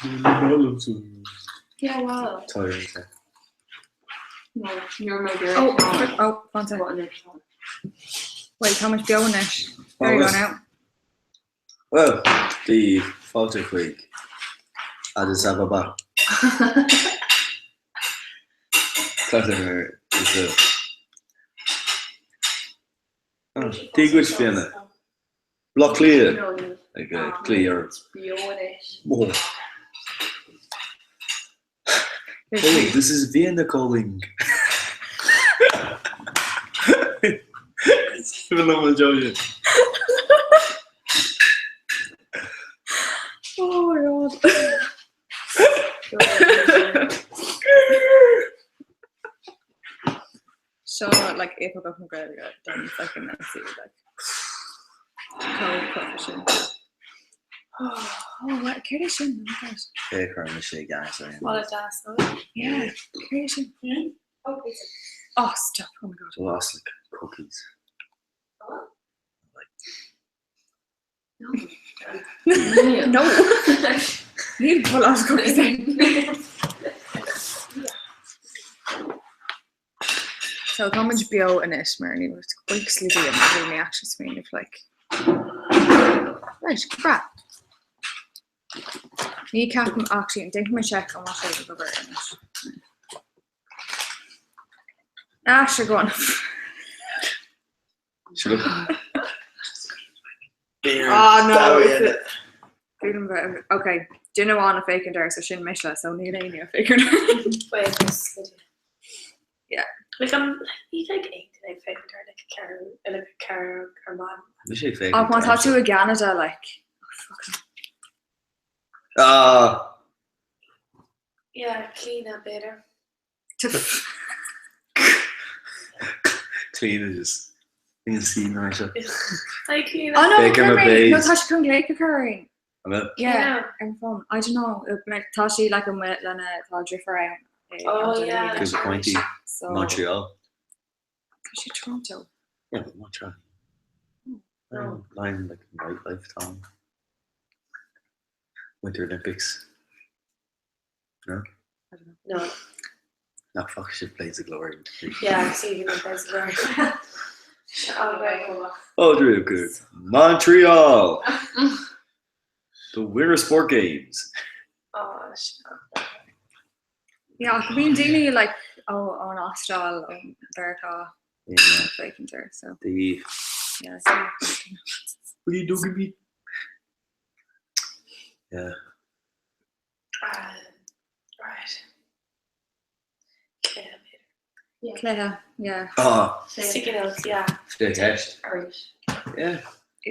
Yeah, well. Tá No, you're my girl. Oh, oh, fan sec. Wait, tá muid beo anois. There you go now. Well, bhí fáilte chuig Addis Ababa. Cathair is a Dia dhuit Fiona. Bleá Cliath ag cloí ar Oh, this is Vienna calling. Oh my god. Seo like éifeachtach na Gaeilge don fucking MC like chomh proifisiúnta. Oh, what, céard é sin? Oh my gosh. Cé chuir mise i gceannas ar What a deas nó. Yeah, céard é sin? Oh, pizza. Oh, stop. Oh my god. Lost like cookies. No. Níl blas cookies ann. So tá muid beo anois mar ní raibh buíochas le Dia mar bhí mé actually smaoineamh like Right, breá. Ní ceapaim actually an déanfaidh mé seic an bhfuil sé ag obair anois. Ah, sure, go on. Ah, no, is it? Sílim bheith, ok, duine amháin ag féachaint air, so sin mise, so níl éinne ag féachaint air. Buíochas le Dia. Yeah. Like, um, ní bheidh aon duine ag féachaint air, like, ceathrú, like, ceathrú ar maidin. Bhí sé ag féachaint Ach má tá tú i gCeanada, like, oh, fuck. Ah! Yeah, Clíona, b'fhéidir. Clíona just in sí ná seo. Hi Clíona. Oh no, Baker chuir mé, no Mays. tá sé chun glaoch a chur orainn. An bhfuil? Yeah, ar an phone. I don't know, tá sí like amuigh lena, tá deirfiúr ann. i Oh, Canada yeah. Cúpla pointí. So, Montreal. tá sí Toronto. Yeah, but Montreal. No. Line like nightlife town. Winter Olympics. No? I don't know. No. Nach bhfaca sibh Blades of Glory? Yeah, so you can Blades of Glory. Oh, Oh, Drew, good. Montreal! The Winter Sport Games. oh, Yeah, ach bíonn daoine like ó ón Astráil, ó Mheiriceá Yeah. féachaint air, so The yeah. So, What are you doing me? Yeah. Um, right. Cluiche, b'fhéidir. Cluiche, yeah. Ah, Sticky notes, yeah. Stay test. Arís. Yeah.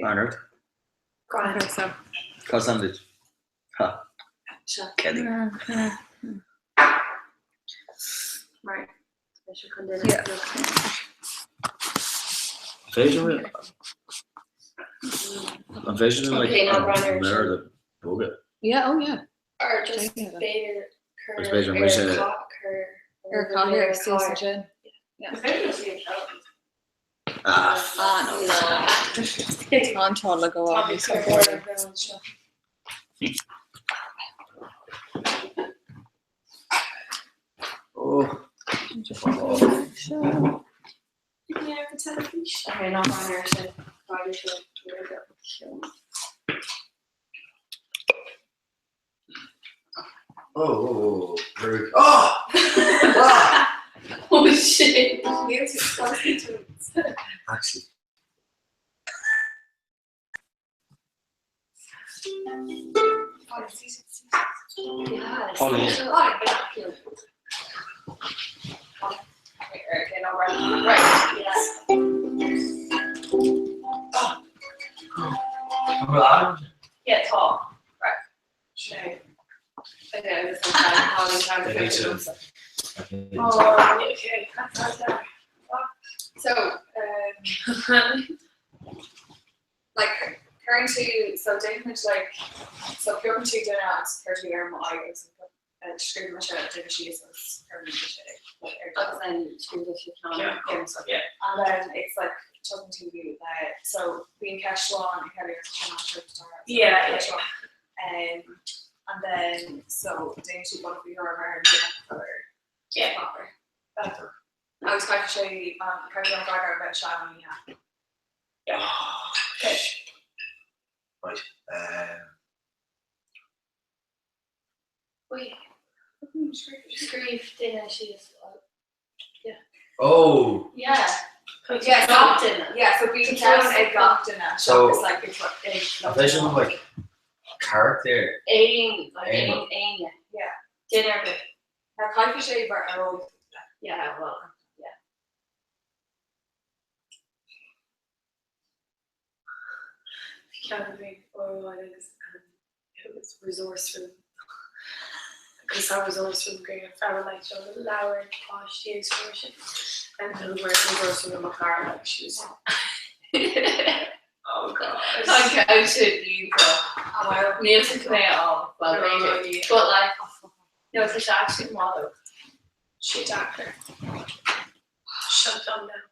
Leonard. Grand. Okay, so. Cos sandwich. Ha. Seo. Kelly. Yeah, yeah. Right. Tá sé chun duine. Yeah. Féidir An féidir like Okay, now an Brian, méar le bogadh? Yeah, oh yeah. Or just Yeah. b'fhéidir cur Is b'fhéidir ar mise- ca- cur Ar cathaoir suas ansin. Ah, Ah, no. Tá an t-ádh le gabháil níos Tá mó. cur seo. oh. Oh. Yeah, the teilifís. Okay, ná Brian ar sin. Brian seo. Oh, oh, oh, very. Oh! Ah! Oh shit. Actually, Yeah. Holly. Okay, now Brian. Right, yes. Yeah, talk. Right. Sure. Okay, this is how Yeah, me too. Oh, okay. That's not there. So, um, like currently so déanaimid like so piocann tú duine agus cuir tú ar mo aghaidh agus scríobhann mise duine síos agus cuireann mise ar Agus then scríobh sé ceann. Yeah. And then it's like talking to you uh, so bíonn ceist amháin ag Kelly agus ceann Yeah, yeah. Um, And then so déanann siad butter faoi thuairim ar an duine atá ar Yeah. páipéar. Agus caithfidh sé an caithfidh an freagra a bheith sea nó ní hea. Oh, Okay. shit. Right. Wait. Scríobh duine síos. Oh! Yeah. Yeah, Gach duine. Yeah, so bíonn ceann ag gach duine. So- It's like it's what ag A bheith sin like character. Aon, like Aon. aon éinne. Yeah. Duine ar bith. Now caithfidh sé mar ar eolas. Yeah, well, yeah. Ceann big or agus it was resource room. Agus tá resource room go fear like seo leabhar páistí agus mar sin. And who were resource room a car like she was Oh god. Tá an sin iontach. Níl sa mé á well b'fhéidir. But like, no, tá sé actually maith though. She deacair. Shut down now.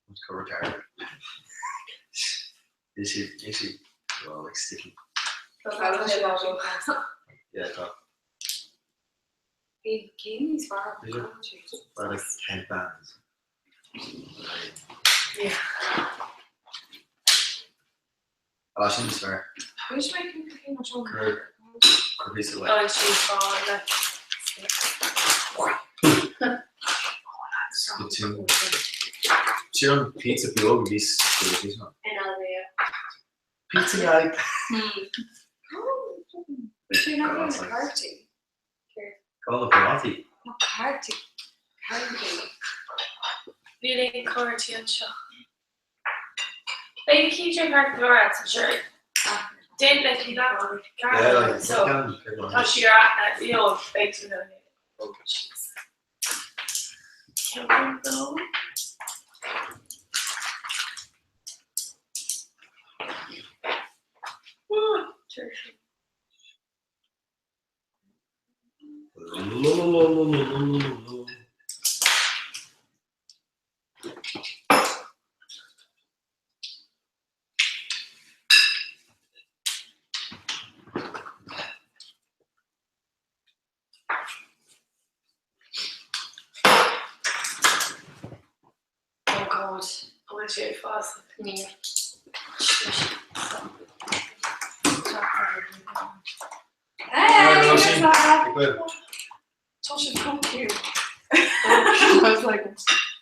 Let's go retarded. Is he well like sticky? Yeah, tá. Bhí cinn níos fearr Is it? Or like headbands. Right. Yeah. Oh, sin is fair. Which way can you control? Cur cur piece of like Oh, she's gone. Like, the two. Sin an pizza beag bhí In Alvea. Pizza guy. You're not going to party. Call the party. Not party. Party. Níl aon cártaí anseo. Beidh cíte car go sure. Déan le cí Yeah, like so can tá sí ar you beidh tú na Ceann dó. Oh, tertiary. Oh God, I want to fast. Yeah. Hey, Roisin. what's up? Tá sé so cute. I was like,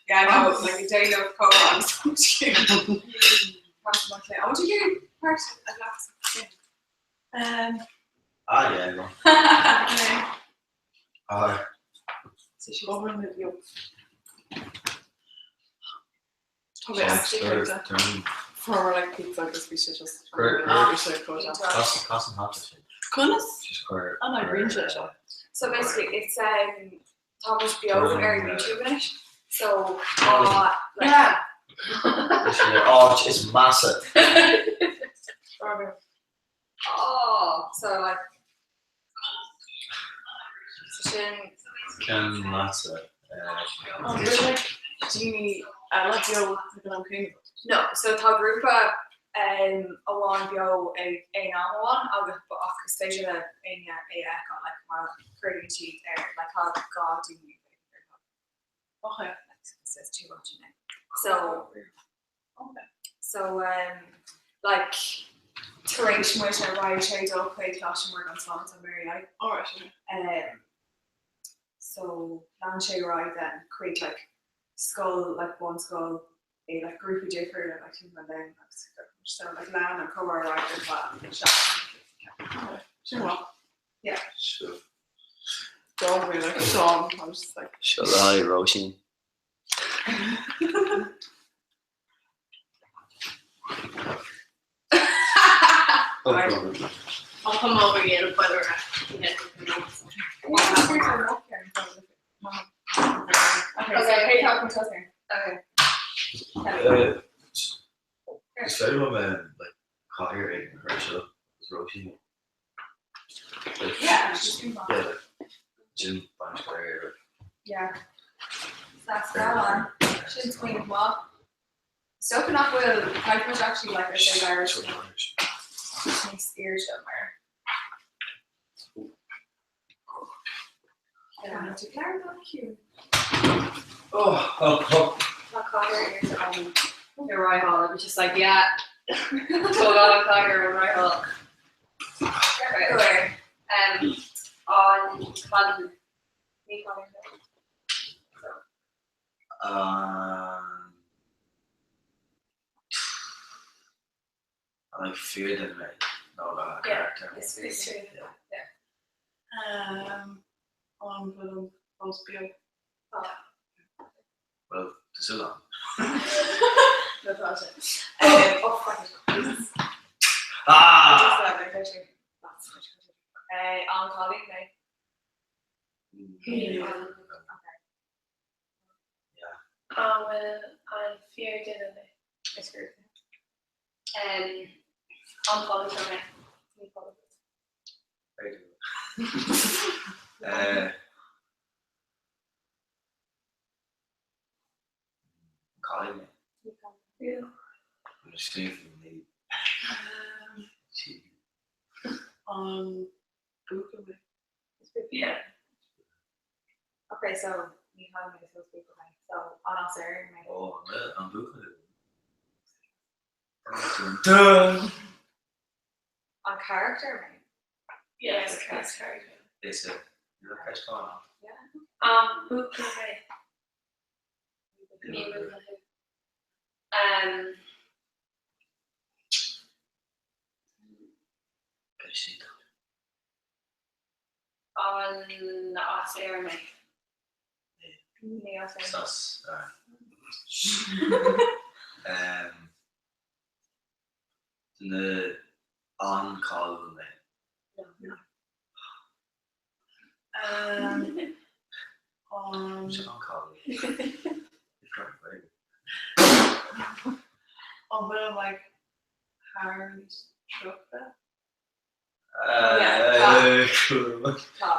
Yeah, I know. Like a day of cola, I'm so cute. I want to hear part of glass. Ah yeah, no. Ah, So she's Over with you. Tá mé actually sure, quite turn. former like pizza agus bhí sé just Great. bhí sé go Cos cos an hot sin. Conas Just cur. an I green seo. So basically, it's Thomas Bio or YouTube in it. So like, Yeah. Oh, it's massive. oh, so like so sin Can massive. Oh, we're like daoine eile beo ag an am céanna. no, so tá grúpa amháin beo ag aon am amháin agus ba ach is féidir le éinne é a fheiceáil like mar cuireann siad ar like tá dhá daoine Okay. like says too much in it. So Okay. so like tar éis muid ar raghaidh sé dul chuig Coláiste Muire gan Smál an Mary like All right. Okay. So lean sé ar aghaidh then chuig like scoil like bunscoil é like grúpa difriúla like timpeall an domhain agus so like lean an comhrá ar aghaidh ar feadh seachtain. Sin well. Sure. Don't be like Sean. I was just like Sure, hi, Roisin. Oh, Right. God. I'll come over here and put her yeah. Okay, so hey, talk to us Okay. Is féidir liom like cathaoir ag an chur seo is Roisin. Like, Yeah, just move on. yeah, like Jim Banch Yeah. That's that one. Sin queen of mob. So nach bhfuil caithfidh muid actually like ar sé Irish níos airde mar. Oh, oh, oh. Tá cathaoir ar an Ar Roy Hall, it was just like, yeah. Tógáil an cathaoir ar Roy Hall. Right. An cailín. Ní cailín. Um, I like fear them mé nó le character. Is is true. An bhfuil an fós beo? Well, tá súil agam. No tá sé. Oh, fuck it. Jesus. Ah! An cailín mé. An bhfuil an fíordhuine mé? Is gur. An polaiteoir mé. Ní polaiteoir. Very good. Cailín mé. Ní cailín. Yeah. I'm just thinking for me. Gee. An buachaill mé? Yeah. Okay, so ní cailín mé so is buachaill mé. So an as Éirinn mé. Oh, an buachaill. Dun, dun. An character mé. Yes, that's character. Is it? Look, I saw. Buachaill mé. Ní buachaill. An as Éirinn mé. Ní as Éirinn. Sus. Duine an-cháiliúil mé. An Sé an-cháiliúil. An bhfuil like thar 30? Cool. Tá.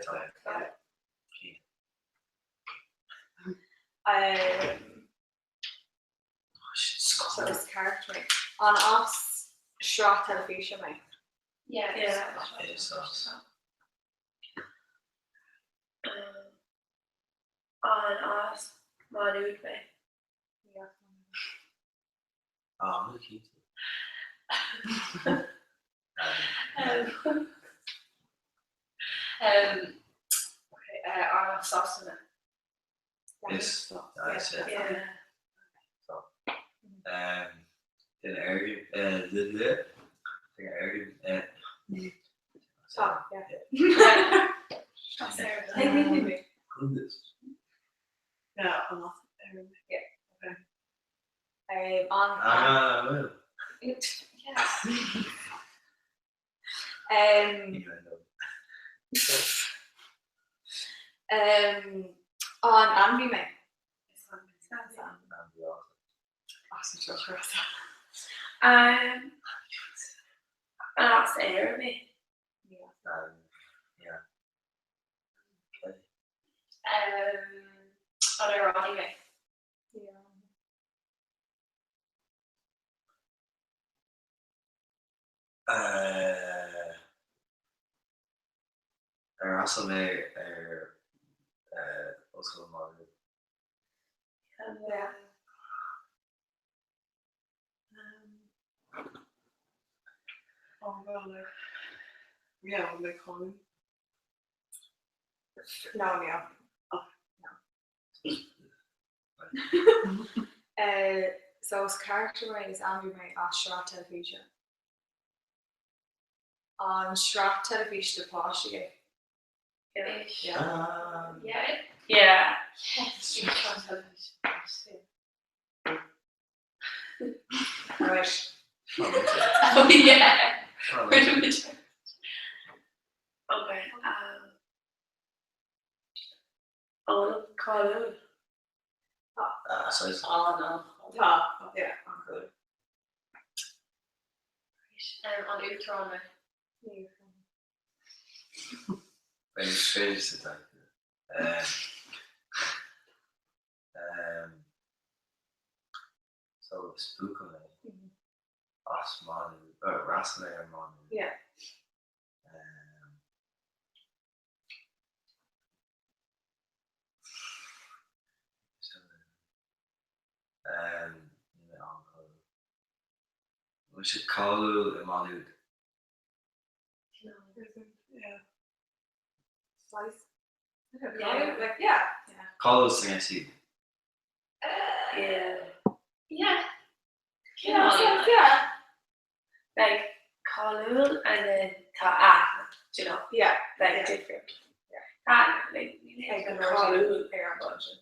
Tá. So is character mé. An as sraith teilifíse mé. Yeah. Yeah. Is us. An as Má Nuad mé? Ah, I'm looking. Okay, an as Sasana. Is. That's it. Yeah. Duine Éireann, duine Éireann, Tá, yeah. As Éirinn. Goodness. Yeah, an as Éirinn mé. An Ah, well. Yeah. Innuendo. An ainmhí mé. And the author. As an tríocha. An as Éirinn mé? Yeah. Okay. An amhránaí mé. Ar fhreastail mé ar Ollscoil Mhá Nuad? Yeah. An bhfuil like yeah, an mé cáiliúil? No, no. So is character mé is ainmhí mé as sraith teilifíse. An sraith teilifíse do pháistí é. Yeah. Ah, Yeah. Yeah. Yes. Right. Oh yeah. Where do we turn? Okay. An cáiliúil. Ah, so it's Oh no. Tá. Yeah. good. An uachtarán mé. Very strange to type. So is buachaill mé as Má Nuad, ar fhreastail mé ar Má Nuad. Yeah. Níl mé an-cháiliúil. An bhfuil sé cáiliúil i Maigh Nuad? Yeah. Slice. Yeah. Like, yeah. Cáiliúil san SU. Yeah. Yeah. Yeah. Yeah. Like cáiliúil and then tá aithne, do you know? Yeah. Like Yeah. different. Yeah. Aithne, like níl Ag aon an cáiliúil ar an bun sin.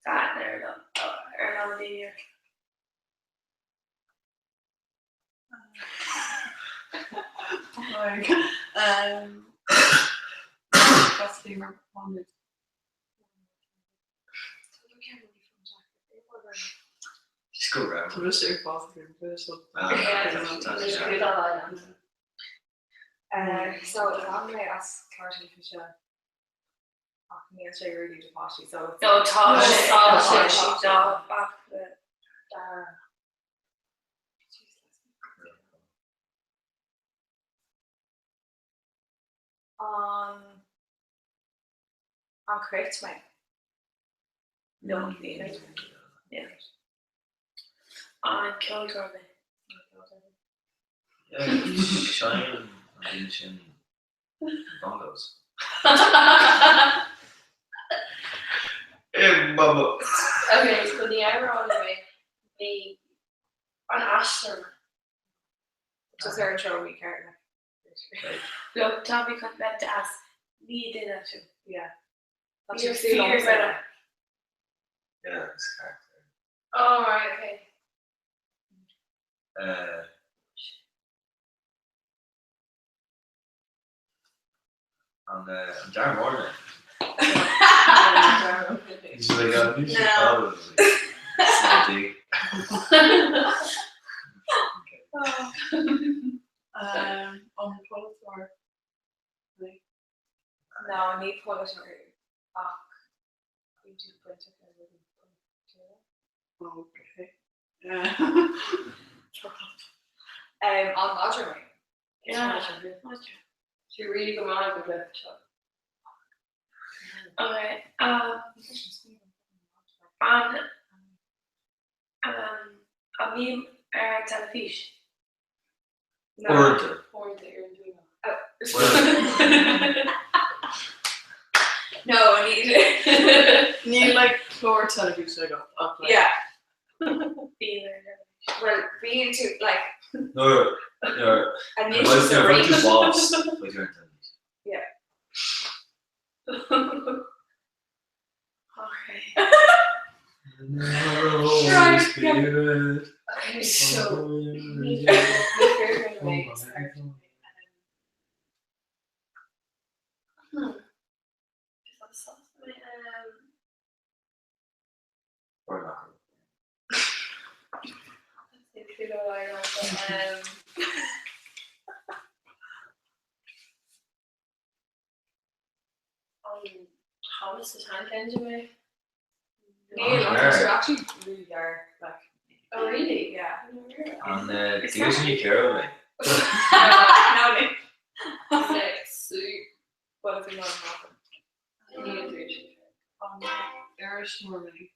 Tá aithne ar an ar an daoine. Like, possibly mar one. Just go round. Tá sé possibly so. Ah, Yeah, tá There's sé. good all So is an mé as cartoon fi se ach níl sé really do pháistí so it's No, tá No, sé tá tá sé. sé ná back le Dara. An an cruit mé. No, níl. Yeah. An ceoltóir mé. Yeah, Shine an duine sin bongos. Eh, mama. Okay, so the amhrán mé bhí An aisteoir mé. Just ar an tro mí ceart. Look, tá mé chun bheith as ní duine tú. Yeah. You're Tá tú fear better. Yeah, it's character. Oh right, okay. An an Darren Moore mé. He's like, I'm usually No. cáiliúil. Like, An polaiteoir. No, ní polaiteoir ach bhí tú bainteach le rudaí polaitiúla. Okay. An madra mé. Yeah. She really go mad with it. Okay. An an mbím ar an teilifís. No. Uaireanta. Or the ear and doing Well, No, ní Ní like chlár teilifíse agat ach like Yeah. Bím ar an teilifís. Well, being too like no, no. an If I issue if I do boss, like you're Yeah. Okay. Right, yeah. Okay, so Is that sauce? Or not. Thomas the Tank Engine mé. Níl, Oh, tú yeah. actually really are like Oh really? yeah. An Disney Carol mé. No, ní. Six. Well, it's not happen. an iriseoir mé.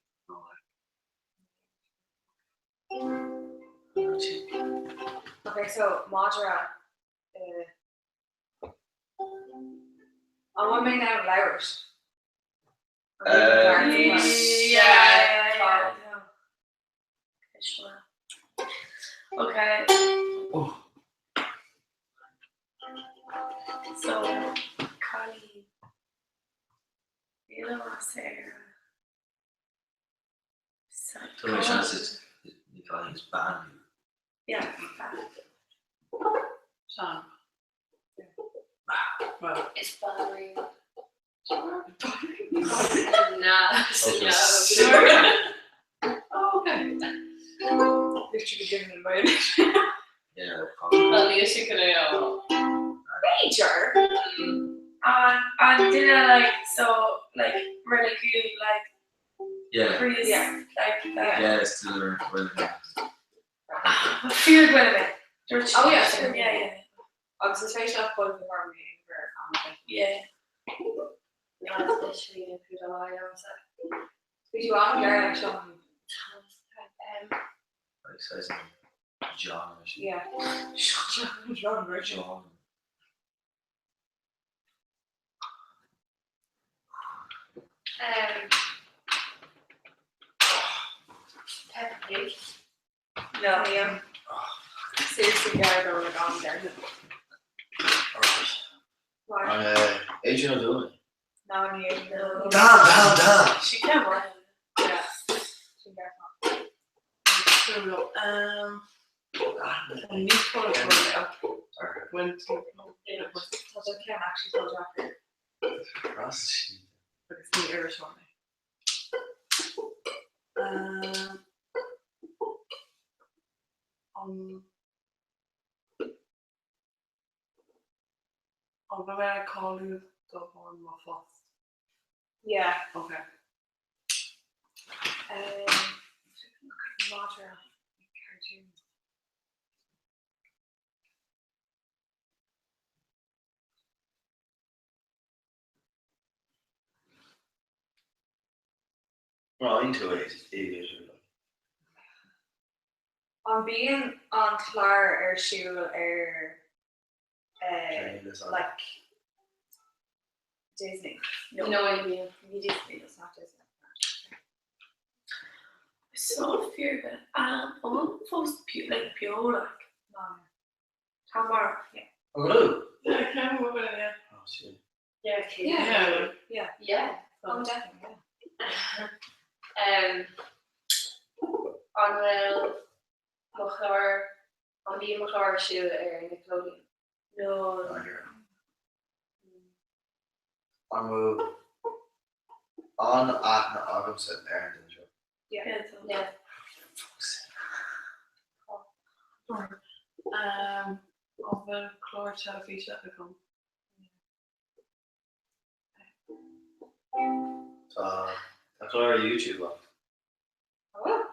Okay, so madra an bhfuil mé now labhairt? Yeah, yeah, yeah. Okay. Oh. So, Colleen. You know Sarah. So, So many chances. Colleen's banned. Yeah. bad. Sean. Well, It's ballerina. Nah, Okay. yeah. oh, okay. Literally given it away. Yeah, probably. Well, you can know. Major. And dinner like so like really good like Yeah. freeze Yeah. like that. Yeah, it's still really Feared women. Oh, yeah. Yeah, yeah. Agus is féidir leat bud mar mé gur Yeah. Bhí tú an gar leis an Like says John or Yeah. John John John. Peppa Pig. No. Yeah. Seriously, guy go like on there. Alright. Why? Adrian O'Donnell. No, no. Damn, damn, damn! She can't work. Yeah. She got There we go. Ní went to Tá cé actually told you. Ross she. agus ní ar seo. An bh mé cáú do bháin má fást. Yeah. Okay. Madra cartoon. Well, into it, it An bíonn an chlár ar siúl ar like Disney. No. No idea. Ní Disney, it's not Disney. So fear that an fós like beo like No. tá mar Oh, no. Yeah, can't remember it, yeah. Oh, shit. Yeah. Okay. Yeah. Yeah. Yeah. Oh, definitely. Yeah. An bhfuil mo chlár an bhí mo chlár siúl ar Nickelodeon. no Oh, here. An bhfuil an aithne agamsa ar an duine seo. yeah Yeah. An bhfuil chlár teilifíse agam. Tá tá chlár ar YouTube an. Oh.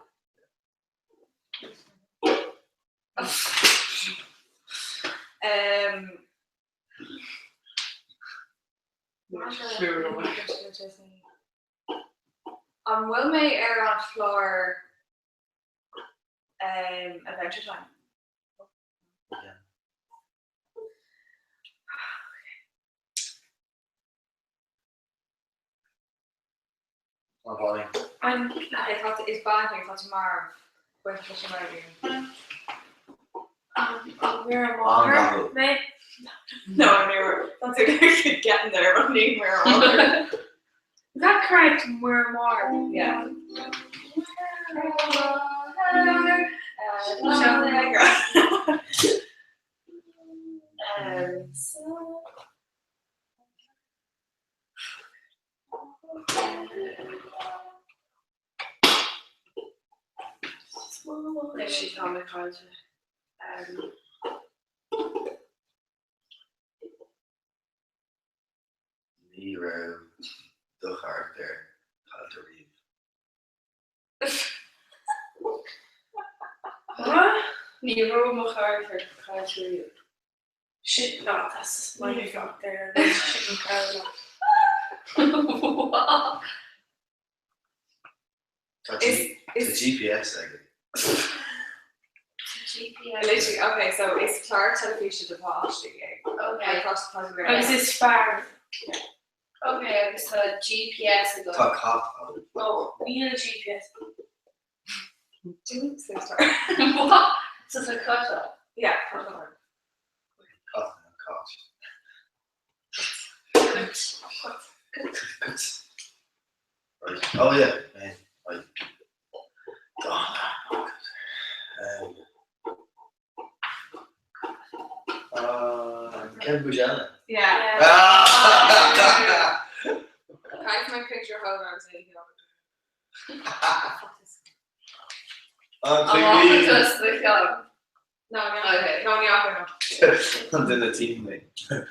Sure. An bhfuil mé ar an chlár Adventure Time? Yeah. An Pauline. I'm Okay, tá is ban here, tá mar buint leis an mar an we're An mar Gael. mé No, I'm near. That's okay. Getting there, but I'm near. Is that correct we're mar Yeah. Actually, tá mé caillte. Ní raibh do charachtar caillte riamh. What? Ní raibh mo charachtar caillte riamh. Shit, no, that's my up there. Chicken crowd. Tá Is G- is tá GPS aige. GPS. literally okay? So it's chlár teilifíse de pháistí é. Okay. Agus is fear Okay, agus tá GPS agam. Tá cat ann. oh níl GPS Do sister. What? So tá cut Yeah. Cat an cat. Cut. Right. Oh yeah. Man. Right. Oh, Ken Bujana. Yeah. Ah! Caith my picture home I was in An Amach just the ceann. No, no. Okay. No, ní no. An duine teammate. Her,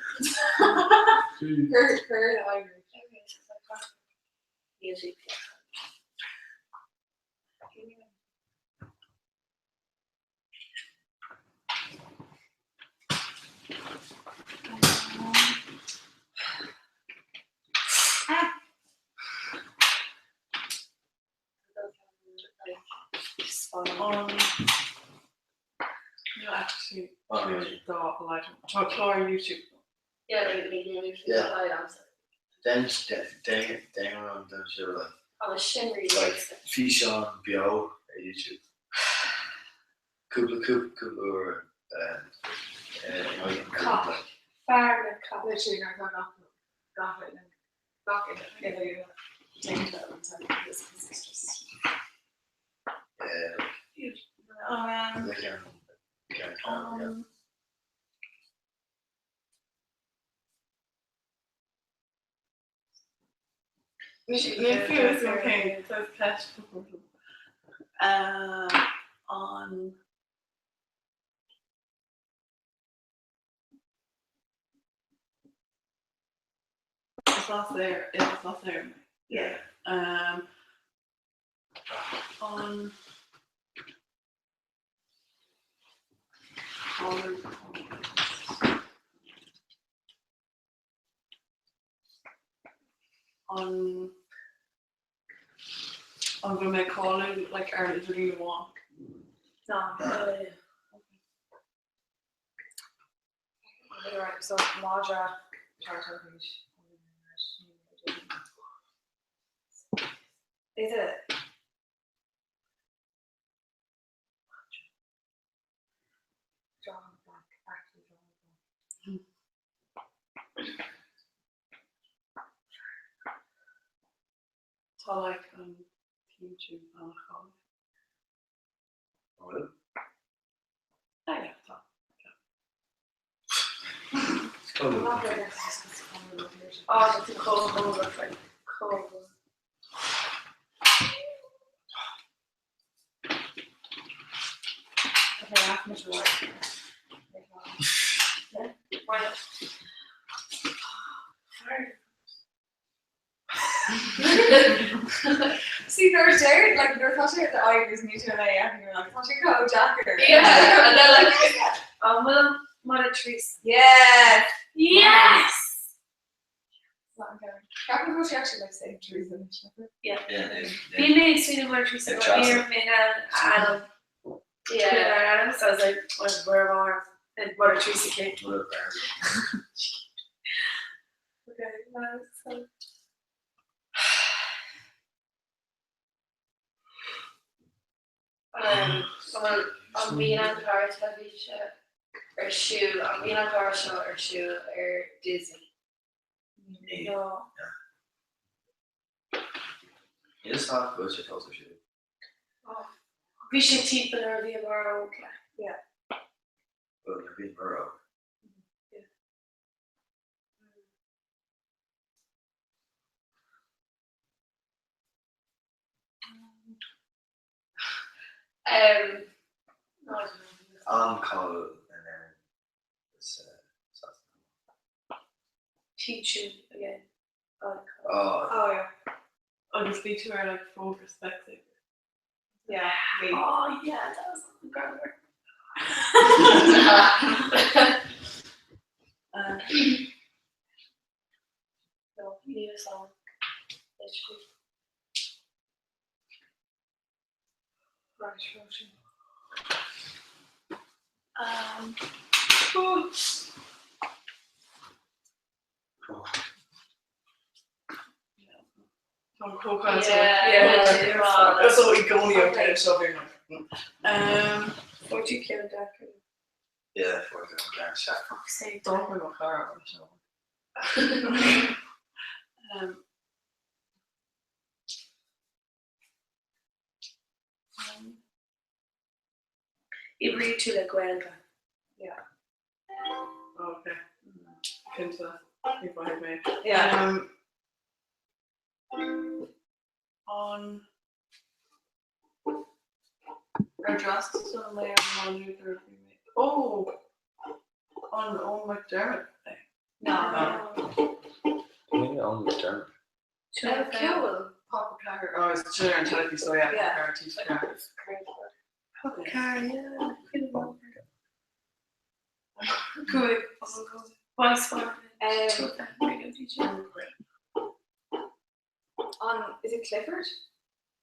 her, I Okay, so tá cut. Níl GPS. An Níl actually dá leid. Tá clár YouTube. Yeah, like like Yeah. yeah. Den den den an den sé like Agus sin really like físeán beo ar YouTube. Cúpla cúpla uair Cat. Fear na cat. Literally gach gach gach gach uile déanta an time because it's just Ní fiú is okay tá ceist an Is as Éirinn is as Éirinn. Yeah. An An an bhfuil mé ag cáiliú like ar an idirlíon amháin? No. Right, so madra teilifís. Is it? Draw on the back, actually draw on the back. Tá like an YouTube an-cháiliúil. Ah, yeah, tá. Oh, it's a cold cold like cold. Okay, I have to work. Why not? See, there's Jared, like, there's not sure the eye was new to LA, and you're like, such a co jacker. Yeah, and they're like, Well, Mother Teresa. Yes! Yes! Capital she actually likes saying Teresa. Yeah, Bhí mé swing Mother Teresa Yeah, but Chelsea. níor mé an yeah. Adam, so I was like, well, where are and Mother Teresa came. Okay, well, so Well, an bhíonn an clár teilifíse ar siúl, an bhíonn an clár seo ar siúl ar Disney. no. Is tá go sé fós siú. Bhí sé timpeall ar bhí mar óg. Bhí mar No, I don't know. An-cháiliúil in Éirinn is Sasana. Teaching again. Oh, Oh, Oh, yeah. Agus bhí tú ar like fógra Specsavers. Yeah. Me. oh yeah, that was on the grammar. No, you need a song. Literally. Right, Roisin. Oh, Tá cócáil Yeah, yeah. So i gcónaí an cé seo bhí 40 kilo jacket. yeah, for the grand shot. Fuck's sake. Dá mo chara seo. Oibrí tú le Gaeilge. Okay. Cinnte ní bhhaid mé. Yeah. An ar d'fhreastail mé ar an ar bhí mé Ó an ó McDermott é. No. Ní an McDermott. Ceol. Papa Car oh, is sin ar an teilifís so yeah, Yeah. Car tí car. Papa Car, yeah. Cúig Voice for radio DJ. On, is it Clifford?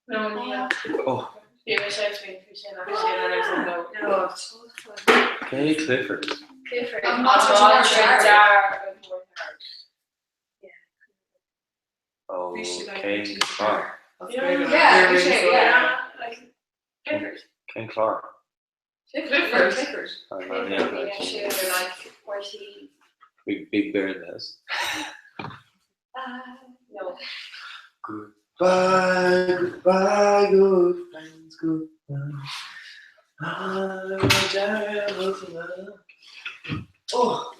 No, yeah. Oh, Bhí mé sé faoin faoi sin ach sin an ar no. No. Cé Clifford? Clifford. An madra dearg. Dearg. Oh, Bhí siad ag Cén clár? Yeah, bhí sé, yeah. Like, Clifford. Cén clár? Clifford. Clifford. Oh, no, yeah, Siúr like where she Big, big bear in the house. no. Goodbye, goodbye, good friends, goodbye. Oh!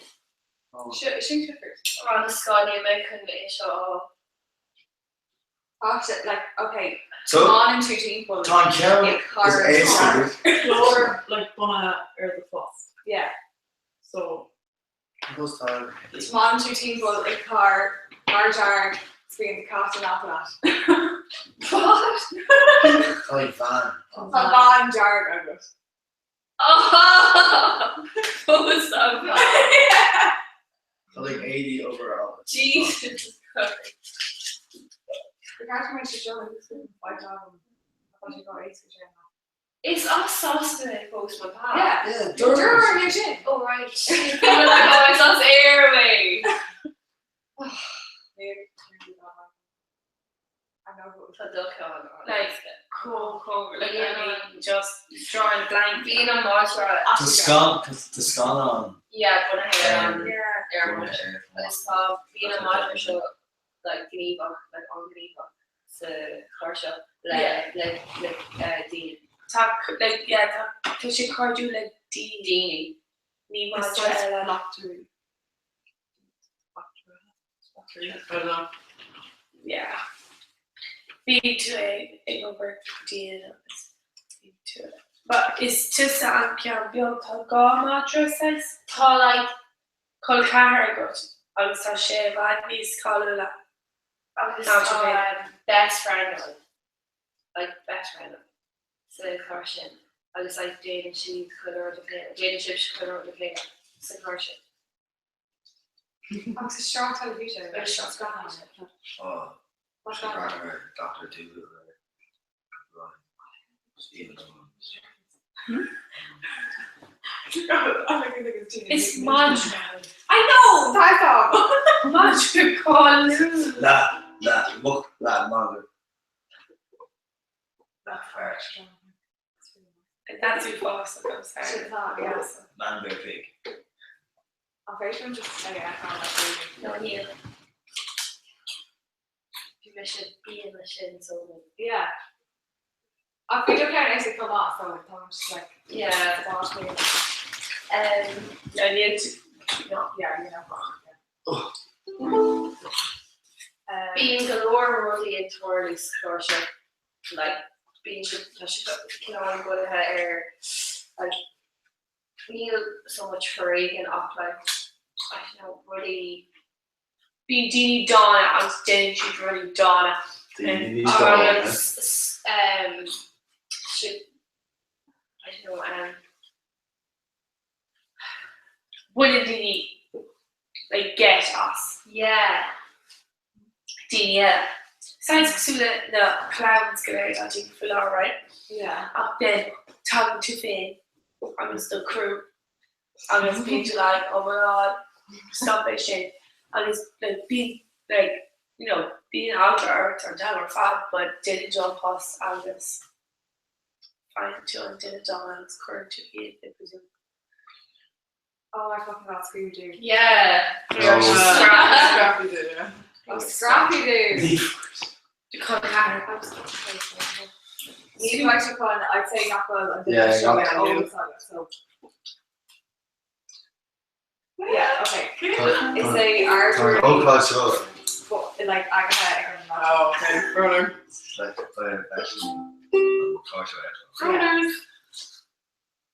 Oh. Sin Clifford. Run Scáil mé chun é seo Oh, shit, like, okay. So, On and two people. Tá ceann Ag is car. éasca. Clár like bunaithe ar do phost. Yeah. So Tiomáineann tú timpeall ag carr mar dearg is bíonn do cat in aice leat. What? Tá van. Tá veain dearg agat. Oh, what was that? Tá like 80 overall. Jesus Christ. The cat mé sé seo agus faid agam. Tá sé go éasca sin. Is as Sasana é Postman Pat. Yeah. Yeah, Dúir é sin. Oh right. I'm like, oh, it's us airway. I know who it was. Tá ducán. Like, cool, cool. Like, Yeah. I mean, just drawing a blank. Bíonn an madra. Tá scannán. Yeah, bunaithe ar an Yeah. ar an Agus tá bíonn an madra seo like gníomhach, like an-ghníomhach sa chlár seo le le le daoine. Tá, like, yeah, tá, tá sé cairdiúil le daoine. Daoine. Ní Is madra saghas eile. Bleachtaire. Bleachtaire. I don't know. Yeah. Bhí tú ag ag obair dian agus bhí tú. But is tusa an ceann beag tá dhá madra saghas? Tá like Col ceathar agat agus tá sé i bhfad níos cáiliúla. agus Ná tá tú féin. best friend agam. Like best friend agam sa chlár sin agus like déanann siad chuile rud le chéile, déanann sibh chuile rud le chéile sa chlár sin. Agus is sraith teilifíse. Agus sraith teilifíse. Oh, What's that? Dr. Doolittle. Stephen Owens. Is madra. I know! Tá agam. Madra cáiliúil. La, la, muc, la, madra. La, fart. That's too fast, I'm sorry. Sin tá, yeah. Man, bear, pig. An féidir liom just é a fháil No níl. Bhí mise bíonn leis sin so Yeah. Ach bhí do ceann éasca chomh maith, so tá just like Yeah. bás mé. No, níl tú. No. Yeah, you know. Oh. Bíonn go leor rudaí ag tarlú sa chlár seo. Like bíonn siad tá siad cineál bunaithe ar like níl so much foréigean ach like I don't know rudaí Bíonn daoine dána agus déanann siad rudaí dána. Daoine dána. agus siad I don't know Baineann daoine like get as. yeah Daoine eile. Saghas cosúil le na clowns go léir atá timpeall faoi láthair, right? Yeah. Ach then tagann tú féin agus do crew agus bíonn tú like, oh my god, stop é sin. Agus like, bíonn like, you know, bíonn eagla ort an t-am ar fad, but déanann tú an post agus faigheann tú an duine dána agus cuireann tú iad i bpríosún. Oh my fucking god, Scooby Doo. yeah No. Scrappy Doo, yeah. Oh, Scrappy Doo. Do col ceathar. Ní bheidh sé chun, I'd say nach bhfuil an duine Yeah, seo nach ar eolas agat, so. Yeah, okay. Is é Tá ard ócáid seo. like agatha ag an madra. Oh, okay. Runner. It's like Tá seo Runners.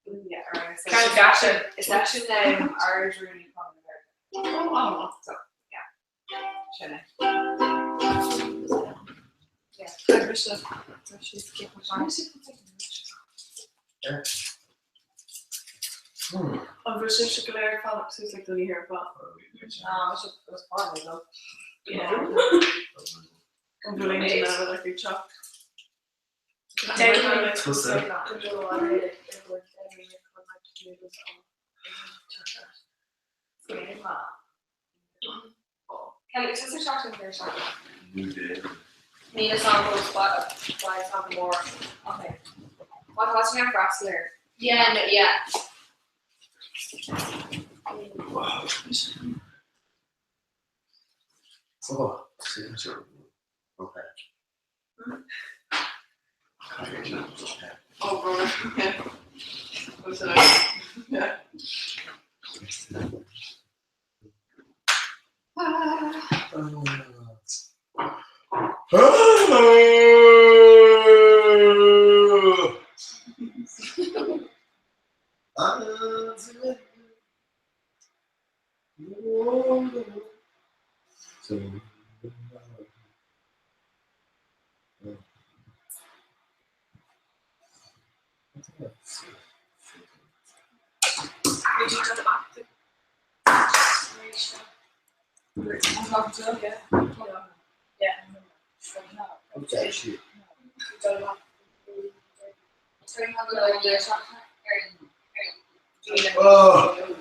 Yeah, alright. So Ceann gaise. Is leis sin Ard-Rúnaí Conradh na Gaeilge. Oh, So, yeah. Sin é. Yeah. I wish that. I should skip my An bhfuil sibhse go léir ag fanacht suas le don oíche ar fad? No, it was fine, though. Yeah. An bhfuil aon duine eile ag teacht? Tusa. Kelly, is this a shot in there shot? Níl a fhios agam fós beidh a fhios agam amárach. Okay. Má tá tú ag freastal air. Yeah, no, yeah. Oh, signature. Okay. Oh, bro. Yeah. Was it? Yeah. Would you done up the Yeah. Okay, Oh.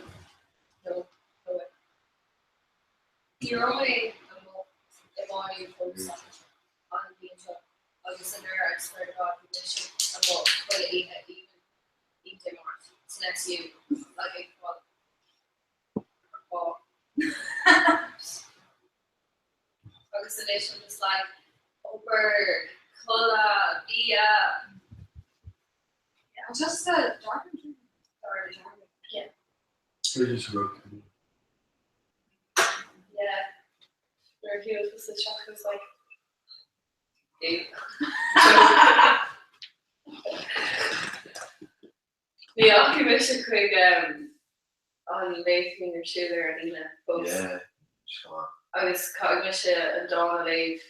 Ní raibh mé i fós an bhliain seo agus anuraidh I swear to God bhí mise amuigh chuile oíche even oíche Dé Máirt san SU like ag fáil Agus anois I'm just like obair, codladh, bia. Yeah, just the dark and Sorry. Yeah. Yeah. Nuair a bhí sa teach was like Ní fhaca mise chuig an léacht ar siúl ar an Aoine fós. Yeah, sure. Agus caithfidh mise an dán a léamh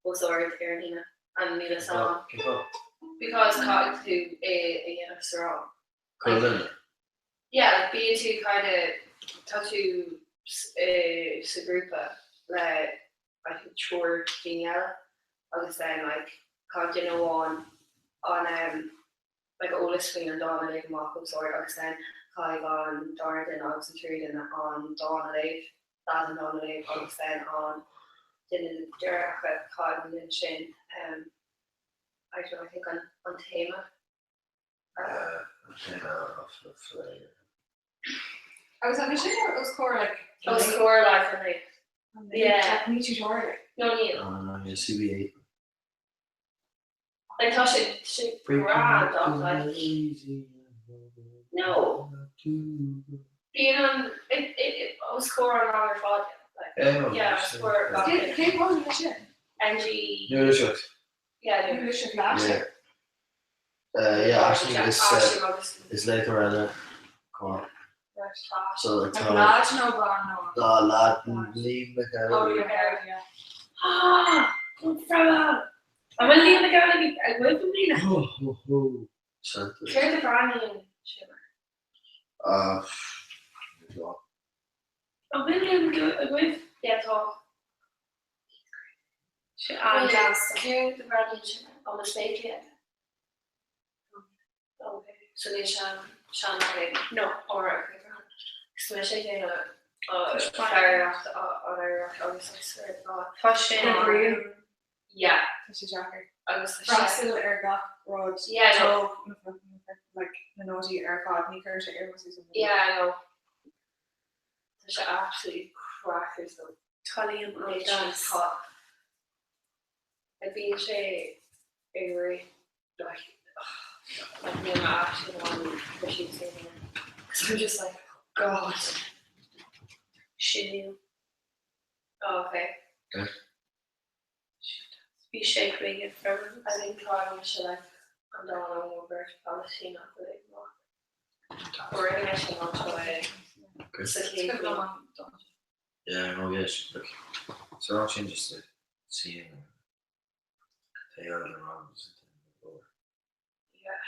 os ard ar an Aoine and níl a fhios agam. Cén fáth? Because caithfidh tú é a dhéanamh sa rang. Cuireann. Yeah, like bíonn tú kind of tá tú sa ghrúpa le I think triúr daoine eile agus then like caithfidh duine amháin an um, like eolas faoin an dán a léamh amach os ard agus then caithfidh an dara duine agus an tríú duine an dán a léamh, leath den dán a léamh agus then an duine deireanach caithfidh an duine sin um, I don't know, I think an, an téama An téama of the play. Agus an sin os comhair like Os comhair like an léamh. Yeah. Ní tutorial. No níl. Yeah, CB8. Like tá sé sé grand ach like No. Bíonn an it it os comhair an rang ar fad like Yeah, yeah os comhair gach duine. Cén fáth é sin? NG Nuair yeah Nuair a sin leis. Yeah. Yeah, actually is Aisling agus is later eile come on. So like Like tá lad nó ban nó. Tá lad Liam Oh, McGowan. yeah, yeah. Ah, Frema. An bhfuil Liam McGowan ag ag bhfuil go mbliana? Ho ho ho. Santa. Céard a bhreathnaíonn sé mar? An bhfuil Liam McGowan ag bhfuil? Yeah tá. Sé an-deas. Céard a bhreathnaíonn sé mar? An is léi Okay. So níl sean sean againn. No. Alright, okay, grand. Cos tá mise ag déanamh fearacht an oidhreacht agus I swear to God. Tá sin An bhriain. Yeah, Tá sé deacair. agus tá sé. Freastal ar gach rud. Yeah, no. Tóg like na nótaí ar fad ní chuir sé ar mo Yeah, I know. Tá sé absolutely crackers though. Tá Liam Literally an-deas. tá. Like bíonn sé ag rith like like níl mé actually in ann cur síos air anymore. Cause I'm just like, oh God. Sin Liam. Oh, okay. Bhí sé chuige Frema. I think tá mise like an dán an Bheirt Phalaistíneach a léamh amach. Rinne mé sin an seo é Okay. sa chéad bhliain. Yeah, no, yes. Look, so that changes the scene. They are the wrong. Yeah.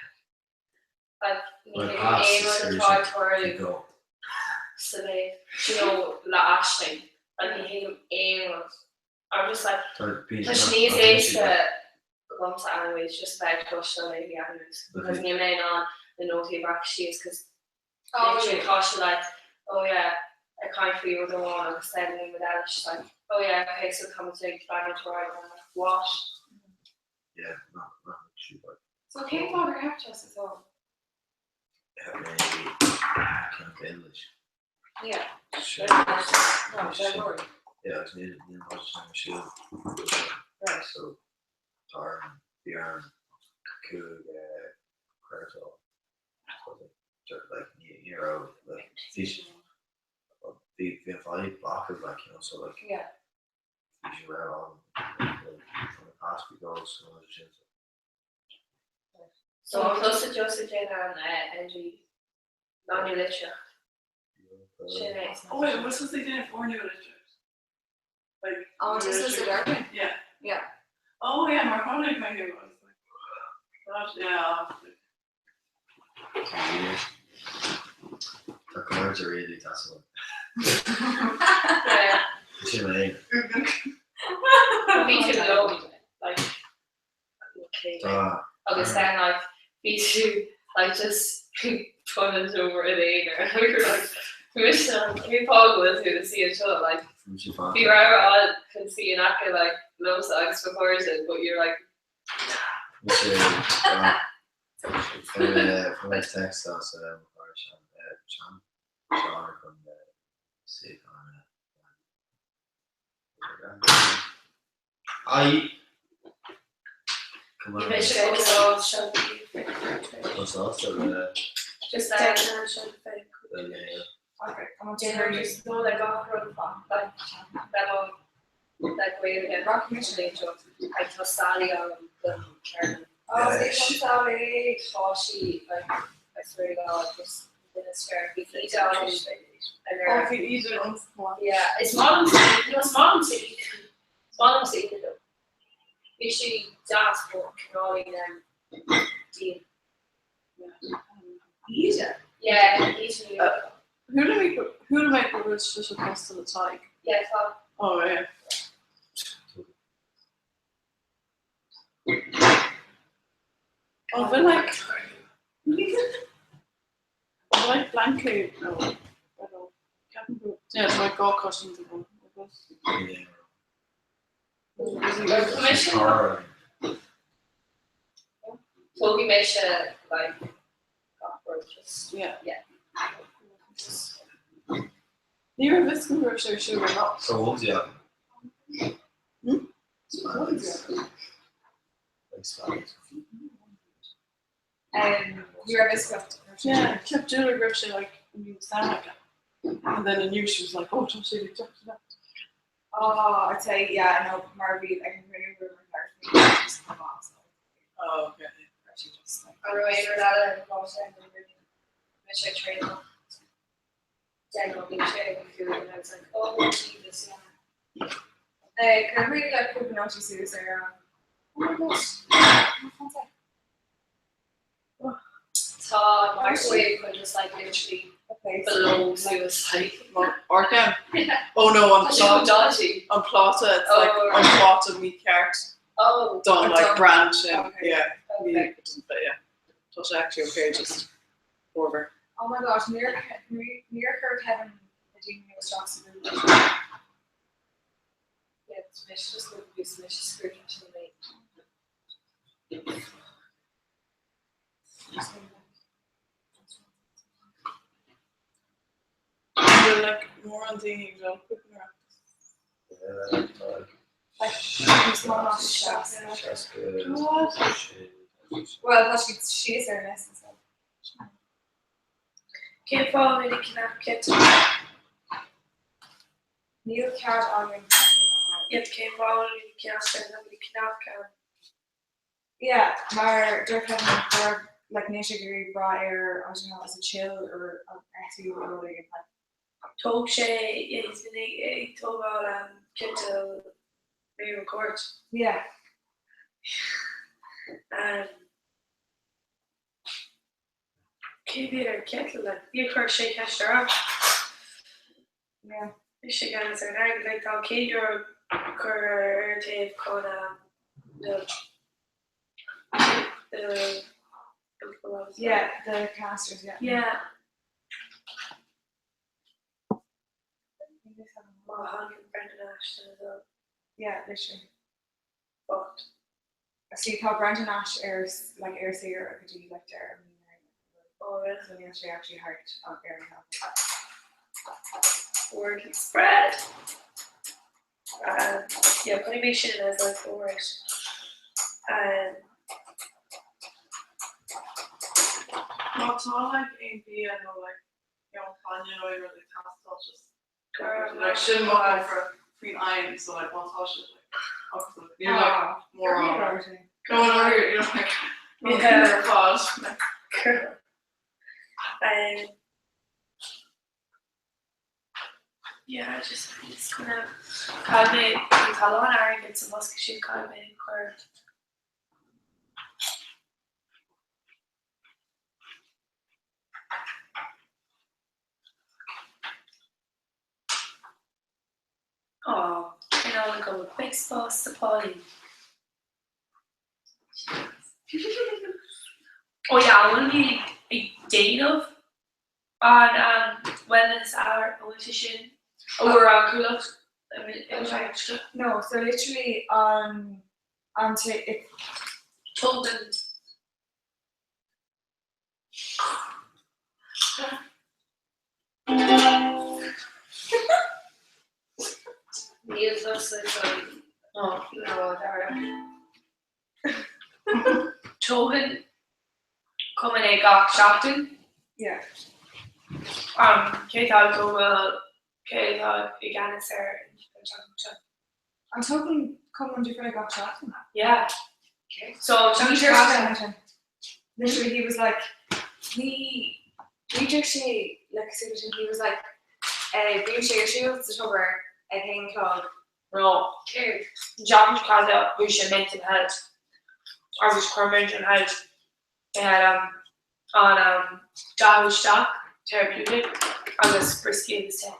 Like ní Like thuigim past aon the rud atá ag solution. tarlú Go. sa léamh, you know, le Aisling. Like ní thuigim aon rud. I'm just like, Tá tá sé níos éasca Agamsa anyways, just bheith ag cloisteáil léi anyways, because níl mé in ann na nótaí a bhreacadh síos cos literally tá sé like oh yeah ag caint faoi rud amháin agus then ní rud eile she's like oh yeah okay so tá muid ag leanúint ar aghaidh and I'm like what? Yeah, not not too bad. So cén fáth gur theip tusa so? Theip mé ceann Gaeilge. Yeah. Sin. No, don't worry. Yeah, agus níl níl muid san siúl. Right. So tá orm bhí orm cúig credit a fháil. Like ní ní raibh like bhí bhí bhí an fadhb glacadh like you know so like Yeah. bhí sé raibh ann from the past we go so sin so. So an tusa just ag déanamh an NG Ná Nualitríocht. Sin é. Oh wait, what's supposed to be for nualitríocht? Like Oh, just as a dark Yeah. Yeah. Oh yeah, mar tháinig mé I was like, God, yeah. Tá cairde really that's what. Yeah. Sin mé. Bhí tú low, like okay. Tá Agus then like bhí tú like just tunnels over in aonar we were like mise cén fáth go bhfuil tú ina suí anseo like sí fá. bhí rogha ann chun suí in aice like liomsa agus mo chairde but you're like Mise fuair mé text as mo chara Sean Sean Sean chun suíochán a Come on. Bhí sé go Tá sásta le Just deadline sin fé. le léamh. Okay, I'm on Dinner just no like gach rud like bheith like Gaeilge Rock Mission. like tá Sally ann don cearn. Oh, see, I'm sorry. Tá sí like I swear to God just duine is fearr. Bhí Íde ann and Oh, her bhí Íde ann sa Yeah, is maith liom no, is maith liomsa Íde. Is maith liomsa Íde though. Bhí sí deas but cineáilín dian. Íde? Yeah, Íde ní Who do we who do make the words just across to the tyke? Yeah, tá. Oh yeah. Oh, we're like we're like blanket. No, I don't. Yeah, it's like got cushions of them. Yeah. Commission Cara. Tógfaidh mise like gach rud just Yeah. Yeah. Ní raibh fhios go raibh sé ar siúl or not. So what yeah. Hmm? Spanish. Like Spanish. You raibh fhios agat. Yeah, kept doing raibh sé like I sound like And then I knew she was like, oh, tá sé ag teacht leat. Oh, I'd say, yeah, no, mar bhí like an room room just come off. So Oh, okay. she just like An raibh aon rud eile ar an lá sin mise ag traenáil den bhí sé ag an cúl and I was like, oh Jesus, yeah. Can we like put an suas ar an Oh my gosh. My phone's like Tá microwave chun just like literally a place. below suicide. Orca? Yeah. Oh no, on Tá sé go plot dodgy. on plata, it's Oh, like right. on plata me cart Oh, done like done. branch and Okay. yeah, me okay. it doesn't fit, yeah. Tá sé actually okay, just over. Oh my gosh, near near her Kevin the demon was Johnson. Yeah, it's mise just look mise screwed to me. You're like more on the well Yeah, like Like he's not What? Well, that's she she's her miss and stuff. Cén fáth mé cnap ceart? Neil Cad on Yep, cén fáth mé ceart na cnap ceart. Yeah, mar deir Kevin gur like níl sé gur bra ar I don't know, is it chill or an etu or like Tóg sé he's been ag tógáil ciotal re-record. yeah. Cé bhí ar ciotal le? Níor chuir sé ceist ar ais. Yeah. Bhí sé gan ar an airgead, like, tá céad euro cur ar taobh chun The Yeah, the canisters, yeah. Yeah. Má Brendan Ashe as well. Yeah, literally. But See, tá Brendan Ashe ar like ar saor go dtí like deireadh oh, really? so níl sé actually thart ar an Word can spread. Yeah, putting me sin as like the word. Má tá like aon bia nó like bainne nó aon rud ag teastáil just like sin mo for faoin aidhm so like má tá sé like obviously níl like mórán going on here you know like Yeah. ar fad. Girl. Yeah, just it's kind of caithfidh mé an talán airgid sa bhosca sin caithfidh mé a chur. Oh, you know, like a baseball supply. Oh yeah, I want to be ag déanamh an wellness hour an bhfuil sé sin ó ar an gcúlacht I mean, No, so literally on on to it Tógann Níl tusa chun oh, no dara. Tógann cumann é gach seachtain. Yeah. Cé tá go bhfuil cé tá i gceannas ar an seachtain seo? An tógann cumann difriúil gach seachtain? Yeah. Okay. So Ní seachtain deir seo sé Literally he was like ní ní deir sé like so he was like bíonn sé ar siúl sa tobar ag haon chlog. No. Céard? John Casa bhí sé mental health agus chuir mental health an dá isteach therapeutic agus brisky agus te.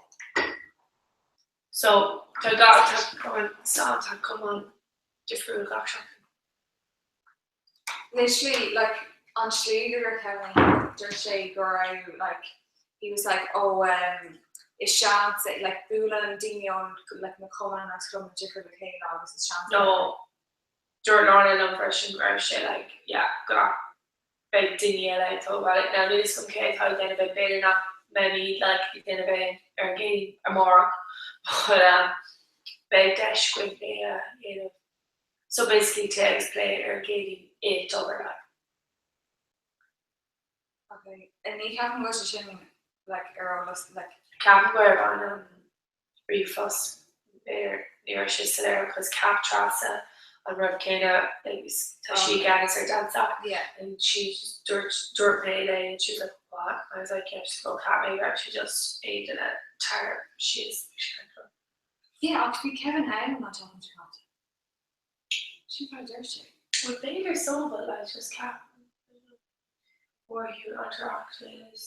So tá gach tá tá tá cumann difriúil gach seachtain. Literally like an slí go raibh Kevin dúirt sé go raibh like he was like oh is seans é like buaileann daoine ón like na cumainn agus clubanna difriúil le chéile agus is seans No dúirt Lorna liom freisin go raibh sé like yeah go beidh daoine eile ag tógáil like now níl a fhios agam cé atá ag déanamh é b'fhéidir nach mbeimid like ag déanamh é ar an gCéadaoin amárach but beidh deis againn é a dhéanamh. So basically tae agus plé ar an gCéadaoin i dTobar like. Okay. And ní ceapaim go bhfuil sé sin like ar eolas like. Ceapaim go raibh an ríomhphost b'fhéidir ní raibh sé soiléir cos cheap Treasa an rud céanna agus tá sí i gceannas ar Dance Yeah. and she just dúirt dúirt mé léi and she was like what? And I was like yeah she's like oh cheap mé go raibh sé just aon duine tar síos Yeah, ach bhí Kevin ann an tseachtain seo caite. Sin mar a deir sé. Well b'fhéidir so but like just ceap or he would interact with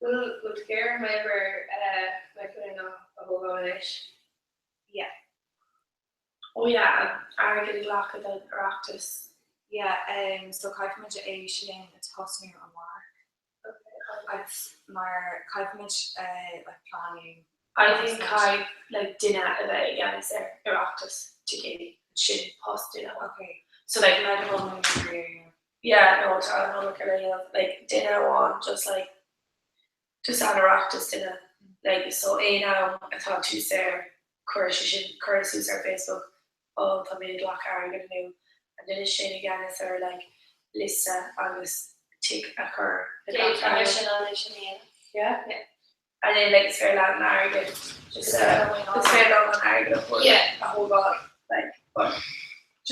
Bhfuil bhfuil géar mé ar ná a thógáil anois? Yeah. Oh yeah, airgead a ghlacadh don Oireachtas. Yeah, so caithfimid é sin a tosnú amárach. Agus mar caithfimid like pleanáil. I think caithfidh like duine a bheith i gceannas ar Oireachtas ticéidí sin post duine. Okay. So like Let alone yeah. Yeah, no, tá an iomarca le dhéanamh like duine amháin just like just an Oireachtas duine like so aon am atá tú saor cuir sé sin cuir suas ar Facebook oh tá mé ag glacadh airgead inniu an duine sin i gceannas ar like liosta agus tic a chur le gach Tá airgead. sin an é sin é. Yeah? Yeah. And then like is féidir leat an airgead just is féidir liom an airgead a thabhairt Yeah. a thógáil like but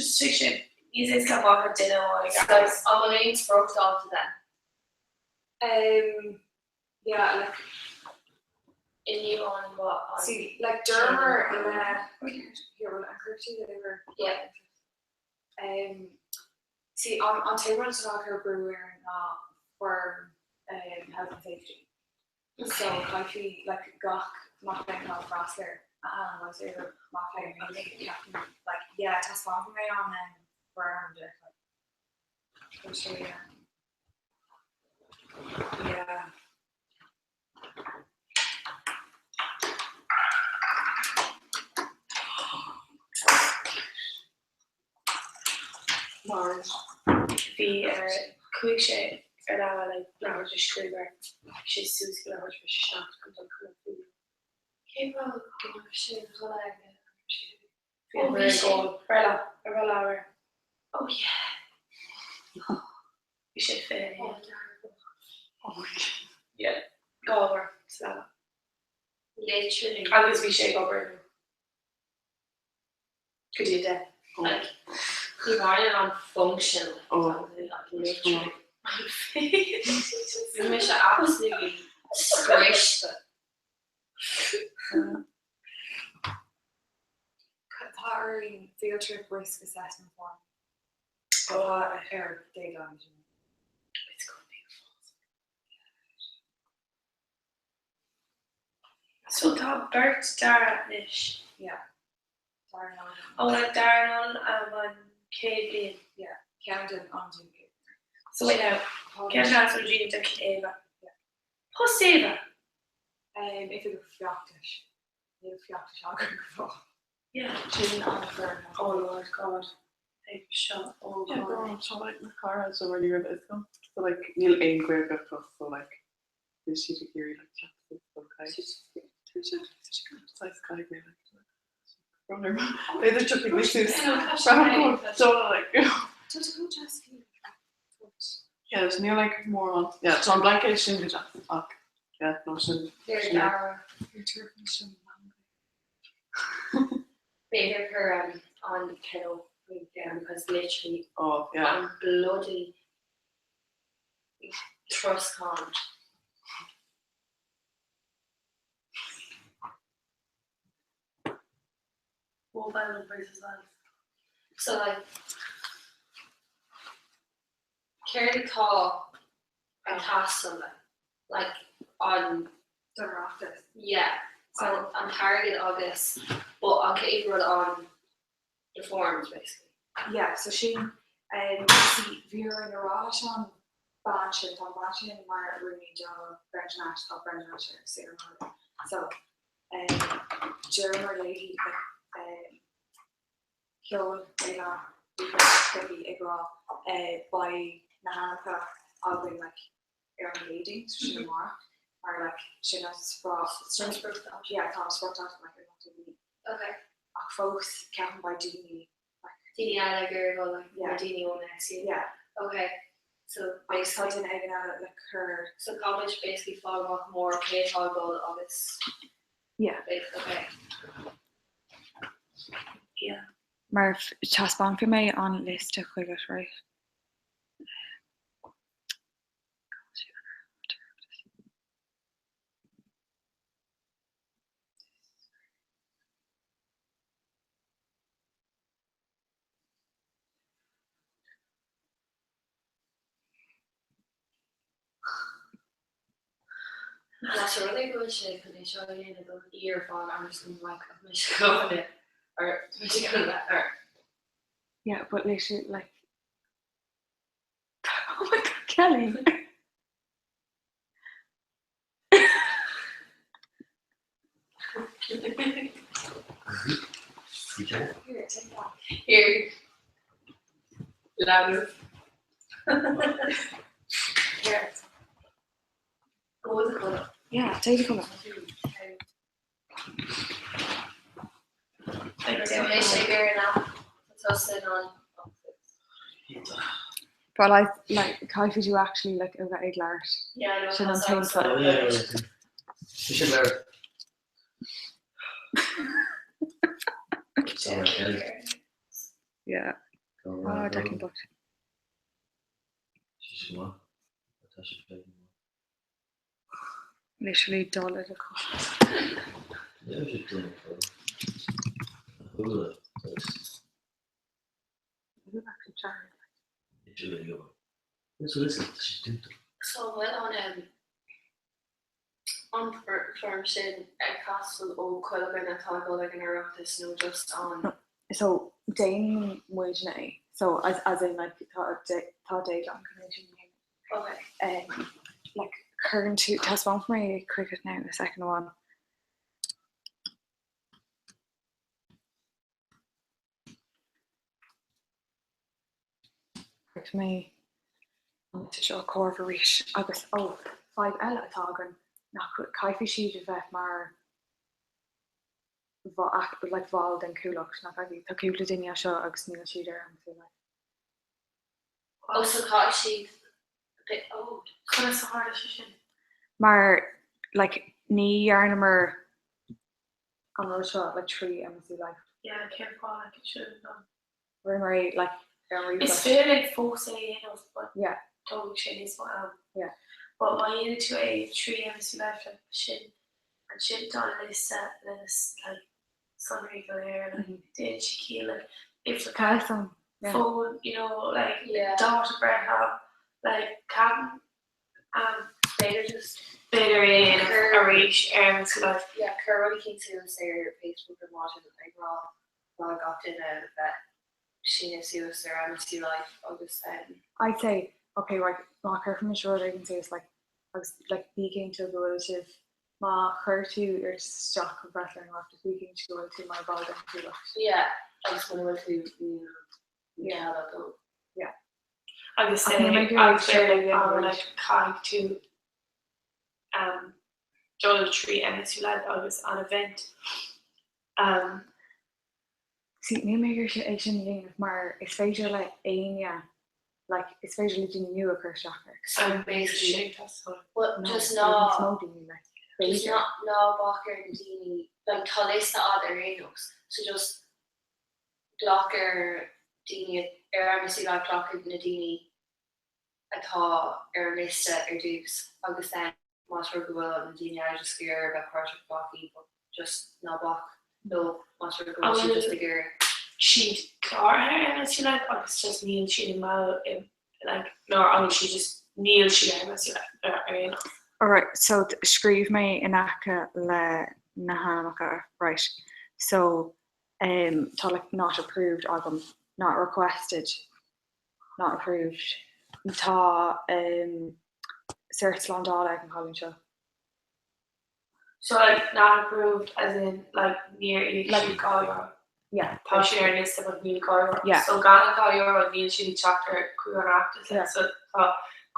just sé sin níos éasca amach an duine amháin i gceannas. An bhfuil aon spriocdháta then? Yeah, like Inniu an what an see like Dermer le here well an cuir tú le Yeah. See an an t-aon rud atá ar brú ar ná foirm health and safety. So caithfidh like gach mac léinn atá ag freastal ar a ainm agus ar mac léinn like yeah taispeánfaidh mé an Brown de like sé yeah. Mar bhí ar chuaigh sé ar leaba le leathuair tar éis 5 ar sé suas go leathuair tar éis 7 chun dul codladh faoi. Cén fáth go raibh sé ina chodladh aige an raibh sé Bhí an ag ól. Ar leaba, ar leaba air. Oh yeah. Bhí sé 21. Oh dearg. Oh yeah. Dhá uair sa leaba. Literally. Agus bhí sé ag obair inniu. Go dtí a 10. Like, bhí Marlon an function Oh. like literally. Bhí mise absolutely scriosta. Tá orainn field trip risk assessment form. Tá ar deadline. It's gonna be a false. So tá beirt Dara anois. Yeah. Darren Nolan. Oh like Darren Nolan am an chéad bhliain. Yeah. Ceann den an dún. So wait now. Cén seans ó Gina de Ava? Post Ava. Um, Oifigeach Feachtais. Níl feachtas againn go fóill. Yeah. Sin an foirm. Oh Lord God. Ag seo oh Yeah, God. bro, tá like na cara so really raibh is go. So like níl aon Ghaeilge acu so like bhí siad ag iarraidh like chat so B'fhéidir tiocfaidh mé suas like Yeah, níl like mórán yeah, tá an blaincéad sin go deas ach yeah, nó sin B'fhéidir gur an pillow down because literally Oh yeah. an bloody troscán. Mobile numbers as well. So like céard atá ag teastáil like an Don Oireachtas. yeah so an t-airgead agus but an chéad rud an the forms basically. Yeah, so sin um, see, bhí orainn a rá leis an bean sin, tá an bean sin mar rúnaí do Brendan Ashe, tá Brendan Ashe ar saor mar so um, dúramar léi like, um, sheol Ella ríomhphost ag rá uh, beidh na hainmneacha againn like, ar an gCéadaoin, so sin amárach, mar like, sin an sprioc Sin sprioc yeah, tá an spriocdháta like, ar an mí. Okay. Ach fós ceapaim beidh daoine like, Daoine eile ag iarraidh dul like, Yeah. daoine ón SU. yeah, Okay. So agus tá basically duine éigin eile le cur so caithfimid basically fáil amach mór cé atá ag dul agus Yeah. Okay. Yeah. Mar taispeánfaidh mé an liosta chugat, right? Más rud é go bhfuil sé chun é seo a dhéanamh don fhíorfháil agus don like of mise go or mise go or Yeah, but literally like Oh my god, Kelly. Okay. Here, take that. Here. Leanbh. Here. Go the colour. Yeah, take the colour. So mise gur na tá an But like, like, caithfidh tú actually like a bheith ag labhairt. Yeah, no, Sin an tá t-aon so- Oh, yeah, yeah, yeah. You should learn. Sorry, Kelly. Yeah. Go Oh, round, go. Declan booked. She's what? Literally dul i do chodladh. Yeah, we should do it. Hula. That's literally good. So listen, she's doing So bhfuil an um, an form sin ag teastáil ó chuile dhuine atá ag dul ag an Oireachtas nó just an So déanann muidne é. So as as in like tá tá deadline chun é sin a dhéanamh. Okay. Um, like cuireann tú taispeánfaidh mé chugat now in a second amháin. Chuir mé an liosta seo a chomhaireamh arís agus ó, fadhb eile atá againn nach caithfidh siad a bheith mar like bhall den chuallacht, nach caithfidh, tá cúpla duine anseo agus níl siad ar an like. Ó so caithfidh siad a bit ó. Conas a tharla sé sin? Mar like ní dhearnamar an rud seo like trí MSU Life. Yeah, cén fáth like it should have done. Rinneamar é like ar an Is ríomhphost. féidir linn fós é a dhéanamh but Yeah. tógfaidh sé níos mó am. Yeah. But má dhéanann tú é trí MSU Life like sin ansin tá an liosta le na like sonraí go léir like déanann sé ciall like if Tá fhios agam, yeah. phone you know like Yeah. dáta breithe like ceapaim um B'fhéidir just b'fhéidir é a dhéanamh arís ar MSU Life. Yeah, cuir rud eicínt suas ar Facebook ar maidin ag rá Lá gach duine bheith síneadh suas ar MSU Life agus um. I'd say, ok right, má chuirfimis rud éigin suas like agus like bí cinnte go bhfuil sibh, má chuir tú iarratas isteach chun freastal ar an Oireachtas bí cinnte go bhfuil tú mar bhall den chuallacht. Yeah, agus muna bhfuil tú níl ní Yeah. cead agat dul. Yeah. Agus Ach ní mbeidh ar agus siúl like ag like caithfidh tú um dul trí MSU Life agus an event um. See, níl mé ag iarraidh é sin a dhéanamh mar is féidir le éinne, like, is féidir le daoine nua cur isteach air. So basically, well, No, just níl ná, níos mó daoine, like, just b'fhéidir. ná, ná bac ar na daoine, like, tá liosta a'd ar aon nós, so just glac ar daoine, ar MSU Life glac ar na daoine atá ar an liosta ar dtús agus then más rud go bhfuil na daoine eile just ag iarraidh bheith páirteach glac iad but just ná bac leo más rud go bhfuil siad just ag iarraidh. siad cláraithe ar MSU Life agus just níl siad i mball i like nó an bhfuil siad just níl siad ar MSU Life ar aon nós. Alright, so scríobh mé in aice le na hainmneacha, right, so um tá like not approved agam, not requested. Not approved. Tá cert slándála ag an chailín seo. So like not approved as in like níor íoc siad €2. Yeah. Tá sé ar an liosta but níl €2. Yeah. So gan an €2 níl siad ag teacht ar chuig an Oireachtas Yeah. so tá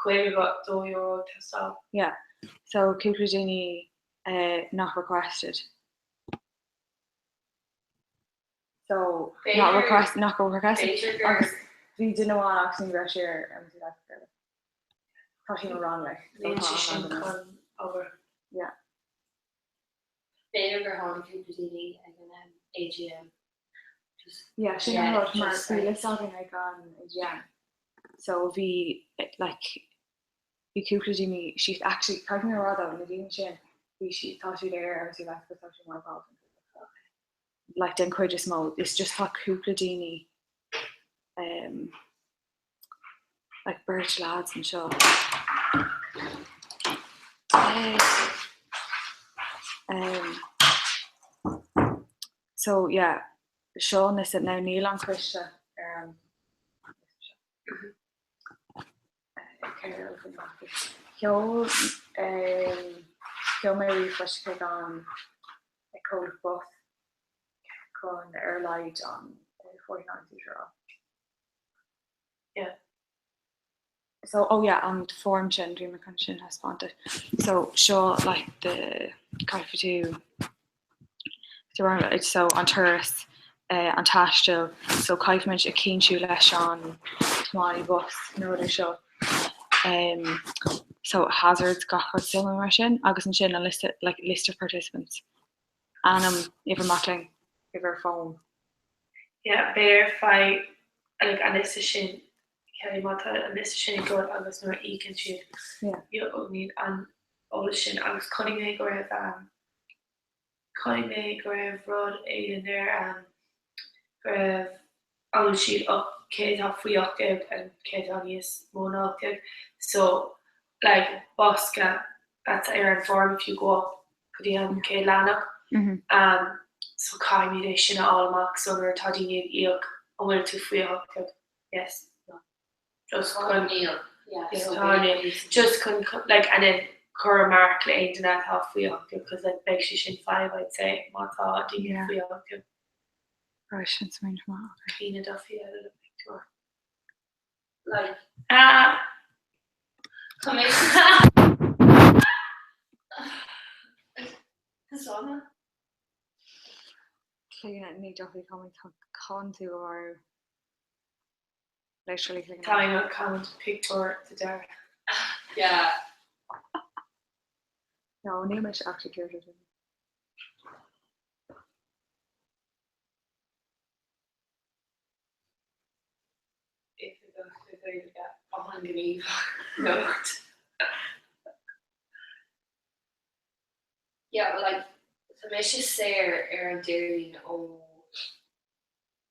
€52 ag teastáil. Yeah. So cúpla daoine not requested. So not request nach go request agus bhí duine amháin agus ní raibh sé ar MSU Life ar bith. Tá sé ina rang like. Níl sé sin chun obair. Yeah. B'fhéidir gur tháinig cúpla daoine ag an AGM. Just Yeah, sin an rud mar bhí liosta againn ag an AGM. So bhí like bhí cúpla daoine siad actually caithfidh mé a rá though na daoine sin bhí siad tá siad ar MSU Life agus tá siad mar bhall den like den chuid is mó is just tá cúpla daoine um, like beirt lads anseo. Um, so yeah, seo an liosta now níl an coiste ar an Sheol sheol mé ríomhphost chuig an comhlacht bus chun ar a laghad an 49 seater a fháil. Yeah. So, oh yeah, an form sin, bhí mé chun sin a thaispeáint duit. So, seo like the caithfidh tú so an turas, an taisteal, so caithfimid a chinntiú leis an tiománaí bus na rudaí seo. So hazards gach rud suimiúil mar sin agus ansin an liosta like list of participants. Ainm, uimhir mac léinn, uimhir fóin. Yeah, b'fhéidir faigh like an liosta sin Kelly má tá an liosta sin agat agus nuair a íocann siad Yeah. gheobhaimid an eolas sin agus chonaic mé go raibh um, Chonaic mé go raibh rud éigin ar ann, go raibh, an bhfuil siad up, cé atá faoi 18 and cé atá níos mó ná 18, so like bosca that's ar an form if you go up go dtí an chéad leathanach, um so caithfimid é sin a fháil amach so nuair atá daoine ag íoc an bhfuil tú faoi 18. Yes. No. Just chun Níl. Yeah, Yeah, so tá níl. níl. Just chun like and then cur marc le aon duine atá faoi 18 because like beidh sé sin fadhb I'd say má tá daoine Yeah. faoi 18. Right, sin smaoineamh maith, okay. Clíona Duffy eile le pictiúr. Like, Ah! tá mé Sona? Clíona Ní Duffy coming tá chun tú a mharú. Literally Clíona. Tá mé comment pictiúr de deireadh. Yeah. No, níl mise actually curious. An gníomh nocht. Yeah, well, like, tá mise saor ar an Déardaoin ó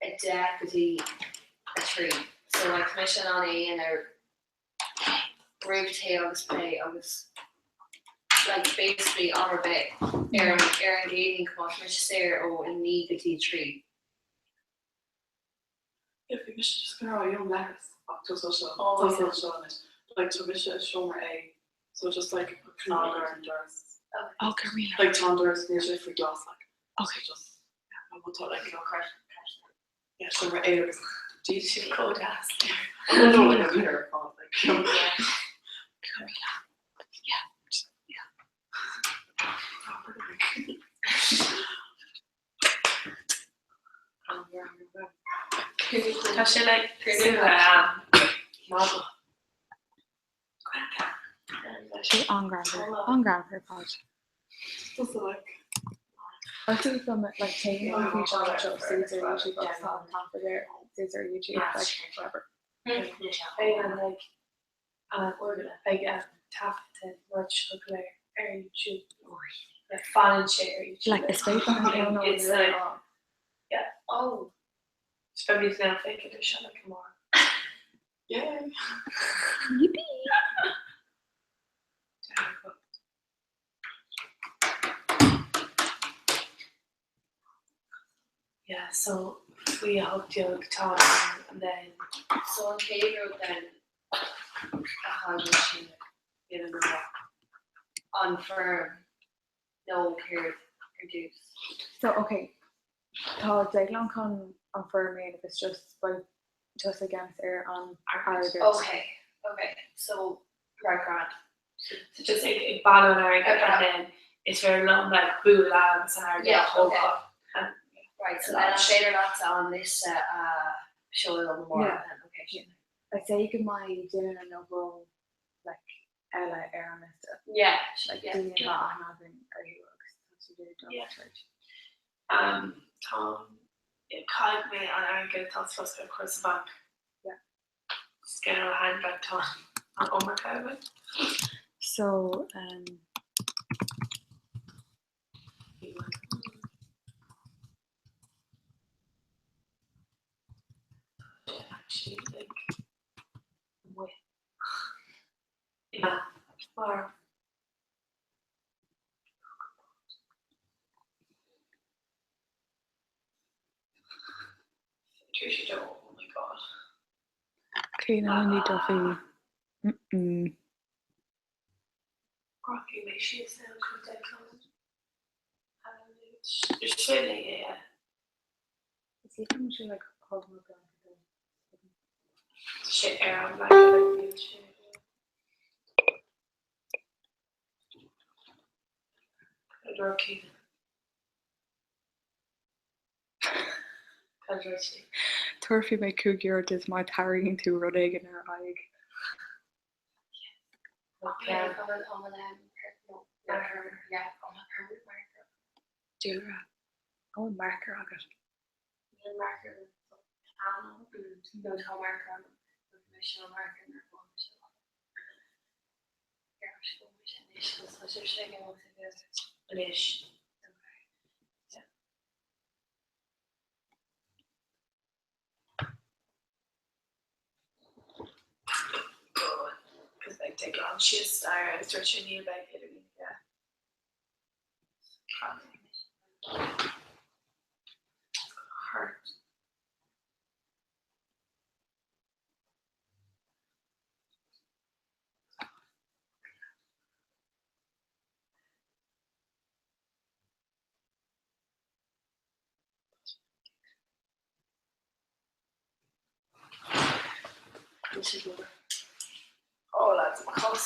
10 go dtí 3. So like, tá mise in ann é a dhéanamh roimh tae agus plé agus like, basically am ar bith ar an ar an gCéadaoin chomh maith. Tá mise saor ó 9 go dtí 3. Yeah, bhí mise just gonna rá you know leithreas ach tá seo seo tá seo seo anois. Like tá mise i seomra A so just like cnag ar an doras. Oh, Carmela. Like tá an doras níl sé faoi ghlas like. Okay. So just yeah, I want like you know crash crash. Yeah, seomra A agus Siad chomh deas. I don't know like I'm here on like you know. Carmela. Yeah. Just, yeah. Proper like. Tá sé like am model. Sé an-ghreannmhar. An-ghreannmhar ar fad. Just like I think from like taking on each other so Caesar YouTube like on top of there Caesar YouTube like whatever. Beidh an like beidh an taifeadta rud seo go léir ar YouTube. Like fanann sé ar YouTube. Like is féidir liom no It's like Yeah. Oh. It's probably now fake it or like more. yeah. Yippee. Yeah, so we hooked you tá and then So an chéad rud then a thagann sin you know an foirm nó céard ar dtús. So okay. Tá Declan chun an foirm a dhéanamh it's just by tusa i gceannas ar an airgead. Okay, okay. So right grand. So just ag ag bailiú an airgid and then is féidir liom like bualadh agus an airgead a Yeah, okay. thógáil. And Right, so then an féidir leat an liosta a sheoladh liom amárach Yeah. then, okay. Yeah. I'd say go mbeidh duine nó dhó like eile ar an liosta. Yeah, Like yeah. daoine atá aithne againn orthu agus tá siad ar dul Yeah. tríd. Tá caithfidh mé an airgead atá sa bhosca a chur sa bhanc. Yeah. Just get a handbag tá an iomarca againn. So Actually, like, with yeah, mar Tricia Joe, oh my god. Clíona Ní Duffy. Mm-mm. Rocky mé síos na chun Declan. Sin é yeah. Is he coming to like hug my blanket? Sé ar an blanket like Rocky. Cad Tabharfaidh mé €5 duit má tharraingíonn tú rud éigin ar aghaidh. Okay. An bhfuil no, marker, yeah, an bhfuil permanent marker? Dúlra. An bhfuil marker agat? Níl marker agam. No, tá marker agam. Mise an marker nuair a bhain mise amach. Yeah, sé anois, tá sé sé ag Anois. Okay. Because like Declan síos ar agus dúirt sé níl beidh idir yeah. It's gonna hurt. Níl siad ag obair. Oh lads, mo chos.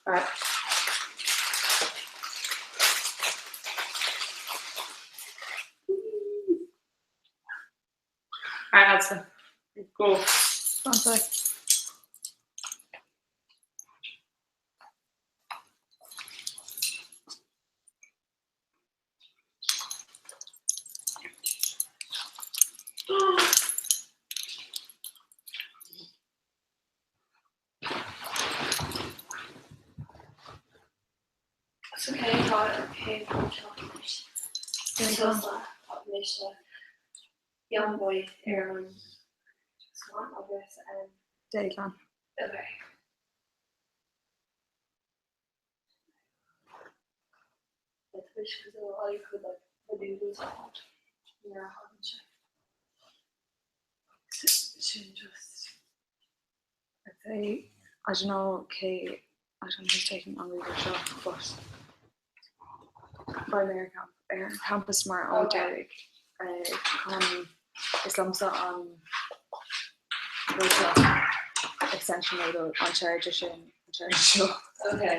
Right. Right, lads. Go. One sec. So cé tá cé tá anois Young Boy ar an scáileán agus Déaglán. Okay. Sin just I'd say I don't know cé I don't know who's taking on ríomhaire seo but beidh mé ar ar an campus mar ádh dearg chun is liomsa an rud seo extension model an charger sin an charger seo. Okay.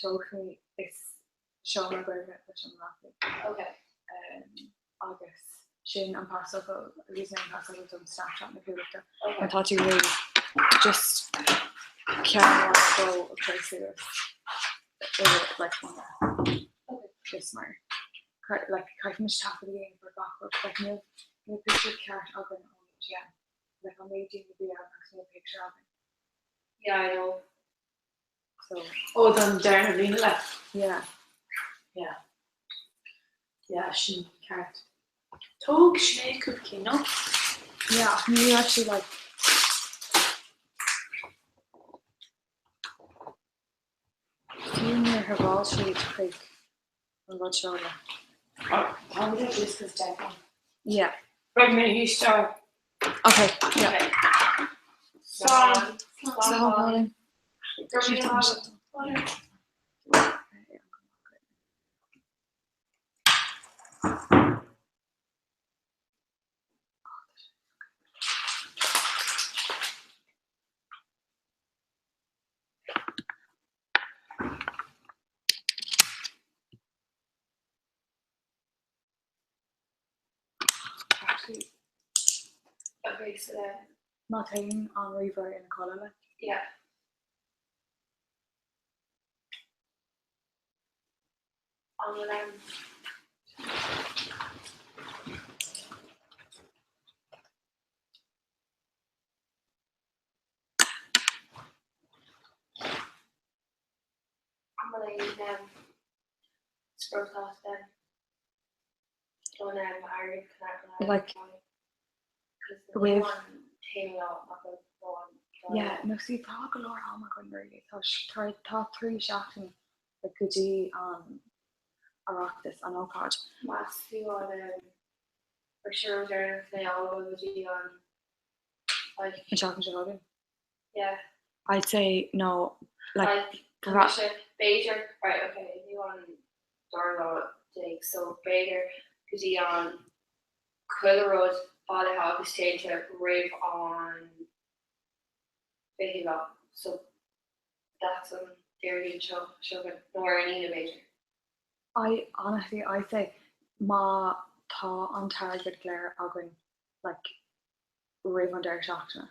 Tógfaidh is seomra Gaeilge leis an laptop. Okay. Agus sin an pasfhocal username pasfhocal don Snapchat na Cuallachta. Okay. Má tá tú really just ceann dó a chur suas like Okay. just mar like caithfimid taifead a dhéanamh ar gach rud like níl níl picture ceart againn ón UTM like an méid daoine a bhí ann agus níl picture againn. Yeah, I know. So. Ó don deireadh na bliana le. Yeah. Yeah. Yeah, sin ceart. Tóg Sinéad cúpla cinn, no? Yeah, ach ní raibh sí like Fiú níor shábháil siad chuig an rud seo le. Tá muid ag discuss Declan. Yeah. Beidh mé thíos star. Okay, yeah. Okay. Slán. Slán. Actually, Okay, so then, má théann an ríomhaire ina chodladh like. yeah. An bhfuil um, An bhfuil aon um, sprioc agat then? Don um, airgead chun Like, Because with- taobh lá nach bhfuil don Yeah, no see tá go leor ama againn really. Tá tá tá 3 seachtain like, go dtí an Oireachtas an ócáid. Meas tú an um, for sure deireanach na go dtí an like An seachtain seo chugainn. yeah I'd say no like like tá sé b'fhéidir right okay inniu an dara lá déag so b'fhéidir go dtí an chuile rud bailithe agus déanta roimh an 20ú lá so that's an Déardaoin seo chugainn nó ar an Aoine b'fhéidir. I honestly I'd say má tá an t-airgead go léir againn like roimh an deireadh seachtaine.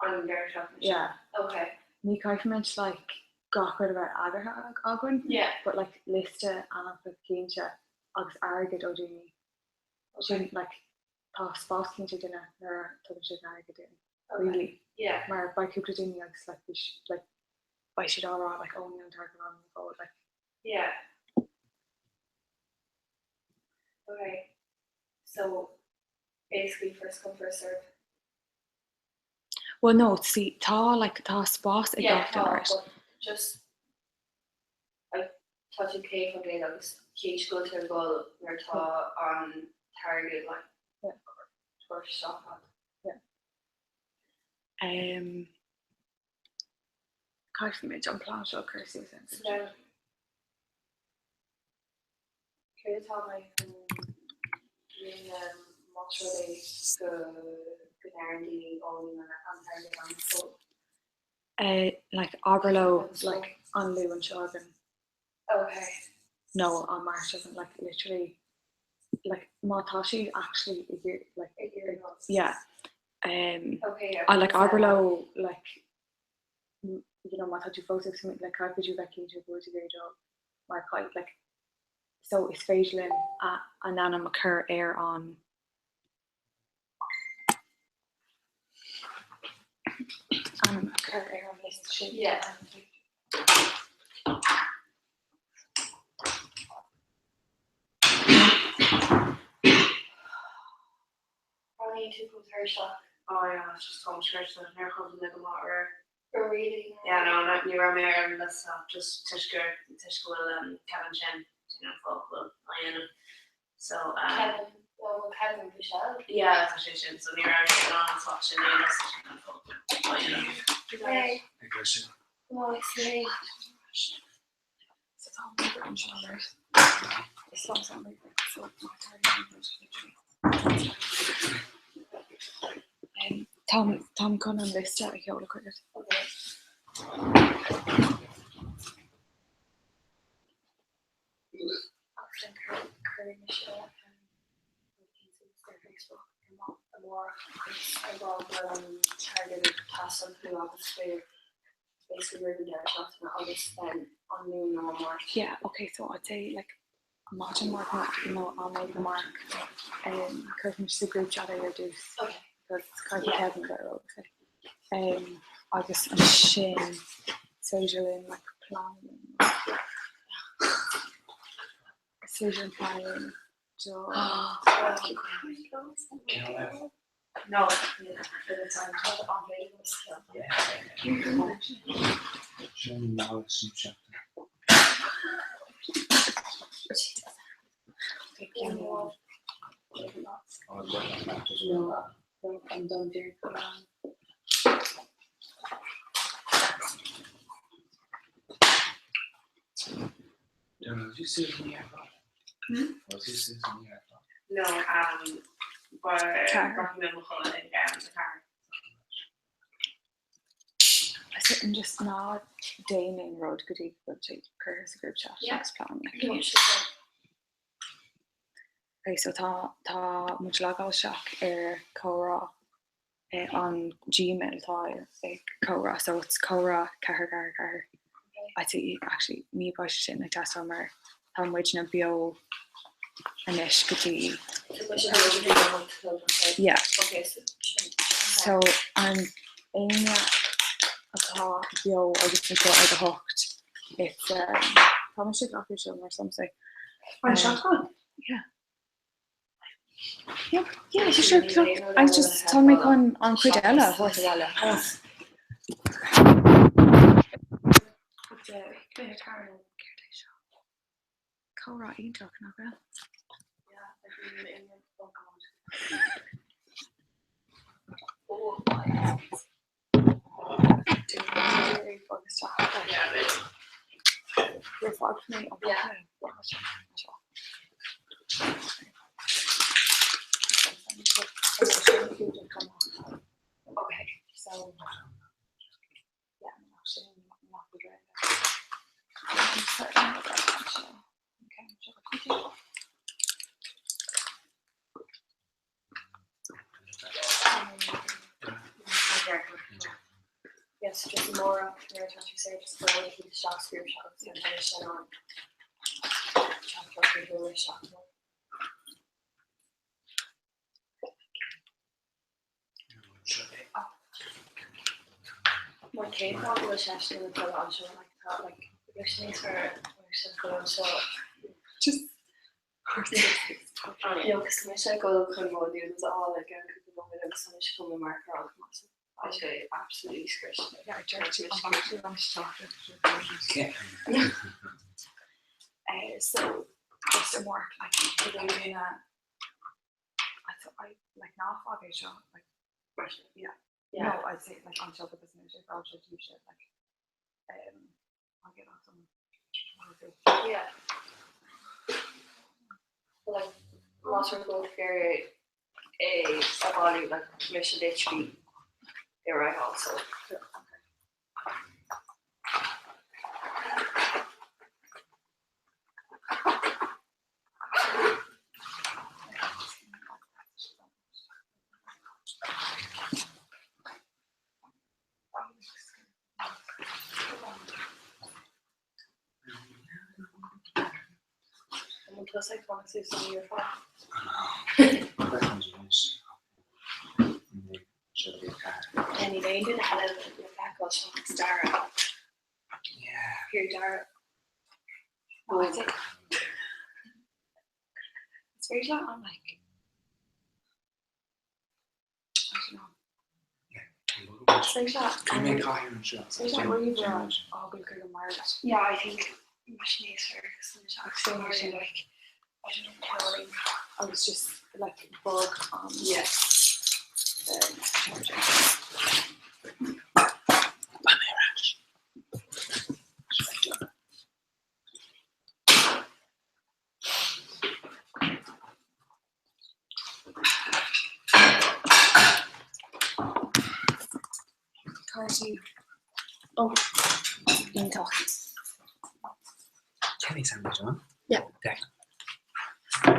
An deireadh seachtaine seo? Yeah. Okay. Ní chaithfimid like gach rud a bheith eagraithe againn Yeah. but like liosta ainmneacha cinnte agus airgead ó daoine. Sin like tá spás cinnte ag duine nuair a tugann siad an airgead dúinn. Okay. Really. Yeah. Mar beidh cúpla daoine agus like bhí like Beidh siad á rá like oh níl an t-airgead ann go fóill like. Yeah. Okay. So basically first come first serve. Well no, see tá like tá spás ag Yeah, gach duine tá, right? but just like tá tú 100% agus céad go bhfuil tú ag dul nuair atá an t-airgead like Yeah. tabhairt isteach agat. Yeah. Um, Caithfimid an plean seo a chur suas ann. So then céard atá mé chun dhéanamh más rud é go go ndeireann daoine ó níl an t-airgead ann go fóill? Eh, like abair leo like an Luan seo chugainn. Okay. No, an Máirt seo chugainn, like literally like má tá siad actually ag iarraidh like Ag iarraidh rud. yeah. Um, Okay, yeah. I like abair leo like you know má tá tú fós ag smaoineamh like caithfidh tú bheith cinnte go bhfuil tú ag iarraidh dul mar caith like so is féidir linn a a n-ainm a chur ar an ainm a chur ar an liosta sin. Yeah. Roghnaíonn tú chun tar isteach. Oh yeah, it's just táim scriosta, níor chuimhin mé go maith aréir. Oh really? Yeah, no, no, ní raibh mé ar an liosta just toisc gur toisc go bhfuil um, Kevin sin, sin an fáth go bhfuil á dhéanamh. So, um, Kevin, well, well Kevin Michelle. yeah, tá sé sin, so ní raibh sé in ann an spot sin a dhéanamh, so sin an fáth go bhfuil á dhéanamh. Hey. Ag sin. Nice, hey. So tá an obair anseo right? Is liomsa an obair, so má tá an obair literally. Um, Táim táim chun an liosta a sheoladh chugat. Okay. Agus then cuir cuir mise um, ar Facebook amárach agus ag rá go bhfuil an t-airgead ag teastáil go luath agus faoi basically roimh an deireadh seachtaine agus then an Luan nó an Máirt. Yeah, okay, so I'd say like maidin amárach nó am éigin amárach um, cuirfimid sa group chat é ar dtús. Okay. Because caithfidh Yeah. Kevin a bheith ar eolas é. Um, agus ansin is féidir linn like plean a dhéanamh. Is féidir linn plean a dhéanamh do No. Sin ná sin seachtain. Was you Susan the iPod? Was you Susan the iPod? No, um, but Ceathair. mé mo chodladh ag am a ceathair. Sin just ná déan aon rud go dtí go bhfuil sé curtha sa group chat Yeah. agus plean like. Yeah. Okay, so tá tá muid logáilte isteach ar comhrá eh, an Gmail atá ag comhrá, so it's comhrá 4 4 4. I'd say actually ní bheidh sé sin ag teastáil mar tá muidne beo anois go dtí yeah. Okay, so So an éinne atá beo agus anseo ag a hocht it's um, tá mise ag glacadh seo mar something. An seachtain? Yeah. Yeah, yeah, so sure, look, I just tá mé chun an chuid eile a thabhairt abhaile. Céard é seo? Comhrá iontach, nach bhfuil? Okay, so yeah, Yes, just amárach nuair atá tú saor just go bhfuil tú isteach sa group chat agus an duine sin ann. Teachtaireacht a sheoladh isteach nó. Mar cén fáth go bhfuil seisean ina chodladh anseo like tá like bheadh sé níos fearr bheadh sé ina chodladh anseo. Just You know, cos tá mise ag dul chun mo noodles a fháil i gceann cúpla nóiméad agus tá mise chun mo marker a fháil chomh maith so beidh sé absolutely scriosc. Yeah, deir tú an bhfaca tú an isteach le So just amárach like go bhfuil duine I thought I like ná fág é seo like yeah. Yeah. No, I'd say like anseo because níl sé fáilte daoibhse like um I'll get off some Yeah. Well, like más rud go bhfuil é a bhailiú like mise literally ar aghaidh also. An bhfuil tusa ag fanacht suas don mhí ar fad? Níl aon duine eile le feiceáil seachas Dara. Here Dara. Oh, I think it's very like I'm like I don't know. It's very like Can we make iron It's very like really broad. Oh, go go Margaret. Yeah, I think actually like I don't know Caroline. I was just like bug on Yeah. the charger. Carty. Oh, iontach. Kenny sandwich on? Yeah. Declan.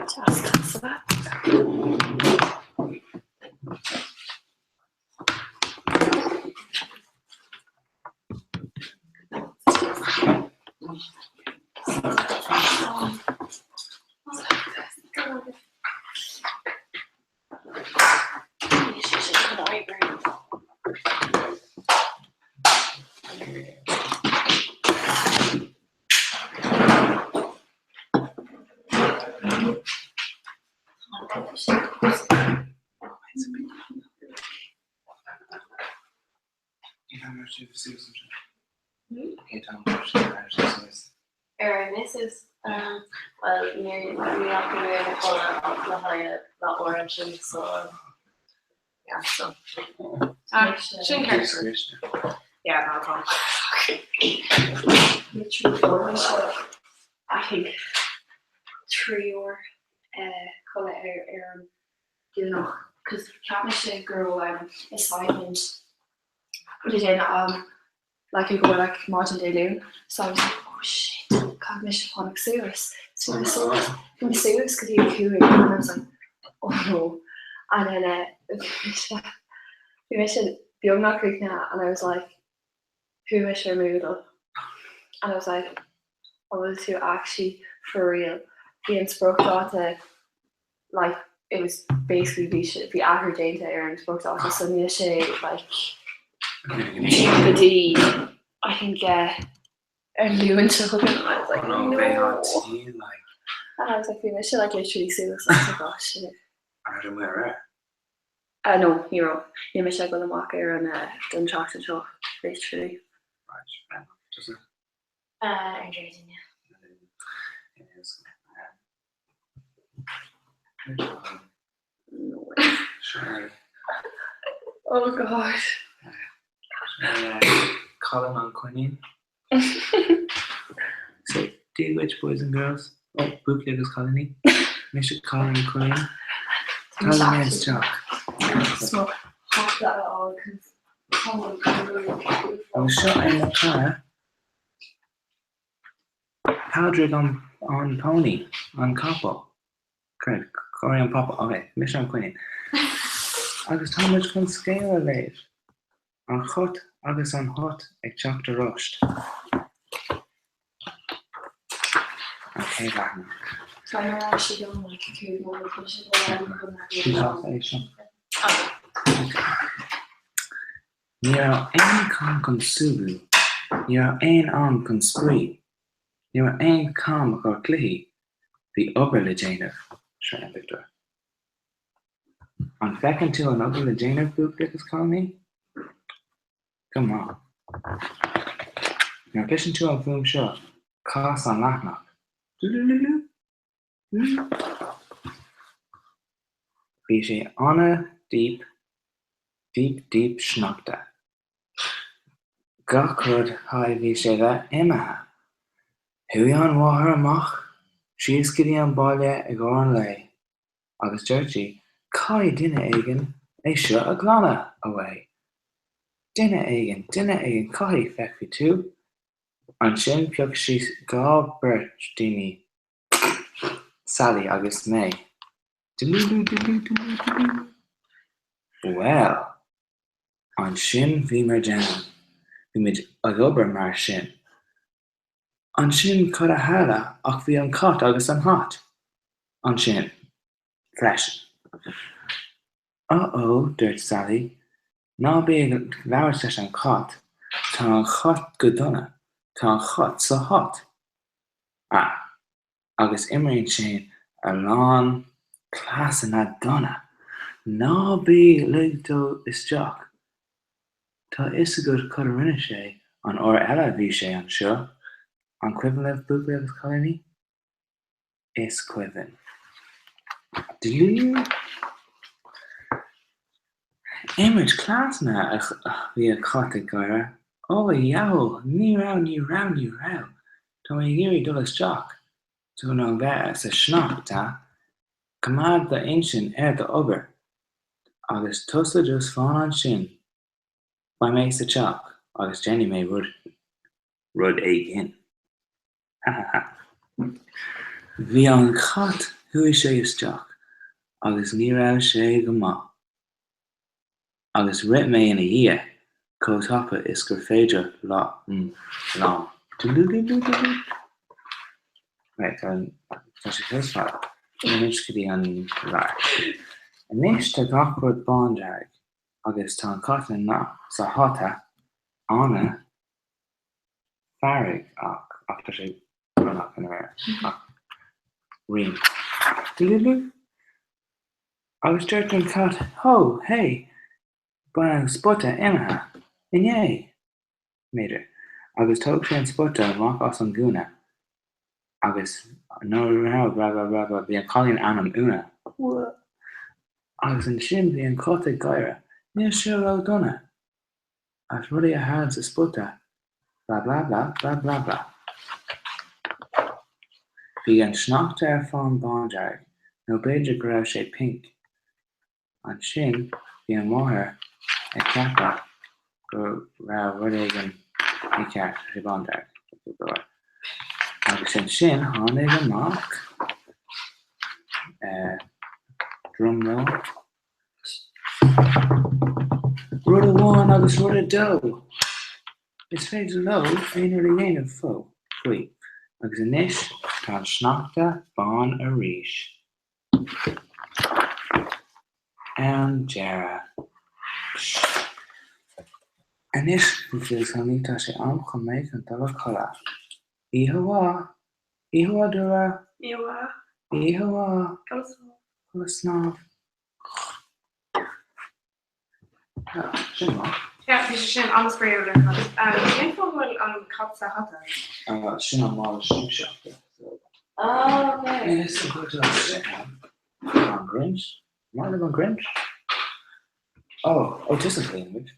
Just for that. Ar an Mrs. Bhuel, ní fhaca mé na codladh ach le haghaidh leathuair ansin so yeah so. Ah, sin ceart. Yeah, no tá. Literally fuair mise I think triúr codladh ar ar an Domhnach cos cheap mise go raibh assignment le déanamh agam like ag gabháil like maidin Dé Luain so I was like oh shit caithfidh mise fanacht suas so bhí mé suas bhí mé suas go dtí a 5 and I was like oh no and then bhí mise beagnach críochnaithe and I was like chuaigh mise ar Moodle and I was like an bhfuil tú actually for real bhí an spriocdháta like it was basically bhí sé bhí athrú déanta ar an spriocdháta so níl sé like go dtí I think uh, ar Luan seo chugainn and I was like Oh no, no BHT, like, and I was like bhí mise like literally suas I was like oh shit I don't wear it. No, ní raibh. Níl mise ag dul amach ar an don tseachtain seo, literally. Right, fair enough, does it? Ar an Déardaoin, yeah. No way. Sure. Oh God. Colin an Coinín. So, Dia duit boys and girls. Oh, buachaillí agus cailíní. Mise Colin an Coinín. Tá mé isteach. Smoke hot that at all because Agus seo é mo chara. Pádraig an an pony, an capall. Céard, Corey an papa, ok, mise an coinín. Agus tá muid chun scéal a léamh. An Cat agus an Hot ag teacht aráist. An chéad leathanach. Tá mé ar ais ag an like 5 nóiméad tá sé go Sin é seo. Ní raibh aon am chun súgradh, ní raibh aon am chun spraoi, ní raibh aon am do chluichí, bhí obair le déanamh. Seo an pictiúr. An bhfeiceann tú an obair le déanamh, buachaillí agus cailíní? Go maith. Nuair a chloiseann tú an fuaim seo, cas an leathanach. Dúdúdúdú. Bhí sé an-deep, deep deep sneachta. Gach rud chaithfidh bhí sé bheith imithe. Chuaigh an mháthair amach síos go dtí an baile i gcomhair an lae agus dúirt sí, caithfidh duine éigin é seo a ghlanadh away. Duine éigin, duine éigin, caithfidh, feicfidh tú. Ansin phioc sí 2 beirt daoine Sally agus mé. Bhuel, ansin bhíomar down. Bhí muid ag obair mar sin. Ansin cad a tharla ach bhí an cat agus an hat ansin freisin. Uh-oh, dúirt Sally, ná bí ag labhairt leis an chat, tá an chat go dona, tá an chat sa hot. Ah, agus imríonn sé a lán cleasanna dona. Ná bí ag lig dó isteach. Tá a fhios agat cad a rinne sé an uair eile a bhí sé anseo, an cuimhin libh, buachaillí agus cailíní? Is cuimhin. Imirt cleasanna a bhí an cat ag gáire. Ó, a dheabhail, ní raibh, ní raibh, ní raibh. Tá mé ag iarraidh dul isteach chun a bheith sa sneachta. Coimeád d'intinn ar d'obair. Agus tusa just fan ansin. Beidh mé sa teach agus déanfaidh mé rud, rud éigin. Ha ha ha. Bhí an cat, chuaigh sé isteach agus ní raibh sé go maith. Agus rith mé ina dhiaidh chomh tapa is gur féidir liom. Right, tá tá sé fós fada. Anois go dtí an lár. Anois tá gach rud bándearg agus tá an cat sa hata ana feargach ach tá sé brónach ina réir ach rím. Agus dúirt an cat, Hó, hé, beidh an spota imithe inné, b'fhéidir. Agus thóg sé an spota amach as an gúna agus nuair a raibh blah blah blah blah bhí an cailín ainm Úna. Agus ansin bhí an cat ag gáire, níl sé ró-dona. As rudaí a tharla sa spota blah blah blah blah blah blah. Bhí an sneachta ar fán bándearg, nó b'fhéidir go raibh sé pinc. Ansin bhí an mháthair ag ceapadh go raibh rud éigin mícheart, tá sé bándearg. Agus ansin tháinig amach drumroll. Rud amháin agus rud a dó! Is féidir leo aon rud a dhéanamh faoi. Agus anois tá an sneachta bán arís. Ar an deireadh. Anois, buachaillí agus cailíní, tá sé am chun mé chun dul a chodladh. Oíche mhaith! Oíche mhaith, Dúlra! Oíche mhaith! Oíche mhaith! Codladh snámh! Snámh. Sin maith. Yeah, bhí sé sin an-spraíúil ar fad. Cén fáth go bhfuil an cat sa hata? Sin an mála siamsaíochta. Oh, okay. Is an chuid An Grinch? Maith libh an Grinch? Oh, oh, tusa a léann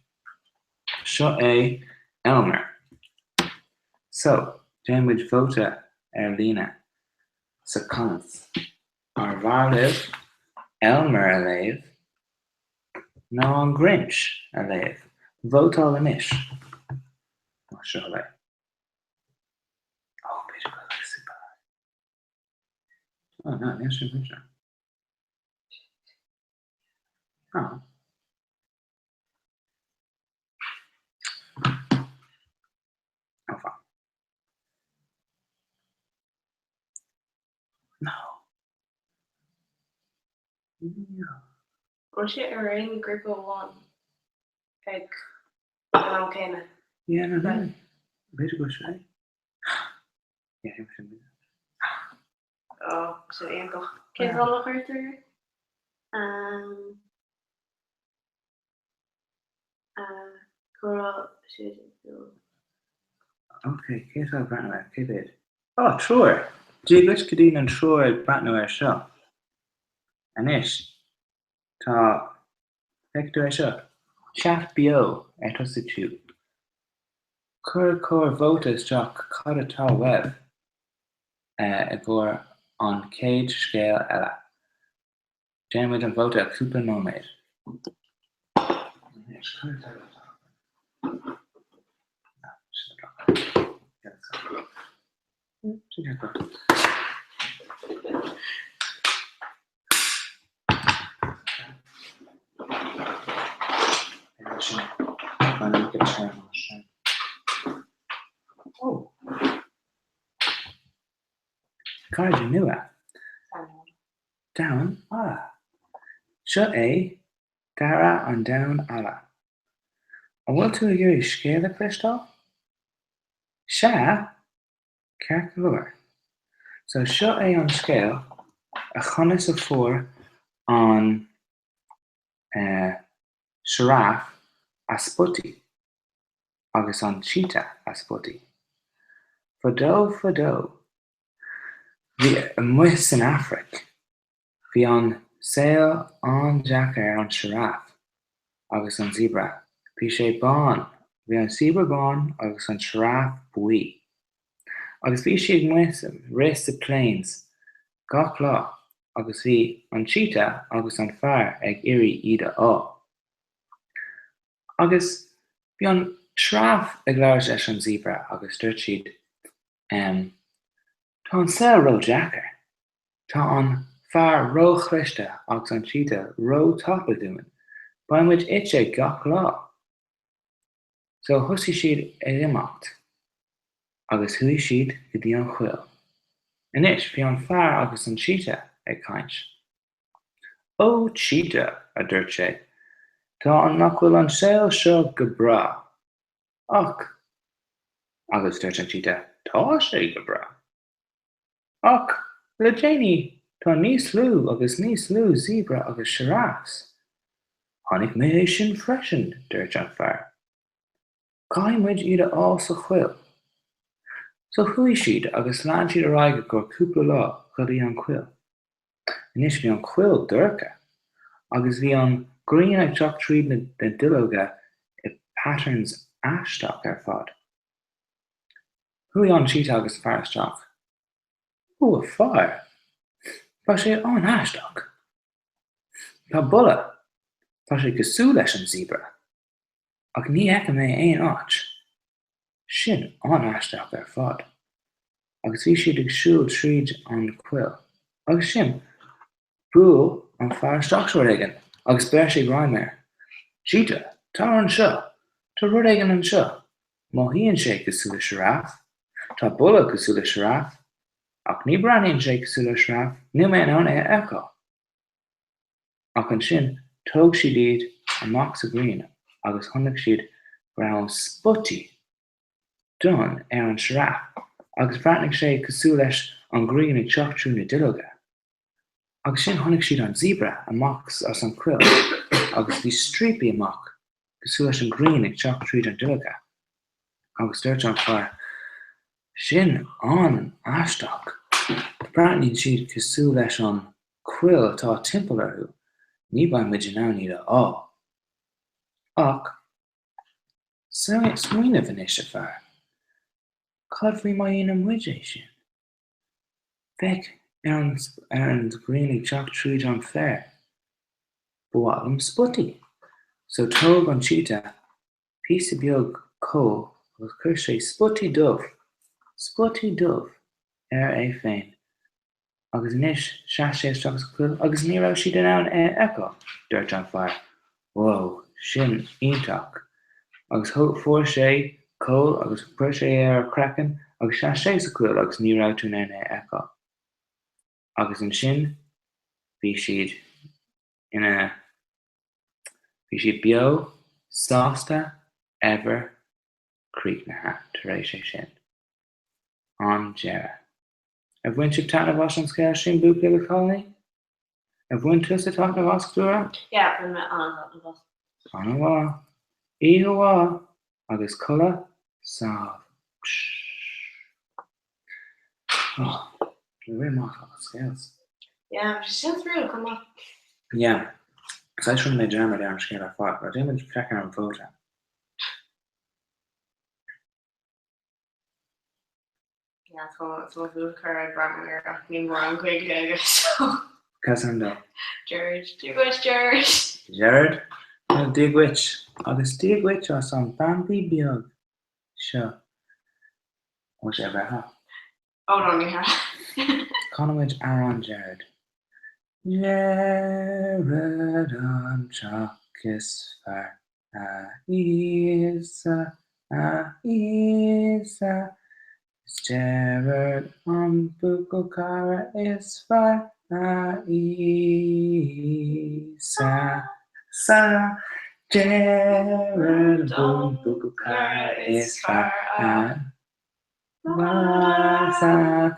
Seo é Elmer. So, déanfaidh muid vóta ar líne sa comments. Ar mhaith libh Elmer a léamh nó an Grinch a léamh? Vótáil anois! Seo é. Oh, b'fhéidir go bhfuil super. Oh, no, níl sin anseo. Oh. Oh, fan. No. Yeah. Bhfuil sé ar aon grúpa amháin ag. Ag an am céanna. Yeah, no, no. B'fhéidir go bhfuil sé. Yeah, bhí sé. Oh, sin iontach. Cén t-ainm a chuir tú air? Um, uh, Comhrá 16. Ok, cé atá ag breathnú air? Cé mhéad? Oh, triúr! Dia duit go dtí an triúr ag breathnú air seo. Anois, tá Feicfidh tú é seo. Chat beo ar tosaigh tú. Cuir cuir vóta isteach cad atá uaibh i gcomhair an chéad scéal eile. Déanfaidh muid an vóta i cúpla nóiméad. Anois, cad atá Cairde nua. Damhán alla. Seo é Dara an damhán alla. An bhfuil tú ag iarraidh scéal a chloisteáil? Sea! Ceart go leor. So seo é an scéal a conas a fuair an eh sioráf a spotaí agus an cheetah a spotaí. Fadó fadó bhí amuigh san Afraic bhí an saol an-deacair ar an sioráf agus an zebra. Bhí sé bán, bhí an zebra bán agus an sioráf buí. Agus bhí siad amuigh rith sa plains gach lá agus bhí an cheetah agus an fear ag iarraidh iad a fháil. Agus bhí an sioráf ag labhairt leis an zebra agus dúirt siad em tá an saol ró-deacair. Tá an fear ró-chliste agus an cheetah ró-tapa dúinn. Beidh muid ite gach lá. So thosaigh siad ag imeacht agus chuaigh siad go dtí an choill. Anois bhí an fear agus an cheetah ag caint. Ó cheetah, a dúirt sé, tá an nach bhfuil an saol seo go breá? Ach, agus dúirt an cheetah, tá sé go breá. Ach le déanaí tá níos lú agus níos lú zebra agus giraffes. Chonaic mé é sin freisin, dúirt an fear. Caithfidh muid iad a fháil sa choill. So chuaigh siad agus lean siad ar aghaidh i gcomhair cúpla lá go dtí an choill. Anois bhí an choill dorcha agus bhí an ghrian ag teacht tríd na duilleoga i patterns aisteach ar fad. Chuaigh an cheetah agus an fear isteach. Ó, a fear! Tá sé an-aisteach. Tá boladh. Tá sé cosúil leis an zebra. Ach ní fheicim é aon áit. Sin an-aisteach ar fad. Agus bhí siad ag siúl tríd an choill. Agus sin, bhuail an fear isteach sa rud éigin agus bheir sé greim air. Cheetah, tar anseo! Tá rud éigin anseo! Mothaíonn sé cosúil le sioráf. Tá boladh cosúil le sioráf. Ach ní breathnaíonn sé cosúil le sioráf, níl mé in ann é a fheiceáil. Ach ansin tóg siad iad amach sa ghrian agus chonaic siad go raibh spotaí donn ar an sioráf agus bhreathnaigh sé cosúil leis an ghrian ag teacht trú na duilleoga. Agus sin chonaic siad an zebra amach as an choill agus bhí stríopaí amach cosúil leis an ghrian ag teacht tríd an duilleoga. Agus dúirt an fear, Sin an-aisteach. Breathnaíonn siad cosúil leis an choill atá timpeall orthu, ní beidh muid in ann iad a fháil. Ach smaoineamh anois, a fear. Cad faoi má dhéanann muid é sin? Féach ar an ar an ghrian ag teacht tríd an féar. Ba mhaith liom spotaí. So tóg an cheetah píosa beag coal agus chuir sé spotaí dubh, spotaí dubh ar é féin. Agus anois sheas sé isteach sa choill agus ní raibh siad in ann é a fheiceáil, dúirt an fear. Wow, sin iontach! Agus fuair sé coal agus chuir sé é ar a chraiceann agus sheas sé sa choill agus ní raibh tú in ann é a fheiceáil. Agus ansin bhí siad ina, bhí siad beo, sásta. Ever críochnaithe tar éis é sin. An deireadh. Ar bhain sibh taitneamh as an scéal sin, buachaillí agus cailíní? Ar bhain tusa taitneamh as, Dúlra? Yeah, bhain mé an-taitneamh as. An-mhaith. Oíche mhaith agus codladh sámh. Oh, rith amach as scéal. Yeah, bhí sé sin spraíúil chomh maith. Yeah. Saghas rinne mé dearmad ar an scéal ar fad. Well, déanfaidh muid féach ar an vóta. Yeah, tá tá mo bhuachaill ag breathnú air ach níl mórán Gaeilge aige so. Cad ainm dó? Gerard. Dia dhuit, Gerard. Gerard? Bhuel, Dia dhuit. Agus Dia dhuit as an Bambi beag seo. Bhfuil sé breithe? Oh no, ní hea. Canfaidh muid amhrán Gerard. Gerard an teach is fearr. A Íosa, a Íosa, Is Gerard an buachaill cara is fearr, A Íosa, sa, Gerard an buachaill cara is fearr, A Íosa.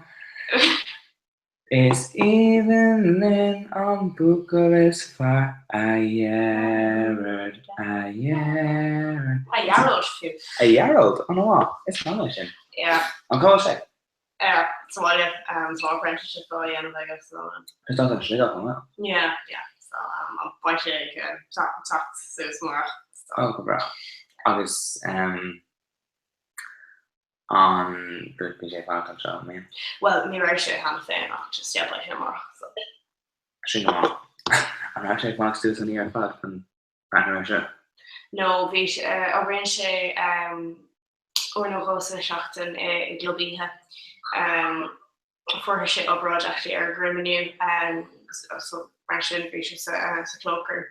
Is aoibhinn linn an buachaill is fearr, a Ghearóid, a Ghearóid. A Ghearóid fiú. A Ghearóid, an-mhaith, is maith liom sin. Yeah. An cá bhfuil sé? Yeah, sa bhaile, tá apprenticeship á dhéanamh aige so. Is dá an Sligeach an bhfuil? Yeah, yeah, so um, beidh sé ag teacht suas amárach. Oh, go breá. Agus um, An bhí sé ag fanacht anseo, an mbíonn? Bhuel, ní raibh sé cheana féin ach just yeah, beidh sé amárach so. Sin go maith. An raibh sé ag fanacht suas an oíche ar fad chun breathnú air seo? No, bhí sé, oibríonn sé uair nó dhó sa seachtain i gclub oíche. Fuair sé obráid actually ar a dhroim inniu so mar sin bhí sé sa sa cloakroom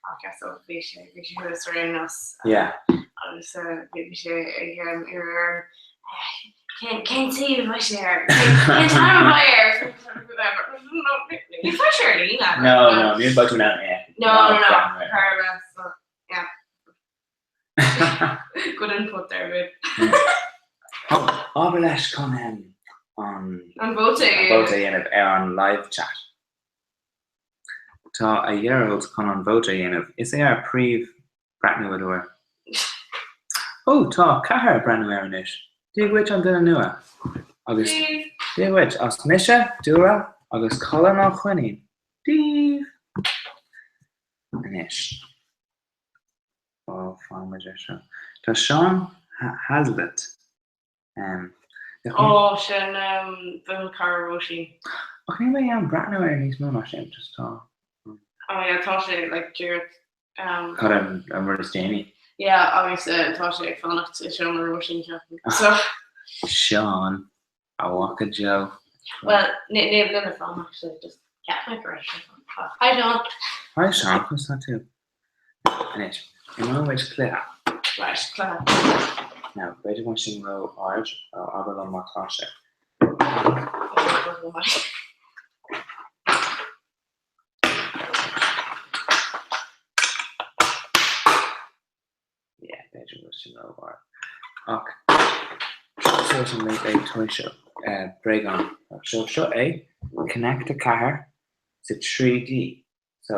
ach yeah so bhí sé bhí sé thuas ar aon nós Yeah. agus bhí bhí sé ag iarraidh orm cén cén suíomh a bheidh sé air cén cén t-ainm a bheidh air ní bheidh sé ar líne. No, no, ní bheidh tú in ann é. No, no, no, thar so yeah. Good input there, babe. Abair leis chun an An vóta a dhéanamh. vóta a dhéanamh ar an live chat. Tá a Ghearóid chun an vóta a dhéanamh. Is é ár príomh breathnóir. Ó, tá ceathrar ag breathnú air anois. Dia dhuit an duine nua. Agus Dia dhuit as mise, Dúlra agus Colin an Choinín. Daoibh! Anois. Ó, fanfaidh muid ar seo. Tá Seán Hazlitt. Ó, sin buachaill cara Róisín. Ach níl mé in ann breathnú air níos mó ná sin, just tá. Oh yeah, tá sé like díreach. Cad é an rud is déanaí? Yeah, agus tá sé ag fanacht i seomra Róisín, ceapaim. So. Seán, a mhaca Joe. Bhuel, níl lena fanacht, actually, just cheap mé go raibh sé ag fanacht. Hi Seán! Hi Seán, conas tá tú? Anois, imreoidh muid cluiche. Right, cluiche. Now, b'fhéidir go bhfuil sin ró-ard, abair liom má tá sé. Yeah, b'fhéidir go bhfuil sin ró-ard. Ach, seo an Late Late Toy Show, bréagán. So, seo é, Connect 4 sa 3D. So,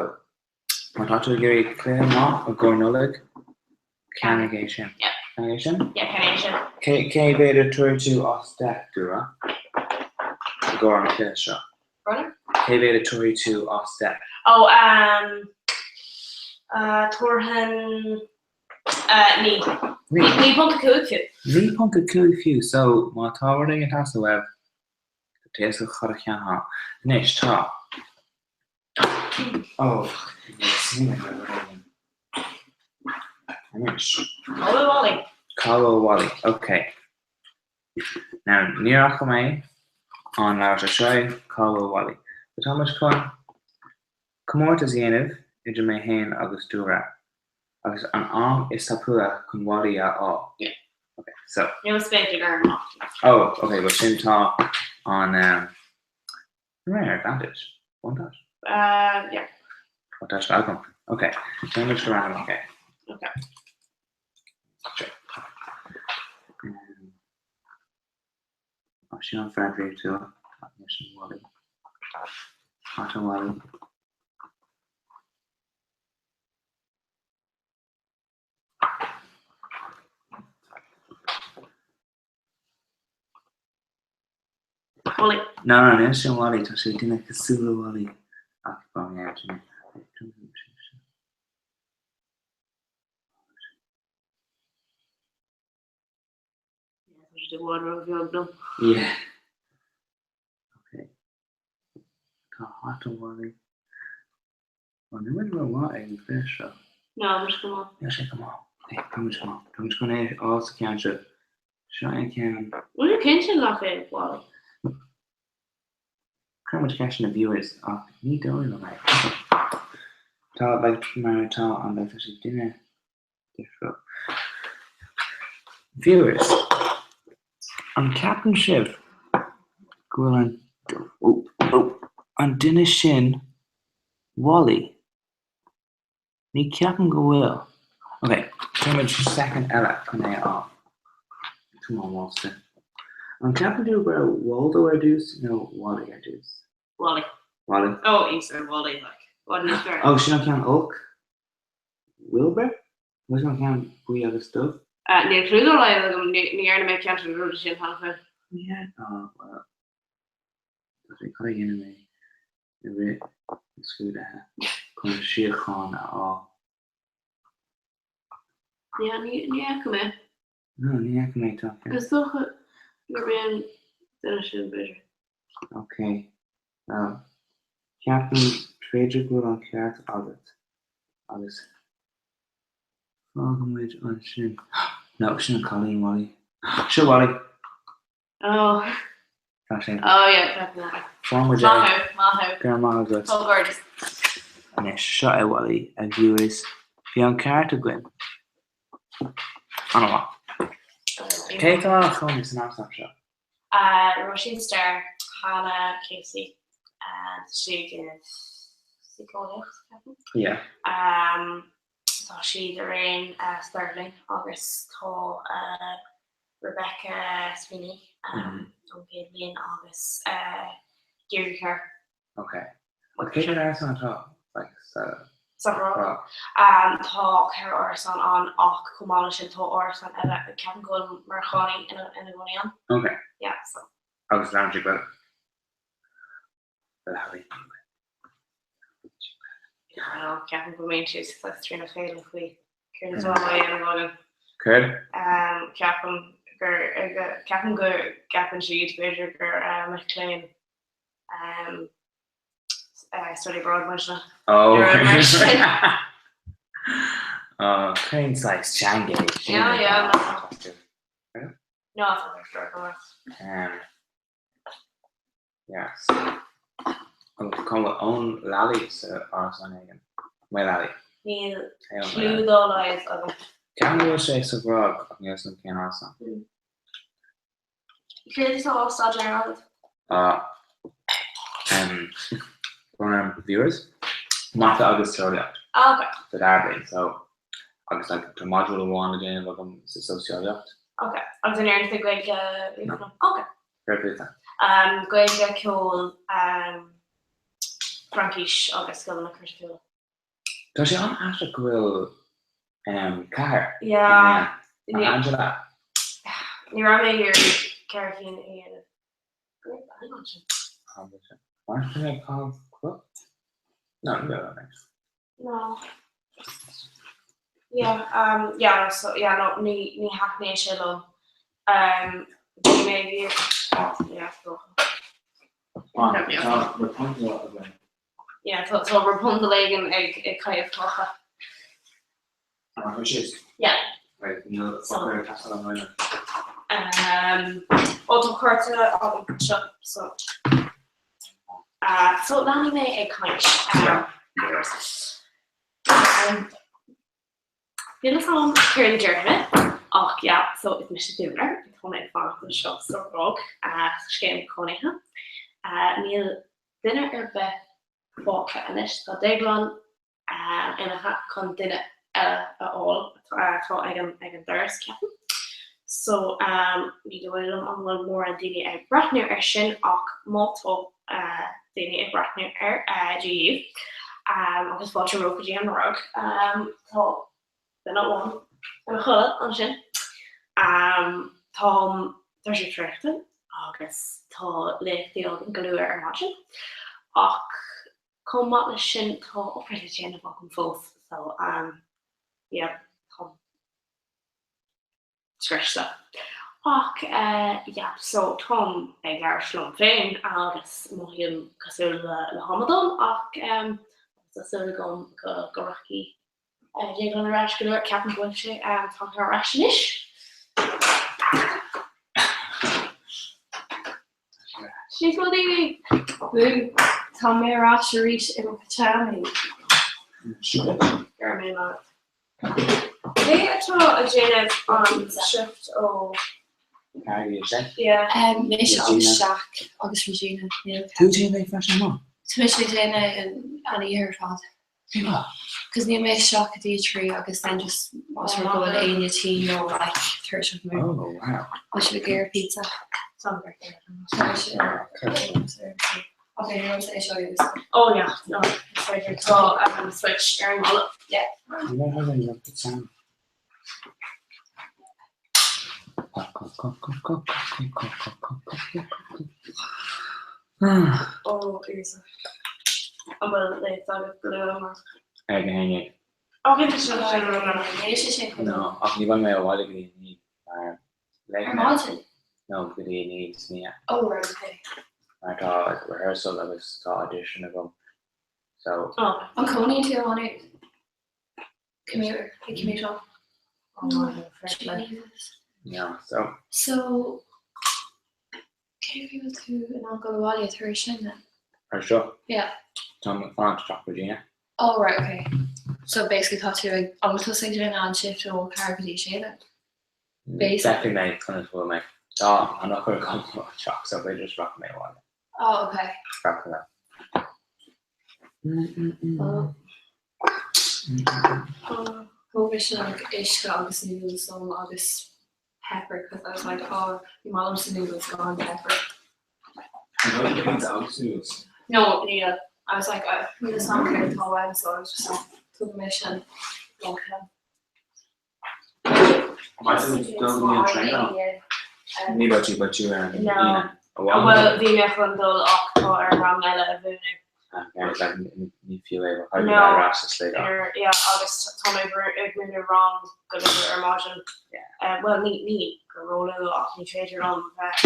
má tá tú ag iarraidh cluiche maith i gcomhair Nollag, ceannaigh é sin. Ceannaigh é sin? Yeah, ceannaigh é sin. Cé mhéad a tabharfaidh tú as 10, Dúlra, i gcomhair an chluiche seo? Pardon? Cé mhéad a tabharfaidh tú as 10? Oh, um, uh, tabharfainn, uh, 9. 9.5 fiú. 9.5 fiú, so má tá rud éigin ag teastáil uaibh, tá a fhios agat cad a cheannófá. Anois, tá. Oh, Anois. Cá bhfuil Wally? Cá bhfuil Wally? Ok. Now, níor fhaca mé an leabhar seo, seo é Cá bhfuil Wally? So tá muid chun comórtas a dhéanamh idir mé féin agus Dúlra agus an am is tapúla chun Wally a fháil. Yeah. Ok, so. Níl spéic ag orm ach. Oh, ok, well sin tá an um, Rare advantage. Buntáiste. Uh, yeah. Buntáiste agam. Ok. Déanfaidh muid go random, ok. Ok. Sure. Sin an fear draíochtúil leis an Wally. Hata Wally. Wally. No, no, níl sin Wally, tá sé duine cosúil le Wally ach ba mé sin. Tá sé i bhfad ró-bheag dom. Yeah. Okay. Tá hata Wally. Ó, níl muid ró-mhaith ag an chluiche seo. No, muid go maith. Níl sé go maith. Hey, tá muid go maith. Tá muid chun é a fháil sa cheann seo. Seo an ceann. Bhfuil tú cinnte nach é Wally? Cuirfidh muid ceist na viewers ach ní dóigh liom é. Tá, like, mar atá an, like, tá sé duine difriúil. Viewers, an ceapann sibh go bhfuil an, oh, oh, an duine sin Wally? Ní ceapaim go bhfuil. Ok, tabhair muid soicind eile chun é a fháil. Come on, Walston. An ceapann tú go raibh Waldo ar dtús nó Wally ar dtús? Wally. Wally. Oh, Easter, Wally, like. What an Easter. Oh, sin an ceann olc? Wilbur? Nó sin an ceann buí agus dubh? Uh, níl clue dá laghad agam, ní dhearna mé ceann den rud sin cheana féin. Yeah. Oh, well. Tá sé cad a dhéanfaidh mé i rith na scrúduithe chun síocháin a fháil. Yeah, ní ní fhaca mé. No, ní fhaca mé tá. Is dócha gurb é an duine sin b'fhéidir. Ok. Well, ceapaim b'fhéidir go bhfuil an ceart agat agus fágfaidh muid ansin. No, sin an cailín, Wally. Seo Wally! Oh. Tá sé. Oh yeah, tá go maith. Fuair muid é. Maith thú, maith thú. Go raibh maith agat. Comhghairdeas. Anois, seo é Wally, a viewers. Bhí an ceart againn. An-mhaith. Cé atá ina chónaí san árasán seo? Róisín Starr, Hannah Casey, tá sí ag síceolaíocht, ceapaim. Yeah. Tá siad araon sa dara bliain agus tá Rebecca Sweeney ón gcéad bhliain agus Deirdre Kerr. Ok. Agus cé mhéad árasán atá like sa Sa Ghráig? Tá ceithre árasán ann ach chomh maith leis sin tá árasán eile, ceapaim go bhfuil Meiriceánaigh ina gcónaí ann. Ok. Yeah, so. Agus labhrann siad Gaeilge? Ceapaim go mbíonn siad saghas trína chéile faoi céard atá á dhéanamh againn. Céard? Ceapaim gur ceapaim go gceapann siad b'fhéidir gur mic léinn study abroad muidne. Oh. Nó rud mar sin. Oh, cén saghas teanga é sin? Yeah, yeah, no. No, it's not fair. Yes. Agus cá bhfuil Eoin Lally sa árasán éigin? Maolalaí. Níl Eoin clue Lally. dá laghad agam. Ceapaim go bhfuil sé sa Ghráig ach níl 'fhios agam cén árasán. Céard atá á staidéar agat? Ah, em, brón orm viewers. Mata agus Tíreolaíocht. Ah, ok. Sa dara bliain, so, agus like tá module amháin le déanamh agam sa Sóiseolaíocht. Ok, agus an ndéanann tú Gaeilge? No. Ok. Céard fútsa? Gaeilge, ceol, Fraincis agus scileanna criticiúla. Tá sé an-aisteach go bhfuil ceathair. Yeah. Angela. Ní raibh mé ag iarraidh 4 cinn a dhéanamh. Mar sin é Colin Crook? No, no, no. No. Yeah, um, yeah, no, so, yeah, no, ní, ní thaitníonn sé liom. Um, bhí mé ag iarraidh, yeah, so. Tá Rapunzel againn. Yeah, tá, tá Rapunzel éigin ag, ag caitheamh clocha. Ah, which is? Yeah. Right, níl focal ar teastáil an roinne. Um, ó tá cárta agam anseo, so. Uh, so leanfaidh mé ag caint. Um, um, Níl fhios agam céard a déarfaidh mé, ach yeah, so is mise Dúnar, tá mé ag fanacht anseo sa Ghráig, uh, sa scéim cónaithe. Uh, níl duine ar bith fágtha anois, tá Déaglán imithe chun duine eile a fháil atá ag an ag an doras, ceapaim. So ní dóigh liom an bhfuil mórán daoine ag breathnú air sin ach má tá daoine ag breathnú air, Dia dhaoibh agus fáilte romhaibh go dtí an RUG. Tá duine amháin ina chodladh ansin. Táim tuirseach traochta agus tá léachtaí agam go luath ar maidin ach chomh maith leis sin tá obair le déanamh agam fós so yeah táim scriosta. Ach yeah, so táim ag labhairt liom féin agus mothaím cosúil le hamadán ach tá súil agam go rachaidh Déaglán ar ais go luath, ceapaim go bhfuil sé tagtha ar ais anois. Níos mó daoine! Bú! Tá mé ar ais arís i mo phajámaí. Go raibh míle maith. Cé atá ag déanamh an shift ó? Yeah. Mise agus Jack agus Regina. Tú déanamh freisin maith? Tá mise ag déanamh an oíche ar fad. Cos níl mé isteach go dtí a 3 agus then just más rud go bhfuil éinne tinn nó like tuirseach nó Oh wow. Tá sibh ag iarraidh pizza? Tá mise Okay, ní raibh é seo use. Oh yeah, no, is féidir tá um, switch ar an mballa. Yeah. You don't have any of the sound. Oh, Íosa. An bhfuil léacht agat go luath amárach? Ag a haon dhéag. Ó, bhí sé sin ró-luath. Níl sé sin chomh No, ach ní bheidh mé abhaile go dtí a naoi, mar Ar maidin? No, go dtí a naoi san oíche. Oh, right, okay. Mar tá rehearsal agus tá audition agam, so. Oh. An cónaíonn tú i Maigh Nuad? Commuter, ag commuteáil. Jesus. Yeah, so. So, cé go bhfuil tú in ann dul abhaile tar éis sin then? Ar seo? Yeah. Táim ag fanacht i dteach Regina. Oh right, okay. So basically tá tú ag, an bhfuil tusa ag déanamh an shift ó 4 go dtí 6 then? Feicfidh mé conas bhfuil mé. Tá an eochair agam ó teach so b'fhéidir just rachaidh mé abhaile. Oh okay. Rachaidh mé. Thóg mise like uisce agus noodles dom agus pepper cos I was like oh ní maith liomsa noodles gan pepper. Agus noodles? No níl. I was like níl a fhios agam céard atá uaim so I was just like tógfaidh mé sin. Ní bheidh tú beidh tú ar an Aoine. Bhuel bhí mé chun dul ach tá orm rang eile a mhúineadh. Ní fiú é bheith ar ais sa Sligeach. Yeah agus tá mé ag múineadh rang go luath ar maidin. Bhuel ní ní go róluath ach ní féidir liom bheith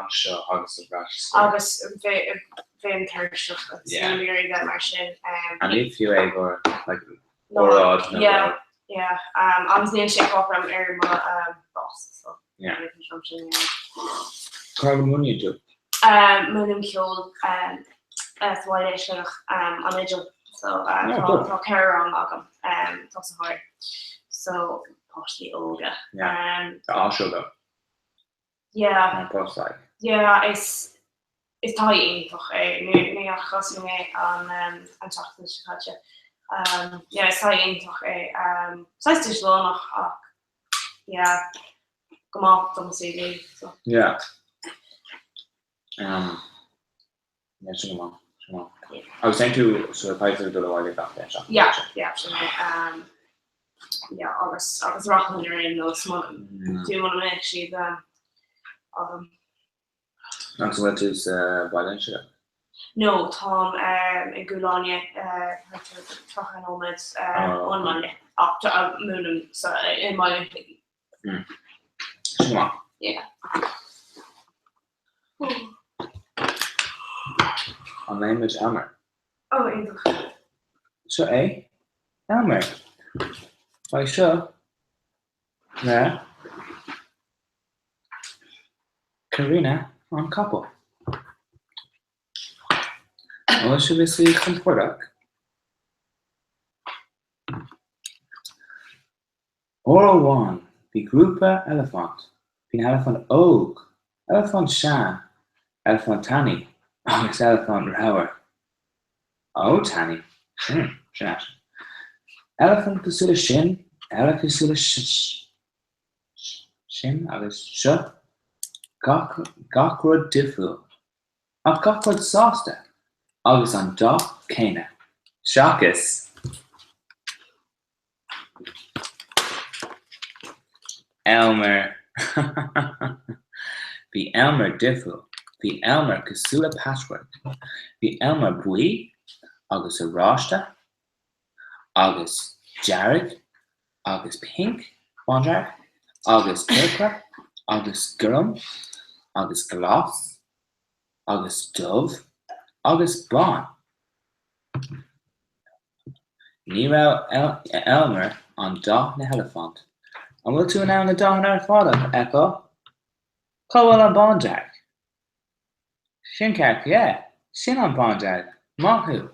anseo agus ar ais sa Agus bheinn tuirseach agus níl mé ag iarraidh bheith mar sin. Ní fiú é go like óráid nó Yeah, yeah. Um, agus níl sé cothrom ar mo um, boss, so Yeah. ní cothrom sin yeah. Cá múineann tú? Um, múinim ceol um, uh, sa bhaile i Sligeach um, an Fhidil. So uh, Yeah, tá cool. tá ceithre rang agam um, tosaitheoirí. So páistí óga. Yeah. Um, Tá áisiúil though. yeah. Mar post like. Yeah, is is taithí iontach é. Ní ní thosaigh mé an um, an tseachtain seo caite. Um, yeah, is taithí iontach é. Um, saghas dúshlánach ach yeah, go maith dom CV. So. Yeah. Um, yeah, sin go maith. Sin go maith. Agus téann tú so caithfidh tú dul abhaile gach deireadh seachtaine. Yeah, yeah, sin é. Um, yeah, agus agus rachainn ar aon nós Mm. fiú muna mbeadh siad um, agam. Agus an bhfuil tú sa bhaile anseo? No, táim um, i gCúil Aine uh, thart ar 30 nóiméad uh, Oh. ón mbaile ach tá múinim sa i mBaile Shligigh. Sin go maith. Yeah. An léimid Elmer? Oh, iontach. Seo é Elmer. Beidh seo le Karina an capall. An bhfuil sibh ag suí compordach? Uair amháin bhí grúpa eilifint. Bhí an eilifint óg, eilifint sean, eilifint tanaí agus eilifint ramhar. Ó tanaí! Sin ait. Eilifint cosúil le sin, eile cosúil le sin. Sin agus seo gach gach rud difriúil. Ach gach rud sásta. Agus an dath céanna. Seachas. Elmer. Bhí Elmer difriúil. Bhí Elmer cosúil le patchwork. Bhí Elmer buí agus oráiste agus dearg agus pinc, bándearg, agus corcra agus gorm agus glas agus dubh agus bán. Ní raibh Elmer an dath na heilifint. An bhfuil tú in ann na dathanna ar fad a fheiceáil? Cá bhfuil an bándearg? Sin ceart, yeah, sin an bándearg. Maith thú!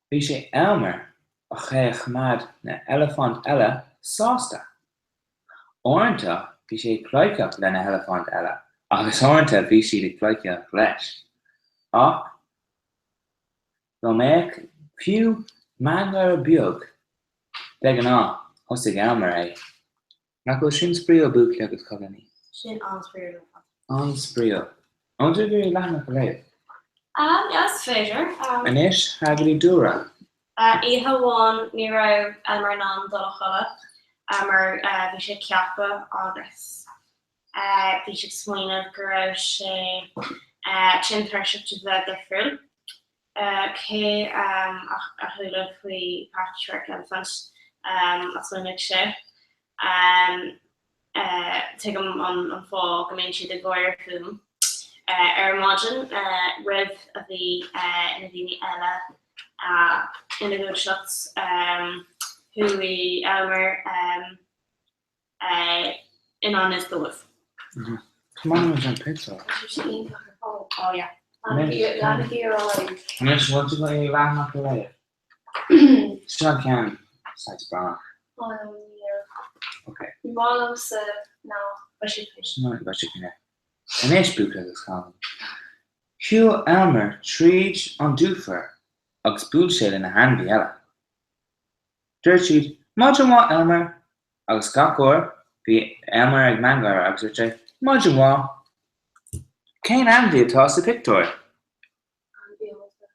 Bhí sé Elmer a choimeád na heilifint eile sásta. Uaireanta bhí sé ag pleidhcíocht le na heilifint eile agus uaireanta bhí siad ag pleidhcíocht leis. Ach dá mbeadh fiú meangáire beag, de ghnáth, thosaigh Elmer é. Nach bhfuil sin spraíúil buachaillí agus cailíní? Sin an-spraíúil ar fad. An-spraíúil. An bhfuil tú ag iarraidh leathanach a léamh? Yeah, is féidir. Anois, tar go dtí Dúlra. Oíche amháin ní raibh Elmer in ann dul a chodladh mar bhí sé ceaptha agus bhí sé ag smaoineamh go raibh sé tinn tuirseach de bheith difriúil. Cé a chuala faoi patchwork elephant a smaoinigh sé. Tuigim an fáth go mbíonn siad ag gáire fúm. Ar maidin roimh a bhí na daoine eile ina dhúiseacht, chuaigh Elmer i ngan fhios dóibh. Come on with an picture. Tá sé iontach ar fad. Oh yeah. Leanaigí ar aghaidh. Anois, bhfuil tú ag iarraidh leathanach a léamh? Seo an ceann saghas breathnach. Oh yeah. Ok. Ní maith liomsa ná. Beidh sé féin. Sin an beidh sé féin. Anois buachaillí agus cailíní. Shiúil Elmer tríd an dúpholl agus bhuail sé le na hainmhí eile. Dúirt siad, Maidin mhaith Elmer! Agus gach uair, bhí Elmer ag meangáire agus dúirt sé, Maidin mhaith! Cén ainmhí atá sa pictiúr? Ainmhí allta.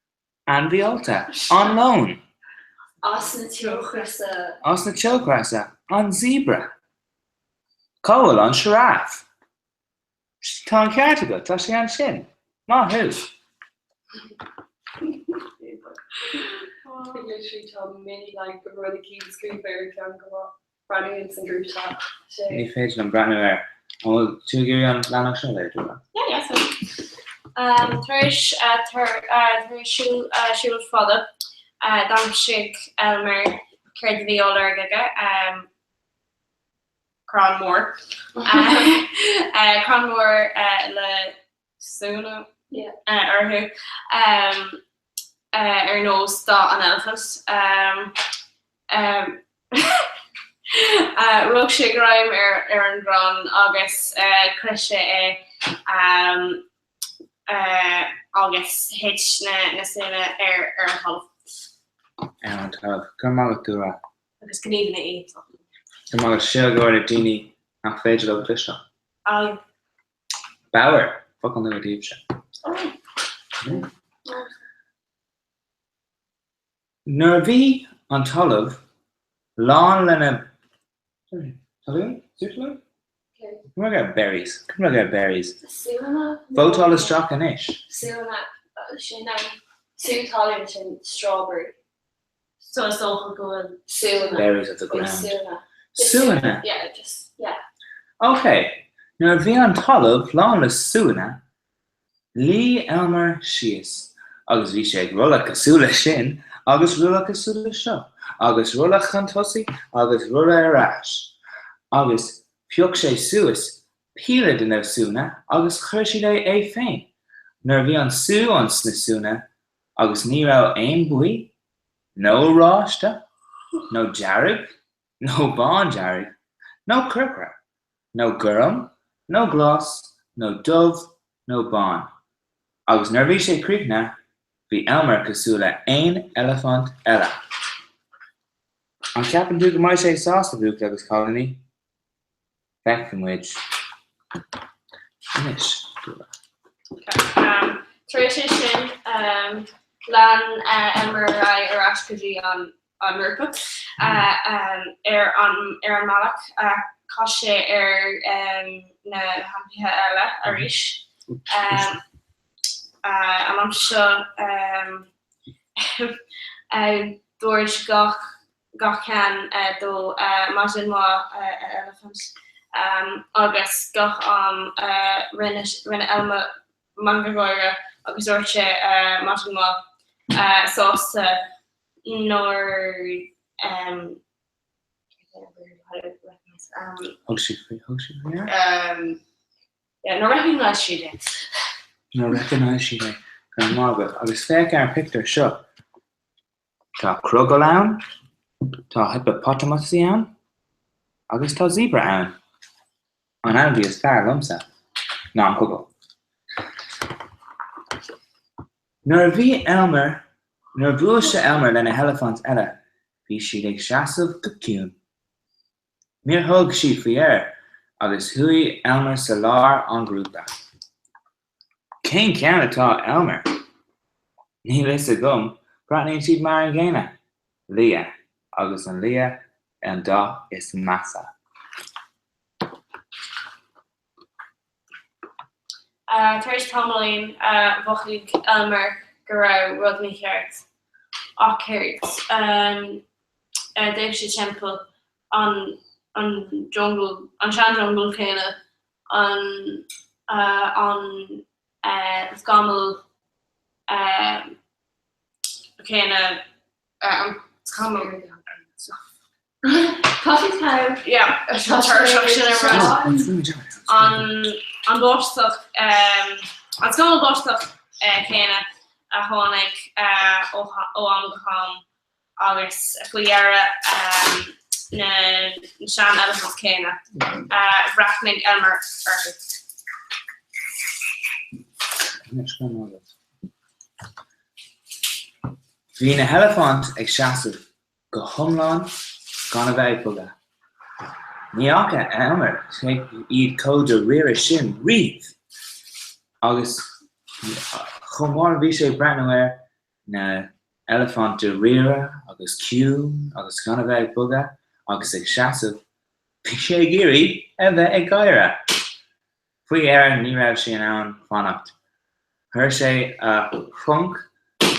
Ainmhí allta. An leon. Osna teochreasa. Osna teochreasa. An zebra. Cá bhfuil an giraffe? Tá an ceart agat, tá sé ansin. Maith thú. Literally tá mini like rud eicínt scríofa ar an cheann go maith. Breathnú ins an group chat. Sé. Ní féidir liom breathnú air. An bhfuil tú ag iarraidh an leathanach seo a léamh, Dúlra? Yeah, yeah, so. Tar éis tar éis siúl siúl fada, d'aimsigh Elmer céard a bhí á lorg aige, crann mór. Crann mór le súnna orthu ar nós dath an eilifint. Rug sé greim ar an gcrann agus chroith sé é agus thit na súnna ar an talamh. Ar an talamh. Go raibh maith agat, Dúlra. Agus gníomhanna iontacha. Go raibh maith agat. Seo go raibh daoine nach féidir leo cloisteáil. Aye. Bodhar! Focal nua daoibhse. Nuair a bhí an talamh lán lena talún? Sú talún? Cad mar berries? Cad mar berries? Súnna? Vótáil isteach anois. Súnna, sin an sú talún sin strawberry. So is dócha go bhfuil. Súnna. Berries of the ground. Súnna. Súnna? Yeah, just, yeah. Ok. Nuair a bhí an talamh lán le súnna, Luigh Elmer síos agus bhí sé ag rolladh cosúil le sin agus rolladh cosúil le seo agus rolladh chun tosaigh agus rolladh ar ais agus phioc sé suas píle de na súnna agus chuir siad é é féin nuair a bhí an sú ann sna súnna agus ní raibh aon buí nó oráiste nó dearg nó bándearg nó corcra nó gorm, nó glas, nó dubh, nó bán. Agus nuair a bhí sé críochnaithe, bhí Elmer cosúil le aon eilifint eile. An gceapann tú go mbeidh sé sásta, buachaillí agus cailíní? Feicfidh muid. Anois, Dúlra. Tar éis é sin, lean Elmer ar aghaidh ar ais go dtí an ngrúpa. Ar an mbealach, chas sé ar na hainmhithe eile arís. An am seo, dúirt gach gach ceann dó maidin mhaith a eilifint agus gach am rinne rinne Elmer meangadh gáire agus dúirt sé maidin mhaith sásta nuair Thug sí thug sí faoi deara? Yeah, nuair recognize siad é. Nuair recognize siad é. Go raibh maith agat. Agus féach ar an pictiúr seo. Tá crogall ann, tá hipeapotamataí ann agus tá zebra ann. An ainmhí is fearr liomsa ná an crogall. Nuair a bhí Elmer, nuair a bhuail sé Elmer le na heilifint eile, bhí siad ag seasamh go ciúin. Níor thug siad faoi air agus shuigh Elmer sa lár an ghrúpa. Cén ceann atá Elmer? Níl fhios agam, breathnaíonn siad mar an gcéanna. Liath, agus an liath an dath is measa. Tar éis tamaillín, mhothaigh Elmer go raibh rud mícheart. Ach céard? D'fhéach sé timpeall an an jungle, an sean-jungle céanna, an an scamall céanna, an scamall. Tá sé togha. Yeah, tá tuirseach sin ar rud. An an báisteach, an scamall báisteach céanna a tháinig ó am go ham agus faoi dheireadh na sean-elephants céanna, bhreathnaigh Elmer orthu. Bhí na heilifint ag seasamh go hiomlán gan a bheith ag bogadh. Ní fhaca Elmer iad chomh dáiríre sin riamh! Agus chomh maith bhí sé ag breathnú ar na heilifint dáiríre agus ciúin agus gan a bheith ag bogadh agus ag seasamh, bhí sé ag iarraidh a bheith ag gáire! Faoi dheireadh ní raibh sé in ann fanacht. Chuir sé a thrunc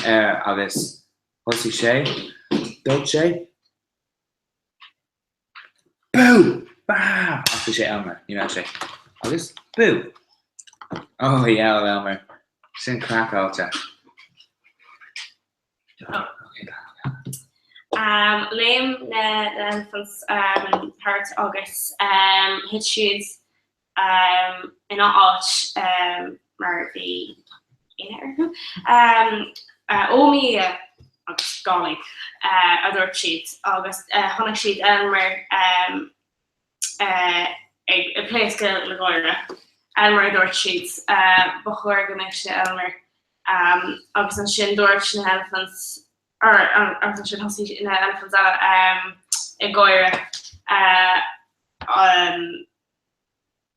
air agus Thosaigh sé, dúirt sé, Bú! Bá! Ach bhí sé Elmer, ní raibh sé. Agus bú! Oh yeah, Elmer. Sin craiceáilte. Um, léim na elephants um, thart agus um, thit siad ina áit mar bhí ionadh orthu. Ó mo Dhia agus golly, a dúirt siad agus chonaic siad Elmer ag pléascadh le gáire. Elmer a dúirt siad, ba chóir go mbeadh sé Elmer. Agus ansin dúirt na helephants, or agus ansin thosaigh na elephants eile ag gáire.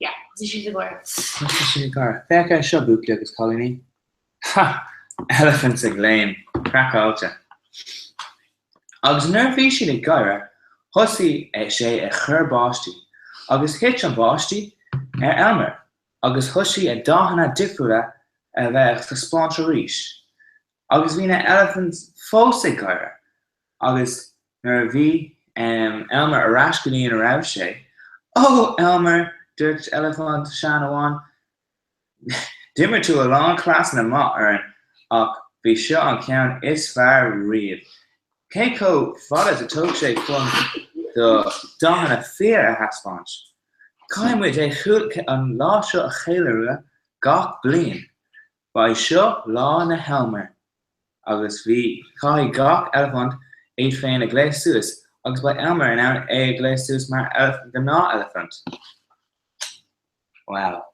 Yeah, thosaigh siad ag gáire. Thosaigh siad ag gáire. Féach air seo, buachaillí agus cailíní. Ha! Elephants ag léim. Craiceáilte. Agus nuair a bhí siad ag gáire, thosaigh sé ag cur báistí. Agus thit an báistí ar Elmer agus thosaigh a dathanna difriúla a bheith ag taispeáint arís. Agus bhí na elephants fós ag gáire. Agus nuair a bhí Elmer ar ais go dtí ina raibh sé, Ó, Elmer, dúirt eilifint sean amháin, d'imir tú a lán cleasanna maith orainn ach bhí seo an ceann is fearr riamh. Cé chomh fada is a thóg sé chun do dathanna fíor a thaispeáint? Caithfidh muid é an lá seo a cheiliúradh gach bliain. Ba é seo lá na hElmer agus bhí, caithfidh gach eilifint iad féin a ghléas suas agus beidh Elmer in ann é a ghléas suas mar ghnáth-eilifint. Wow.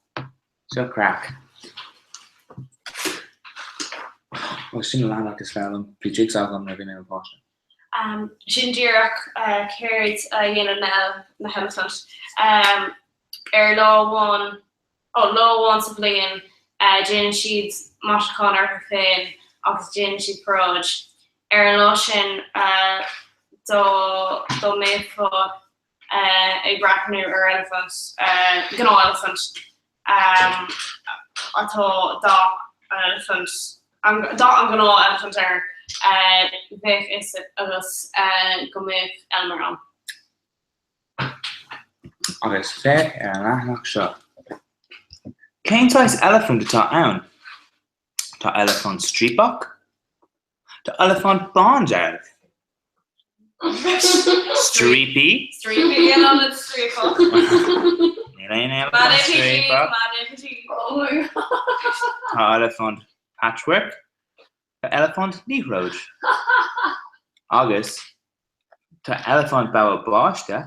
Seo craic. Ó, sin an leathanach is fearr liom. Bhí jigsaw agam nuair a bhí mé i mo pháiste. Sin díreach céard a dhéanann na heilifint. Ar lá amháin, ó, lá amháin sa bhliain, déanann siad maisiúchán orthu féin agus déanann siad paráid. Ar an lá sin, dá mbeifeá ag breathnú ar eilifint, gnáth-eilifint, atá dath an eilifint, dath an ghnáth-eilifint air, bheadh fhios agat go mbeadh Elmer ann. Agus féach ar an leathanach seo. Cén saghas eilifint atá ann? Tá eilifint striapach. Tá eilifint bándearg. Striapaí. Striapaí in ionad striapach. Níl aon eilifint striapach. Tá eilifint patchwork. Tá eilifint liathróid. Agus tá eilifint bogha báiste,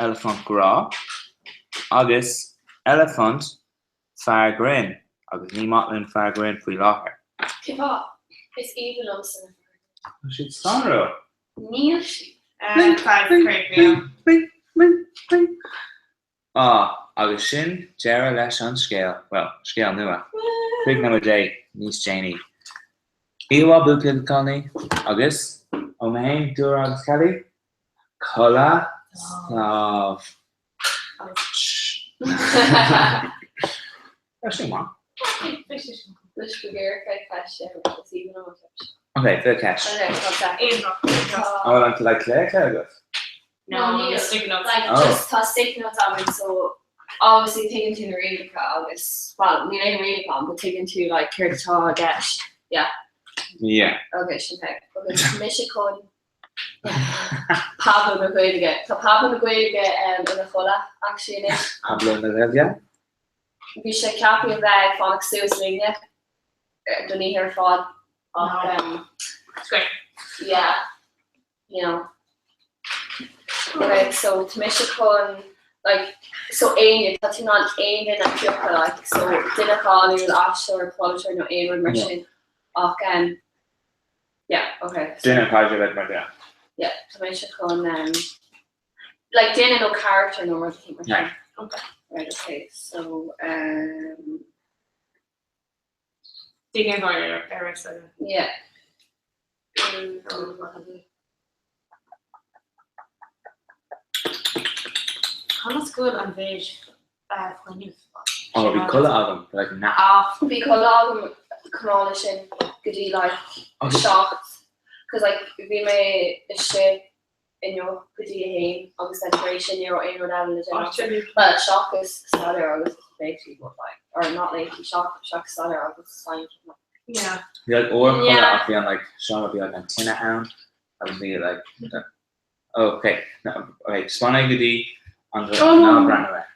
eilifint grá agus eilifint Fear grinn, agus ní maith linn fear grinn faoi láthair. Cén fáth? Is aoibhinn liomsa na fear grinn. Tá siad scanrúil. Níl siad. Á, agus sin deireadh leis an scéal, bhuel, scéal nua. Críochnóimid é níos déanaí. Oíche mhaith buachaillí agus cailíní, agus ó mé féin, Dúlra agus Kelly, codladh sámh. Ok, bhfuil ceist. An bhfuil like clé agat? No, níl. Sticky notes. Like, just tá sticky notes againn so obviously tuigeann tú na rialacha agus, well, níl aon rialacha ann, but tuigeann tú like céard atá i gceist. Yeah. Yeah. Ok, sin é. Ok, mise chun Pablo na Gaeilge. Tá Pablo na Gaeilge ina chodladh actually anois. Pablo na Gaeilge? Bhí sé ceaptha a bheith ag fanacht suas linne don oíche ar fad ach It's great. yeah, you know. Okay, so tá mise chun like so éinne, tá tú in ann aon duine a phiocadh like so duine cáiliúil, aisteoir, polaiteoir nó aon rud mar sin ach um, Yeah, okay. Duine caidreamh le mar duine. Yeah, tá mise chun um, like duine nó character nó rud éicint mar sin. Yeah. Okay. Right, okay. So um Duine ar ar ar sa. yeah. Conas go bhfuil an mhéid fuinnimh. Oh, bhí codladh agam, like nap. Ah. Bhí codladh agam chomh maith leis sin go dtí like 7 cos like bhí mé istigh inniu go dtí a haon agus then tar éis sin ní raibh aon rud eile le déanamh. Well, seachas staidéar agus léachtaí but like, or not léachtaí, seachas staidéar agus science. Yeah. Bhí like uair codladh ach bhí an like seomra bhí like an tine ann agus bhí like Ok, ok, spáin é go dtí an ná breathnú air.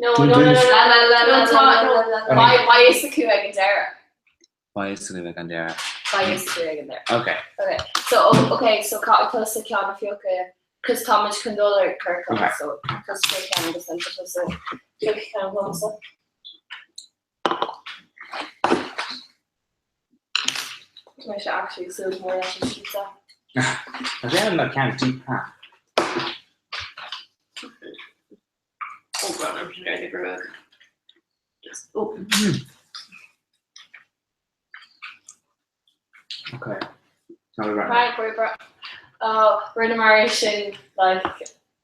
No, no, no, no, no, no, no, tá, no, beidh fhios acu ag an deireadh. Beidh fhios acu ag an deireadh. Beidh fhios acu ag an deireadh. Ok. Ok, so, ok, so caithfidh tusa ceann a phiocadh, cos táimid chun dul ar ciorcal, so tusa pioc ceann agus then tusa pioc ceann dhomsa. Tá mise actually ag súil go mór leis an pizza. Tá sé an ceann deep hat. Oh God, I'm sin ar the gruaig. Just, oh. Okay. Tá mé breathnú. Right, right, right. Oh, rinneamar é sin like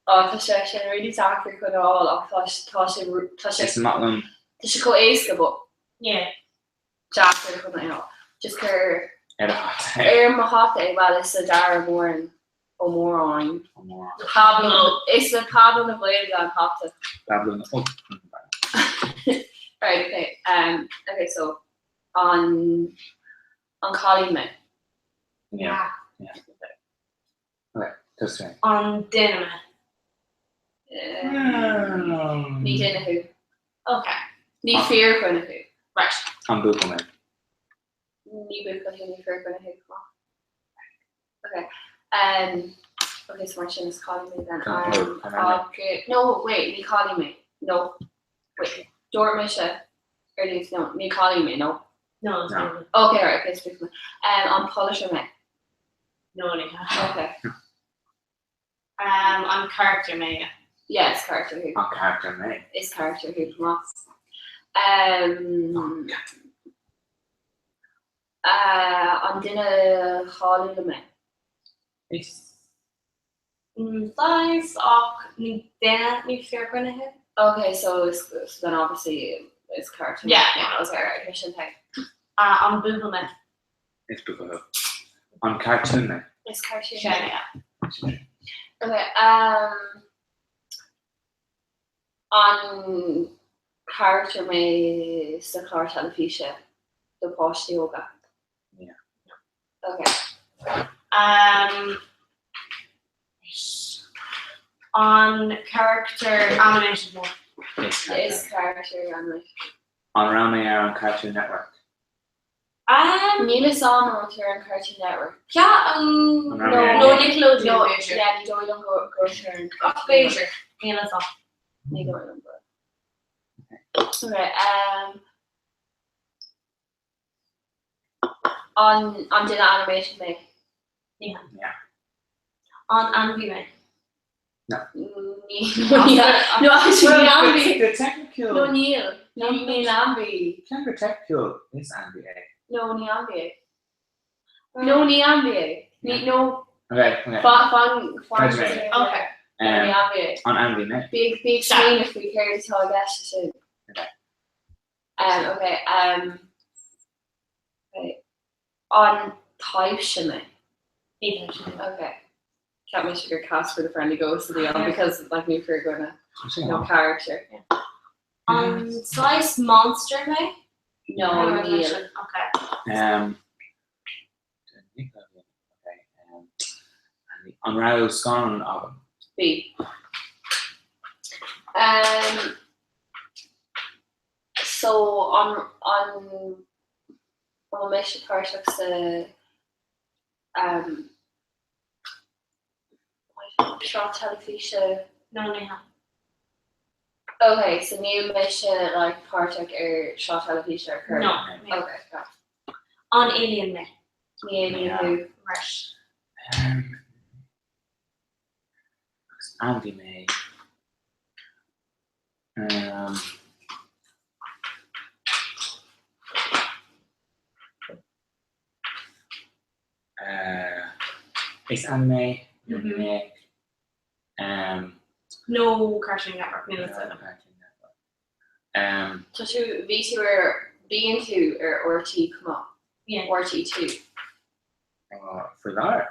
oh, tá sé sin really deacair chun a fháil ach tá tá sé tá sé Is maith liom. tá sé chomh éasca but Yeah. deacair chun a fháil. Just cur Ar do hata é. ar mo hata é well is le Dara Móran Ó Móráin. Ó Móráin. Pablo is le Pablo na Gaeilge an hata. Pablo na oh. Right, okay. Um, okay, so an an cailín mé? Yeah. Yeah. Okay, tusa féin. An duine mé? Ní duine thú. Okay. Ní fíordhuine thú. Right. An buachaill mé? Ní buachaill thú, ní fíordhuine thú. Okay. Um, okay, so mar sin is cailín mé then. Um, okay. No, wait, ní cailín mé. No. Wait, dúirt mise ar dtús, no, ní cailín mé, no. No, is No. Okay, right, okay, is buachaill mé. Um, an polaiteoir mé? No, ní hea. Okay. Um, an character mé, yeah. Yeah, is character thú. An character mé? Is character thú, go maith. Um, uh, an duine cáiliúil mé? Is. Saghas ach ní duine ní fíordhuine thú. Okay, so is so then obviously is character. Yeah. Yeah, okay, right, okay, sin thing. Uh, an buachaill mé? Is buachaill thú. An cartoon mé? Is cartoon. Sin, yeah. Okay, um, an character mé sa chlár teilifíse do pháistí óga? Yeah. Okay. Um, an character animated mé? Is character. Is character animated. An raibh mé ar an Cartoon Network? Um, Níl a fhios agam an raibh tú ar an Cartoon Network. Yeah, um, An raibh No, mé ar no an- Nickelodeon No, b'fhéidir. yeah, ní dóigh liom go go raibh tú ar an Ach b'fhéidir, níl a fhios agam. Ní dóigh liom go raibh. Okay, um, An an duine animation mé? Ní hea. Yeah. An ainmhí mé? No, no, actually, ní ainmhí. The technical. No, níl. No, níl ainmhí. Cén gur technical is ainmhí é? No, ní ainmhí é. No, ní ainmhí é. Ní, no. Okay, okay. Fan, fan, fan. Creidim é. Okay. No, ní ainmhí é. An ainmhí mé? Bí bí ag smaoineamh faoi céard atá i gceist leis sin. Okay. Um, okay, um, okay. An taibhse mé? Ní taibhse mé. Okay. Cheap mise gur Casper the Friendly Ghost a bhí ann because like ní fíordhuine Sin no character. An saghas monster mé? No, níl. Okay. Um, okay, um, an raibh scannán agam? Bhí. Um, so an an an mise páirteach sa um, sraith teilifíse? No, ní hea. Okay, so níl mise like páirteach ar sraith teilifíse ar chor. No. Okay, got it. An alien mé? Ní alien Yeah. thú. Right. Um, agus ainmhí mé. Um, uh, is ainmhí mé, nó ní mé. Um, No Cartoon Network, níl a fhios agam. Cartoon Network. Um, Tá tú, bhí tú ar, bíonn tú ar RTÉ chomh maith. Yeah. RTÉ 2. oh, faoi láthair?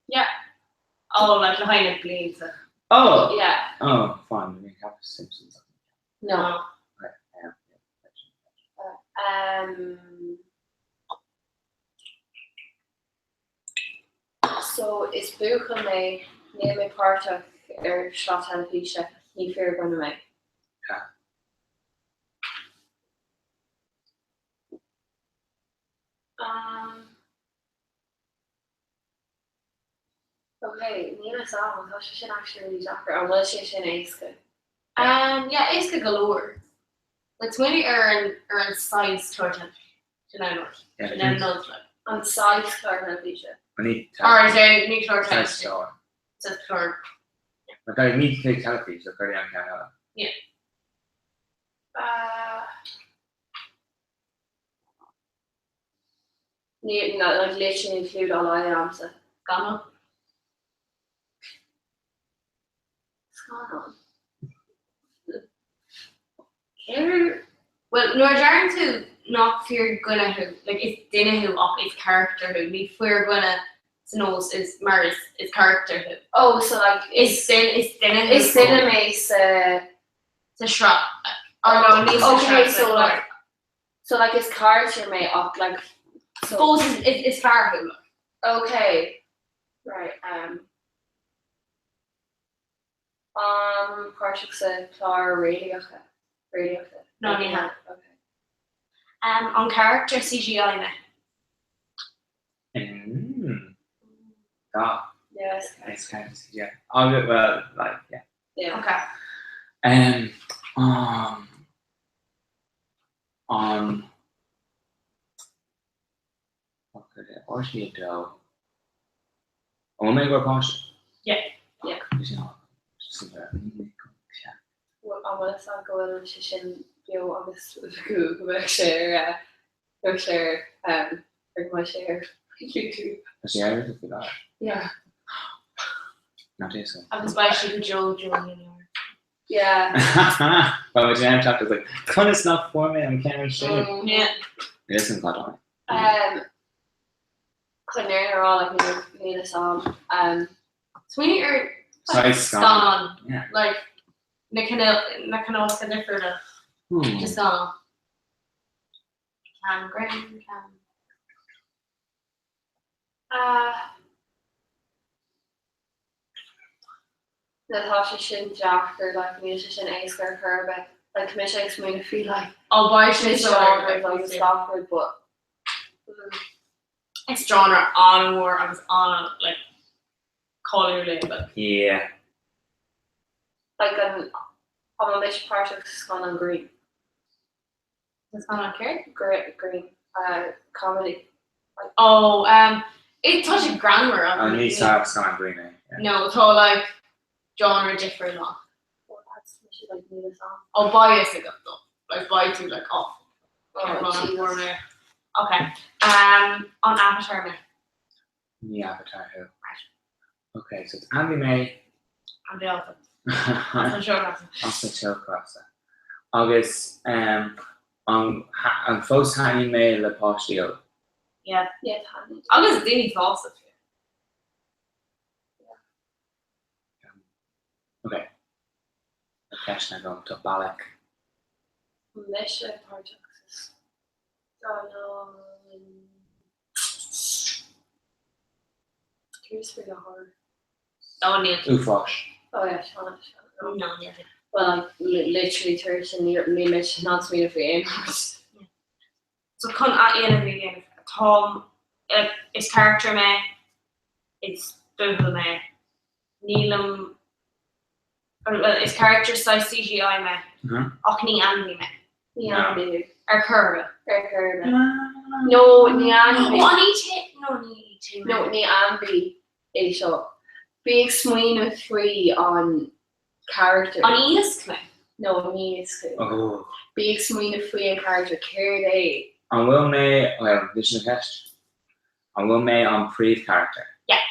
Yeah. Oh, like le haghaidh na blianta. Oh! Yeah. Oh, fine, we have Simpsons. No. Right, yeah, Um, so is buachaill mé, níl mé páirteach ar shraith teilifíse, ní fíordhuine mé. Yeah. Um, ok, níl a fhios agam, tá sé sin actually really deacair, an bhfuil sé sin éasca? Um, yeah, éasca go leor. Like smaoinigh ar an ar an saghas clár teilifíse. Sin é an rud. Yeah, Sin é an nod like. An saghas clár teilifíse. Ní Or is é ní clár Saghas teilifíse. clár. Saghas clár. Ma tá ní teilifís a chuir an ceann eile. Yeah. Uh, Ní, no, like literally níl clue dá laghad agamsa. Scannán. Scannán. Céard? Well, nuair a deireann tú nach fíordhuine thú, like is duine thú ach is character thú, ní fíordhuine sa nós is mar is is character thú. Oh, so like Is duine is duine thú. Is duine mé sa sa sraith. Or no, ní sa Okay, sraith, so like, like so like is character mé ach like so Suppose is is is fear thú. Okay. Right, um um páirteach sa chlár réalaíocha réalaíochta. No, ní hea. Okay. Um, an character CGI mé. Mm. Tá. Yes. It's kind of, yeah. I'll well, like, yeah. Yeah. Okay. Um, um, an RTÉ 2. An bhfuil mé i gcomhair páiste? Yeah. Yeah. An bhfuil fhios agat go bhfuil sé sin beo agus go mbeidh sé ar go mbeidh sé ar ar go mbeidh sé ar YouTube. Tá sé ar YouTube faoi láthair? Yeah. Not é so. Agus beidh sé go deo deo deo. Yeah. Beidh muid in ann teacht agus like, conas nach bhfuair mé an ceann sin? Yeah. Níl fhios agam cad é. Um, chun an fhírinne a rá like níl níl fhios a'm. Um, Smaoinigh ar Saghas scannán. scannán. Yeah. Like na cineál na cineálacha difriúla Hmm. de scannán. Ceann grinn, ceann. Uh, na tá sé sin deacair like níl sé sin éasca ar chor ar bith. Like tá mise ag smaoineamh faoi like Ó beidh sé mise seo like agus gach rud but Is genre an-mhór agus an like cáiliúil é like. Yeah. Like an an bhfuil mise páirteach sa scannán grinn? Sa scannán céard? Grinn. Uh, comedy. Oh, um, it tá sé greannmhar ach An ní sa scannán grinn é. Yeah. No, tá like genre difriúil ná. Well, that's mise like níl fhios a'm. Oh, beidh fhios agat though. Like beidh tú like oh. Oh, Jesus. Okay. Um, an avatar mé. Ní avatar thú. Okay, so is ainmhí mé. Ainmhí allta. As an siócrasa. As an siócrasa. Agus um, an, an fós thaitníonn mé le páistí óga? Yeah. Yeah, taitníonn. Agus daoine fásta fiú. Okay. Tá ceist agam, tá bealach. Mise páirteach sa scannán. Céard is faoi le horror? Oh, níl. Uafáis. Oh yeah, Sean, Sean. No, níl. Well, like, literally tar éis sin níl níl mise in ann smaoineamh faoi aon rud. So chun athdhéanamh a dhéanamh, táim, is character mé, is buachaill mé, nílim, well, is character saghas CGI mé, ach ní ainmhí mé. Ní ainmhí thú. Ar chor ar bith. Ar chor ar bith. No, ní ainmhí. Ó, an ET, no, ní ET mé. No, ní ainmhí é seo. Bí ag smaoineamh faoi an character. An iasc mé? No, ní iasc thú. Oh. Bí ag smaoineamh faoi an character, céard é? An bhfuil mé, well, bhí sin an cheist. An bhfuil mé an príomhcharachtar? Yeah.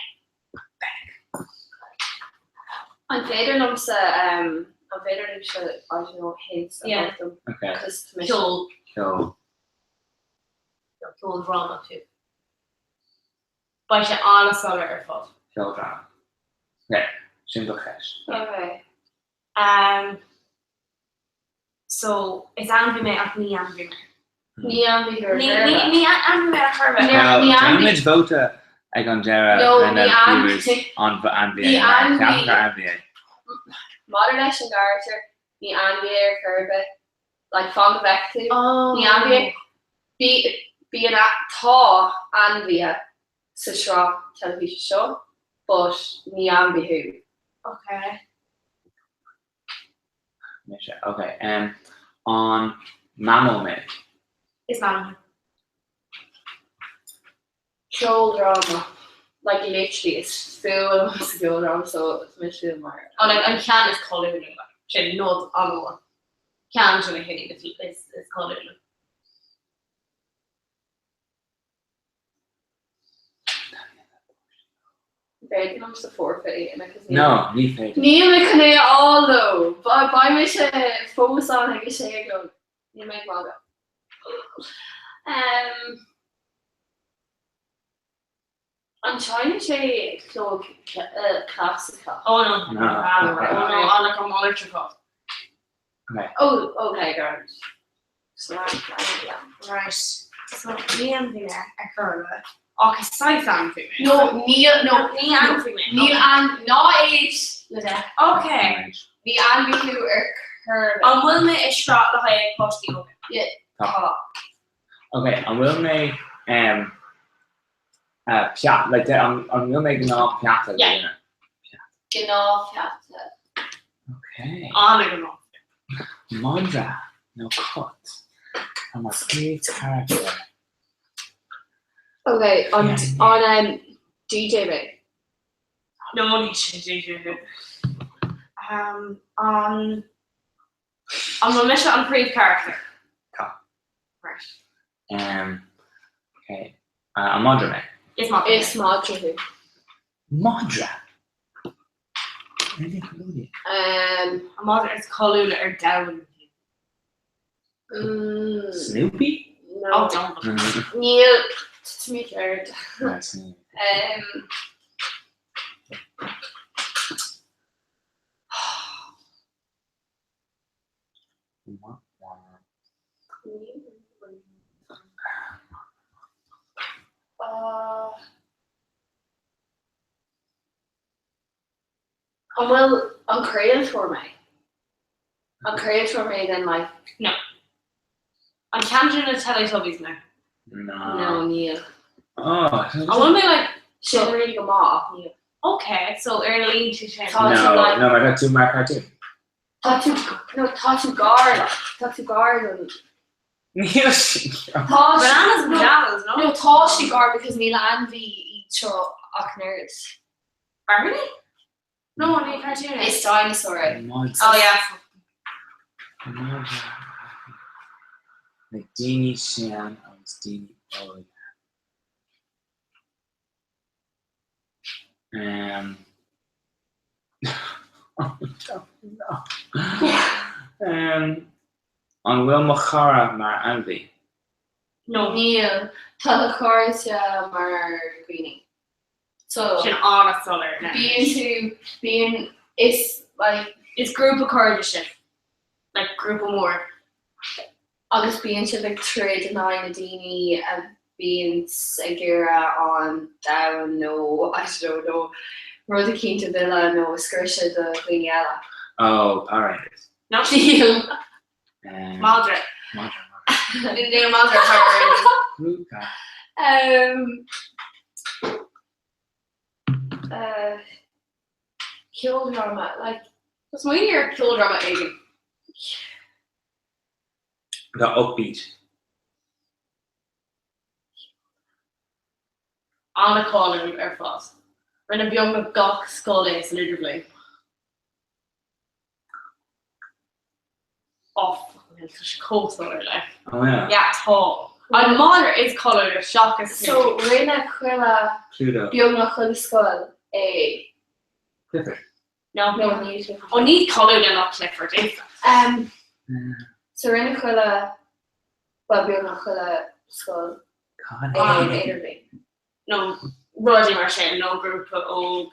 An féidir liomsa, um, an féidir liomsa, I don't know, hints a Yeah. thabhairt dom? Okay. Cos tá mise- Ceol. Ceol. Ceol dráma fiú. Beidh sé an-soiléir ar fad. Ceoldráma. Okay, sin do cheist. Okay. Um, so, is ainmhí mé ach ní ainmhí mé. Ní ainmhí thú ar Ní chor ar bith. ní ainmhí mé ar chor ar bith. Ní- ní ainmhí- Déanfaimid vóta ag an deireadh No, lena ní ainmhí- viewers an ainmhí Ní é mar ainmhí- ceapann gur ainmhí é. Maidir leis an gcarachtar, ní ainmhí é ar chor ar bith. Like, fan go bhfeicfidh tú. Oh. Ní ainmhí é. Bí, bíonn a, tá ainmhithe sa sraith teilifíse seo, but ní ainmhí thú. Okay. Mise, ok. Um, an mammal mé? Is mammal thú. Ceoldráma. Like literally is fuath liom sa gceoldráma so tá mise mar. Oh, like, an ceann is cáiliúla, like, sin nod an-mhór. Ceann de na cinn is, is, is cáiliúla. Féidir liomsa forfeit a dhéanamh cos No, ní féidir. Níl mé chun é a fháil though! Beidh mise fós ann ag a sé a chlog. Níl mé ag magadh. Um, An seinneann sé ceol clasaiceach? Oh no. No. Oh no, oh like an mhalairt ar fad. Okay. Oh, okay, grand. So that, yeah. Right. So ní ainmhí mé ar chor ar bith. Ach is saghas ainmhí mé. No, níl, no, ní ainmhí mé. níl an, ná éist le deich. Okay. Ní ainmhí thú ar chor ar bith. An bhfuil mé i sraith le haghaidh páistí óga? Tá. Okay, an bhfuil mé um, uh, peata, like, an, an bhfuil mé gnáth peata? Yeah. Gnáth peata. Okay. An-ghnáth. Madra nó cat. Tá mar príomhcharachtar. Ok, an an um, DJ mé? No, ní sin DJ mé. Um, an an bhfuil mise an príomhcharachtar? Tá. Right. Um, ok. Uh, an madra mé? Is madra. Is madra thú. Madra? Um, An madra is cáiliúla ar domhan. mm, Snoopy? no. Oh, don't. Níl mé ceart. Right, Snoopy. Um, Wah, wah. uh, an bhfuil an craoltóir mé? An craoltóir mé then like An ceann de na Teletubbies mé? No. no níl. Oh, An bhfuil mé like Sin really go maith ach níl. okay, so ar na línte sin. Tá no, tú like no, mar tá tú mar cartoon. tá tú no tá tú gar like tá tú gar don Níl sin. tá Bananas and pajamas, no? no tá sí gar because níl ainmhí iad seo ach an oiread. Barney? No, ní cartoon é. Is dinosaur é. Madra. Oh yeah. Madra. Like daoine sean agus daoine óga. Um, oh, no. Um, an bhfuil mo chara mar ainmhí? No. Níl tá do chairde mar dhaoine. So Sin an-soiléir. bíonn tú bíonn is like Is grúpa cairde sibh. Like grúpa mór. agus bíonn sibh ag troid in aghaidh na daoine a bhíonn ag iarraidh an domhan nó I don't know rud eicínt a mhilleadh nó a scriosadh do dhaoine eile. Oh, Power Rangers. No. Níl. Um, Madra. Madra. madra. Níl madra Power Rangers. Grúpa. Um, uh, ceoldráma like Is smaoinigh ar ceoldráma éigin. Tá upbeat. An-cháiliúil ar fad. Rinne beagnach gach scoil é san idirbhliain. Oh, fucking hell, tá sé chomh soiléir like. Oh yeah. Yeah, tá. An madra is cáiliúla seachas so rinne chuile Pluto. beagnach chuile scoil é Clifford. No. no níl sé. Ó ní cáiliúla ná Clifford. is. Um, Uh, so rinne chuile well beagnach chuile scoil Cad é é in idirbhliain. No, rudaí mar sin, nó grúpa óg.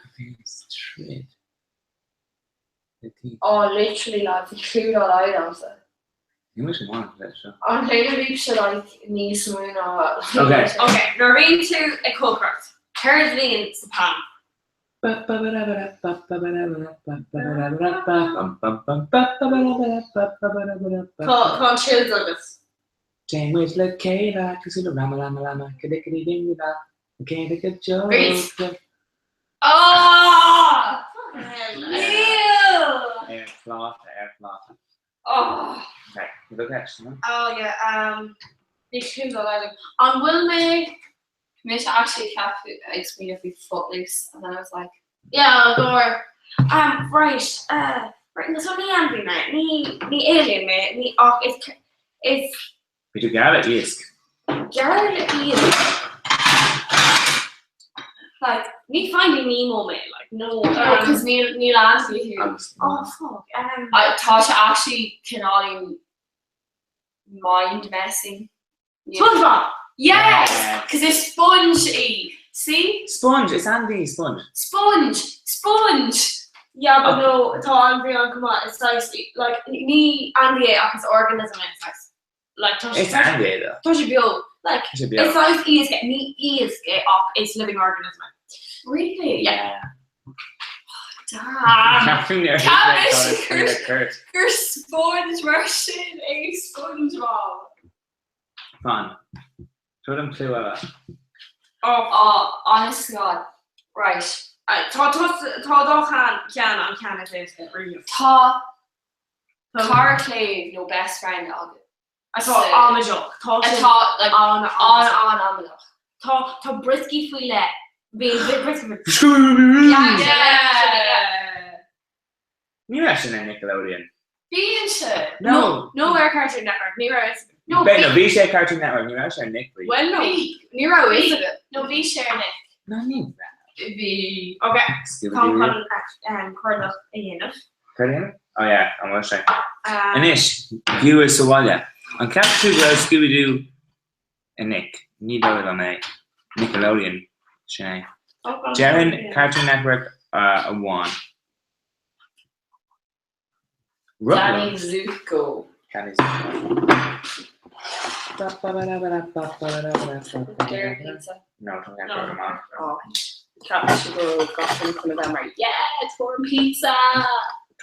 troid? Oh, literally lads, bhí clue dá laghad agamsa. Ní bhfuil sé maith leis seo. An féidir libhse like níos mó ná Okay. Ok, nuair a bhíonn tú ag cócaireacht, céard a bhíonn sa pan? Tá tá an chills agat. Téann muid le chéile cosúil le rama lama lama cadickety ding da céad go joe. Grease. Ah! Níl! Ar phláta ar phláta. Oh, Okay, look at no? oh yeah, um, ní clue dá laghad agam. An bhfuil mé? Mise actually ceap ag smaoineamh faoi Footloose and then I was like Yeah, go Um, right, uh, right, so ní ainmhí mé, ní ní alien mé, ní ach is is Bhí tú gar le iasc. gearr le iasc. Like, ní Finding Nemo mé, like, no. Um, Because níl níl ainmhí thú. Agus oh, fuck. Um, I tá sé actually cineáilín mind messing. SpongeBob! Yes! Yeah. Cos is sponge í. See? Sponge, is ainmhí sponge. Sponge! Sponge! Yeah, but no, tá ainmhí ann chomh maith, it's nice, like, ní ainmhí é ach is organism é, it's nice. Like, tá Is sé ainmhí é though. tá sé beo, like, Tá sé beo. is saghas iasc é, ní iasc é ach is living organism é. Really? Yeah. Damn. Ceapaim ar Ceapaim ar Kurt. Gur sponge mar sin é SpongeBob. Fan. Tuair an clue eile. Oh, Oh, honest to God. Right. uh, tá tá tá dá cheann ceann an ceann is éasca riamh. Tá cara cléibh nó best friend agat. Atá amaideach, tá sé Atá like an an an amaideach. Tá tá brioscaí faoi leith. Bíonn brioscaí faoi Yeah, yeah. Ní raibh sin ar Nickelodeon. Bíonn sé. No. No ar Cartoon Network. Ní raibh No, B'é, no, bhí sé ar Cartoon Network, ní raibh sé ar Nick bhí. Well, no. Ní raibh fhios agat. No, bhí sé ar Nick. No, ní raibh. Bhí. Ok, Scooby-Doo. Táim chun cuardach a dhéanamh. Cad a dhéanamh? Oh yeah, an bhfuil sé? Anois, viewers sa bhaile, an gceapann tú go raibh Scooby-Doo ar Nick? Ní dóigh liom é. Nickelodeon, sin é. Déarfainn Cartoon Network amháin. Danny Zuko. Danny Zuko. Dear pizza. No, tá mé ag amach. Oh, Ceap mise go raibh gach duine chun a bheith mar yeah, Toram pizza!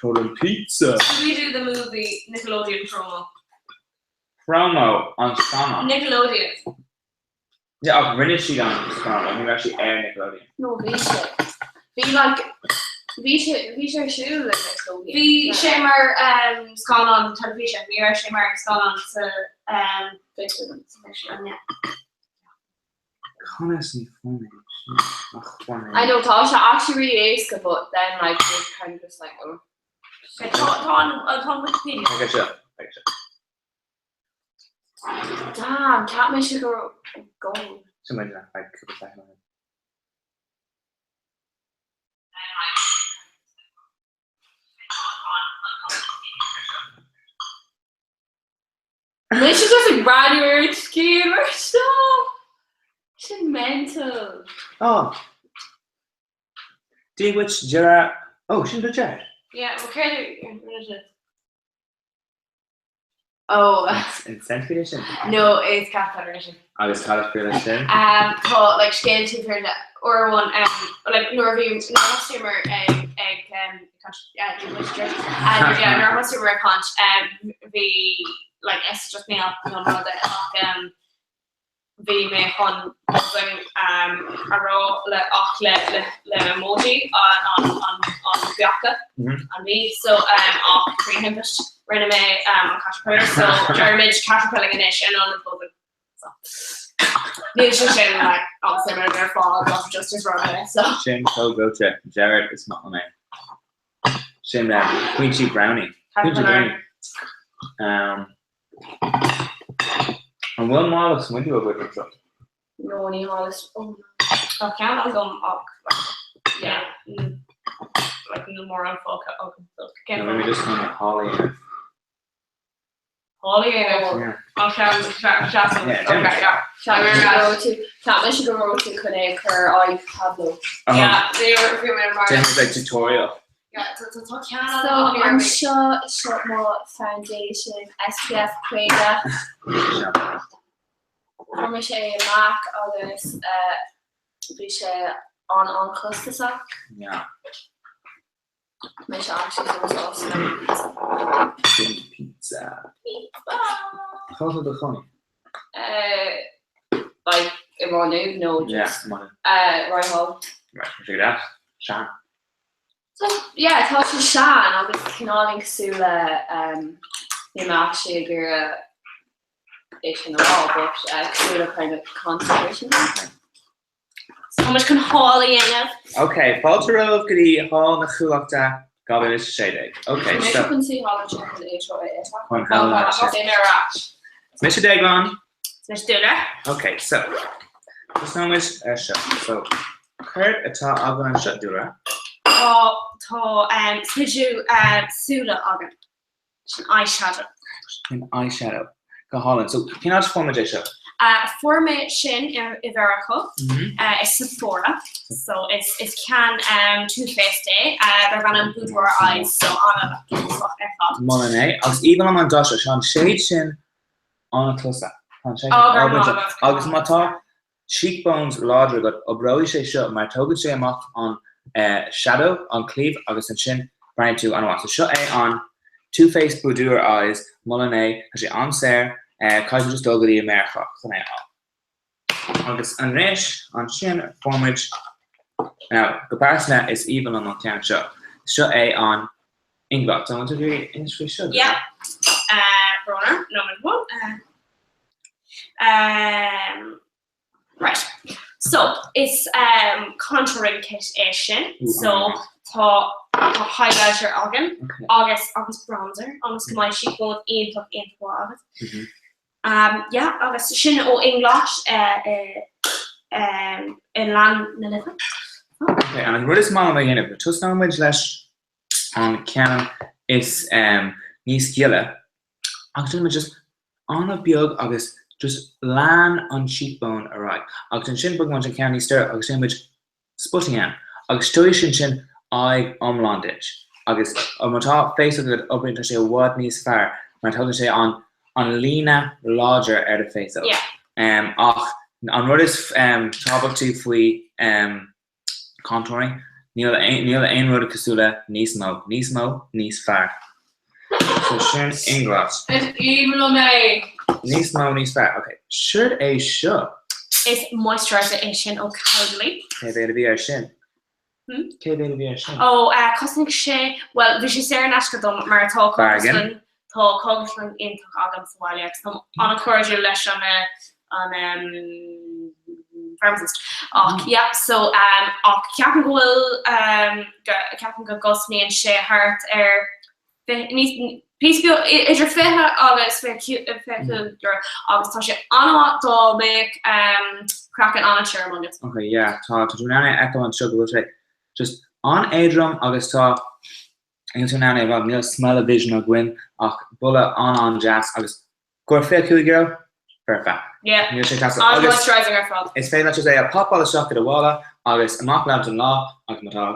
Toram pizza! Scooby-Doo the movie Nickelodeon promo. Promo an scannán. Nickelodeon. Yeah, ach rinne siad an scannán, ní raibh sé ar Nickelodeon. No, bhí sé. Bhí like, bhí sé, bhí sé ar siúl ag Nickelodeon. Bhí sé mar um, scannán teilifíse, ní raibh sé mar scannán sa um, pictiúrlann, yeah. Conas ní fuair mé sin ach fuair mé. I know, tá sé actually really éasca, but then like, you're kind of just like, oh. Tá tá an tá an Wikipedia. Ag seo, ag seo. Damn, ceap mise go raibh go. Sin muid le like cúpla soicind ó shin. Mise just ag breathnú ar an scéal mar seo. Sin mental. Oh. Dia duit, Gerard. Oh, sin do Gerard. Yeah, well céard a rinne sé? Oh. An century sin? No, is Cat Federation. Agus cad is fíor leis sin? Um, tá like scéal taobh thiar de uair amháin um, like nuair a bhí nuair a thosaíomar ag ag um, caint uh, uh, yeah, nuair a thosaíomar ag caint um, bhí like is just níl níl rud é ach um, bhí mé chun buzzing um, a rá le ach le le le emoji an an an an beacha mm -hmm. an bhí so um, ach trí thimpist rinne mé um, an caterpillar so deirimid caterpilling anois in ionad buzzing. So níl sé sin like obviously mar ar fáil but just as rud é so. Sin chomh gleoite Gerard is maith liom é. Sin le pointí brownie. Pointí brownie. Um, An bhfuil mála smideadh agat anseo? No, ní mála oh. Tá ceann agam ach like, yeah, like níl mórán fágtha agam. So, cén No, maybe just chun na holly a Holly a Yeah. An ceann seasamh. Yeah, Okay, yeah. Ceap mise go raibh tú ceap mise go raibh tú chun é a chur ar aghaidh Pablo. Yeah, they were bhí mé mar. Déanfaidh like tutorial. Yeah, tá tá tá ceann So agam an seo seo mo foundation SPF 50. Fuair mise é i MAC agus eh, bhí sé an an-chostasach. Yeah. Mise actually so sásta le pizza. Sin pizza. Pizza. Cá bhfuil do chónaí? Eh, like i Maigh Nuad nó Yeah, just Maigh Nuad. eh, Ryhall. Right, tá sé go deas. Sean. So, yeah, tá sé sean agus cineáilín cosúil le um, níl mé actually ag iarraidh é sin a rá, but uh, cosúil le kind of consecration. Tá muid chun haul a dhéanamh. Ok, fáilte romhaibh go dtí haul na Cuallachta 2016. Ok, Mise so. chun suí thall anseo chun é seo a ithe. Chun thall anseo. Sin ar ais. Mise Déaglán. Is mise Dúlra. Ok, so. Tosnóimid ar seo. So, céard atá againn anseo, Dúlra? Tá tá um, smideadh uh, súile againn. Sin eyeshadow. Sin eyeshadow. Go hálainn. So, cén áit a fuair muid é seo? Uh, fuair mé sin i i Mheiriceá, uh, i Sephora. So, is is ceann um, Too Faced é, uh, darb ainm Boudoir Eyes, so an-iontach ar fad. Molaim é. Agus aoibhinn liom an dath seo. Tá an shade sin an-cluasa. Tá an shade sin Oh, go raibh maith ábalta. agat. Agus má tá cheekbones láidir agat, oibreoidh sé seo mar tógann sé amach an shadow, an claíomh, agus ansin breathnaíonn tú an-mhaith. So seo é an Too Faced Boudoir Eyes, molaim é, tá sé an-saor, caithfidh tú just dul go dtí Meiriceá chun é a fháil. Agus anois, ansin, fuair muid, now, go pearsanta, is aoibhinn liom an ceann seo. Seo é an Inglot. An bhfuil tú ag iarraidh inis faoi seo? Yeah. Uh, Brona, no, one. Uh, um, right. So, is um, contouring kit é sin. So, tá tá highlighter againn agus agus bronzer agus go mbeidh cheekbone iontach iontach maith agat. Mm -hmm. Um, yeah, agus sin ó Inglot uh, uh, um, i nGleann na Life. Okay, an rud is maith liom a dhéanamh, tosnóidh muid leis an ceann is um, níos gile agus déanfaidh muid just an-bheag agus just lean an cheekbone ar aghaidh. Agus ansin bogfaidh muid an ceann níos deireadh agus déanfaidh muid spotting ann. Agus tabharfaidh sin sin aghaidh iomlán duit. Agus má tá féasóg agat oibríonn tá sé i bhfad níos fearr mar tugann sé an an líne láidir ar do féasóg. Yeah. Ach an rud is tábhachtaí faoi Contouring, níl níl aon rud cosúil le níos mó, níos mó, níos fearr. So sin Inglot. Is aoibhinn liom é! Níos mó, níos fearr. Ok, séard é seo? Is moisturiser é sin ó Caudalie. Cé mhéad a bhí air sin? Hmm? Cé mhéad a bhí air sin? Ó, chosnaigh sé, bhuel, bhí sé saor in aisce dom mar tá Bargain. Tá cógaslann iontach agam sa bhaile agus táim an-chairdiúil leis an an pharmacist. Ach yeah, so ach ceapaim go bhfuil ceapaim go gcosnaíonn sé thart ar níos píosa beag idir 20 agus 25 euro agus tá sé an-mhaith dá mbeadh craiceann an-tirim agat. Ok, yeah, tá tá tú in ann é a fheiceáil anseo go bhfuil sé just an-éadrom agus tá Níl tú in ann é a rá, níl smell-o-vision againn ach boladh an-an-deas agus go €25? Foirfe. Yeah. Níl sé deas agus An-moisturising ar fad. Is féidir leat just é a popáil isteach i do mhála agus amach leat don lá agus má tá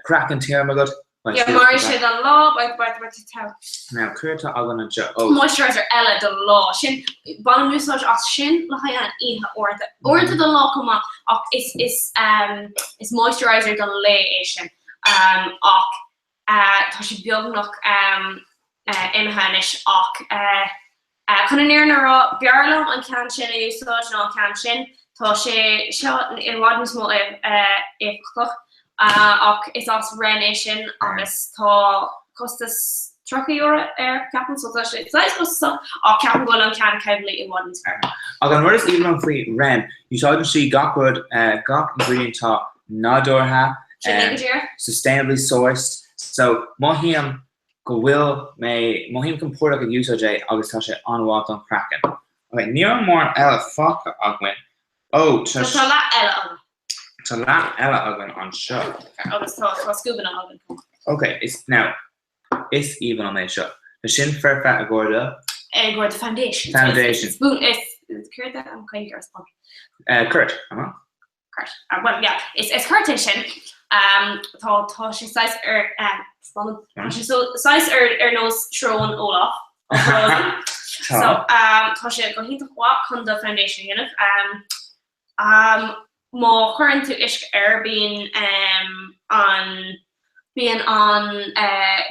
craiceann tirim agat, beidh Yeah, mairfidh sé don lá, beidh, beidh, beidh, beidh. Now, céard atá againn anseo? Oh. Moisturiser eile don lá. Sin, bainim úsáid as sin le haghaidh an oíche uaireanta. Uaireanta don lá chomh maith ach is, is, um, is moisturiser don lae é sin. Ach tá sé beagnach imithe anois ach chun an fhírinne a rá, b'fhearr liom an ceann sin a úsáid ná an ceann sin. Tá sé seo i bhfad níos mó éifeachtach ach is as Ren é sin agus tá costas €30 air, ceapaim, so tá sé saghas costasach ach ceapaim go bhfuil an ceann Caudalie i bhfad níos fearr. Ach an rud is aoibhinn liom faoi Ren, úsáideann sí gach rud, gach ingredient atá nádúrtha, sustainably sourced, so mothaím go bhfuil mé, mothaím compordach ag úsáid é agus tá sé an-mhaith don chraiceann. Ok, ní raibh mórán eile fágtha againn. Ó, tá. Tá leath eile againn. Tá leath eile againn anseo. Agus tá, tá scubanna againn chomh maith. Ok, is, now, is aoibhinn liom é seo. Tá sin foirfe i gcomhair do. I gcomhair do foundation. Foundation. Spoon, is, céard é an Ghaeilge ar sponge? Cúirt, an ea? Cúirt. Bhuel, yeah, is is cúirt é sin. Tá tá sé saghas ar tá sé saghas ar ar nós srón Olaf ó Frozen. So tá sé go hiontach mhaith chun do foundation a dhéanamh. Má chuireann tú uisce air bíonn an Bíonn an,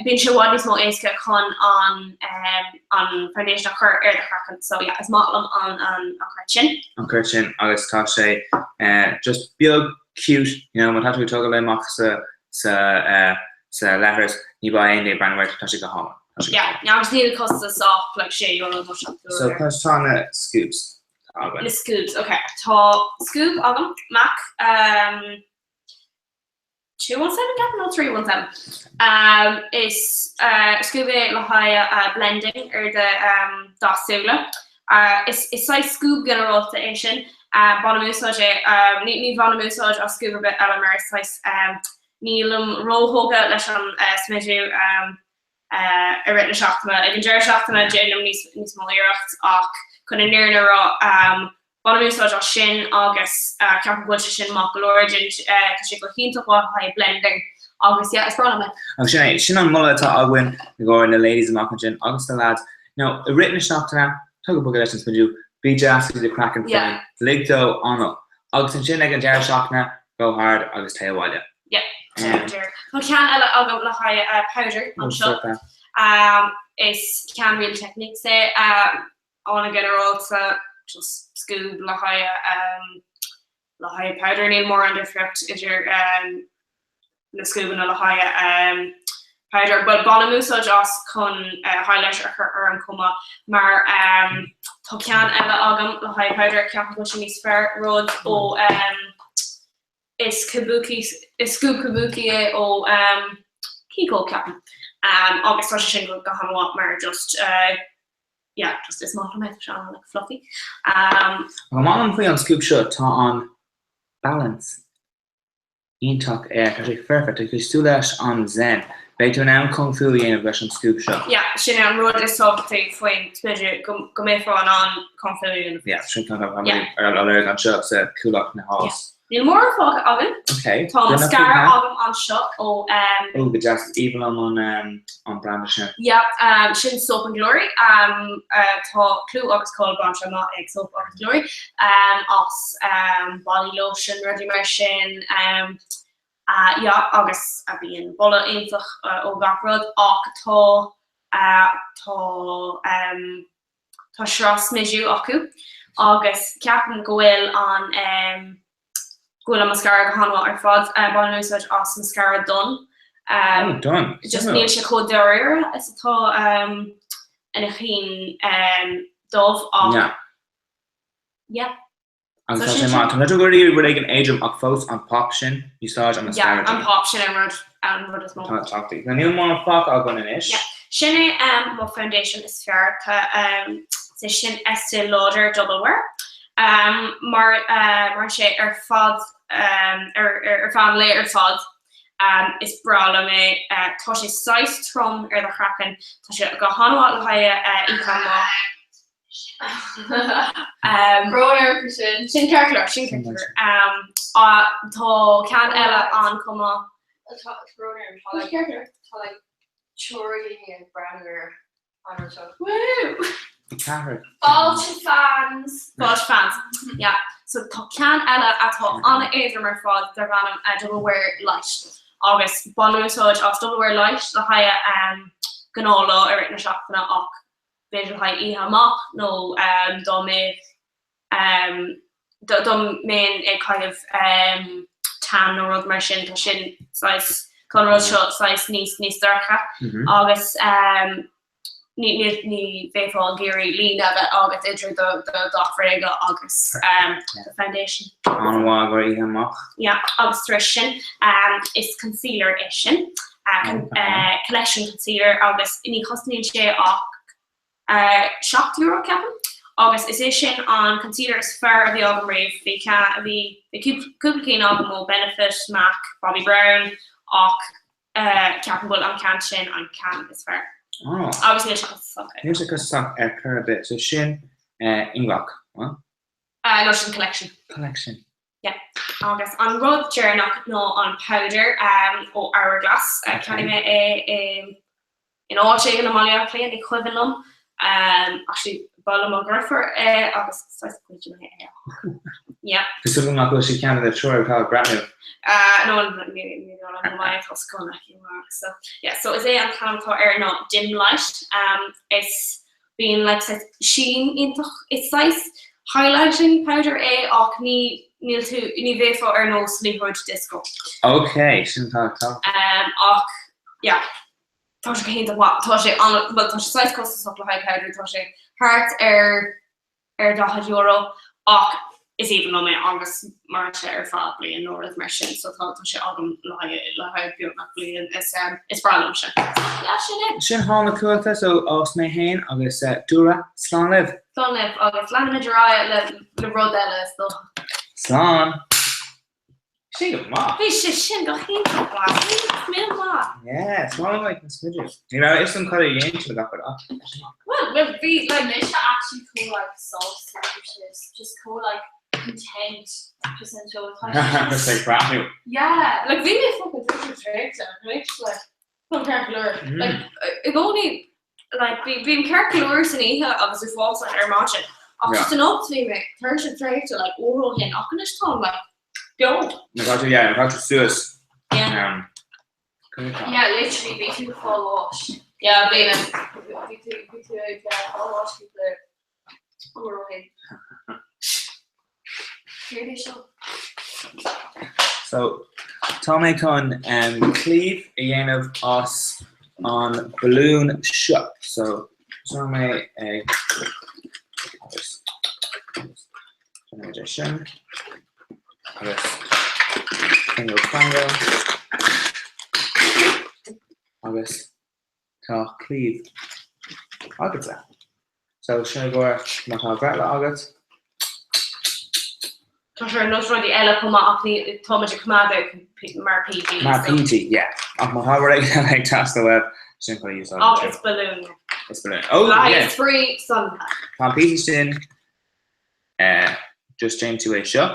bíonn sé i bhfad níos mó éasca chun an, an foundation a chur ar do chraiceann. So yeah, is maith liom an, an, an chairt sin. An chairt sin agus tá sé just beag cute, you know, má tá tú ag tógáil amach sa, sa, sa leithreas, ní bheidh aon duine ag breathnú ort, tá sé go hálainn. Tá sé go Yeah, yeah, agus níl costas ach like €6 nó €7 So air. tá, tá na scoops againn. Na scoops, okay. Tá scoop agam, MAC, um, 217 ceapaim nó 317. Is scuab é le haghaidh blending ar do dath súile. Is saghas scuab ginearálta é sin. Bainim úsáid é, ní bhainim úsáid as scuab ar bith eile mar is saghas nílim róthógtha leis an smideadh. i rith na seachtaine. Ag an deireadh seachtaine déanaim níos níos mó iarracht ach chun an fhírinne a rá bainim úsáid as sin agus ceapaim go bhfuil sé sin maith go leor tá sé go hiontach mhaith le haghaidh blending agus yeah is breá liom é. Agus sin é, sin an moladh atá againn i gcomhair na ladies amach ansin agus na lads. Now, i rith na seachtaine, tóg bog leis an smideadh, bí deas le do chraiceann féin, lig dó anáil. Agus ansin ag an deireadh seachtaine, go hard agus téigh abhaile. Yeah, Tá ceann eile agam le haghaidh powder anseo. Is ceann Real Techniques é an-ghinearálta just scuab le haghaidh le haghaidh powder. Níl mórán difríocht idir na scuabanna le haghaidh. Powder, bhuel bainim úsáid as chun highlighter a chur orm chomh maith mar tá ceann eile agam le haghaidh powder, ceapaim go bhfuil sé níos fearr, rud ó is kabuki, is scoop kabuki é ó Kiko ceapaim agus tá sé sin go han-mhaith mar just yeah just is maith liom é, tá sé an-like fluffy. Go maith liom faoi an scoop seo tá an balance Iontach é, tá sé foirfe, tá sé cosúil leis an Zen. Beidh tú in ann kung fu a dhéanamh leis an scoop seo. Yeah, sin é an rud is tábhachtaí faoin smideadh, go mbeifeá in ann kung fu a dhéanamh. Yeah, sin tá ar lorg anseo sa Cuallacht na hÁs. Níl mórán fágtha againn. Ok. Tá mascara agam anseo ó. Ó, go deas, is aoibhinn liom an branda sin. Yeah, sin Soap and Glory. Tá clú agus cáil bainte amach ag Soap agus Glory. as body lotion, rudaí mar sin, yeah agus bíonn boladh iontach ó gach rud ach tá tá tá sraith smidiú acu agus ceapaim go bhfuil an go bhfuil an mascara go han-mhaith ar fad. Bainim úsáid as mascara donn. Oh, donn. Just níl sé chomh dáiríre is atá an ceann dubh ach Yeah. Agus tá sé maith. Tá mé ag iarraidh rud éigin éadrom ach fós an pop sin, úsáid an mascara. Yeah, an pop sin an rud, an rud is mó. Tá tábhachtaí. Now níl mórán fágtha againn anois. Yeah. Sin é mo foundation is fearr. Tá sé sin Estée Lauder Double Wear. Mar maireann sé ar fad ar ar feadh an lae ar fad. Is breá liom é. Tá sé saghas trom ar do chraiceann. Tá sé go han-mhaith le haghaidh oíche amach. Brón orm faoi sin. Sin ceart go leor, sin ceart go leor. Tá ceann eile ann chomh maith. Tá brón orm, tá like, tá like triúr daoine ag breathnú ar an rud seo. Woo! Ceathrar. Fáilte fans! Fáilte fans, yeah. So tá ceann eile atá an-éadrom ar fad darb ainm Double Wear Light. Agus bainim úsáid as Double Wear Light le haghaidh gnáthlá i rith na seachtaine ach b'fhéidir le haghaidh oíche amach nó dá mbeadh dá mbeinn ag caitheamh tan nó rud mar sin, tá sin saghas, tá an rud seo saghas níos níos dorcha agus ní ní ní bheifeá ag iarraidh líne a bheith agat idir do do dhath bhréige agus do foundation. An-mhaith go oíche amach. Yeah, agus tar éis sin is concealer é sin. Collection Concealer agus ní chosnaíonn sé ach €7 ceapaim agus is é sin an concealer is fearr a bhí agam riamh. Bhí ceann, bhí cúpla cinn agam ó Benefit, MAC, Bobbi Brown ach ceapaim go bhfuil an ceann sin an ceann is fearr. Agus níl sé costasach. Níl sé costasach ar chor ar bith. So sin inghlactha, bhuel? No, sin Collection. Collection. Yeah. Agus an rud deireanach ná an powder ó Hourglass. Cheannaigh mé é in áit éigin i mBaile Átha Cliath, ní cuimhin liom. Actually, ba le mo dheirfiúr é agus saghas ghoid mé é. Yeah. Cosúil nach bhfuil sé ceann de na triúr atá ag breathnú. No, ní ní maith tá sconna so yeah, so is é an t-ainm atá air ná Dim Light. Is Bíonn like saghas sheen iontach, is saghas highlighting powder é ach ní, níl tú, ní bheifeá ar nós liathróid disco. Ok, sin atá tá. Um, ach yeah, tá sé go hiontach maith, tá sé an, bhuel tá sé saghas costasach le haghaidh powder, tá sé thart ar ar €40 ach is aoibhinn liom é agus maireann sé ar feadh bliain nó rud mar sin so tá sé agam le haghaidh le haghaidh beagnach bliain is is breá liom sin. Yeah, sin é. Sin Halla na Cumhachta so as mé féin agus Dúlra, slán libh! Slán libh agus leanfaimid ar aghaidh le le rud eile is dócha. Slán! Sin go maith. Bhí sé sin go hiontach maith. Bhí mé maith. Yeah, it's not like an smideadh. Ní raibh a fhios agam cad a dhéan tú le gach rud ach. Well, well, bhí like mise actually chomh like sásta just chomh like content just an show. Just like breathnú. Yeah, like bhí mé fucking tuirseach traochta, right? Like Tá ceart go leor. Like i gcónaí like bhí bím ceart go leor san oíche agus uafásach ar maidin. Ach just anocht bhí mé tuirseach traochta like uair ó shin ach anois táim like beo. Na tá tú yeah, tá tú suas. Yeah. Um, Yeah, literally bhí tú ag fáil bháis. Yeah, bhí mé. Bhí tú bhí tú ag fáil bháis cúpla uair ó shin. Céard é seo? So, tá mé chun claíomh a dhéanamh as. an balún seo. So, tosóidh mé ag agus déanfaimid é sin agus cringle crangle agus tá claíomh agatsa. So sin i gcomhair má tá breithlá agat. Tá sé ar nós rudaí eile chomh maith ach ní táimid ag coimeád é mar PG. Mar PG, yeah. Ach má tá rud éigin eile ag teastáil uaibh, sin chun úsáid. Ach is balún. Is balún. Oh, yeah. Spraoi sona. Tá an píosa sin, just déanann tú é seo.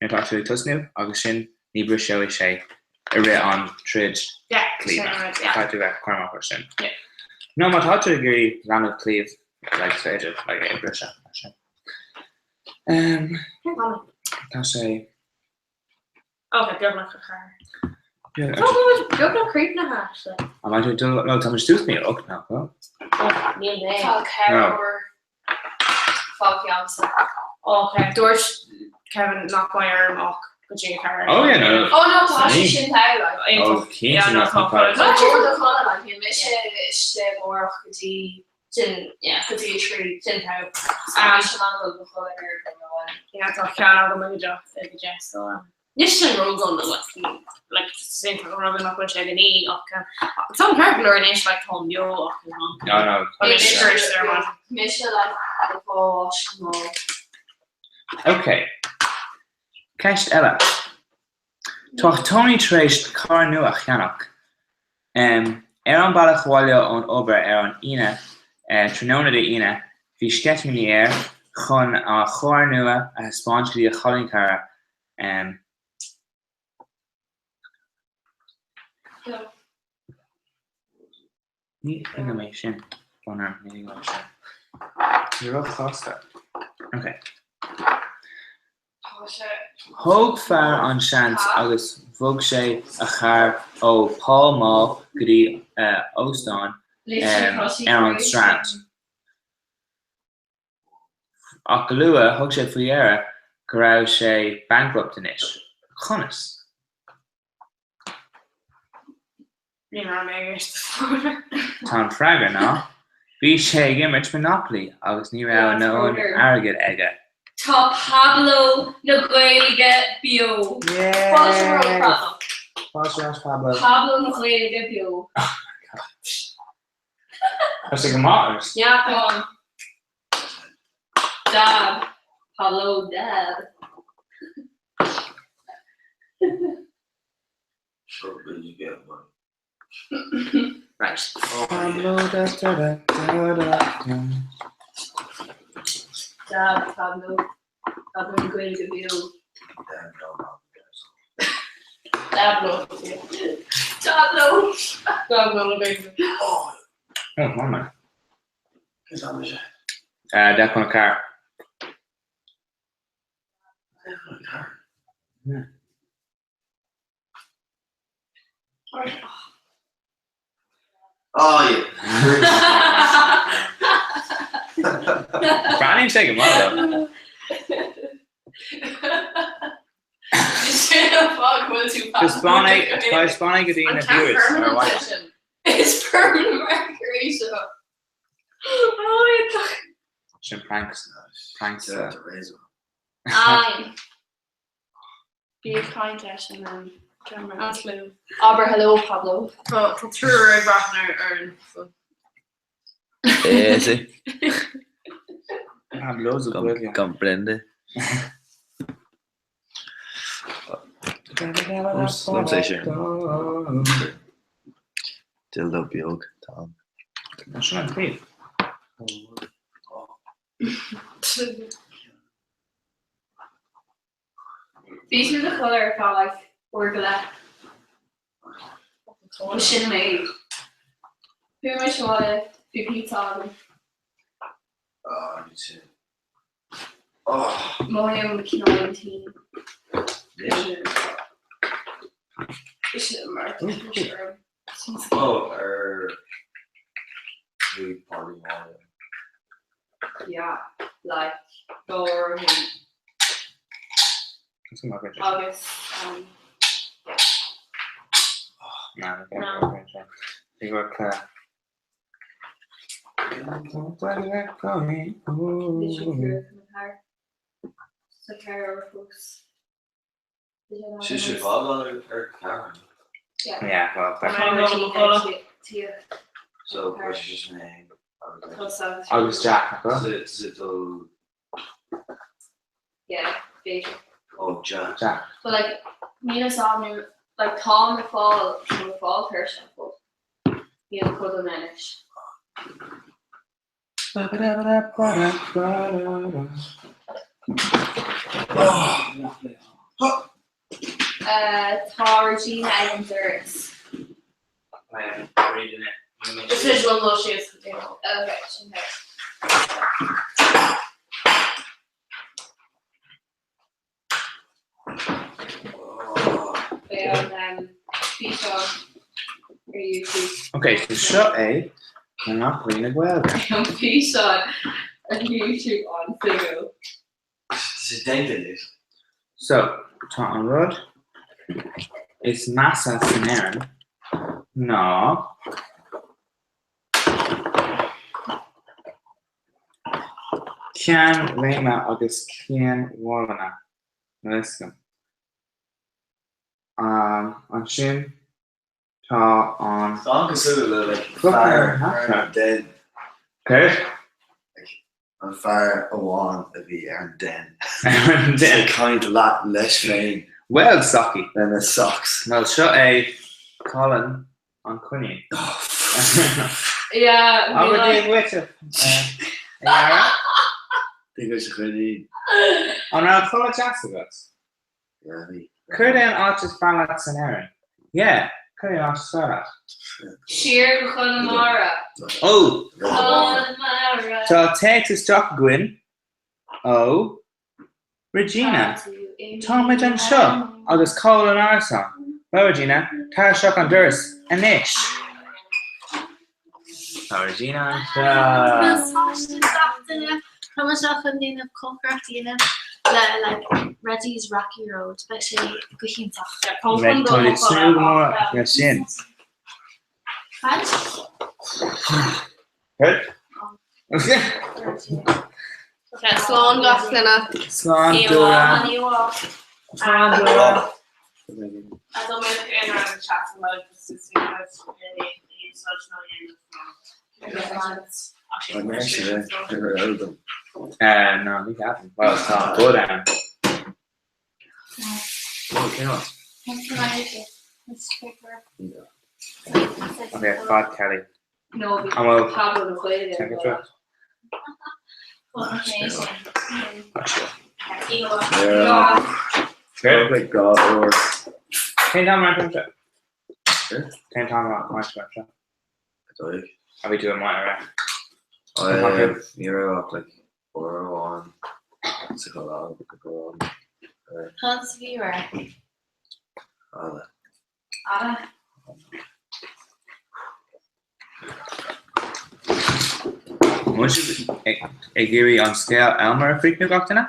Nuair atá tú ag tosnú agus sin ní briseoidh sé i rith an troid claíomh. Caithfidh tú bheith cúramach ar sin. Nó má tá tú ag iarraidh leanbh claíomh like is féidir like é a briseadh mar sin. Tá sé. Ok, beagnach a ceathair. Tá muid beagnach críochnaithe actually. An mbeidh tú ag dul, no tá muid suas ní 8 nach bhfuil? Níl mé. Tá ceathair fágtha agamsa. Ok, dúirt Kevin nach mbeidh orm ach go dtí a ceathair. Oh yeah no. Oh no tá sé sin togha like. Oh cinnte nach mbeidh. Tá sé do chodladh like níl mise istigh amárach go dtí Sin yeah. go dtí a 3. Sin togha. Sin an dul do chodladh ar go raibh. Yeah tá ceann agam ag a deich ag a deich so. Níl sin ródhona like sin tá rud nach bhfuil sé ag a naoi ach tá an ceart go leor anois like táim beo ach ní No no. Tá mé ag ar maidin. Mise like dhá smál. Ok. Ceist eile. Tá Tony tar éis carr nua a cheannach. Ar an bealach abhaile ón obair ar an Aoine, tráthnóna Dé hAoine, bhí sceitimíní air chun a charr nua a thaispeáint go dtí a chailín cara. Ní thuigim é sin. Brón orm, ní thuigim é sin. Ní róchasta. Ok. Thóg fear an seans agus bhog sé a charr ó Pall Mall go dtí óstán ar an Strand. Ach go luath, thug sé faoi deara go raibh sé bankrupt anois. Conas? Ní raibh mé ag éisteacht le. Tá an freagra ná, bhí sé ag imirt Monopoly agus ní raibh a ndóthain airgid aige. Tá Pablo na Gaeilge beo! Fáilte romhat, Pablo. Fáilte ar ais, Pablo. Pablo na Gaeilge beo. Tá sé go maith ort. Yeah, tá. Dab. Pablo dab. Right. Pablo da da da da da da. Dab Pablo. Pablo na Gaeilge beo. Dablo. Dablo. Dablo na Gaeilge. Oh, mama. 3:50. Yeah. Oh yeah. Breathnaíonn sé go maith though. Sin an fáth go bhfuil tú Taispeáin é taispeáin é go dtí na viewers ar mhaith. Is permanent marker é seo. Sin pranks. Pranks. Aye. Bí ag caint leis an camera. An slú. Abair hello Pablo. Tá tá triúr ag breathnú orainn. so. Easy. Pablo's a brilliant. Comprende. Liom sé sin. Dildo beag tá. Sin an taobh. Bhí tú i do chodladh ar feadh like uair go leith. B'shin an méid. Chuaigh mé sa bhaile, bhí pizza agam. Oh, me too. Oh. Mothaím cineál tinn. B'shin mar atá sé orm. Oh, ar bhí party on. Yeah, like go agus um, No. Ag bhur cluiche. Sin sé fágáil ar ceathair. Yeah, well, So, bhí sé sin é. Agus Jack, nach bhfuil? Is it dul Yeah, b'fhéidir. Oh, Jack. Jack. But like, níl fhios a'm nó like táim ag fáil táim ag fáil tuirseach but níl codladh mé anois. Tá Regina ag an doras. I am reading it. Is féidir liom dul síos go dtí an. Ok, sin é. Beidh an físeán ar YouTube. Ok, so seo é na Aclaí na Gaeilge. Beidh an físeán ar YouTube an-suimiúil. Is it déanta is. So, tá an rud is measa san Éirinn ná ceann léime agus cinn mhálanna, níl fhios agam. Ansin tá an. Tá an-cosúil le like fear ar an den. Céard? An fear amháin a bhí ar an den. Ar an den. Ag caint leis féin. Bhuel, Socky. Lena socks. Bhuel, seo é Colin an coinín. Yeah, bhí Abair like. Dia dhuit, a Dhara. Dia dhuit a choinín. An raibh codladh deas agat? Yeah, bhí. Céard é an áit is fearr leat san Éirinn? Yeah, céard é an áit is fearr leat? Siar go Conamara. Ó! Conamara. Tá téacs isteach againn ó Regina. Táimid anseo agus cá bhfuil an árasán? Bhuel Regina, tar isteach an doras anois! Tá Regina anseo! Páiste gach duine Tá mé seo chun déanamh cócaireacht a dhéanamh le like Reddy's Rocky Road beidh sé go hiontach. Beidh tá ag tnúth go mór leis sin. Cad? Céard? Slán gach duine. Slán Dúra. Slán Dúra. No, ní ceapaim. Well, tá an bud ann. Ok, fad Kelly. No, bhí An bhfuil Pablo na Gaeilge. temperature? Oh my God, or Cén t-am mar seo? Cén t-am mar seo? Doig. A bhí tú amuigh ar Ní raibh ach like uair amháin sa choláiste go raibh Conas a bhí ar? Anna. Anna. An bhfuil sibh ag iarraidh an scéal Elmer a chríochnú gach duine?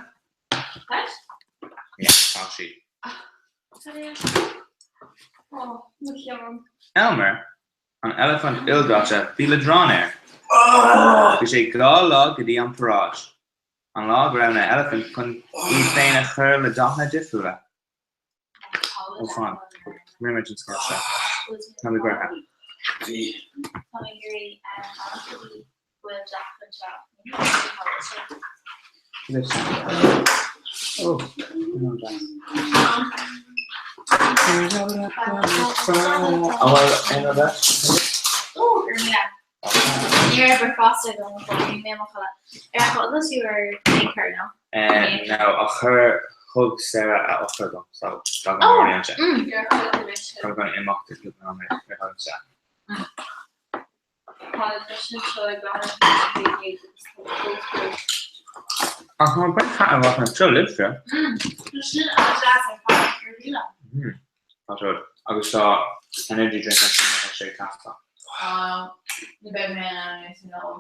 What? Yeah, tá siad. Oh, mo cheann. Elmer, an eilifint ildaite, bhí leadrán air. Bhí sé 2 lá go dtí an paráid. An lá go raibh na heilifint chun iad féin a chur le dathanna difriúla. Ó fan, rinne muid an scéal seo. Tá mé buartha. Bhí. Tá mé ag iarraidh bhfuil Jack anseo. Oh, no, Jack. An bhfuil aon rud eile? Ó, yeah. Ní raibh bricfeasta agam ó bhí mé i mo chodladh. Ar chodlaigh tú ar aon chor, no? No, ach chuir thug Sarah a eochair dom, so d'fhág an rudaí ansin. Tá mé chun imeacht i gcúpla nóiméad ar thug sé. Ach tá baint taitneamh as seo libhse. Sin an-deas ar fad, go raibh míle. Tá rud. Agus tá energy drink ansin má tá sé ag teastáil. Ní bheidh mé in ann é sin a ól.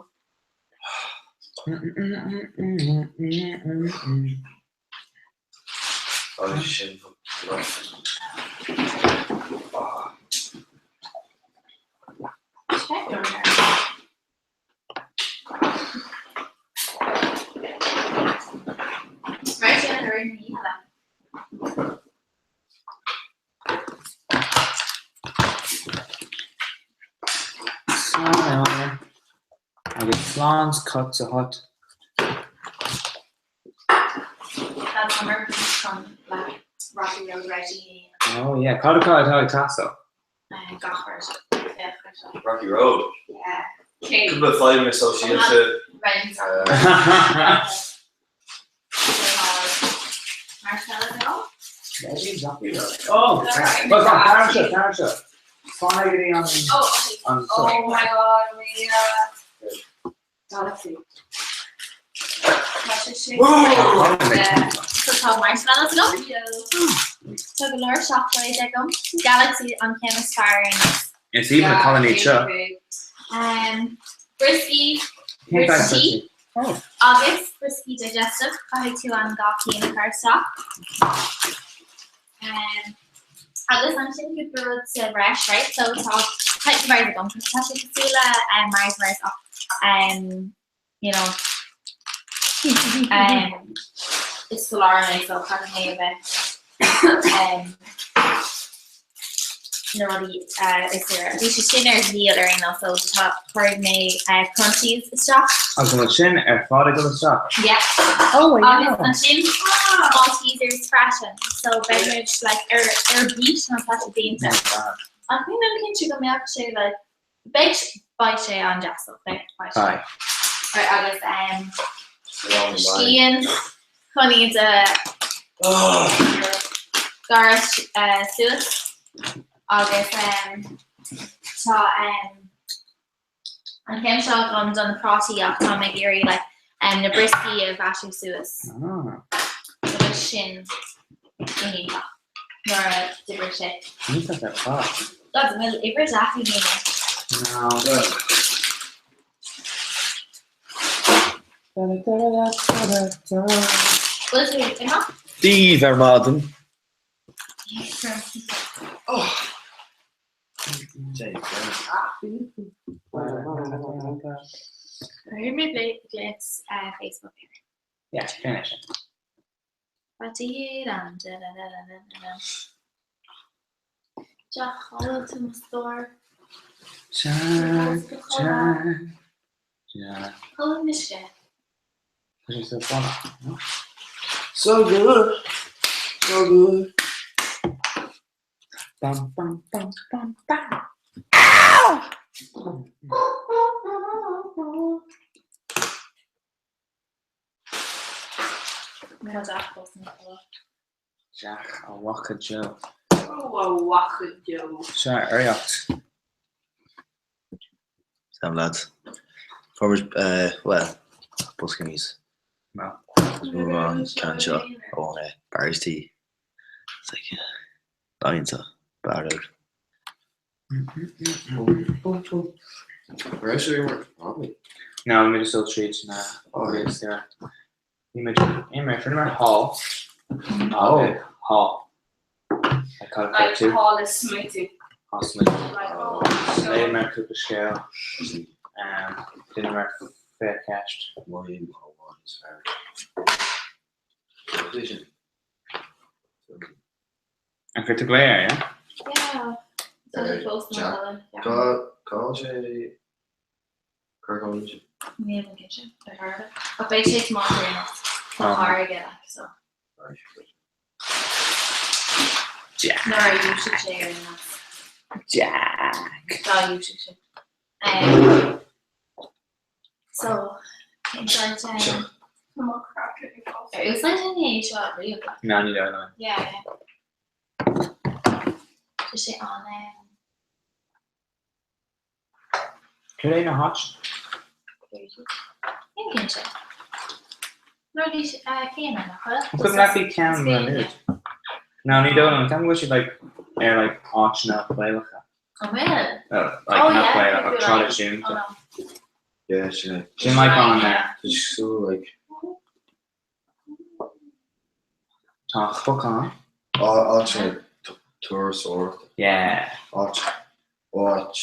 Agus sin slán 's cut sa hut. Tá summer chun like Rocky Road Reggie. Oh yeah, cad atá atá ag teastáil? Gach rud. Féach ar seo. Rocky Road. Yeah. Cúpla fadhbanna sóisialta. Reggie's Marshmallow Reggie's Rocky Road. Oh, well, tar seo, tar seo. Fan ag an Oh, okay. an Oh my god, Mia. Galaxy. Tá sé sin. So tá marshmallows agam. Tá go leor seacláid agam. Galaxy an ceann is fearr ar nós. Is aoibhinn na cailíní seo. Um, brioscaí Cén fáth Brioscaí. Oh. agus brioscaí digestive caithfidh tú an dá cinn a chur isteach. Um, agus ansin cúpla rud sa bhreis, right? So tá Titan bars agam, tá sé cosúil le um, Mars bars ach um, you know, um, is folláin é so caithfidh mé a bheith um, na rudaí uh, is saoire. Bhí sé sin ar dhíol ar aon nós so tá chuir mé uh, crunchies isteach. Agus an bhfuil sin ar fad ag dul isteach? Yeah. Oh, Agus ansin Maltesers freisin. So beidh muid like ar ar bís nó tá sé déanta. Ach níl mé cinnte go mbeadh sé like beidh beidh sé an-deas so beidh beidh sé. Bye. Right, agus um, scian chun iad a ghearradh uh, suas agus um, tá um, an ceann seo agam do na prátaí ach tá mé ag iarraidh like, um, na brioscaí a mhaisiú suas. Ah. So beidh sin go hiontach nuair a d'oibrigh sé. Iontach ar fad. God, an bhfuil uimhir deacair againn? No. Bhfuil tú ag imeacht? Díobh ar maidin. Chuir mé gléas Facebook air. Yeah, finish it. Jack, chodlaigh tú mo stór. Jack, Jack, Jack. Chodlaigh mise. Tá sé so fada, no? So good, so good. Bam, bam, bam, bam, bam. Tá Jack fós ina chodladh. Jack a mhaca Joe. Ó, a mhaca Joe. Seo urraíocht. Sam lads. Fuair muid, well, bosca níos. No. Is mó an ceann seo ón Barry's Tea. It's like, iontach, bad out. No, muid ag dul tríd na Bhí muid imir rinneamar thall. Oh. Thall. Like cad Like tú? thall is smaointiú. Thall smaointiú. Like, oh, Léamar cúpla scéal. Rinneamar fiche ceist. An chuir tú glao air, yeah? Yeah. Tá sé fós ina chodladh. Cá sé Corcáin sin? Níl mé cinnte, ar tharla. Ach beidh sé tiomáint ar aon nós. Tá carr aige, like, so. Jack. Nuair a dhúisigh sé ar aon nós. Jack. Dá dhúisigh sé. Um, so, cén sort um, Ar úsáid an é seo riamh? like? No, ní dóigh liom. Yeah, yeah. Tá sé an um, Cad é na háit? Níl cinnte. Nuair a bhí sé céanna, nach bhfuil? An cuimhin leat bhí ceann na nuad? No, ní dóigh liom. Ceapaim go bhfuil siad like ar like áiteanna Gaelacha. An bhfuil? Well, like Oh, not yeah, Gaelach, ach cúpla like. traidisiúnta. Oh, no. Yeah, sin é. Sin like an eh, Tá sé so like Tá clochán. Áit turasóireachta. Yeah. Áit áit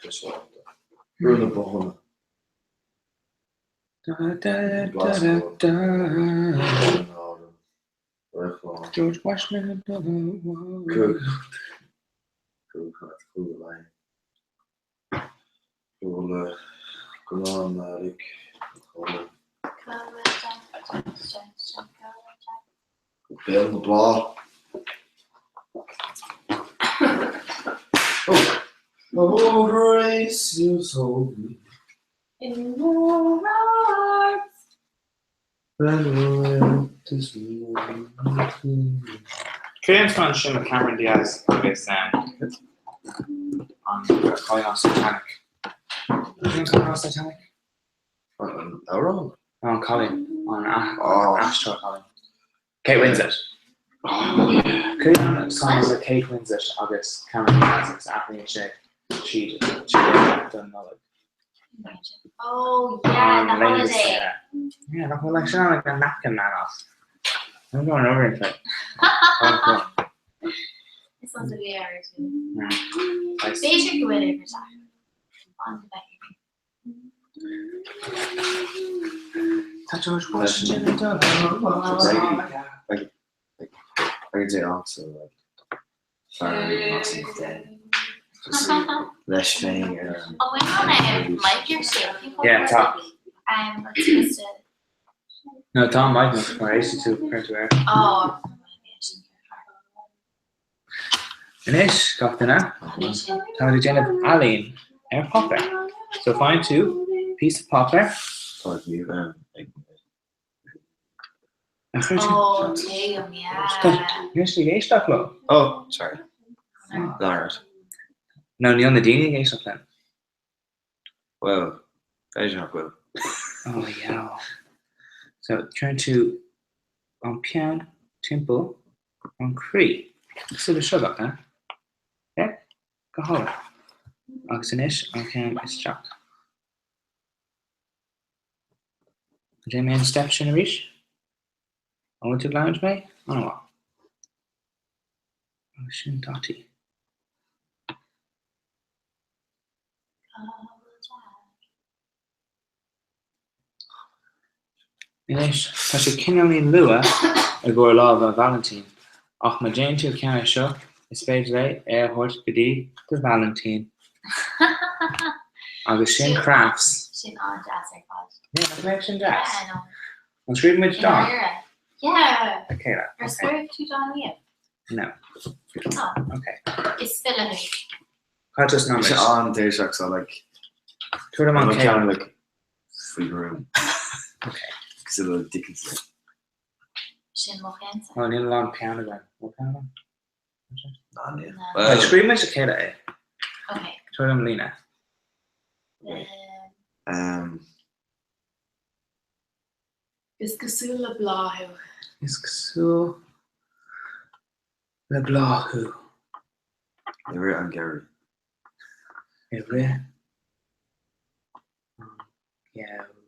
turasóireachta. Brú na bothanna. Da da da da da. George Washington. Cúig cúig Go raibh maith ag. Go béal na bláth. Oh, grace you told me. In your heart. Cén scannán sin le Cameron Diaz agus an cailín as Titanic? Cén scannán as Titanic? An amhrán? An cailín, an aisteoir cailín. Kate Winslet. Cén scannán le Kate Winslet agus Cameron Diaz agus athraíonn sé siad don Nollaig? Oh yeah, the holiday. Yeah, nach bhfuil like sin like a napkin man off. I'm going over into it. It's not a VR too. B'fhéidir go bhfuil uimhir An Tá George Washington ag dul Like, like, I could say also like Fahrenheit Watson dead. Just leis féin ar an An bhfuil an mic ar sé? Yeah, tá. Just a No, tá an mic mar éist tú cuir tú air. Oh, Anois, gach duine, táimid ag déanamh ealaín ar pháipéar. So faigheann tú píosa páipéir. Tá gníomh ag Ar chuir tú? Oh, tuigim, yeah. Níl siad ag éisteacht leo. Oh, sorry. Alright. No, níl na daoine ag éisteacht linn. Well, b'fhéidir nach bhfuil. Oh, yeah. So, cuireann tú an peann timpeall an croí. Cosúil le seo gach duine. Yeah? Go hálainn. Agus anois an ceann isteach. Déanfaidh mé an step sin arís. An bhfuil tú ag leanúint mé? An-mhaith. Agus sin Dotty. Anois, tá sé cineáilín luath i gcomhair Lá Vailintín, ach má déanann tú ceann é seo, is féidir é a thabhairt go dtí do Vailintín. Agus sin crafts. Sin an-deas ar fad. Yeah, nach mbeadh sin deas? Yeah, no. An scríobh muid dán? Yeah. Le chéile. Ar scríobh tú dán riamh? No. Oh. Okay. Is file thú. Cá dtosnóidh Tá muid? sé an-tuirseach so like Tabhair dom an an chéad. ceann like faoi ghruaim. Okay. Cosúil le Dickinson. Sin mo cheannsa. Oh, níl a lán peann againn. Bhfuil peann agam? Ná níl. No. Right, scríobh muid le chéile é. Okay. Tabhair dom líne. Um, Is cosúil le bláth thú. Is cosúil le bláth thú. I rith an gheimhridh. I rith an gheimhridh.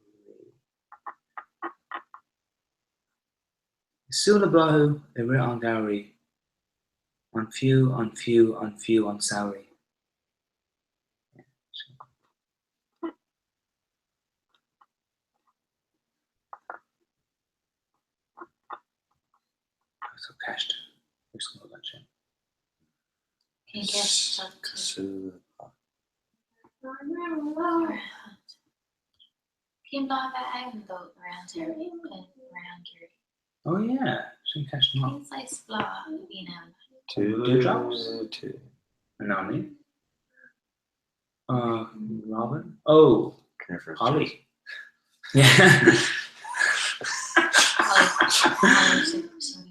Is cosúil le bláth thú i rith an gheimhridh, an fiú, an fiú, an fiú an samhradh. So ceist ar scoil ansin. Cén ceist atá tú? Cosúil le Cén bláth a bheith ann dó around here, around here? Oh yeah, sin ceist maith. Cén saghas bláth a bhíonn ann? Dewdrops? Anemone? Uh, Robin? Oh, Coniferous Holly. Yeah. Holly. Sin sin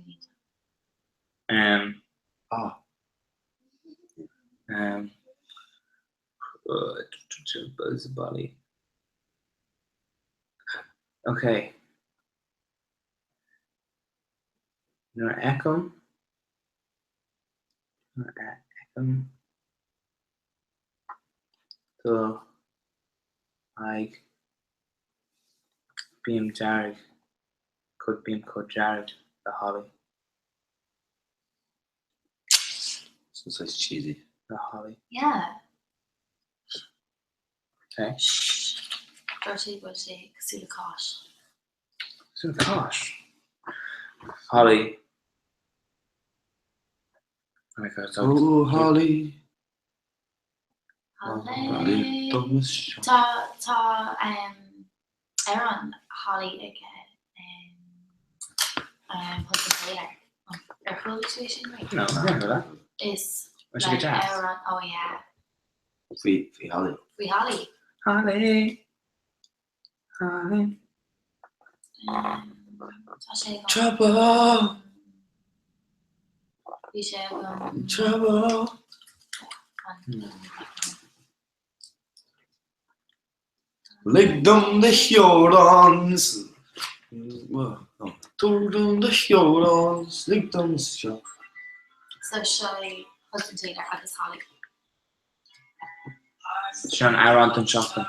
Um, Ah. um, uh, Buzz Bunny. Okay. Nuair a fheicim, nuair a fheicim do aghaidh bím dearg, chomh bím chomh dearg le holly. So it's cheesy. Le holly. Yeah. Okay. Dúirt sé go bhfuil sé cosúil le cáis. Cosúil le cáis. Holly. Oh my God, Oh, Holly. Holly. Tá tá amhrán Holly ag Hudson Taylor. Ar chuala tú é sin riamh? No, I never heard that. Is Is sé go deas? amhrán, oh yeah. Faoi faoi Holly. Faoi Holly. Holly. Holly. Tá sé agam. Trouble. Bhí sé agam. Trouble. Lig dom do theorainn Tabhair dom do theorainn lig dom isteach. So seo é Hudson Taylor agus Holly. Seo an amhrán don seachtain.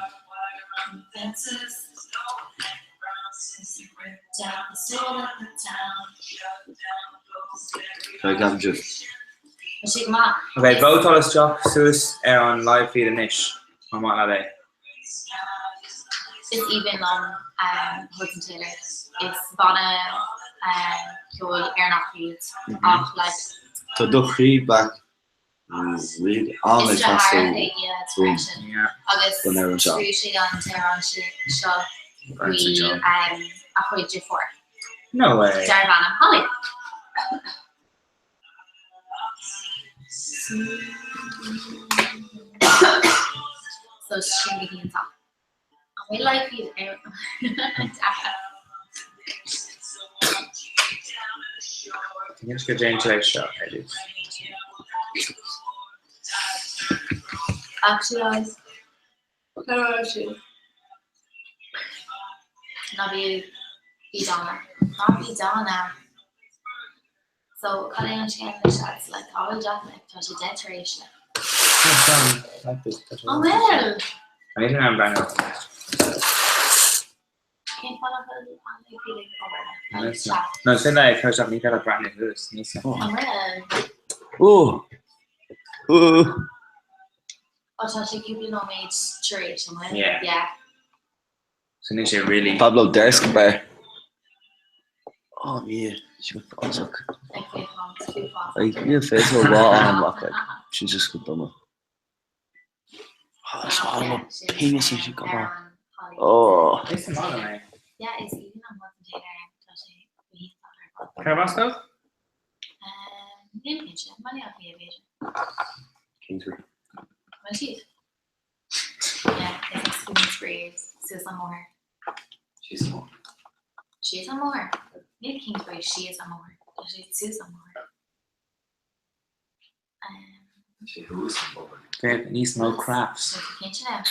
Tá sé go maith. Ok, vótáil isteach suas ar an live feed anois, má maith leat é. Is aoibhinn liom Hudson Taylor. Is banna ceoil Éireannach iad ach like. Tá do chroí back really an Is ag teastáil deartháir é iad freisin agus don amhrán seo. scríobh sé an t-amhrán seo faoi a chuid deirfiúr. No way. Darbh ainm Holly. So sin go hiontach. An bhfuil live feed ar Anois go déan tú é seo ar dtús. Actually, Cá raibh siad? Ná bí bí dána. Ná bí dána. So cad é an scéal anois lads? Like cá bhfuil Jack like tá sé 10 tar éis like. An bhfuil? Níl an breathnú. Cén fáth nach bhfuil an live feed ag obair like chat? No, sin é cuir isteach ní féidir breathnú thuas. Níl sé. An bhfuil? Ó! Ó! Ó tá sé cúpla nóiméad tar éis an bhfuil? Yeah. Yeah. So níl sé really. Pablo de Escobar. Oh yeah, sin go fásach. Like féacháint, uafásach. Like, níl féidir ó lá am ach like, sin just go dona. Oh, is áil mo penis sin sin go maith. Oh. Is an maith é. Yeah, is aoibhinn liom Hudson Taylor tá sé go hiontach ar fad. Cá bhfas dóibh? Níl cinnte, Baile Átha Cliath b'fhéidir. Kingsbury. Bhfuil siad? Yeah, is as Kingsbury suas an mbóthar. Síos an mbóthar. Síos an mbóthar? Níl Kingsbury síos an mbóthar, tá sé suas an mbóthar. Tá sé thuas an mbóthar. Bheadh níos mó crafts. Tá tú cinnte now?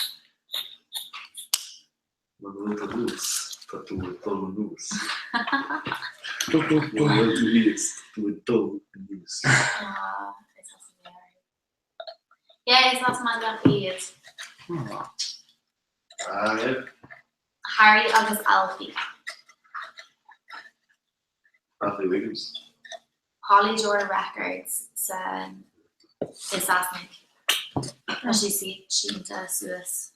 Muna bhfuil tú thuas, tá tú ag dul anuas. Muna bhfuil tú thíos, tá tú ag dul anuas. Ah, is as an Éirinn. Yeah, is as Baile Átha Cliath iad. Ah, yeah. Harry agus Alfie. Alfie Wiggins. Polydor Records san i Sasana. Tá sé sínte suas.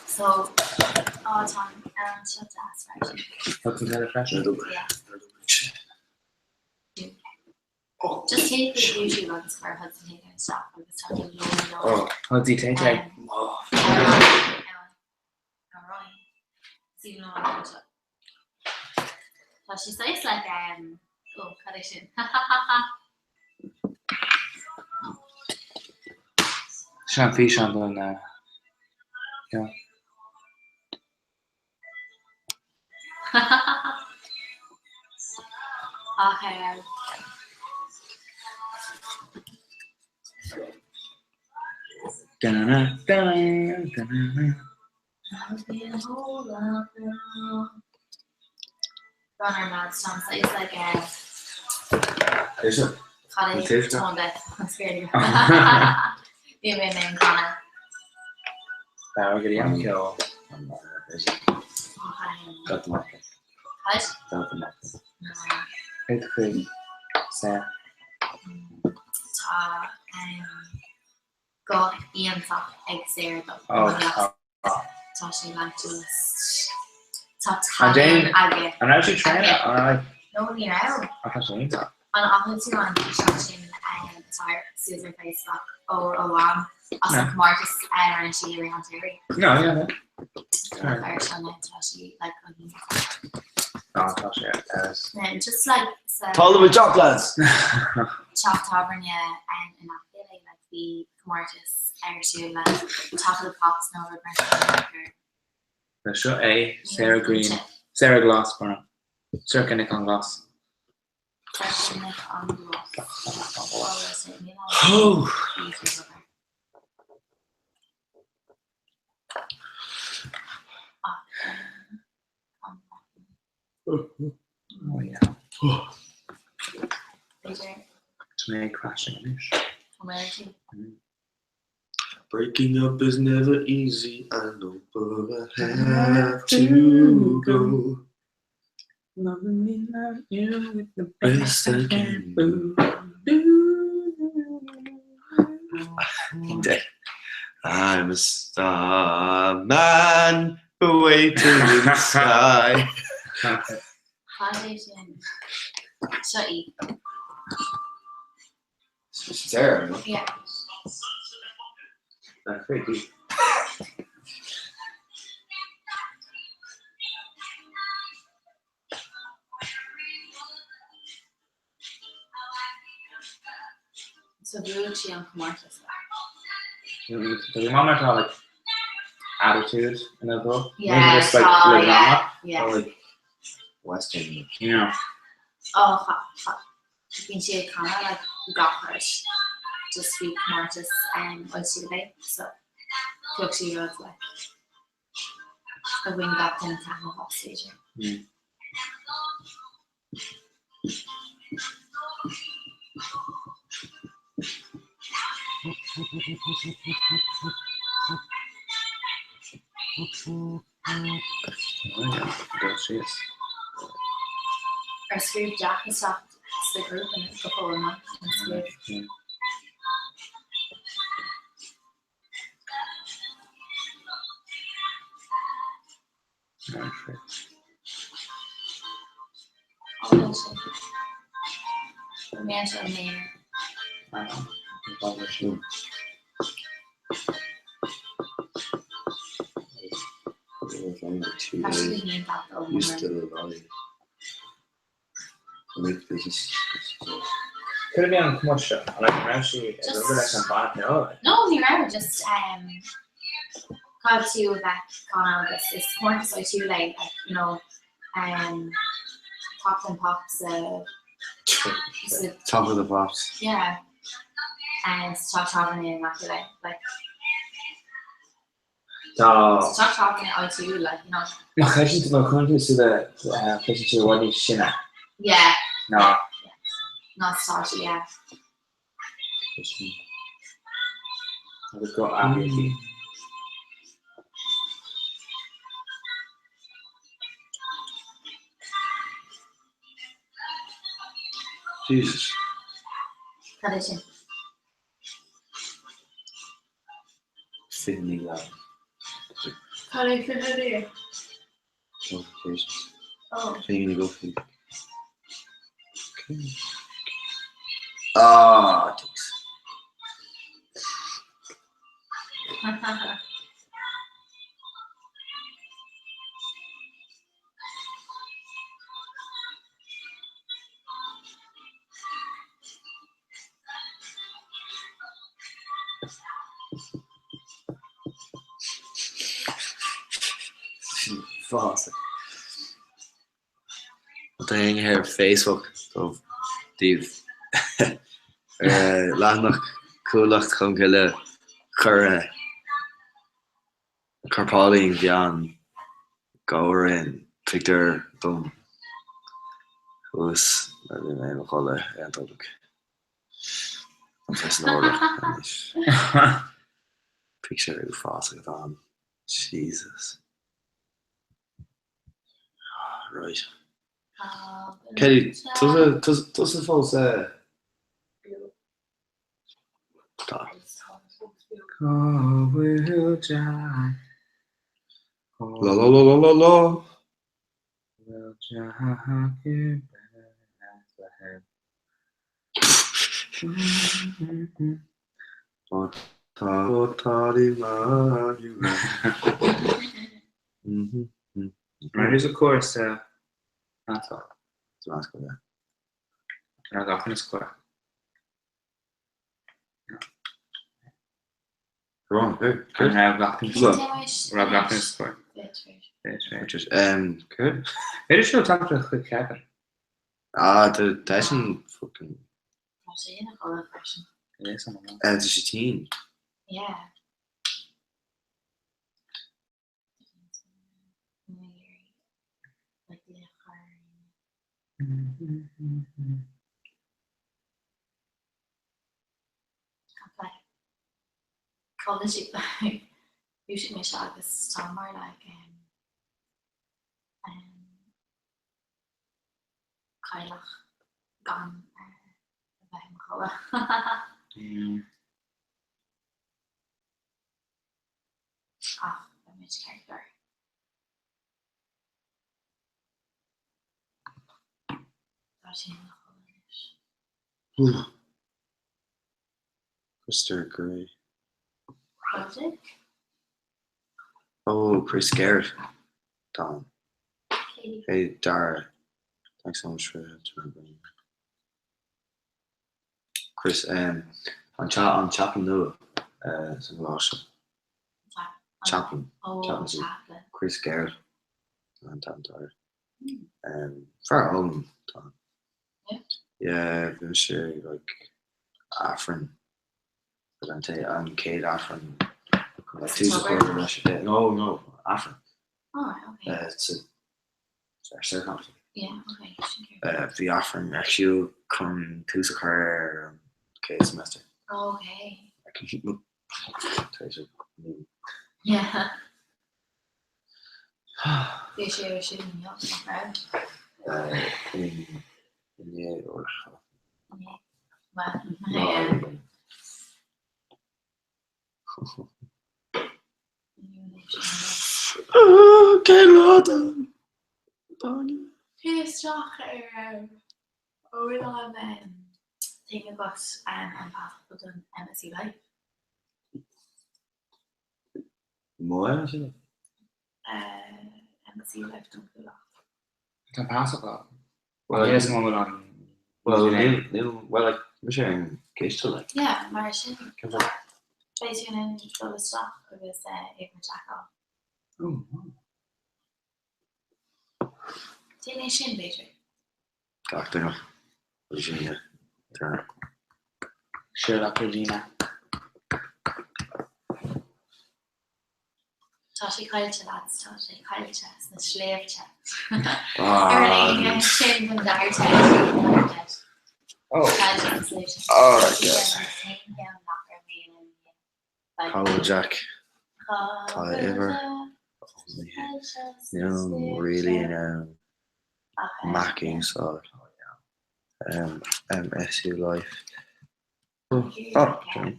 So, á tá an amhrán seo deas freisin. Hudson Taylor freisin? Yeah. Just téigh chuig YouTube agus cuir Hudson Taylor isteach agus tá go leor leor. Hudson Taylor. Amhráin. Is aoibhinn liom an amhrán seo. Tá sé saghas like um, oh, cad é sin? Sin an físeán don yeah. Ach um, Da-na-na, da-na-na. Runner mad Tom saghas like um, Is it? cad é An Tone Deaf an scéal. Bhí mé in ann canadh. B'fhearr go dtí an ceol. Got the market. Cad? Got the market. Céad chuig sa Tá um, guth iontach ag Sarah dom. Oh, tá. Tá sé like just tá An tallann Jane- aige. An raibh sí tréna? An raibh No ní raibh. ach tá sé iontach. An bhfaca tú an físeán sin atá suas ar Facebook ó ó mham as an comórtas a rinne sí i rith an tsamhraidh? No, yeah, no. Ar sin tá sí like go hiontach. No, tá sé as. Just like sa Tá le job lads! teach tábhairne in aice léi like bhí comórtas ar siúl le Top of the Pops nó rud mar sin gur Seo é Sarah Green, Sarah Glas, pardon. Sorcha Nic Fhionnghlais. Oh yeah. Tá mé ag crashing anois. Breaking up is never easy, I know, but I have to go. Loving me like you with the best I can do. I'm a starman waiting in the sky. Cad é sin? Seo í. Sarah, no? Yeah. That's very deep. So bhuaigh sí an comórtas. Tá mama tá like attitude ina dó. Yeah, just like tá, le yeah, yeah. like Western. Yeah. Oh, Bíonn sí ag canadh like gach rud just bhí comórtas áitiúil léi so thug sí rud like a bhain gach duine taitneamh as b'fhéidir. Oh yeah, go síos. Ar scríobh Jack isteach sa ghrúpa go fóill ná? An scríobh? Used to the Could have been an comórtas seo, an raibh sí ag obair leis an banna ceoil? No, ní raibh, just caithfidh tú a bheith gan agus is comórtas áitiúil é, like, you know, Top and Pops Top of the Pops. Yeah. And sa teach tábhairne in aice léi, like. Tá. Sa teach tábhairne áitiúil, like, you know. Má chreideann tú, má chuireann tú súil le, creideann tú i bhfad níos sine. Yeah. Ná. Ná stáitse, yeah. Agus go athraíonn. Jesus. Cad é sin? 29 lá. Cad é 29? Notifications. Oh. Fianna go faoi. Ah, thanks. Fása. Tá éinne ar Facebook daoibh ar leathanach Chuallacht Cholmcille chuir Chuir Pauline bean Gabhráin pictiúr dom thuas nuair a bhí mé i mo chodladh ar an tolg. Tá sé san orlach anois. Pictiúr uafásach atá ann. Jesus. Right. Kelly, tusa fós Tá. Cá bhfuil Jack? La la la la la la. Bhfuil Jack i Bethlehem? Mar is a cóir sa meánscoil. Sa meánscoil, yeah. Ar gach duine sa chóir. Go on, good. An raibh gach duine sa raibh gach duine sa chóir. Good. B'fhéidir seo teacht chuig Kevin. Ah, tá sin fucking. Tá sé ina chodladh freisin. Tá sé tinn. Yeah. Dhúisigh mise agus tá mar like cailleach gan a bheith i mo chodladh. Ach beidh muid ceart go leor. Tá sé ina chodladh anois. Christopher Gray. Cad é? Oh, Chris Garrett. Tom. Katie. Hey, Dara. Thanks so much for remembering. Chris, um, an cha an chaplain nua uh, san lá seo. Chaplain. Oh, Chaplain. chaplain. Chris Garrett. An t-ainm atá air. Um, fear álainn atá ann. Yeah. Yeah, bhí mise like Aifreann an té an chéad Aifreann like tús a chur leis an no no Aifreann. Oh, okay. Uh, it's a ar circumstance. Yeah, okay. Sin ceart. Uh, bhí Aifreann ar siúl chun tús a chur ar an chéad semester. Oh, okay. Tar éis a- Yeah. Bhí sé ar siúl inniu, nach raibh? Uh, in inné or Inné. Well, yeah. Inniu anois, inniu. Cén lá don Dáine? Téigh isteach ar bhfuil an thing agat an passport don MSc Life? Mo MSc Life? MSc Life don Chuallacht. Tá pas agat. Well, Yes, an bhfuil an Well, níl, níl, well, like, mise ar an gciste, like. Yeah, mar sin Cén fáth? beidh tú in ann dul isteach agus é a sheiceáil. Oh, Déan é sin, b'fhéidir. Gach duine. Regina. Turner. Sherlock Regina. Tá sé caillte lads, tá sé caillte sna sléibhte. Ah, Ar an éigin sin don dara teid. Oh. Caillte sna sléibhte. Oh, God. Like, Cá bhfuil Jack? Tá Tá uimhir. Níl really in ann Mac a úsáid. Um, MSU Life. Oh, oh, sorry.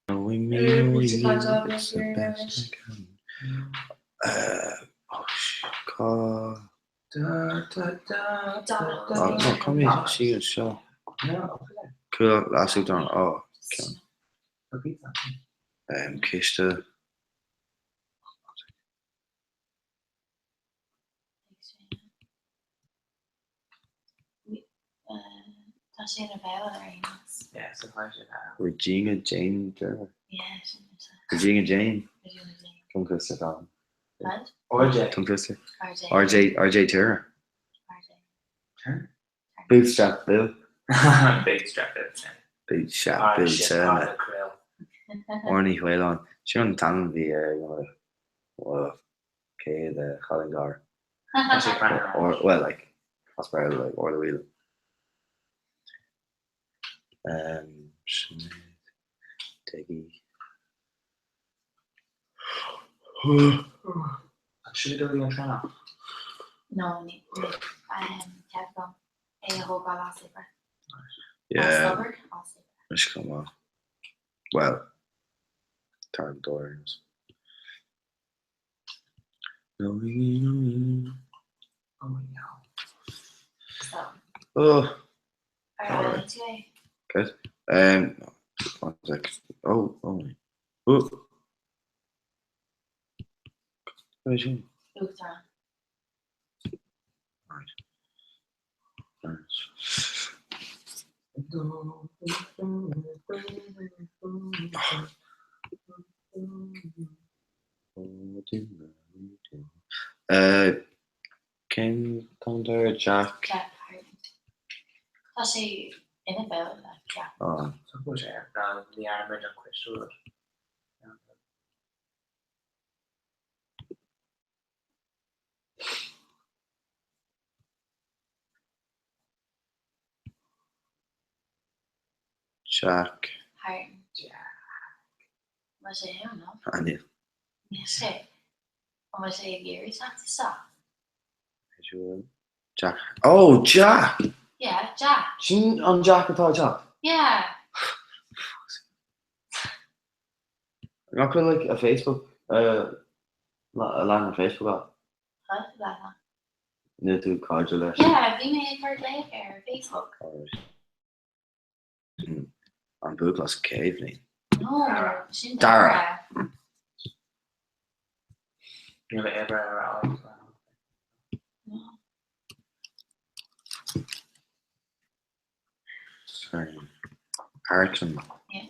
Knowing me, knowing you, it's the best I can. Uh, oh, cá... Da, da, da, da, da. Oh, no, come here, see you, seo. No, Cool, last don, oh, ceann. okay. Um, ciste. Tá sé ina bheal ar aon nós. Yeah, so far sé that. Regina Jane Turner. Yeah, sin mise. Regina Jane. Regina Jane. Tongue twister Tom. What? RJ. Tongue twister. RJ. RJ RJ Turner. RJ. Turner? Bootstrap Bill. Big strap it. Bootstrap Bill Turner. Orny. Orny Whelan. Sin an t-ainm a bhí ar mo chéad chailín gáire. Or well like as Béarla like Orla Whelan. Um, Sinéad, Dougie. Should we do it again now? No, ní ceap agam é a thógáil as obair. Yeah, As obair, as obair. mise chomh maith. Well, tá an dóir anois. Oh, yeah. So, Oh. Ar fhoghlaim tú é? Good. Um, one sec. Oh, oh. Oh. Cad é sin? Uachtarán. Right. Uh, Cén t-údar Jack? Jack Harte. Tá sé ina bheo le ceap. Ah. Tá go sé ná ní fhearmaid an cuis rud. Jack. Harte. Jack. Bhfuil sé ann, no? Ah, níl. Níl sé. An bhfuil sé ag iarraidh teacht isteach? Jack. Oh, Jack! Yeah, Jack. Sin an Jack atá ag teacht? Yeah. Nach bhfuil like a Facebook, a leathanach Facebook agat? Tá leathanach. Níl tú cairde leis? Yeah, bhí mé ag cur glaoch air ar Facebook. An buachaill as chéad bhliain. No, sin Dara. Dara. Níl a oibre ar aghaidh. No. Sorry. Artem. Yeah.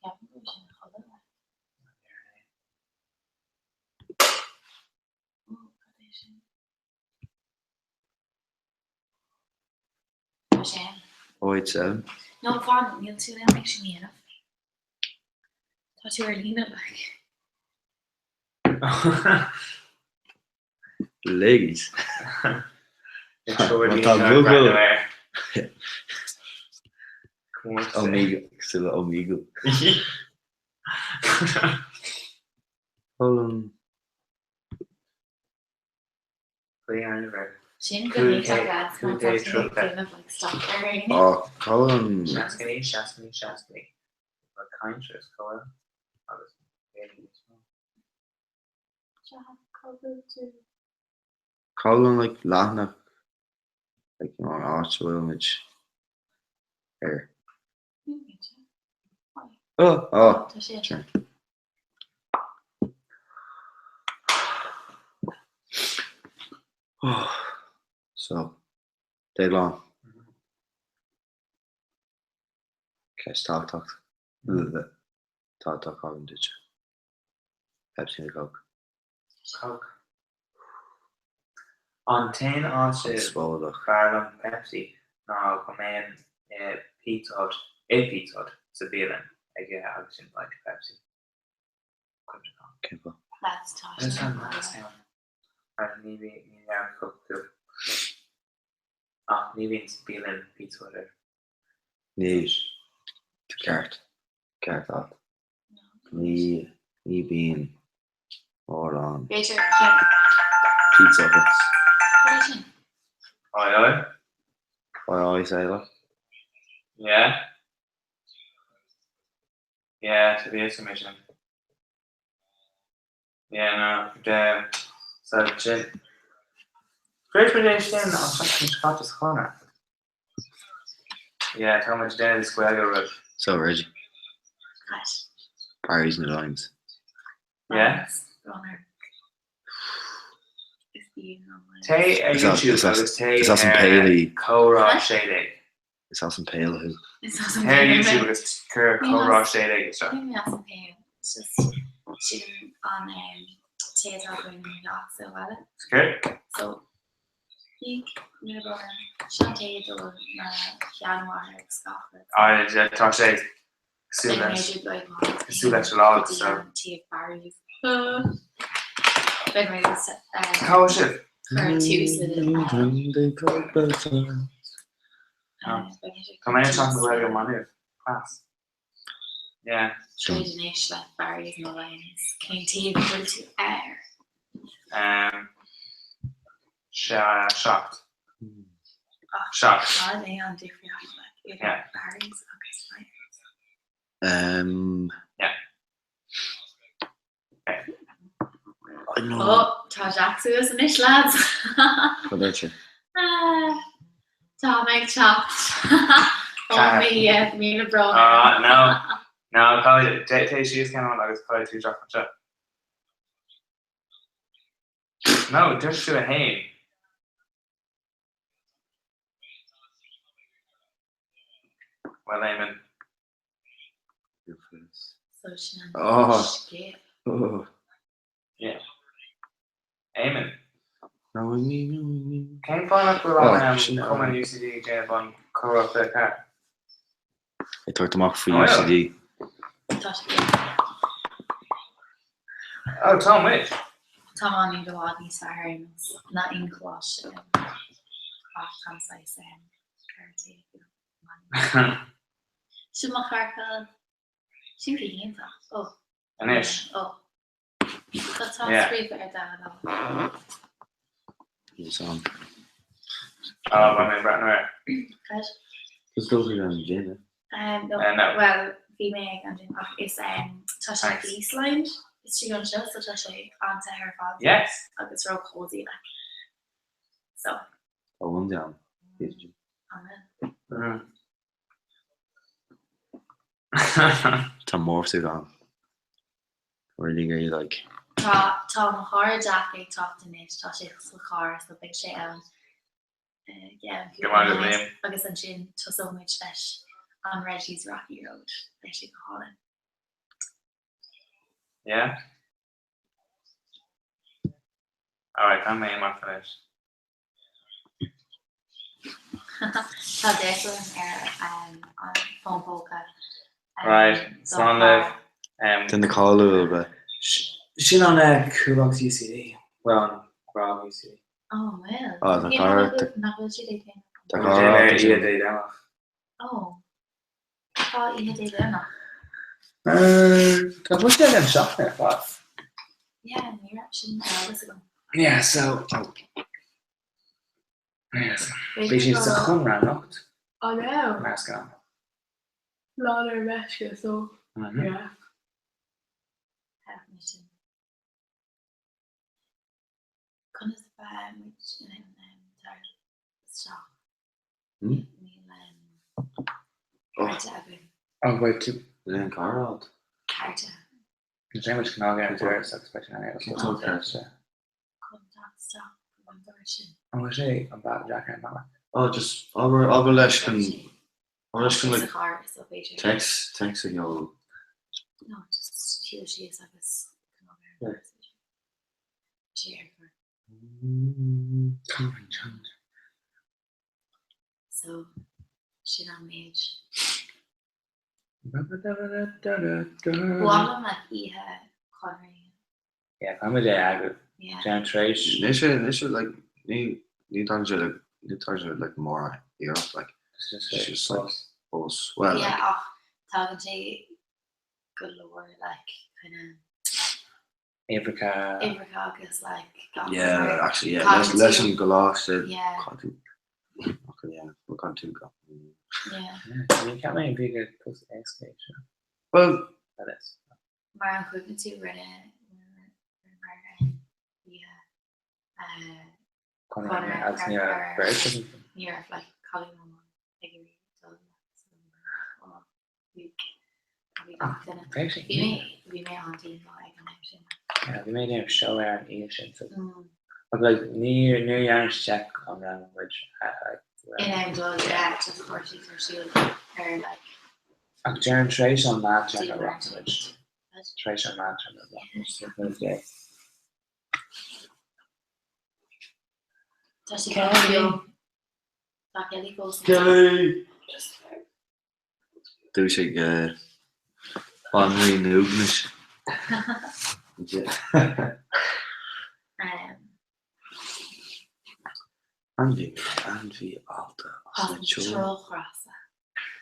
Ceapaim go bhfuil sin a chodladh leat. Ó, cad é sin? Tá sé ann. 087. No, fan, níl tú in ann é sin a dhéanamh. Tá tú ar líne, like. Ladies. Tá buachaill. Omegle. Cosúil le Omegle. Colm. Sin go hiontach lads, má tá tú ag déanamh like stop ar éinne. Ó, Colm. Seascannaí, seascannaí, seascannaí. Tá caint ar scoil agus b'fhéidir níos mó. Jack, cá bhfuil tú? Colm like leathanach like you know an áit a bhfuil muid ar. Níl muid. Why? Ó, ó. Tá sé. Sure. So, Déaglán. Ceist tábhachtach. Tábhachtach agam duitse. Pepsi nó Coke? Coke. An t-aon áit a Conspóideach. bhfearr liom Pepsi ná go mbeinn i Pizza Hut, i Pizza Hut sa bhialann ag ithe agus sin like Pepsi. Cuimhneachán. Cén fáth? Lads, tá Agus sé. tá meas ann. Mar ní bhí ní raibh Coke acu. Ach ní bhíonn sa bialann Pizza Hut ar. Ní. Ceart. Ceart agat. Ní ní bíonn mórán B'fhéidir, yeah. Pizza Huts. Cad é sin? Oi oi. Oi oi sailor. Yeah. Yeah, tá bhí mé sin. Yeah, no, de so sin. Chuir muid é sin an seachtain seo caite sa Chonradh. Yeah, tá muid déanamh is Gaeilge rud. So Reggie. Cad? Barry's na Lions. Yeah. Runner. Is í an Téigh ar Is as- YouTube is as- agus téigh is as an ar Paley. Comhrá 16. Is as an Pale thú. Is as an Téigh ar Pale YouTube mé. agus cuir Ní Comhrá as- 16 isteach. Ní as an Pale. It's just sin an té atá againn ar leath sa bhaile. Is céard? So bhí nuair a bhí sin té dul na sheanmháthair agus gach rud. Ah, tá sé cosúil leis cosúil leis an lá so. Tí Barry's. Beidh mé Cá bhfuil sibh? Chuir tús le Tá mé anseo go bhfuil go maith Class. Yeah. Troid anois le Barry's nó Lyons. Cén taobh a bhfuil tú air? Um, 7. 7. Cad é an difríocht like, idir Yeah. Barry's agus Lyons? Um, Yeah. I know. Oh, tá Jack suas anois lads. Cad dúirt sé? Tá mé ag teacht. Ó mí míle brón. Ah, no. No, téigh síos ceann amháin agus caithfidh tú teacht anseo. No, dúirt tú 1. Well, Eamon. So sin an Oh. scéal. Oh. Yeah. Eamon. No, ní, ní, ní. Cén fáth nach bhfuil Oh, an sin- Cumann UCD ag déanamh an comhrá 24? Ag tabhairt amach faoi Oh, yeah. UCD. Tá sé Oh, tá muid. Tá an i bhfad níos fearr ar nós ná aon choláiste ach tá saghas ceartaí. Sin mo charcail. Sin go hiontach. Ó. Anois. Ó. Tá tá Yeah. scríofa ar do lámh. Is ann. Oh, bhain mé breathnú air. Cad? Is dócha go an gym, eh? No, Uh, no. well, bhí mé ag an gym ach is tá sé Thanks. fleece lined istigh anseo so tá sé an-te ar fad Yes. agus ró cozy like. So, Tá one down. an Mm. Tá mórtú ann. Really really like. Tá tá mo chara Jack ag teacht anois, tá sé sa charr so beidh sé ann i gceann Go cúpla maith agat, nóiméad Liam. agus ansin tosóidh muid leis an Reggie's Rocky Road. Beidh sé go hálainn. Yeah? Alright, tá mé amach anois. Tá Declan ar an fón póca. Right, slán libh. Duine cáiliúil ab ea. Sin an Cuallacht UCD. Well, an Grág UCD. Oh, well. Ah, tá cara- Nach bhfuil siad ag déanamh? Tá cara Ar Oíche Dé Domhnach. Oh. Tá Oíche Dé Domhnach. Tá bhfuil sé an seachtain ar fad. Yeah, ní raibh sin ar eolas agam. Yeah, so. Yes. Bhí siad sa Chonradh anocht. Oh no. Meascán. Lá ar meisce, so yeah. Conas a bheidh muid in ann dul isteach? Hmm? Níl cárta againn. Oh, wait, tú. Níl aon carr agat? Cárta. Ní raibh muid cnág ar an turas agus beidh sin ann Cén t-am cárta? Chun teacht isteach an doras sin. An bhfuil sé an bealach deacair an bealach? Oh, just abair abair leis chun abair leis chun Sa like charr so b'fhéidir. text text a sheoladh. No, just shiúl síos agus cnág ar an doras. Sé ar carr. Tá an teanga. So sin an méid. Bhuailim like oíche Chonradh. Yeah, tá muid é eagrú. Yeah. Déan tar éis. Níl sé níl sé like ní ní tagann sé like ní tagann sé like mórán iarracht like It's just it's a just like bus. bus well Yeah, like ach tagann sé go leor like kind of Uimhreacha. uimhreacha agus like gach yeah rud. actually yeah Tagann leis leis tú- an gcoláiste Yeah. caithfidh tú okay yeah we're going to go. Yeah. Yeah, ní ceap mé bhí go cos éasca é seo. Well That is. Mar an chuimhne tú rinne mar oíche Conradh agus ní raibh beirt againn. Ní raibh like cailín amháin ag iarraidh dul so bhí bhí gach duine. Bheadh sé Bhí mé bhí mé an-díomá ag an am sin. Yeah, bhí mé ag déanamh seó ar an oíche sin so Mm. But like ní níor dhearna check an raibh muid like In am dul yeah just chuir siad ar siúl ar like Ach deirim tar éis an meánteanga Dí rachaidh muid. Tar éis an meánteanga rachaidh muid sa Thursday. Tá sé go beo. Tá Kelly fós. Kelly! Dúisigh Banríon na hUaignis. Ainmhí mé, ainmhí allta as As na an teo. treochreasa,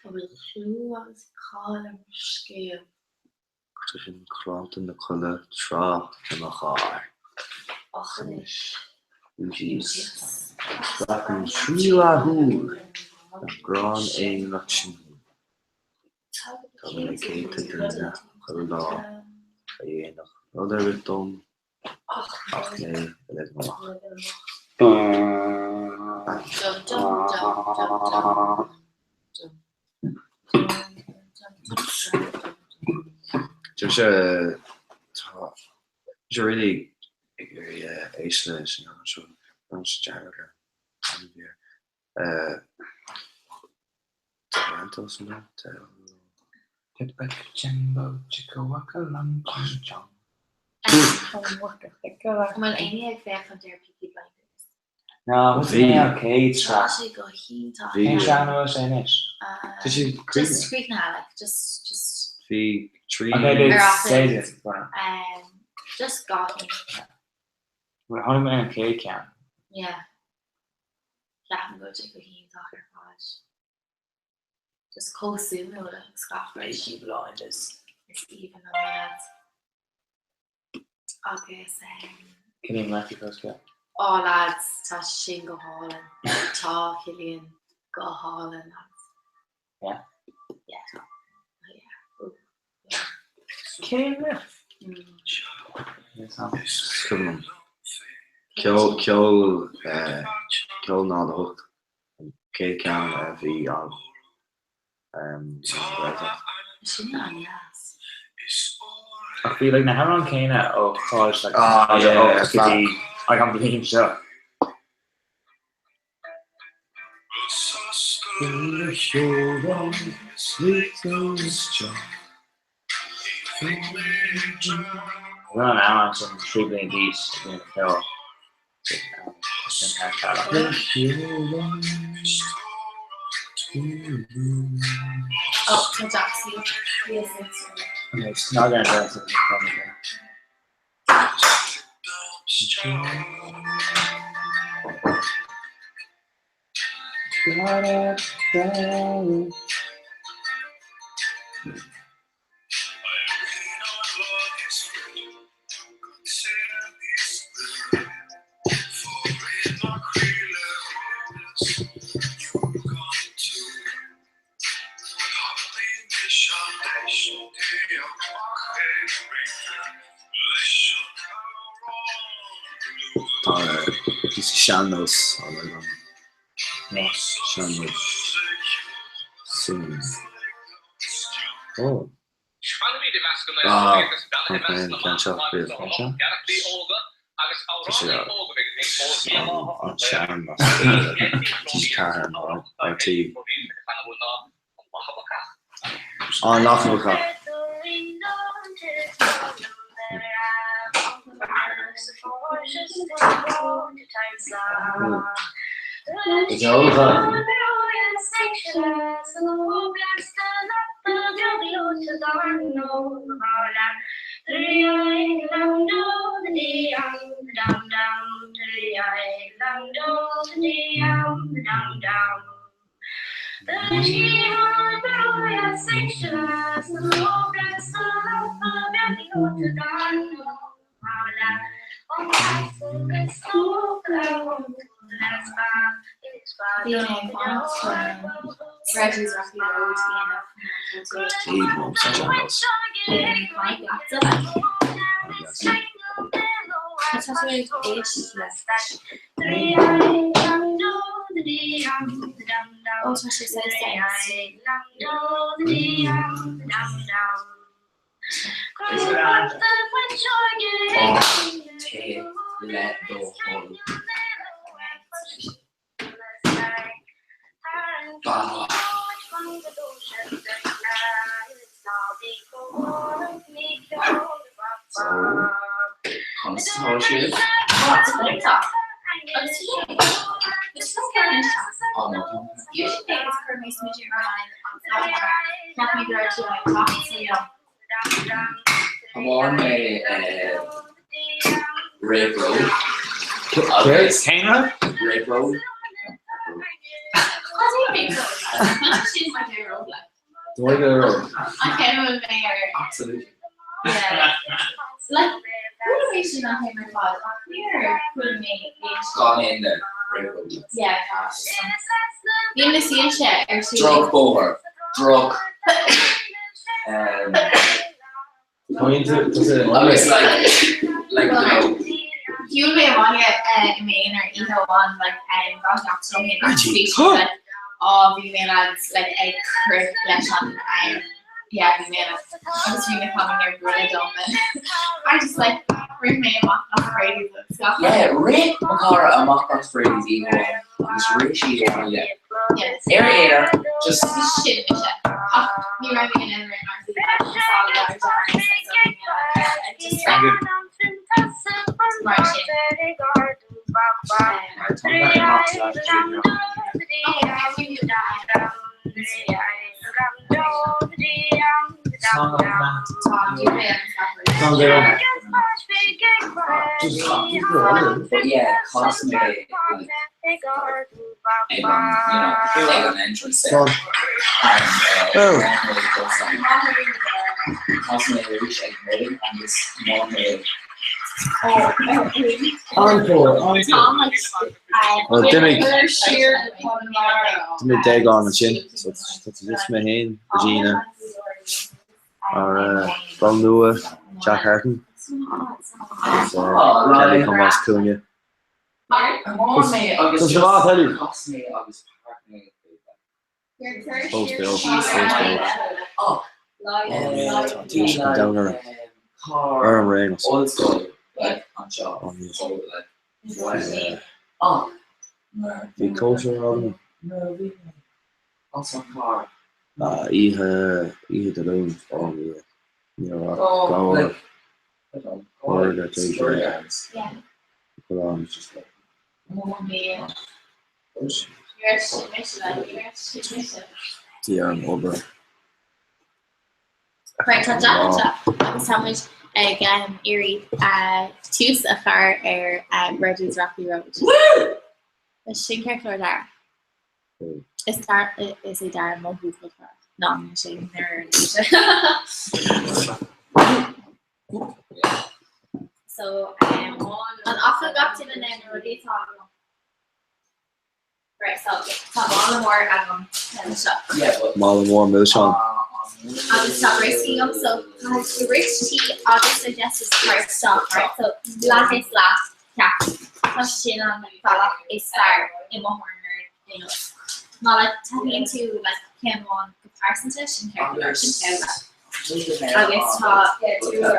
a bhfuil clú agus cáil ar mo scéal. Croitheann cránta na coille tráth i mo charr. Och anois. Úsáid. Sracann trídhathúil an grán éanlaith sin. Tagann na céadta duine chuile lá a dhéanfadh rud ar bith dom. Ach é a leagan amach. Dum dum dum dum dum dum dum dum dum dum. Tá sé tá sé really ag iarraidh éisteacht leis an seo an sé dearmad ar an bhfíor. An bhfuil éinne ag féachaint ar Peaky Blinders? Ná, bhí an chéad Tá sraith. sé go hiontach. Cén sraith an bhfuil sé anois? Tá sé Just críochnaithe, like, just, just. Bhí trí. Okay, dude, Ar say fad. this. Um, just gach aon. Tháinig mé ar an chéad ceann. Yeah. Ceapaim go bhfuil sé go hiontach ar fad. Just chomh suimiúil agus gach rud. Peaky Blinders. Is aoibhinn liom é lads. Agus um, Cillian Murphy fós go. Ó lads, tá sin go hálainn. Tá Cillian go hálainn lads. Yeah? Yeah. Oh, yeah. Ooh. Yeah. Cillian Murphy. Cuimhin liom. Ceol, ceol, ceol 08 an chéad ceann a bhí ann sa Ghaeltacht. Sin an-deas. Ach bhí like na hamhráin céanna ó cháis like Ah, yeah, go dtí like an bhliain seo. Bhí an amhrán sin 3 bliana d'aois ag an cheol. Sin thar ceann. Oh, tá Jackson. Yes, it's Okay, snog ar an deireadh sa bhliain. Tá píosa sean-nós á lorg agam. Sean-nós. Singing. Ó. Ah, chonaic mé an ceann seo riamh. Tá sé an sean-nós. TG4 nó RTÉ. An Lacha Bhacach. Is eol Bhí mé ag fanacht chun Reggie's Rocky Road a dhéanamh nuair atá tú Ní mó sa sean-nós. ag leatsa like. Tá tú ag éisteacht leis. Ó tá sé saghas Téigh le do thoil. Ba. So, conas atá sibh? Thiomáin mé réabhlóid agus Cén rud? Réabhlóid. Dóigh go raibh. Absolutely. Gan aon duine. Réabhlóid. Bhí na saoirse ar siúl. Droch bóthar. Droch. Agus like, like, you know, Shiúil mé abhaile i m'aonar oíche amháin like gan teacht liom féin agus bhí siad like á bhí mé lads like ag crith leis an yeah bhí mé like agus bhí na canna ar buile dom I just like rith mé amach as Brady's agus gach Yeah, rith mo chara amach as Brady's oíche amháin agus rith sí abhaile. Yes. Ar a aonar, just Sin mise. Ach ní raibh mé in ann rith mar bhí like na sála ar dearg so bhí mé like just mar sin. But yeah, chas mé like ag an, you know, ag an entrance there. And chas mé arís ag Mullin agus mé Encore, encore. Well, d'imigh d'imigh Déagán ansin, so tá just mé féin, Regina, ár ball nua, Jack Harton, agus Kelly chomh maith as cúinne. Amháin mé agus Tá sé maith, Kelly. chas mé agus páirc mé Fós beo, fós beo. Oh, Oh yeah, tá an t-uisce chun domhan orm. car Orm ar aon nós. ollscoil like anseo Oh yeah. so like Bhí, oh mar bhí cóisir agam. nuair a bhí mé as an car Ah, oíche, oíche Dé Luain, oh yeah. Ní raibh ach oh leabhar, like I don't know leabhar le tar éis security ré. guards Go on. just like Bhí orm obair. Right, tá Jack anseo agus tá muid ag iarraidh tús a chur ar Reggie's Rocky Road. Is sin ceart go leor Dara. Is dar is é Dara mo bhuachaill cara. Ná níl sé ar So um, an bhfaca gach duine na rudaí atá agam. Right, so tá mála mór agam anseo. yeah but Mála mór milseán. Agus tá brioscaí agam, so tá rich tea agus digestives chur isteach, right? So leath is leath ceapaim. Tá sin an bealach is fearr i mo thuairim ar aon nós. Má like taitníonn tú like ceann amháin go pearsanta, sin ceart go leor, sin togha. Agus tá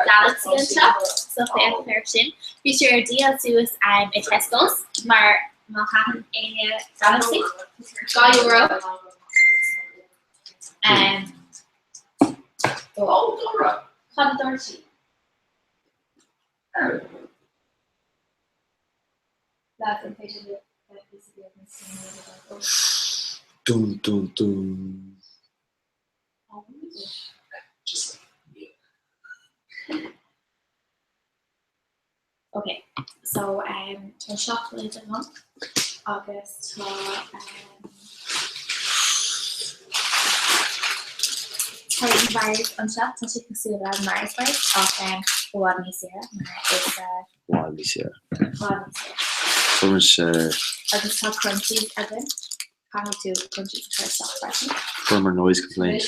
Galaxy anseo, so féach air sin. Bhí sé ar díol suas um, i Tesco's mar má thaitin éinne Galaxy, €2. Um, oh Dora Cad a dúirt sí? Dún dún dún. just like yeah Ok, so um, tá seacláid agam agus tá um, Titan bars anseo, tá sé cosúil le Mars bars ach um, i bhfad níos saoire mar is uh, Bhfad níos saoire. i bhfad níos saoire. Fuair muid Agus tá crunchies againn, caithfidh tú crunchies a chur isteach freisin. Fuaireamar noise complaint.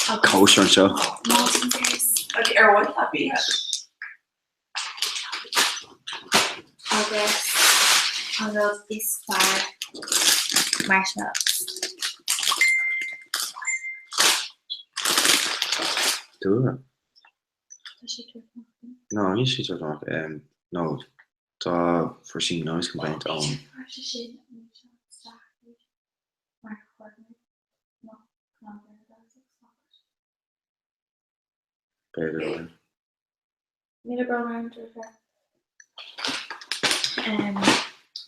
Agus Cóisir anseo. Maltesers Like ar mhaith leat bia? Agus an rud is fearr, marshmallows. Dúra. Tá sé tabhairt amach dom. No, níl sé tabhairt amach. No, tá fuair sí noise complaint ón. Chuir sé sin milseáin isteach arís mar chuir mé mo cnámha ar an gcás. B'fhéidir go bhfuil. Míle brón orm, deirfiúr.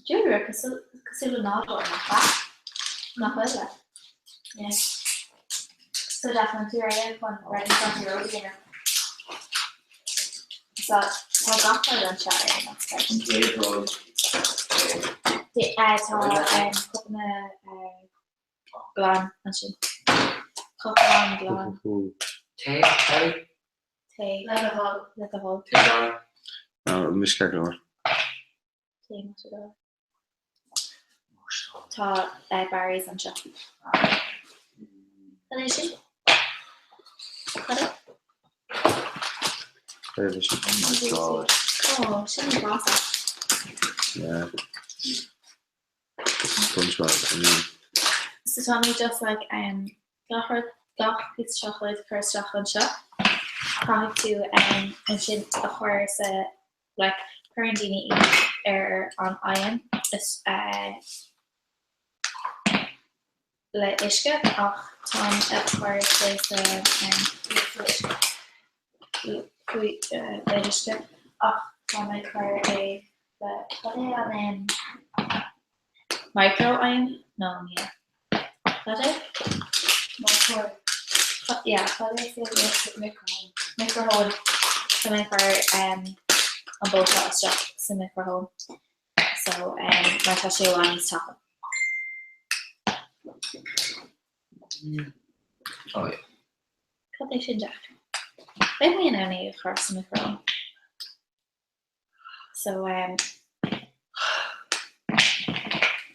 Deirfiúr, cosúil le nádúr, nach ea? Nach bhfuil le? Yeah. So Jack, an tú réidh chun Reggie's Rocky Road a dhéanamh? So tá gach rud anseo ar aon nós freisin. an chéad rud Tá cupanna glan ansin. Cupán glan. Tae, tae. Tae. Le do thoil. Le do thoil. Tae Dara. No, mise ceart go leor. Tae más do thoil. Tá Barry's anseo. Cad é sin? Cad é? Oh my god. Oh, sin an blas. Yeah. SpongeBob, I mean. So tá mé just like um, gach rud gach píosa seacláid a chur isteach anseo. Caithfidh tú um, ansin a chur sa like cuireann daoine iad ar an oigheann is uh, le uisce ach táim ag cur sé sa le huisce ach táim ag cur é le cad é an micro oigheann? No ní hea. Cad é? Microwave. Yeah, cad é sa microthóin. Táim ag cur an ból seo isteach sa microthóin. So mar tá sé i bhfad níos tapa. Oh yeah. Cad é sin Jack? Beidh mé in ann é a chur sa microthóin. So um,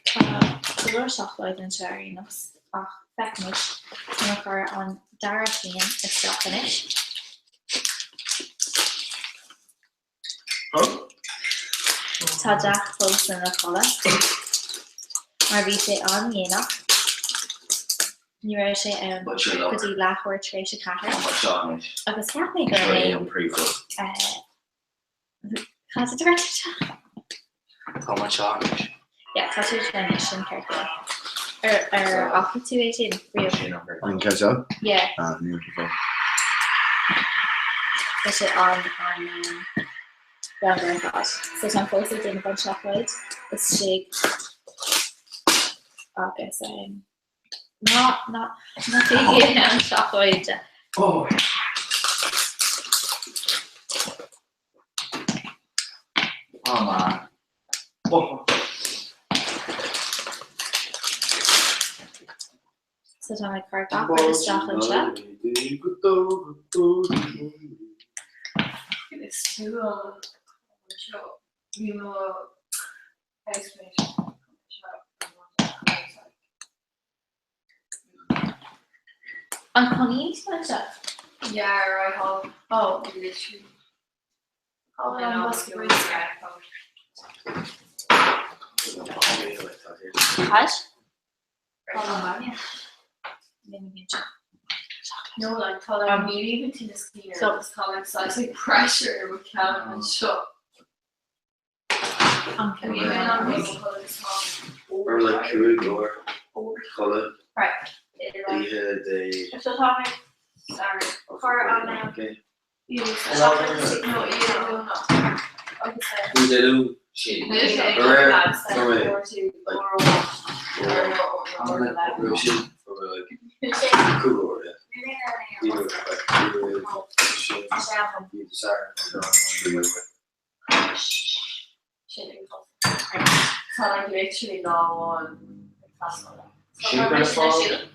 tá go leor seacláid anseo ar aon nós ach feicfimid. Tá mé ag cur an dara ceann isteach anois. Tá Jack fós ina chodladh mar bhí sé an-dhéanach. Ní raibh sé ann go dtí leathuair tar éis a 4 agus cheap mé go raibh mé Cad a dúirt tú Jack? Tá mé anseo anois. Yeah, tá tú anseo anois, sin ceart go leor. Ar ar fhaca tú é sin riamh? An ceann seo? Yeah. Ah, ní raibh sé. Tá sé an an greannmhar ar fad. So táim fós ag déanamh an seacláid istigh agus ná ná ná téigh an seacláid. Oh. Oh man. Oh. So tá mé ag cur gach rud isteach anseo. Is tú an seo bhí mo housemate seo An coinín tú anseo? Yeah, right hall. Oh. Literally. Oh, I know, must it's be really Cad? Oh, No, like tá like Um, ní even tinnis cleaner so- agus tá like size like pressure with ceann an seo. An Bhí mé an Or like cúig uair chodladh Right. oíche dé So tá mé Sorry. Cur an Okay. No, yeah, no. Agus Dé Sin. Raibh sin for like cúig uair, yeah. Either, like, either sin, either Saturday or Monday. Tá like literally lá amháin ag fáil. Sin gur fáil.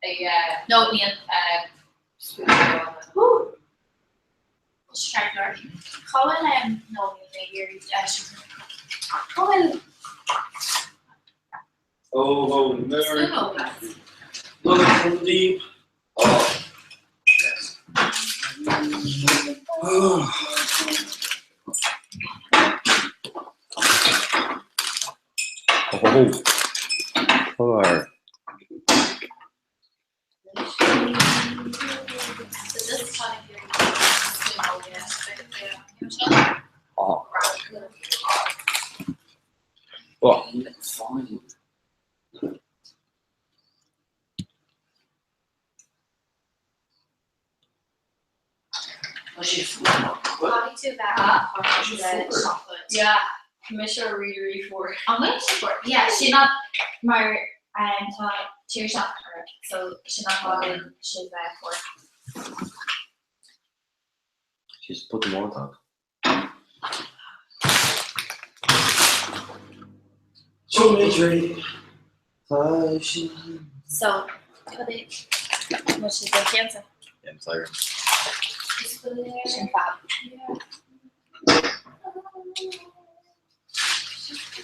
Yeah. No, níl. Um, Spreaglar. Cá bhfuil no níl mé ag iarraidh Cá bhfuil Oh, oh, Mary. Smúl? Look from deep. Oh, yes. Oh. Oh, poor. So just kind of here. Oh. Oh. Fine. Tá sé fuar. Caithfidh tú bheith á chur the chocolate. Yeah, Commissioner Readery for. An bhfuil sé fuar? Yeah, sin an mar um, tá tuirseach orm, so sin an fáth sé bheith fuar. She's put them on top. Geometry. Fashion. So cad é mo sé de chéanta Yeah, I'm sorry. sin fab.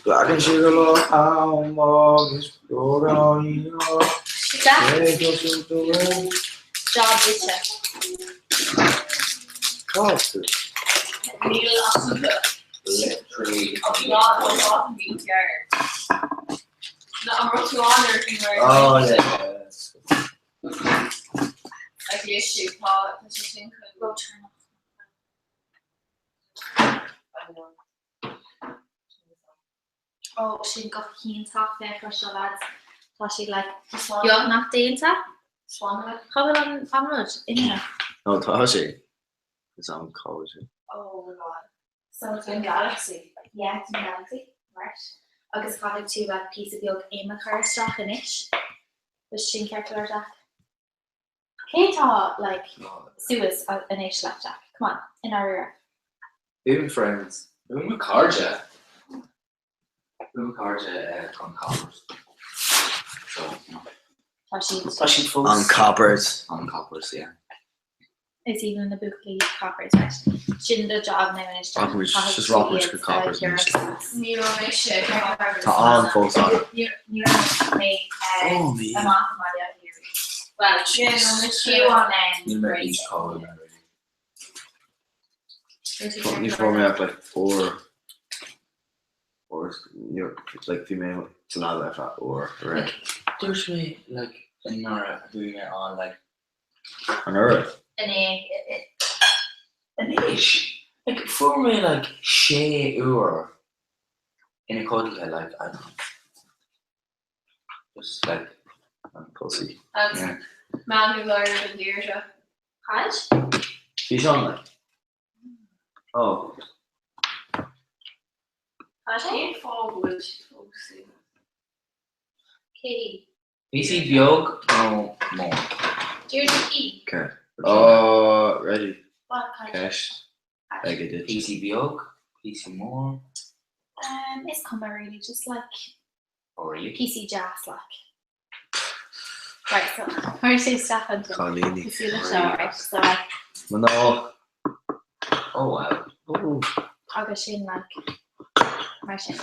Black and sugar love, how is Jack job duitse. Cá tú? Níl ach Literally lá lá bhí cearr. Na an rud tú an ar bhí mar Oh, yeah. Like literally tá tá sé sin chun Go turn off. I don't know. Ó, sin go hiontach féach air seo lads. Tá sé like beagnach déanta. Cá bhfuil an an rud imithe? No, tá sé. Is am cá bhfuil sé. Oh my god. So it's in Galaxy. Yeah, it's in Galaxy. Right. Agus caithfidh tú like píosa beag im a chur isteach anois. Is sin ceart go leor Jack? Cé tá like suas anois leat Jack? Come on, i ndáiríre. Even friends. Bhí mo cairde. Bhí mo cairde an Coppers. So, you know. Tá siad. Tá siad fós. An Coppers. An Coppers, yeah. Is iad na buachaillí Coppers, right? Sin do job now anois Jack. Rachaimid, Caithfidh just tú rachaimid iad go a Coppers anois. ghiorrú suas. Ní raibh mise Tá an fós ann. Ní ní raibh mé Oh, me. amach i mBaile Átha Cliath. Well, Yeah, no, mise. fiú an Níl mé réiteach. aois cáil mé really. Ní fuair mé ach like uair uair you like bhí mé sa leaba ar feadh uair aréir. Dúirt mé like anuraidh bhí mé ann like Anuraidh? Inné. Anois like fuair mé like sé uair ina codlata like I don't know just like I'm pussy. Agus yeah. man who learned in Deirdre. Cad? Físeán like. Oh. Tá sé? Cén fáth go bhfuil siad fós i Cé? Píosaí beag nó mór? Deirdre P. Okay. Oh, ready. What kind? Ceist. Ag duit. Píosaí beag, píosaí mór. Um, is cuma really, just like Oh really? píosaí deas like. Right, so chuir sé isteach ansin. Cailíní. Cosúil le seo, right? So like, Mná. Oh wow. Oh. agus sin like, mar sin.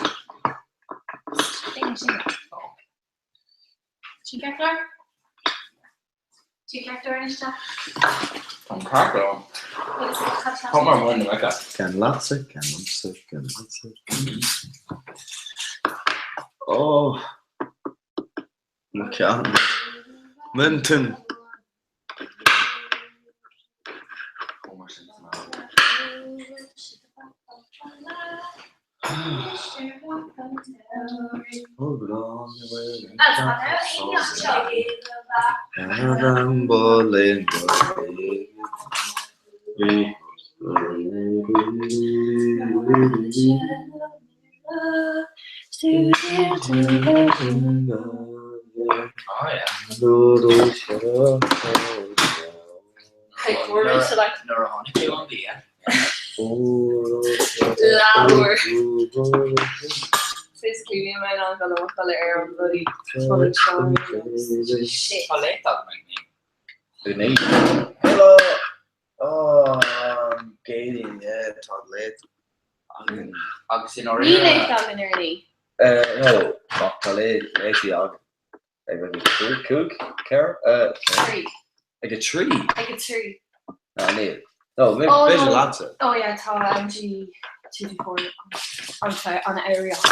Sin sin. Sin ceart go leor? Sin ceart go leor anois Jack? Tá ceart go leor. Agus cad tá Tá mar bhain na Ceann leatsa, ceann liomsa, ceann leatsa, ceann liomsa. Oh. Mo cheann. M'intinn. Oh yeah. Like, we're into like Nuair a tháinig tú an bia. Leathuair. Physically bhí mé in ann dul amach ar an bloody toilet seo. Shit. Tá léit agam ag mé. Hello. Oh, Gailín, yeah, tá léit. Agus in Ní áirithe léit againn ar ní. No, tá léit léití agam. Ag a cúig, cúig, ceithre, Trí. ag a trí. Ag a trí. Ná, níl. No, Oh, b'fhéidir no. leatsa. Oh yeah, tá MG 24 an an éireach.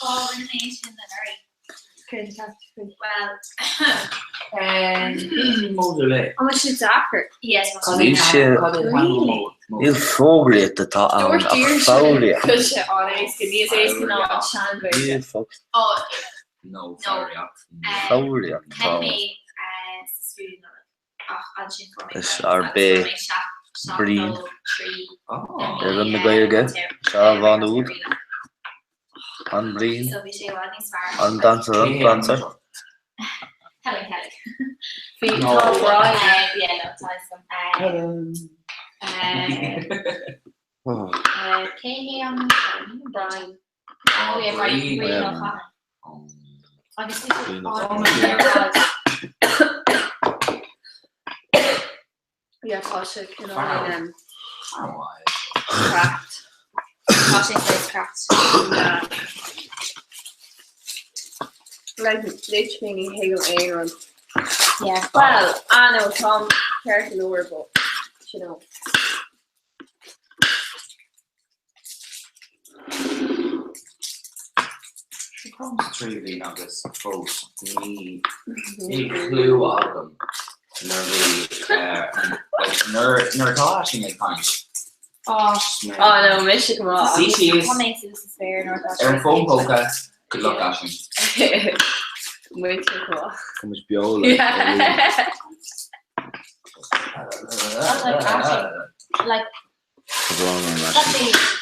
Oh, rinne mé sin anuraidh. Céard atá faoi? Well, mór le. An bhfuil sé deacair? yes, tá Níl sé Really? Níl fógraíocht atá ann Dúirt ach Deirdre foghraíocht. go sé an éasca, níos éasca ná an seanGhaeilge. Níl fo- Oh, No, No. foghraíocht. foghraíocht atá Theip ann. mé sa scrúdú Nollag ach ansin fuair mé Is Gaeilge ár agus bé fuair mé seacht seacht Bríd. dó trí Oh. Oileán na Gaeilge, Searbhán úd, An Bhriain, So bhí sé i bhfad níos fearr. An Dancer, An Prancer. Helen Kelly. Bhí No. tá Brian. Yeah, no, tá fhios agam. Oh, Cé hé an Brian. Oh yeah, Brian. Brian. Brian Ó Catháin. Oh. Agus bhí sé Brian Ó an-ar fad. Yeah, tá sé cineál Wow. um, Oh, cracked. Tá sé saghas cracked. Yeah. Like, literally ní thuigim aon rud. Yeah. Well, I know Tom ceart go leor, but you know. Táim sa tríú bliain agus fós ní níl clue agam nuair a bhí like nuair nuair atá Aisling ag caint. Oh. Oh no, mise go maith. Suí síos Tá mé suas sa spéir nuair atá ar an fón póca, good luck Aisling. Muid go maith. Tá muid beo like Yeah. Like Aisling, like Tá brón orm Aisling.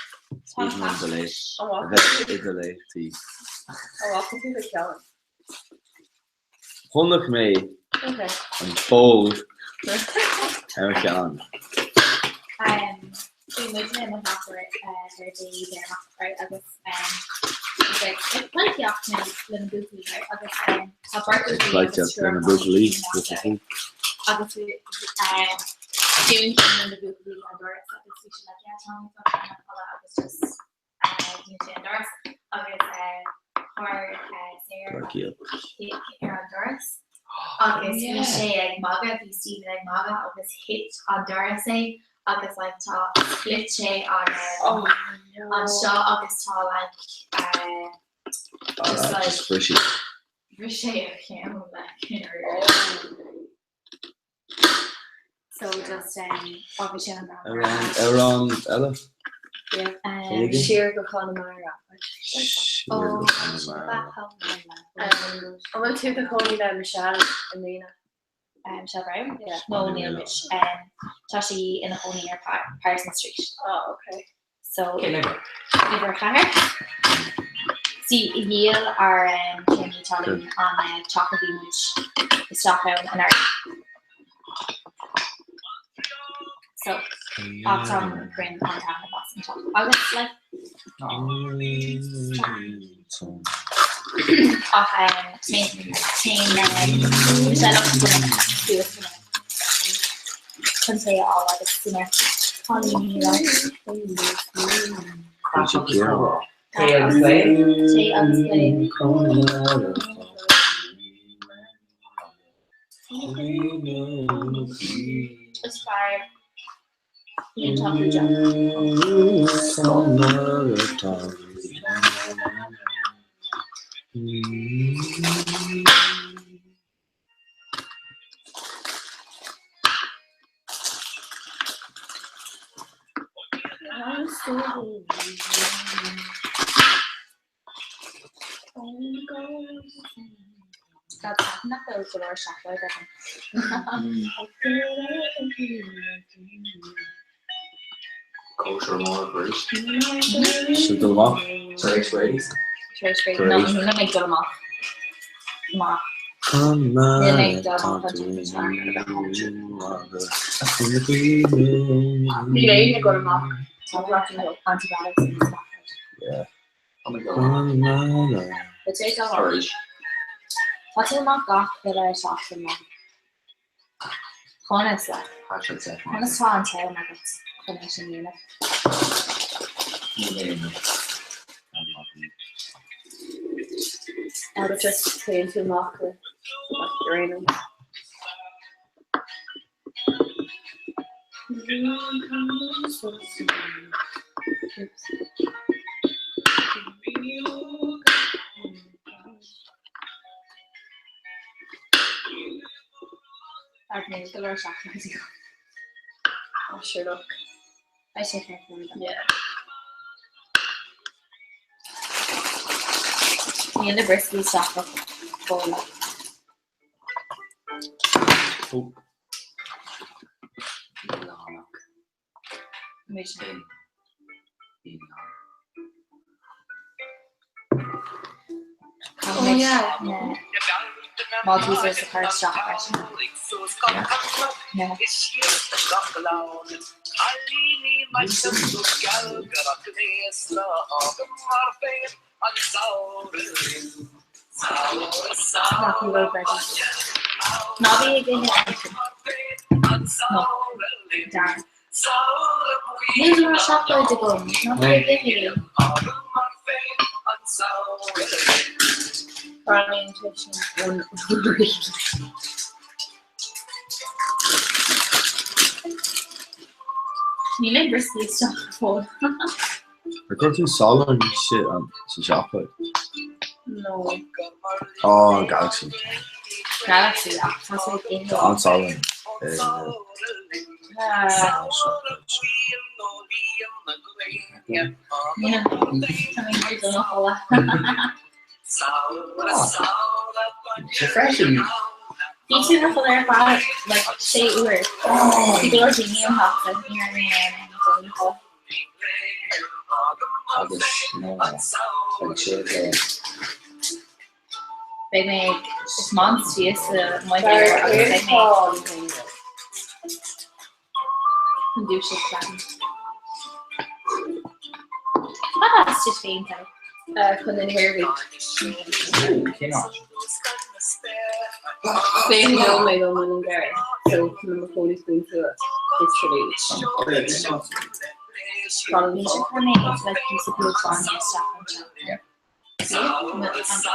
Stephen an delay. A bheith i do léachtaí. Chonaic mé an poll ar mo cheann. Bhí muidne i mo theach ar dé deireanach right agus like pleidhcíocht le na buachaillí right agus tá beirt buachaillí agus Pleidhcíocht le na buachaillí. Agus dún ceann de na buachaillí an doras agus bhí sé like yeah tá mé ag dul a chodladh agus just dhún sé an doras agus chuir Sarah cic ar an doras agus bhí sé ag magadh, bhí Stephen ag magadh agus thit an doras é agus like tá split sé an anseo agus tá like just like bhris sé a cheann like in So just fágfaidh sé an Amhrán amhrán eile? Éigin? Siar go Conamara. Siar go Conamara. An bhfuil tú i do chónaí le Michelle i mbliana? Michelle Brown? No, níl muid. Tá sí ina chónaí ar Pearson Street. Oh, okay. So, uimhir a ceathair. See, dhíol ár tiarnaí talún an teach a bhí muid isteach ann anuraidh. So, ach tá crainn an taitneamh as an teach. Agus, like, ach téann Michelle agus suas go minic. Chun tae a fháil agus dinnéar. Tae agus plé. Tae agus plé. Is fearr iontach go deo. Tá nach bhfuil go leor seacláid agam. Cóisir mór arís. Sa dul amach. Tar éis Brady's. Tar éis Brady's. No, níl mé ag dul amach. Amach. Níl mé ag dul amach an tseachtain seo. Níl éinne ag dul amach. Tá antibiotics in Stafford. Yeah. Tá tú ag dul amach. Tá tú amach gach uile seachtain like. Conas like? Conas tá an t-am agat chun é sin a dhéanamh? But just téann tú amach le like, Ag mé go leor seachnaidí. Oh, sure look. Beidh sé ceart go leor. Yeah. Níl na brioscaí isteach go fóill. Lánach. Mise. In. Lánach. Oh yeah. Maltesers a chur isteach freisin. Yeah. Nach bhfuil veggie. Ná bí ag ithe ansin. No. Darren. Níl go leor seacláid agam. Ná bí ag ithe é. Brian Tishon one Níl aon brioscaí isteach go fóill. Ar chuir tú salann sa seacláid? No. Oh, Galaxy. Galaxy ach tá sé ag ithe. Tá an-salann Ah. Tá mé ag dul a chodladh. Sé freisin. Bhí tú i do chodladh ar feadh like sé uair. Bhí go leor daoine ó theachta ní raibh mé in ann dul a chodladh. Agus nó beidh sé le. Beidh mé ag tiomáint síos sa mbaile agus beidh mé chun dúiseacht ceapaim. Cad as duit féin, Kelly? Chun na hIarmhí. Cén áit? Féin nóiméad ó Muileann gCearr, so tá mé i mo chónaí sa Dún Tua, literally. B'fhéidir go mbeidh like píosa beag bainne isteach anseo.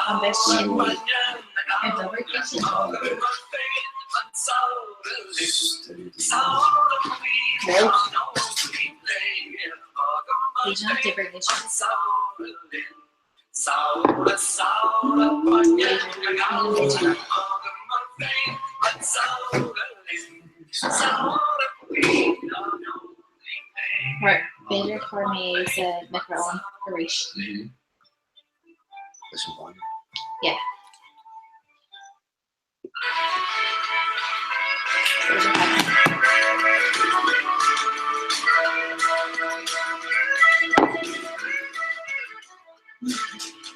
An bheidh sin ar d'obair duit? B'fhéidir nach d'oibrigh é sin. B'fhéidir, nílim b'fhéidir. Mar b'fhéidir chuir mé é sa micro-oven arís. Leis an bhainne. Yeah.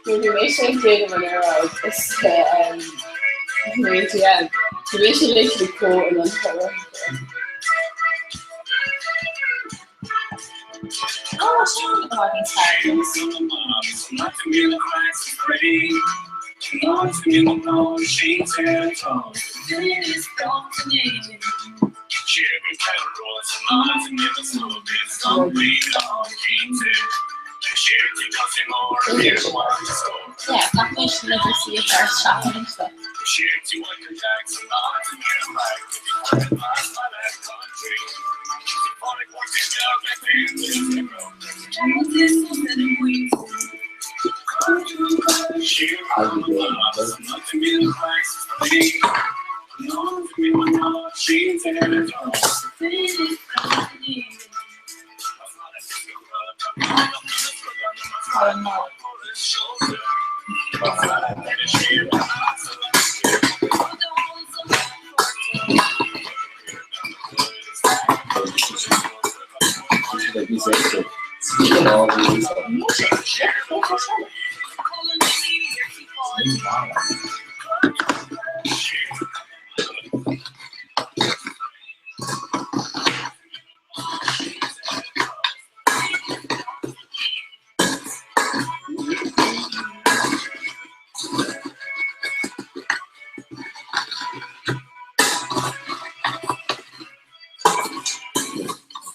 B'fhéidir Nuair bhí mise ag déanamh an oiread is nuair a bhí bhí mise literally chomh in an Oh, sin i bhfad níos fearr. Yeah, gach mé sin le si a fear seachtain seo. Tá an lá.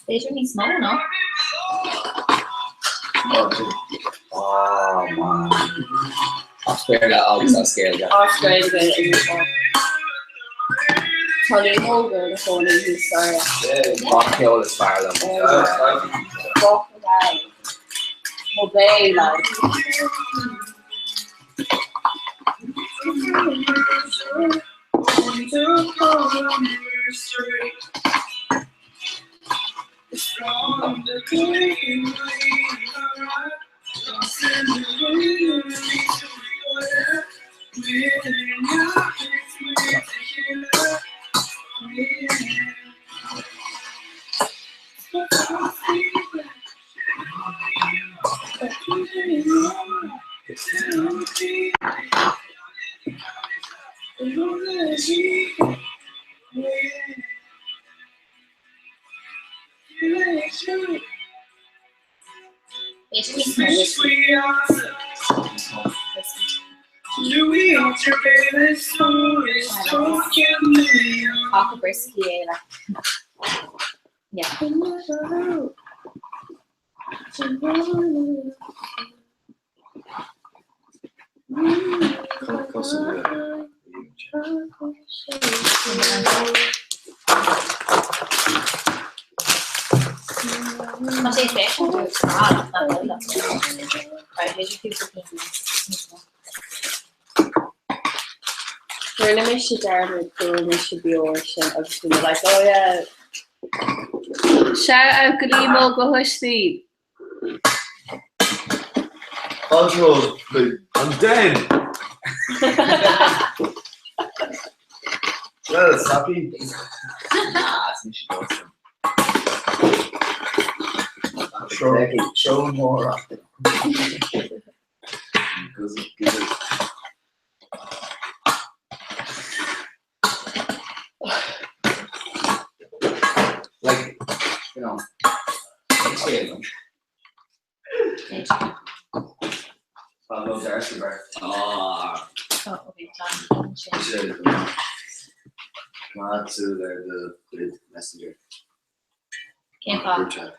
B'fhéidir níos mó ná. Oh man. As Béarla agus as Gaeilge. As Gaeilge agus Tá Liam Óg ar na fónaí níos fearr. Banceol is fearr liom. Mo bé like. B'fhéidir níos mó. Cáca brioscaí é le. Yeah. Tá sé féachaint ar fad nach bhfuil le. B'fhéidir cúpla cinn níos mó. Rinne mise dearmad go raibh mise beo air sin agus bhí mé like oh yeah. Shout out go Liam Óg Ó hOisín. Control, I'm dead! Well, Sappy. Nah, is mise Dawson. Show more. Like, you know, Ah. Má tú ar do chuid messenger. Cén fáth?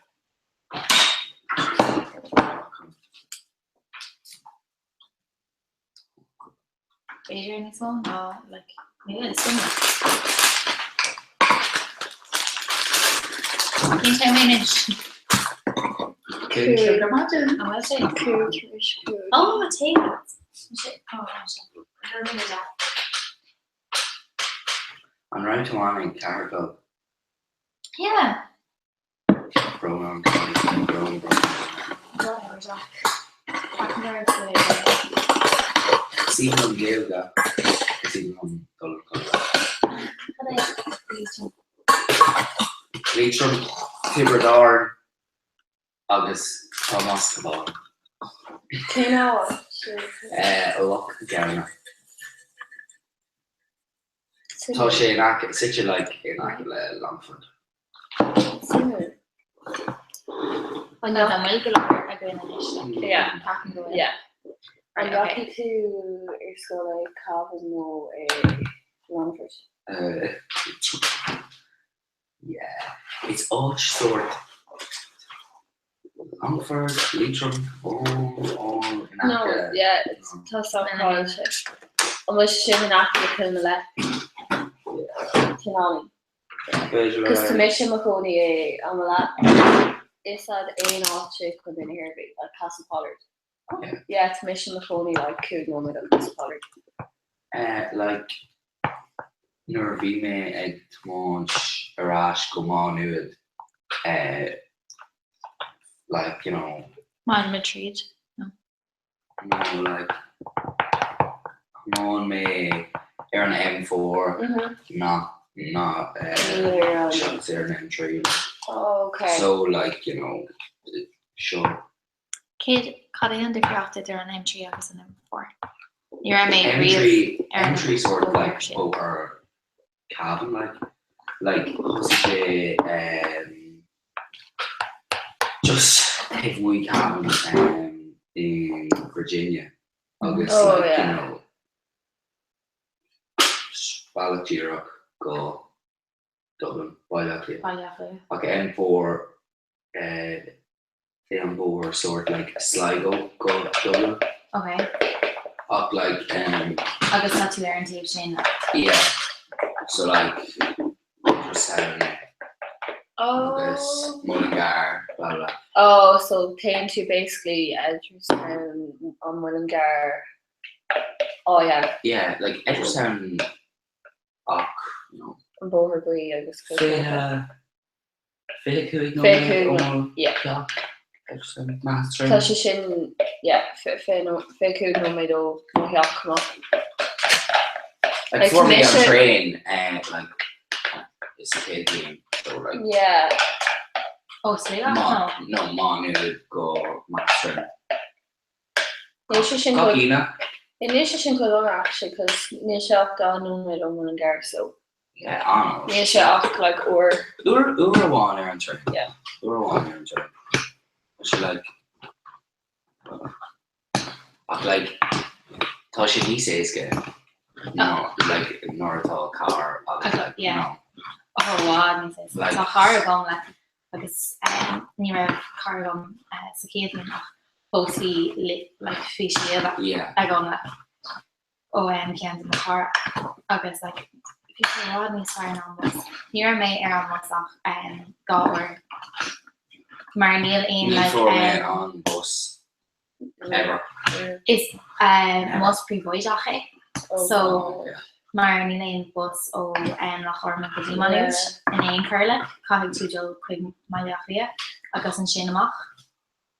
B'fhéidir níos mó ná like níl a fhios agam. Cén t-am é anois? Go maidin. An bhfuil sé? Ó, téigh. Ó, sé. An raibh tú ann ag ceathair Yeah. Brón brón brón. Is aoibhinn liom Gaeilge, is aoibhinn liom dul a chodladh. Liatroim, Tiobraid Árann agus tá mé as Cabhán. Cén áit? Loch Gamhna. Tá sé in aice, suite like in aice le Longfort. Suimiúil. An bhfuil go leor againn anois? Yeah. Ceapaim go bhfuil. Yeah. An Right, ndeachaigh okay. tú ar scoil i Cavan nó i Longfort? Uh, yeah, it's áit sort Longford, Leitrim, all, all in No, aice. yeah, it's tá sácáilte. An bhfuil sé sin in aice le Kilmaley? Cineál. Cos tá mise i mo chónaí i Omelet. Is a'd aon áit i Contae na hIarmhí, like Castlepollard. Yeah, tá mise i mo chónaí like 5 nóiméad ó Castlepollard. Eh, like, nuair a bhí mé ag tiomáint ar ais go Má Nuad, eh, like, you know. Má Nuad tríd, no? No, like, thiomáin mé ar an M4, not, not, eh, seachas ar an M3. Oh, okay. So, like, you know, seo. Céard, cad é an difríocht idir an M3 agus an M4? Ní raibh mé riamh ar an M3 sort of like bóthar sin. bóthar Cavan like, like thosaigh sé um, just taobh amuigh Cavan um, in Virginia agus Oh, like, you yeah. know, bealach díreach go Dublin, Baile Átha Cliath. Baile Átha Cliath. Ach M4 eh, é an bóthar sort like Sligo go Dublin. Ok. Ach like um. Agus tá tú ar an taobh sin like. Yeah. So like Edgerstown agus Mullingar blah blah. Oh, so téann tú basically Edgerstown an Mullingar. Oh yeah. Yeah, like Edgerstown ach you know. An Bóthar Buí agus. 25 nóiméad ó mo theach más Tá sé sin, yeah, 25 nóiméad ó mo theach chomh maith. Like fuair mé an traein like sa chéad bhliain so like. Yeah. Ó Sligeach nó? No, Má Nuad go Maigh Níl sé sin Gach Aoine. Níl sé sin chomh dona actually cos níl sé ach 2 nóiméad ó Mullingar so. Yeah, an. Níl sé ach like uair. Uair uair amháin ar an traein. Yeah. Uair amháin ar an traein. Tá sé like ach like tá sé níos éasca ná like nuair atá carr agus like you Yeah. know. Oh, i bhfad níos éasca. Like- Tá carr agam like agus ní raibh carr agam sa chéad bhliain ach fós bhí like bhí sé agam like ó ceann de mo chara agus like bhí sé i bhfad níos fearr ná an bus. Ní raibh mé ar an mbus ach 2 uair mar níl aon Ní like fuair mé an bus ever. Is bus príobháideach é so Yeah. Mar níl aon bus ó Loch Garman go dtí Maigh Nuad in aon chor like, caithfidh tú dul chuig Baile Átha Cliath agus ansin amach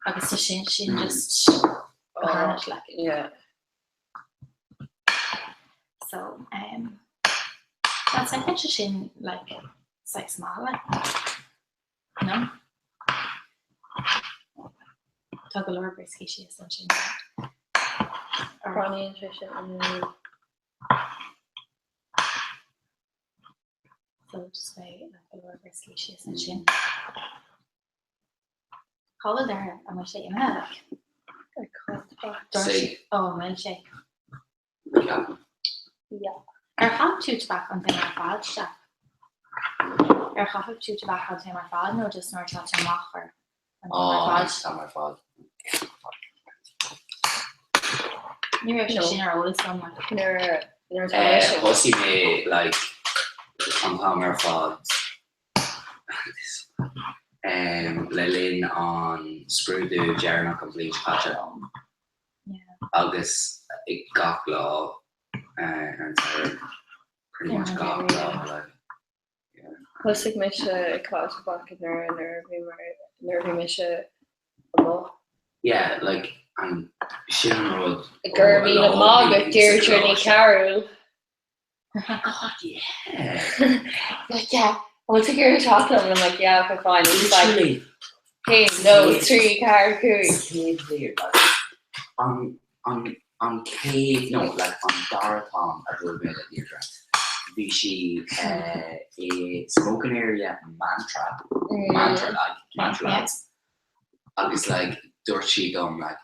agus tá sin sin just go han-ait like. Yeah. So um, that's I think sin like saghas maith like. No? Tá go leor brioscaí síos ansin. Breathnaíonn sé sin an So just beidh go leor brioscaí síos ansin. Cá bhfuil Dara? An bhfuil sé imithe like? Sí. Ó, an bhfuil sé? Ceapaim. Yeah. Ar chaith tú tobac an t-am ar fad, Steph? Ar chaith tú tobac an t-am ar fad nó just nuair atá tú amach or an t-am ar Ó, fad? an t-am ar fad. Ní raibh sé sin ar eolas agam like. Nuair nuair atá mise. Thosaigh mé like an t-am ar fad le linn an scrúdú deireanach an bhliain seo caite agus ag gach lá ar an samhradh, pretty much gach lá like yeah. Thosaigh mise ag caitheamh tobac nuair nuair a bhí nuair a bhí mise amuigh. Yeah like an sin an rud Go raibh míle maith agat Deirdre Ní Chearúil. God yeah. Like yeah, I want to hear talk to him and I'm like yeah okay fine. He's like Literally. haon dó trí ceathair cúig. Céad bhliain like an an an chéad no like an dara t-am a bhuail mé le Deirdre bhí sí eh, i smoking area Mantra Mantra like Mantra lads agus like dúirt sí dom like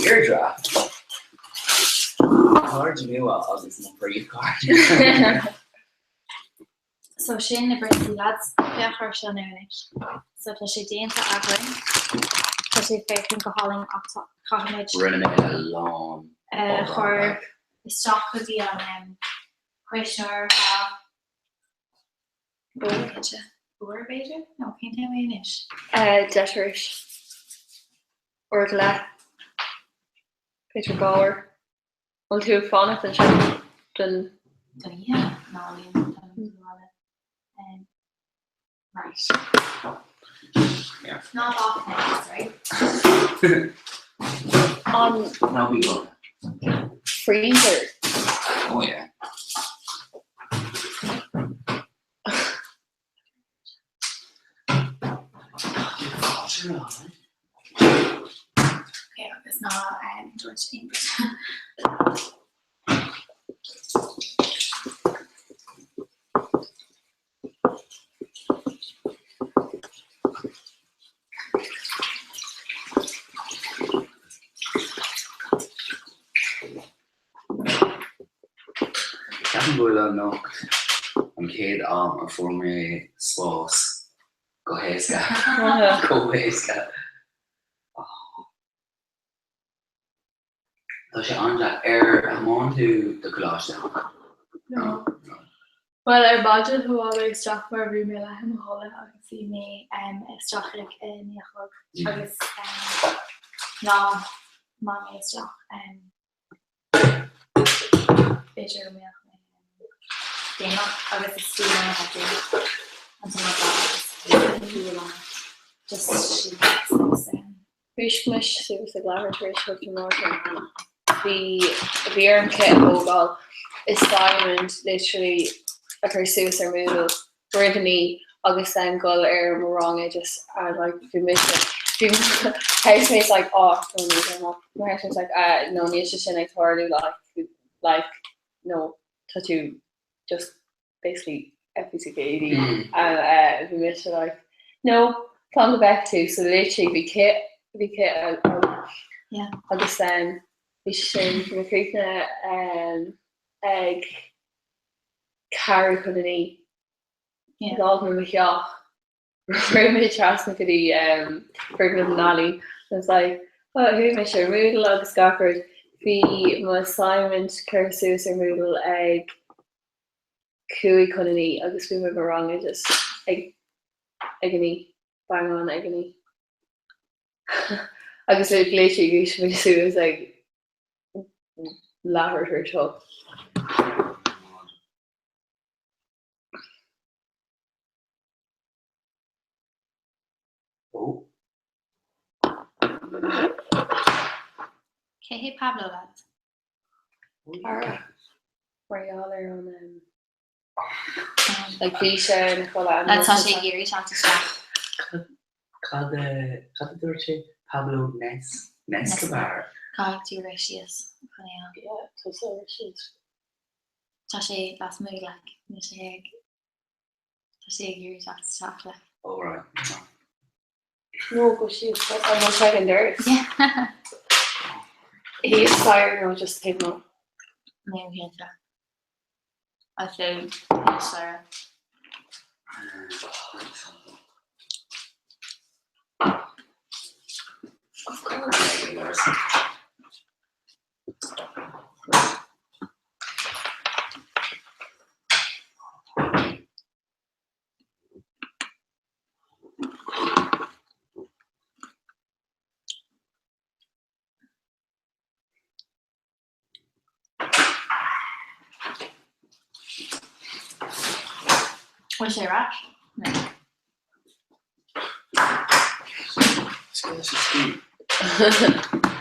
Deirdre Cairde nua agus mo phríomhchairde. So sin na brioscaí lads, féach ar seo now anois. So tá sé déanta againn. Tá sé ag féachaint go hálainn ach tá, caithfimid Rinne mé a lán a obair chur like. isteach go dtí an em cuisneoir ar feadh cinnte uair b'fhéidir? No, cén t-am é anois? Eh, deich tar éis. Uair go leith. B'fhéidir dhá uair. Bhfuil tú ag fanacht anseo don. Don oíche? Ná níl don bhaile. Right. Yeah. Ná bac now, sorry. An Ná bí buartha. freezer. Oh yeah. Okay, agus ná dúirt aon Ceapaim go bhfuil anocht an chéad am a fuair mé spás go héasca, chomh héasca. Tá sé an-deas. Ar thiomáin tú do choláiste? No. Bhuel, ar maidin thiomáin mé isteach mar bhí mé leath i mo chodladh agus bhí mé isteach ag a 9 a chlog agus dá mbeadh mé isteach b'fhéidir go mbeadh mé déanach agus is fiú liom a bheith déanach an t-am ar fad agus fiú liom just sin Bhris mise suas ag leathuair tar éis a hocht ar maidin. Bhí bhí orm kit a thógáil assignment literally a chur suas ar Moodle roimh a naoi agus then dul ar mo rang oideas and like bhí mise bhí mo housemates like oh no ní no my housemates like ah no níl sé sin ag tarlú like like no tá tú just basically FUCKED and uh, bhí mise like no táim go bhfeicfidh tú so literally bhí kit bhí kit agam Yeah. agus then bhí sin bhí mé críochnaithe um, ag ceathrú chun a naoi Yeah. D'fhág mé mo theach rith mé trasna go dtí um, foirgneamh na n-ealaíon and I was like oh, chuaigh mise ar Moodle agus gach rud bhí mo assignment curtha suas ar Moodle ag 8:55 agus bhí mé i mo rang oideas ag ag a naoi, bang on ag a naoi. Agus like literally dhúisigh mé suas ag leathuair tar éis a 8. Oh. Cé hé Pablo lads? Ara. Mar gheall ar an um, like bhí sé ina chodladh Lads tá sé ag iarraidh teacht isteach. Cad a cad a dúirt sé? Pablo Nes Nescobar. Caithfidh tú rith síos chun é a Yeah, tá sé rith síos. Tá sé lasmuigh like níl sé ag Tá sé ag iarraidh teacht isteach like. Oh right. No, go síos an bhfuil sé ag an doras? Yeah. He is tired nó just taobh amuigh. Níl cinnte. I feel níos saoire. Of course. Bhfuil sé ar ais? No.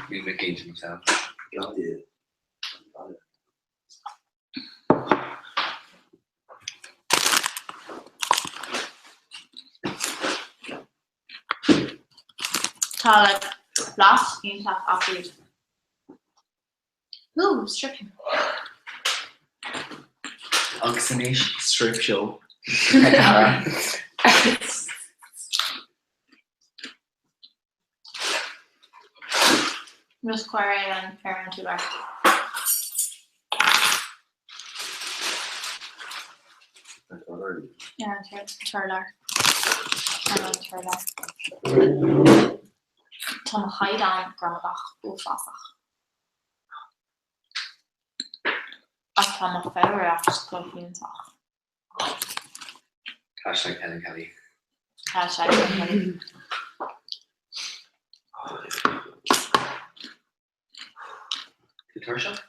Níl mé cinnte myself. Tá like blas iontach acu. Ooh, stripping. Agus anois strip show. Cara. Just cuir é an ar an túbar. Ar an t-urlár. Ar an t-urlár. Tá mo chaighdeán gramadach uafásach. Ach tá mo foghraíocht go hiontach. Hashtag Helen Kelly. Hashtag Helen Kelly. Tú tuirseach?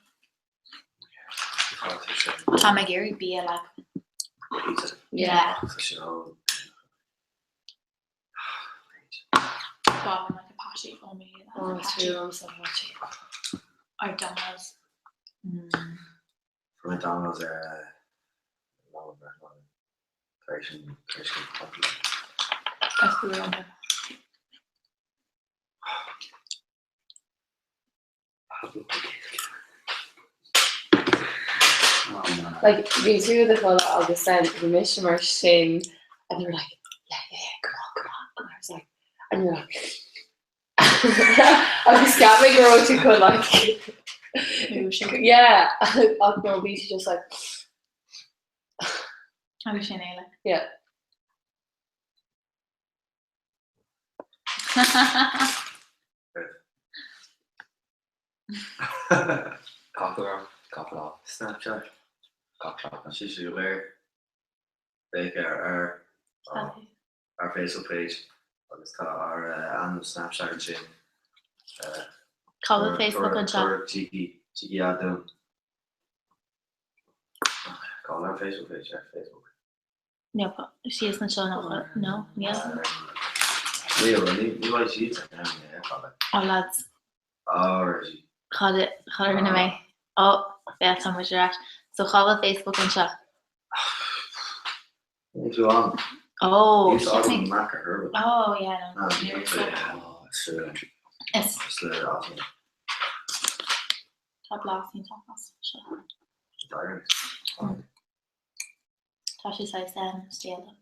Tá mé ag iarraidh bia like. Yeah. Bá like a patty ó me. Oh, it's true, I'm so patty. Or Domino's. Mm. For my Domino's ar tar éis an tar éis an coffee. That's the real one. Like bhí tú i do chodladh agus then bhí mise mar sin and you were like yeah yeah yeah come on come on and I was like and you were like agus cheap mé go raibh tú chun like yeah ach no bhí tú just like Agus sin é like. Yeah. Gach lá, gach lá. Snapchat. Gach seachtain. Sí sí go léir. Beidh ar ár ár Facebook page agus tá ár ainm Snapchat ansin. Cá bhfuil Facebook anseo? Cheeky cheeky add dúinn. Cá bhfuil ár Facebook page ar Facebook? No, síos anseo nach bhfuil, no, níl. Níl, ní bheidh siad ar an Oh lads. Oh, Reggie. Cad a rinne mé? Oh, féach tá muid ar ais. So cá bhfuil Facebook anseo? Níl tú ann. Oh, Níl tú ann Mac ar Herbert. Oh, yeah, no. Is. Tá blas iontach as seo. Tá sé saghas steallta.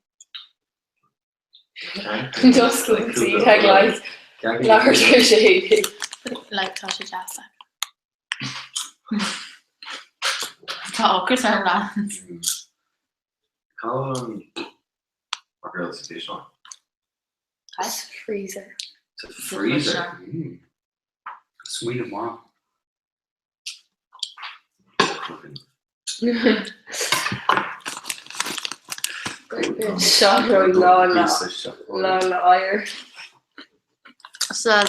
D'oscail an tí ag like leathuair tar éis a haon. Like tá sé deas like. Tá ocras orm lads. Cá bhfuil an mackerel sa bhfíseán? Cad? Freezer. Sa freezer? Smaoineamh maith. Seo lá lá lá le oighear. So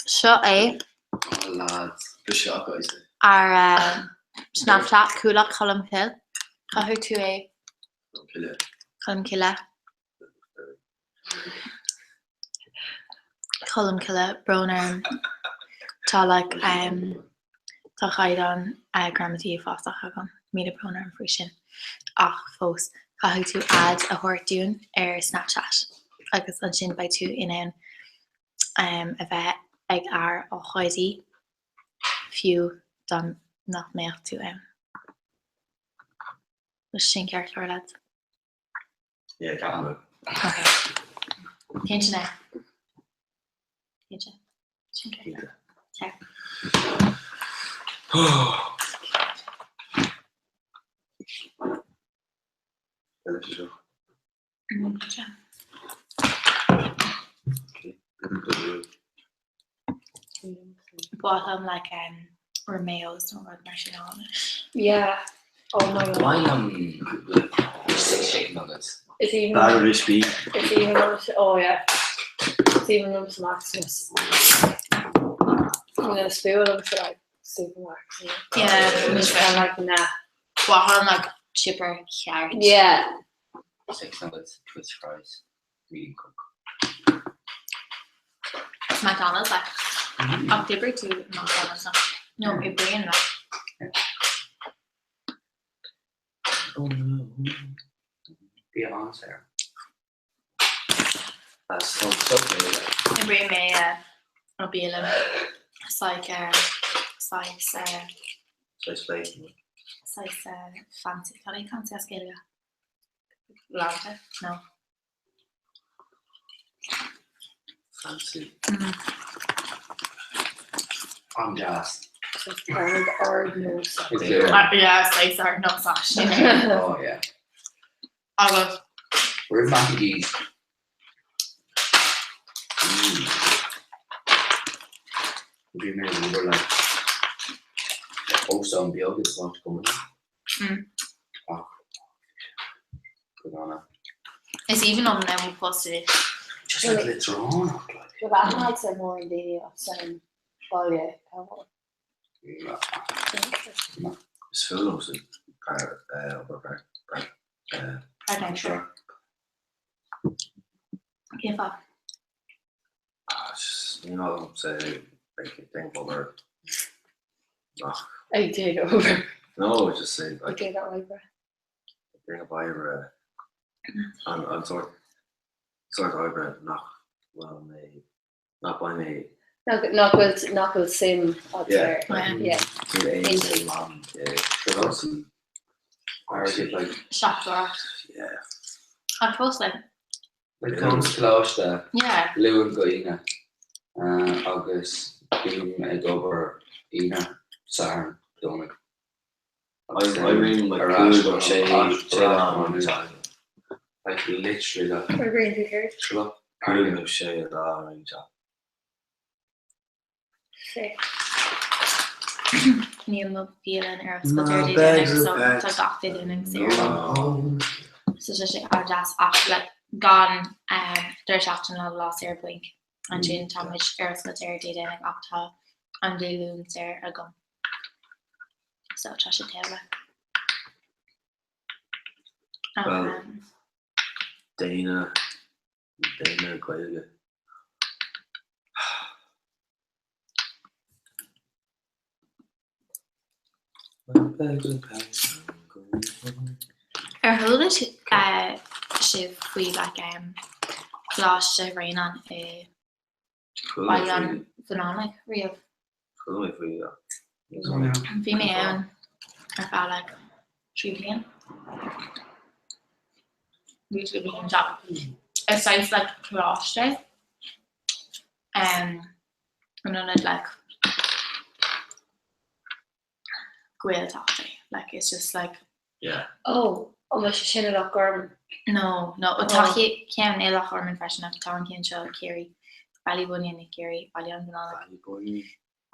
Seo é. Oh lads, bhí sé acu is é. Ar Snapchat, Cuallacht Cholm Cille. Caithfidh tú é. Colm Cille. Colm Cille. Colm Cille, brón orm. Tá like um, tá caighdeán uh, gramadaí uafásach agam. Míle brón orm faoi sin. Ach fós, caithfidh tú add a thabhairt dúinn ar Snapchat agus ansin beidh tú in ann um, a bheith ag ár ócáidí fiú dá nach mbeadh tú ann. Sin ceart go leor lads. Yeah, ceapaim. Ok. Cinnte now. Cinnte. Sin ceart. Cinnte. Ceart. Eile seo. Cinnte. Okay. Ba mhaith liom like um, Romeo's nó rud mar sin ann. Yeah. Oh my god. Maith liom cúpla chicken nuggets. Is even Bag of Is even liom oh yeah. Is aoibhinn liomsa Maximus. I'm gonna spew liom for like super Maximus. Yeah, I'm just kind of like nah. Ba mhaith liom like chipper ceart. Yeah. Six nuggets, twist fries, medium coke. It's McDonald's like. Ach d'oibrigh tú McDonald's nach? No, oibríonn like. Oh no. Bí an-saor. That's so so good. Oibríonn mé ó bialann saghas saghas Saghas plate. saghas fancy cad é fancy as Gaeilge? Galánta? No. Fancy. An-deas. Ard ard nós. Is léir. Yeah, saghas ard nós sin. Oh yeah. Agus Roimh Mackie D's. Bhí mé ag obair like óstán beag is Loch Garman. Ach go dona. Is aoibhinn liom na mo post Just like leadránach like. Go bhfeadh ar mór an daoine as an baile cá Is fuath liomsa obair Part-time. Cén fáth? Ní maith liomsa like déanamh obair nach. Ag déanamh obair. No, just say Ag like déanamh oibre. déanamh oibre an an sórt sórt oibre nach bhfuil mé nach mbeidh mé Nach nach bhfuil nach bhfuil suim agat Yeah. air. Yeah. Níl aon Inti. suim agam i cúrsaí Airgead like Siopadóireacht. yeah. Ach fós like. Like táim sa choláiste Yeah. Luan go Aoine agus bím ag obair Aoine, Satharn, Domhnach. I ring like Ar ais cúig nó sé sé lá an tseachtain. Like literally like Oibríonn tú céard? seo Cúig nó sé lá an tseachtain. Sé. Níl mo bhialann ar oscailt ar Dé Domhnaigh so tá gach Dé Domhnaigh saor. So tá sé an-deas ach like gan deireadh seachtaine lá lá saor bainc. Ansin tá muid ar oscailt ar Dé Domhnaigh ach tá an Dé Luain saor agam. So tá sé teile. Well, Déine Déine Gaeilge. Ar chuala sibh faoi like um Coláiste Bhréanainn i Baile an Bhunánaigh riamh? Chuala mé faoi yeah. Bhí mé ann ar feadh like 3 bliain. Bhí sé go hiontach. Is saghas like coláiste um in ionad like Gaeltacht é. Like it's just like Yeah. Oh, an bhfuil sé sin i Loch Garman? No, no, tá ceann i Loch Garman freisin ach tá an ceann seo i Ciarraí, Ballybunion i gCiarraí, Baile an Bhunánaigh. Ballybunion.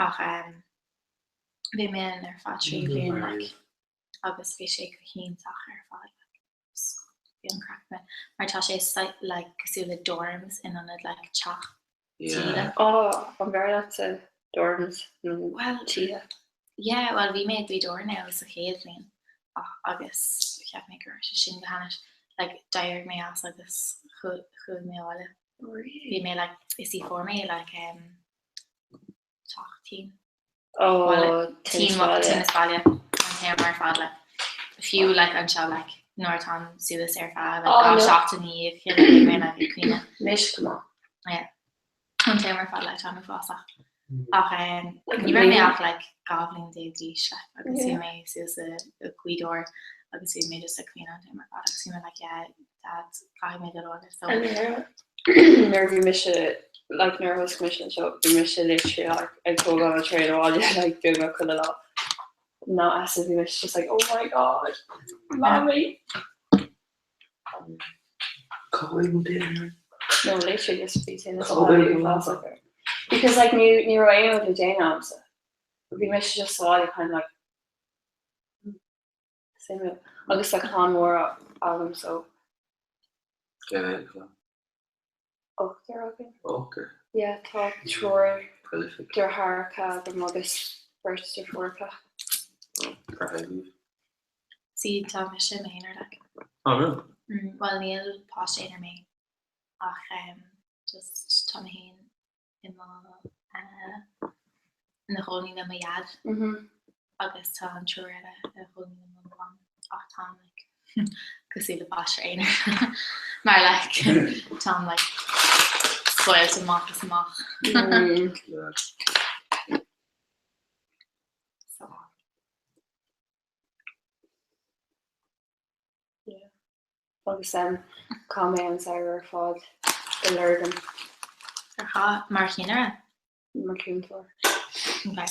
Ach um, bhí mé ann ar feadh 3 bliain like, agus bhí sé go hiontach ar fad. Like, bhí an craic ann. Mar tá sé like, cosúil le dorms in ionad like, teach. Yeah. Oh, an bhfearr leatsa dorms nó Well, tithe? yeah, well bhí mé i Gaoth Dobhair now sa chéad bhliain ach agus cheap mé go raibh sé sin go hainnis. Like d'éirigh mé as agus chuaigh mé abhaile. Bhí mé like is í fuair mé like um, teach tinn. Oh, tinneas baile. Tinneas baile an t-am ar fad like fiú like anseo like nuair atáim suas ar feadh like oh, 2 seachtain i ndiaidh a chéile bhí mé like ag caoineadh. Mise go maith. Yeah. An t-am ar fad like tá mé uafásach. Ach um, ní raibh mé ach like 12 bhliain d'aois like agus bhí mé suas i Gaoth Dobhair agus bhí mé just ag caoineadh an t-am ar fad agus bhí mé like yeah dad caithfidh mé dul abhaile so Nuair a bhí mise like nuair a thosaigh mise anseo bhí mise literally like ag tógáil an traein abhaile like beagnach chuile lá. Ná as bhí mise just like oh my god mommy. Cá bhfuil mo dinner? No literally just bhí tinneas Cá bhfuil baile mo uafásach orm. Because like ní ní raibh aon rud le déanamh agamsa. Bhí mise just sa bhaile kind of like Suimiúil. Agus tá clann mhór agam so. Cé mhéad clann? Ochtar againn. Ochtar? Yeah, tá triúr Prolific. deartháireacha agam agus beirt deirfiúracha. Fair play daoibh. See, tá mise i m'aonar like. Oh really? Mm, bhuel níl páiste aonair mé ach um, just tá mé féin i mo ina chónaí le mo dhaid agus tá an triúr eile ina chónaí le mo mham ach táim like cosúil le páiste aonair mar like táim like spoilt amach is amach. So. Yeah. Agus em chaith mé an samhradh ar fad i Lurgan. Ar chaith mar chinnire? Mar chúntóir. Ok.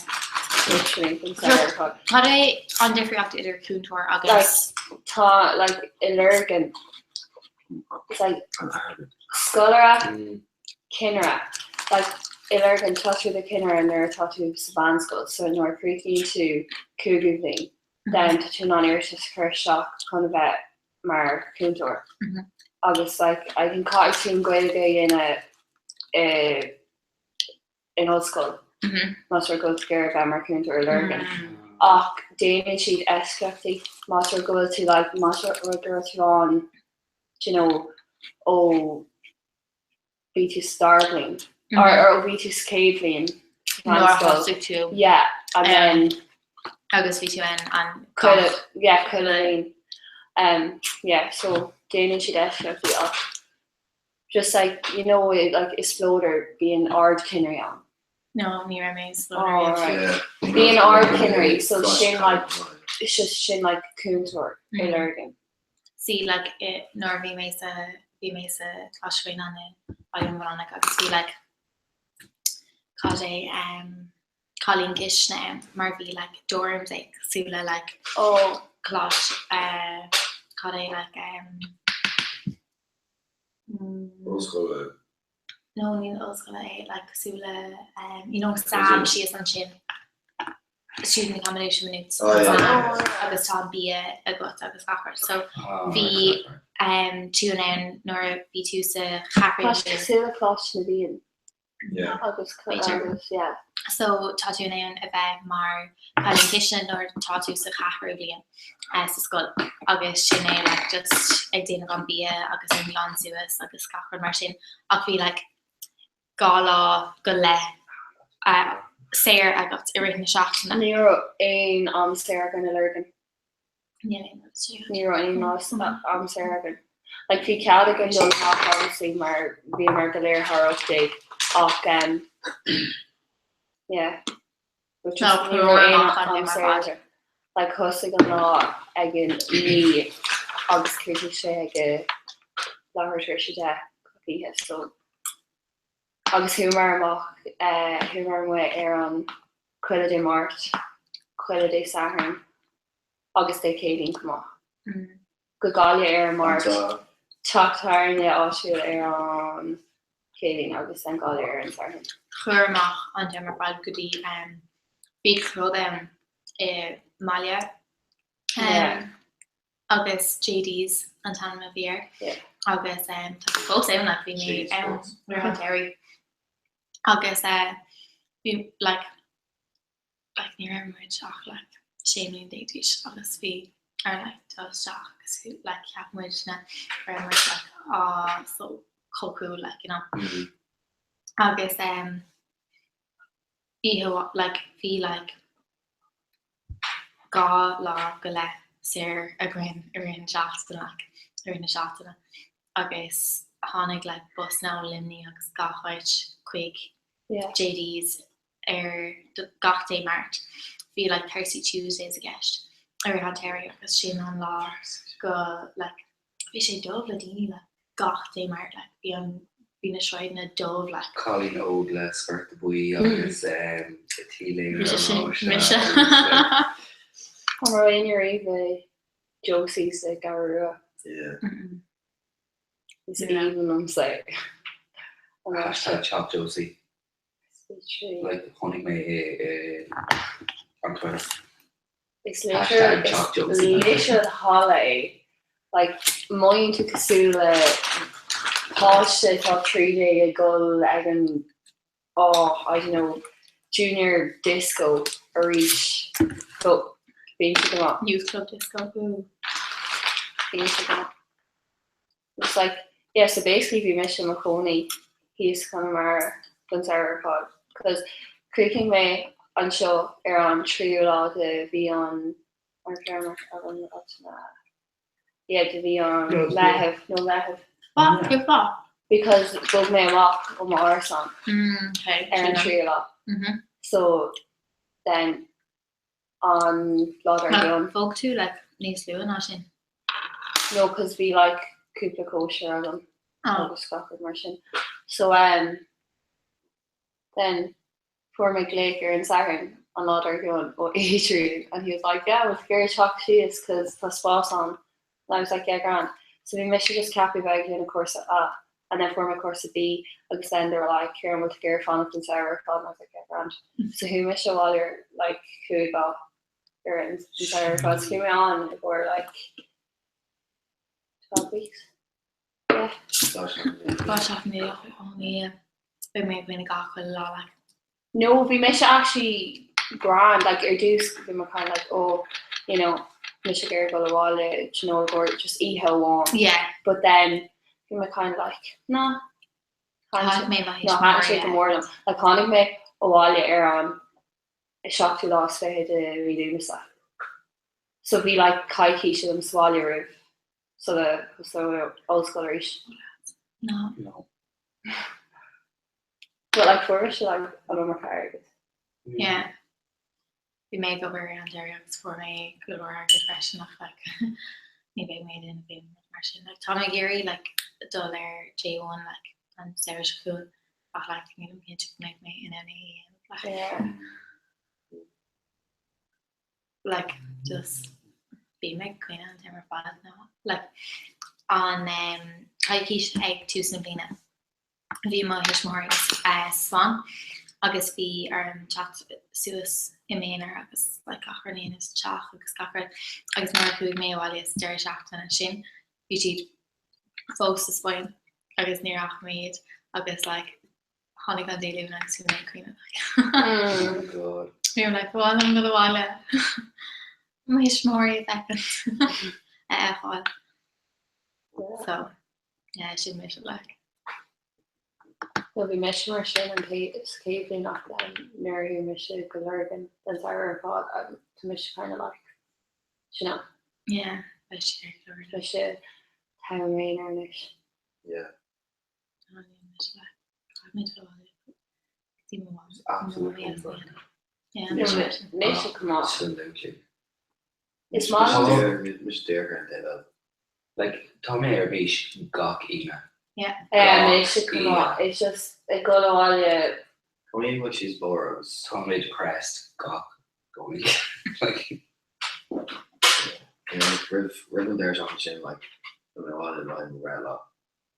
Literally an samhradh ar fad. Cad é an difríocht idir cúntóir agus. Like tá like i Lurgan it's like scoláire, cinnire. Like i Lurgan tá tú i do chinnire nuair atá tú sa mheánscoil so nuair a chríochnaíonn tú cúigiú bhliain then tá tú in ann iarratas a chur isteach chun a bheith mar chúntóir. Agus like I think caithfidh tú an Ghaeilge a dhéanamh i in ollscoil más rud go bhfuil tú ag iarraidh a bheith mar chúntóir i Lurgan. Ach déanann siad eisceachtaí más rud go bhfuil tú like más rud go raibh tú ann do you know ó bhí tú sa dara bliain or or ó bhí tú sa chéad bhliain Nuair a thosaigh tú. Yeah and then Agus bhí tú in an chuile yeah chuile bhliain um yeah so déanann siad eisceachtaí ach just like you know like i Spleodar bíonn ardchinnirí ann. No ní raibh mé i Spleodar Oh right. Bíonn ardchinneirí so sin like it's just sin like cúntóir i Lurgan. See like i nuair a bhí mé sa bhí mé sa Choláiste Bhréanainn i Baile an Bhunánaigh agus bhí like cad é um cailín cistine ann mar bhí like dorms éagsúla like Oh. Coláiste eh cad é like um Ollscoile. No ní ollscoile é like cosúil le um you know SAM síos ansin. Student accommodation minutes Oh, yeah, yeah, yeah. agus tá an bia agat agus gach rud. So Ah, bhí right, right. um, tú in ann nuair a bhí tú sa cheathrú Tá sé cosúil le Coláiste na bhFiann Yeah. agus B'fhéidir. agus yeah. So tá tú in ann a bheith mar cailín cistine nuair tá tú sa cheathrú bliain eh, sa scoil agus sin é like just ag déanamh an bia agus an glan suas agus gach rud mar sin ach bhí like 2 lá go leith saor agat i rith na seachtaine. Ní raibh aon am saor againn i Lurgan. Níl aon rud saor. Ní raibh aon am saor againn. Like bhí cead againn dul amach obviously mar bhíomar go léir thar 18 ach um, yeah. But just ní raibh aon am saor againn. Like thosaigh an lá ag a 9 agus chríochnaigh sé ag a leathuair tar éis a 10 oíche so Agus chuamar amach, chuamar amuigh ar an chuile Dé Máirt, chuile Dé Sathairn agus Dé Céadaoin chomh maith. Go Gaillimh ar an Máirt, teach tábhairne áitiúil ar an Chéadaoin agus then Gaillimh ar an Satharn. Chuamar amach an t-am ar fad go dtí bhí club ann i mbaile. Agus JD's an t-ainm a bhí air. Agus tá sé fós ann like bhí mé ann nuair an t-earraí. Agus eh bhí like like ní raibh muid ach like 16 mbliana d'aois agus bhí ar like dul isteach agus like cheap muidne go raibh muid like ah so chomh cool like you know. Agus em oíche like bhí like 2 lá go leith saor againn i rith na seachtaine like i rith na seachtaine agus tháinig like busanna ó Luimnigh agus gach áit chuig JD's ar gach Dé Máirt. Bhí like Thirsty Tuesdays i gceist i rith an tsamhraidh agus sin an lá go like Bhí sé dubh le daoine like gach Dé Máirt like bhí an bhí na sráideanna dubh like. Cailín óg le sciorta buí agus T-léine Mise sin, oráiste mise. agus An raibh éinne riamh i Josie's i gCeathrú Rua? Yeah. Is aoibhinn liomsa é. An raibh sé? Hashtag Teach Josie. Like chonaic mé é i an Twitter. Is literal is literal halla é. Like mothaíonn tú cosúil le páiste atá 13 ag dul ag an oh I don't know junior disco arís. But bíonn sé go maith. Youth club disco. Ooh. Bíonn sé go maith. It's like, yeah, so basically bhí mise i mo chónaí thíos i Conamara don samhradh ar fad cos chríochnaigh mé anseo ar an tríú lá de mhí an yeah, de mhí an Mheithimh nó Meitheamh. What? Cén fáth? Because bhog mé amach ó m'árasán Mm, okay, ar an tríú lá. Mhm. So then an lá dár gcionn. Bhog tú like níos luaithe ná sin? No, cos bhí like cúpla cóisir agam Oh. agus gach rud mar sin. So um, then fuair mé glaoch ar an Satharn an lá dár gcionn ó Adrian and he was like, yeah, bhfuil tú ag iarraidh teacht síos cos tá spás ann. And I was like, yeah, grand. So bhí mise just ceaptha bheith ag déanamh cúrsa A and then fuair mé cúrsa B agus then they were like, here an bhfuil tú ag iarraidh fanacht don samhradh ar fad and I was like, yeah, grand. So chuaigh mise abhaile ar like cúig lá ar an samhradh ar fad. So bhí mé ann i gcomhair like 12 weeks. Yeah. Dá seachtain ó ní beidh mé ag caoineadh gach uile lá like. No, bhí mise actually grand, like ar dtús bhí mé kind of like oh, you know, mise ag iarraidh dul abhaile, do you know, i gcomhair just oíche amháin. Yeah. But then bhí mé kind of like, no, Caithfidh mé mo no, thaitin sé go mór liom. Like tháinig mé abhaile ar an seachtú lá is fiche de mhí Lúnasa. So bhí like coicís agam sa bhaile roimh sula thosódh ollscoil arís. No. No. But like fuair mise like an iomarca airgid. Yeah. Bhí mé ag obair ar an deireadh agus fuair mé go leor airgid freisin ach like ní bheidh mé ag déanamh aon rud mar sin. Like tá mé ag iarraidh like dul ar J1 like an samhradh seo chugainn ach like nílim cinnte go mbeidh mé in ann é a dhéanamh like. Yeah. Like just bím ag caoineadh an t-am ar fad now. Like an um, coicís ag tús na bliana. Bhí mo thuismitheoirí sa Spáinn agus bhí orm teacht suas i m'aonar agus like gach rud a dhéanamh sa teach agus gach rud agus nuair a chuaigh mé abhaile sa deireadh seachtaine sin bhí siad fós sa Spáinn agus níor fhaca mé iad agus like tháinig an Dé Luain agus bhí mé ag caoineadh like. Oh God. Bhí mé like ba mhaith liom dul abhaile mo thuismitheoirí a fheiceáil a fheiceáil. So. Yeah, sin mise like. Well bhí mise mar sin an chéad bhliain ach then nuair a chuaigh mise go Lurgan don samhradh ar fad um, tá mise kind of like you know. Yeah, beidh sé ar chlár. Mise tá mé aonar anois. Yeah. Tá mise like caithfidh mé dul abhaile go dtí mo mham. Absolute comfort. Yeah, mise. Mise come on. Absolutely. Is maith liom. Mise daor ar an taobh eile. Like, tá mé ar bís gach Aoine. Yeah. Yeah, mise come on. It's just ag dul abhaile. Coming like she's boros. Tá mé depressed gach Domhnach. Like, You know, roimh roimh an deireadh seachtaine sin like bhí mé abhaile le mo bhreithlá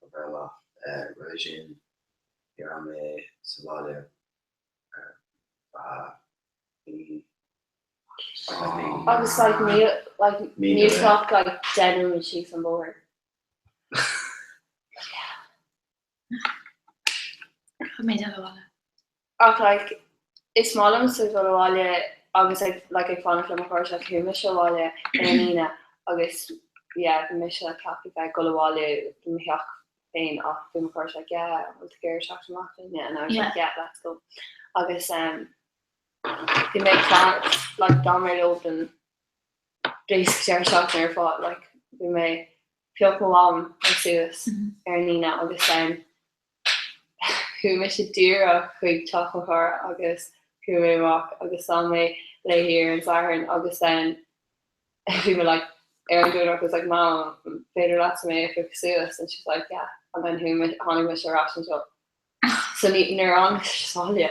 mo bhreithlá eh roimhe sin ní raibh mé sa bhaile ar feadh mí Agus like níl like níl ach like 10 nóiméad síos an bóthar. Caithfidh mé dul abhaile. Ach like is maith liomsa dul abhaile agus ag like ag fanacht le mo chairde like chuaigh mise abhaile ar an Aoine agus yeah bhí mise like ceaptha bheith ag dul abhaile do mo theach féin ach bhí mo chairde like yeah an bhfuil tú ag iarraidh teacht amach linn and I was like yeah let's go agus um bhí mé ag fanacht like d'fhan mé leo don basic deireadh seachtaine ar fad like bhí mé phioc mo mham mé suas ar an Aoine agus then Chuaigh mise díreach chuig teach mo chara agus chuaigh mé amach agus d'fhan mé léi ar an Satharn agus then bhí mé like ar an Domhnach I was like Mam an féidir leatsa mé a phiocadh suas and she's like yeah and then chuaigh mé tháinig mise ar ais anseo. So ní níor fhan mise sa bhaile.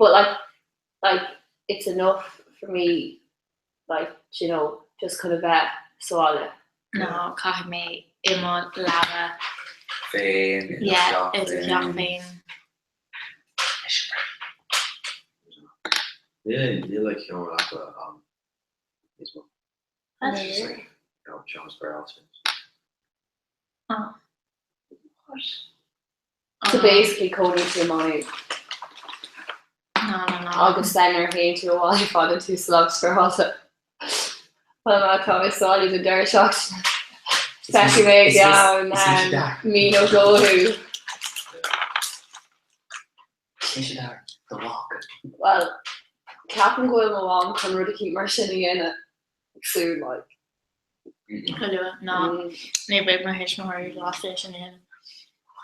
But like like it's enough for me like do you know just chun a bheith sa bhaile. No, caithfidh mé i mo leaba. Féin, i do Yeah, theach i do theach féin. féin. Níl níl like seomra leapa ann níos mó. What? It's just like you know, seomra spáráilte. Oh. What? So basically cónaíonn tú i mBanú. No, no, no. Agus then nuair a théann tú abhaile fanann tú sa leaba spáráilte. Well má tá mé sa bhaile don deireadh seachtaine feicfidh mé i gceann mí nó dhó thú. Mise dar the walk. Well, ceapaim go bhfuil mo mham chun rud eicínt mar sin a dhéanamh soon like. Go luath, ná ní bheidh mo thuismitheoirí sásta é sin a dhéanamh.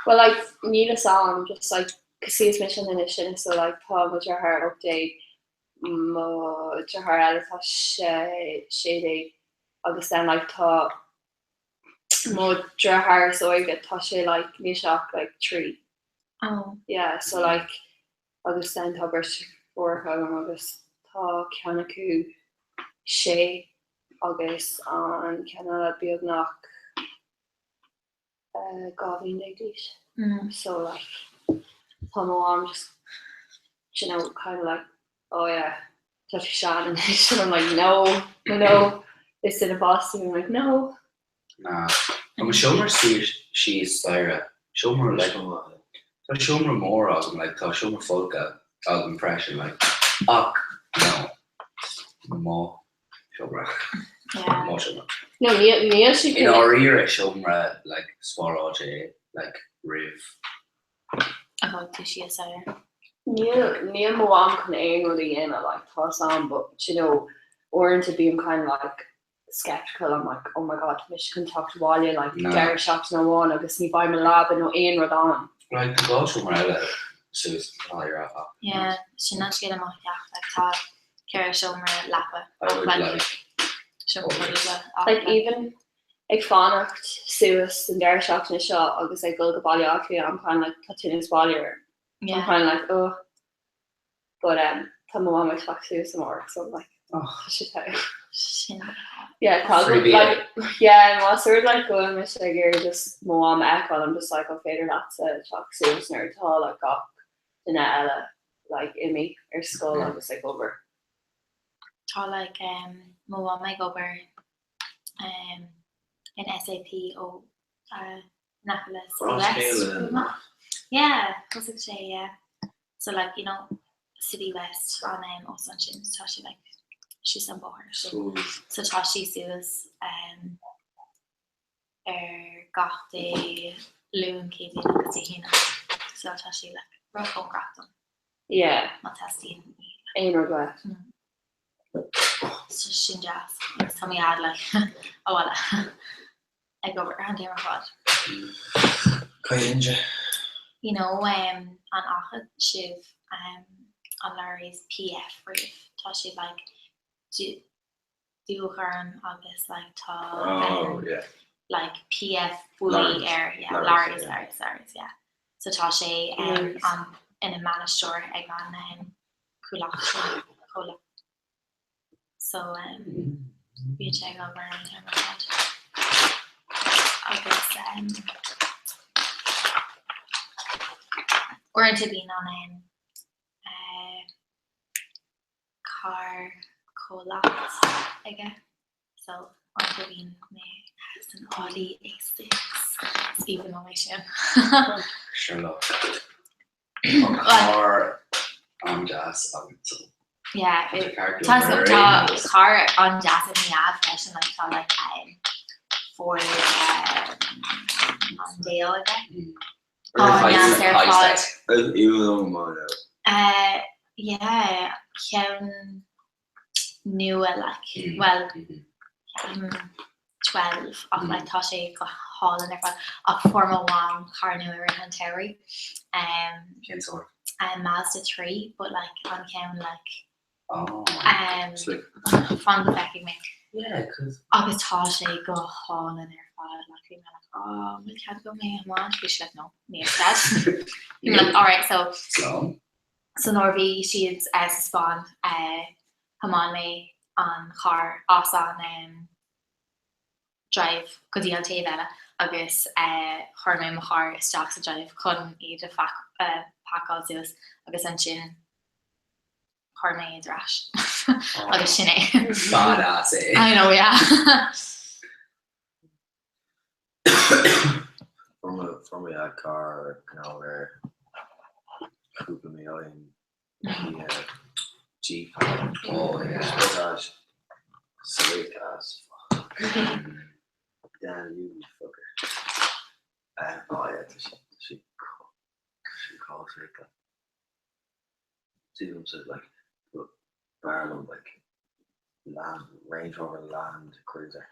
Well like níl fhios a'm just like cos is mise an duine sin so like tá mo dheartháir 18, mo dheartháir eile tá sé 16 agus then like tá mo dheartháir is óige tá sé like níl sé ach like 3. Oh. Yeah so like agus then tá beirt deirfiúracha agam agus tá ceann acu sé agus an ceann eile beagnach 12 bhliain d'aois. So like tá mo mham just you know kind of like oh yeah tá tú sean anois and I'm like no no no is duine fásta I'm like no. Nah. Tá mo seomra suí síos staighre. Seomra like tá seomra mór agam like tá seomra folctha agam freisin like ach no mo seomra. Yeah. Mo seomra. No níl níl sé I ndáiríre seomra like spáráilte é like roimh. A thug tú síos air. Níl níl mo mham chun aon rud a dhéanamh like tá fhios a'm but you know uaireanta bím kind of like skeptical I'm like oh my god tá mise chun teacht abhaile like No. deireadh seachtaine amháin agus ní bheidh mo leaba nó aon rud ann. Like tá dhá seomra eile suas an staighre ach Yeah, sin an scéal i mo theach like tá ceithre seomra leapa I would like like seomra codlata ach Like even ag fanacht suas an deireadh seachtaine seo agus ag dul go Baile Átha Cliath I'm kind of like tá tinneas baile orm. I'm yeah. kind of like oh But um tá mo mham ag teacht suas amárach so I'm like oh tá sé togha. Sin. Yeah tá Free beer. like yeah más rud like go bhfuil mise ag iarraidh just mo mham a fheiceáil I'm just like an féidir leatsa teacht suas nuair atá like gach duine eile like imithe ar scoil agus ag obair. Tá like um mo mham ag obair um in SAP ó uh Annapolis West. Yeah, thosaigh sé yeah. So like you know City West an um os ansin tá sé like síos an bóthar sin. So tá sí suas um ar gach Dé Luain, Céadaoin agus Dé hAoine. So tá sí like róchóngarach dom. Yeah. Má teastaíonn í. Aon rud uait. So sin deas agus tá mo dhaid like abhaile. ag obair an t-am ar fad. Caointe. You know um an bhfaca sibh um an Lowry's PF riamh? Tá sé like dúghorm agus like tá Oh yeah. like PF buí Lowry's. air yeah Lowry's, Lowry's yeah. Lowry's Lowry's yeah. So tá sé um an ina mbainisteoir ag an um comhlacht sin comhlacht. So um bíonn sé ag obair an t-am ar fad. Agus um uaireanta bíonn an um eh carr comhlacht aige so uaireanta bíonn mé san Audi A6 is aoibhinn liom é sin. Sherlock. Tá carr an-deas agat so. Yeah, Tá ceart tá go tá leor. carr an-deas ag mo dhaid freisin like tá like um, Ford um, Mondeo aige. An-deas ar fad. Even though Mondo. Uh, yeah, ceann nua like, well, ceann 12 ach like tá sé go hálainn ar fad ach fuair mo mham carr nua i rith an tsamhraidh. Um, Cén sórt? um, Mazda 3 but like an ceann like Oh, um, slick. fan go bhfeicfidh mé. Yeah, 'cause Agus tá sé go hálainn ar fad like bhí mé like oh an bhfuil cead agam é a thiomáint? Bhí sé like no, níl cead. Bhí mé like alright so Slán. So nuair a bhí siad sa Spáinn thiomáin mé an carr as an drive go dtí an taobh eile agus chuir mé mo charr isteach sa drive chun iad a phacáil suas agus ansin chuir mé iad ar ais agus sin é. Badass é. I know, yeah. Fuair mo dhaid carr gnó ar cúpla mí ó shin bhí Jeep oh yeah Sportage slick as fuck damn you fucker oh yeah tá sé tá sé tá sé cás Sílimse like b'fhearr liom like Land Range Rover Land Cruiser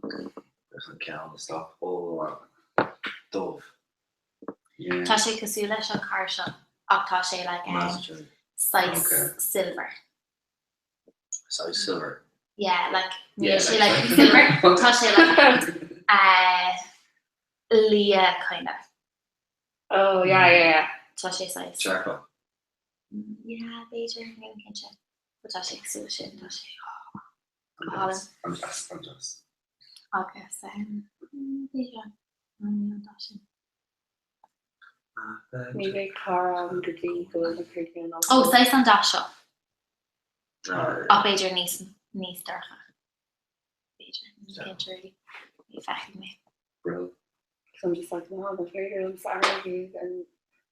agus an ceann is stop ó dubh. Yeah. Tá sé cosúil leis an carr seo ach tá sé like um, Master. saghas Okay. silver. Saghas silver. Yeah, like níl Yeah, sé like- like silver. Tá sé like uh, liath kind of. Oh yeah, yeah, yeah. Tá sé saghas. Charcoal. Yeah, b'fhéidir, nílim cinnte. But tá sé cosúil leis sin, tá sé go hálainn. An-deas, an-deas. Agus um, b'fhéidir an dá sin. Ní bheidh carr agam go dtí go bhfuil na críocha in Ó, saghas an dath seo. Ah, Ach b'fhéidir níos níos dorcha. B'fhéidir, nílim cinnte really. Ní feicfidh mé. Brill. So I'm just like, no, an féidir liom airgead and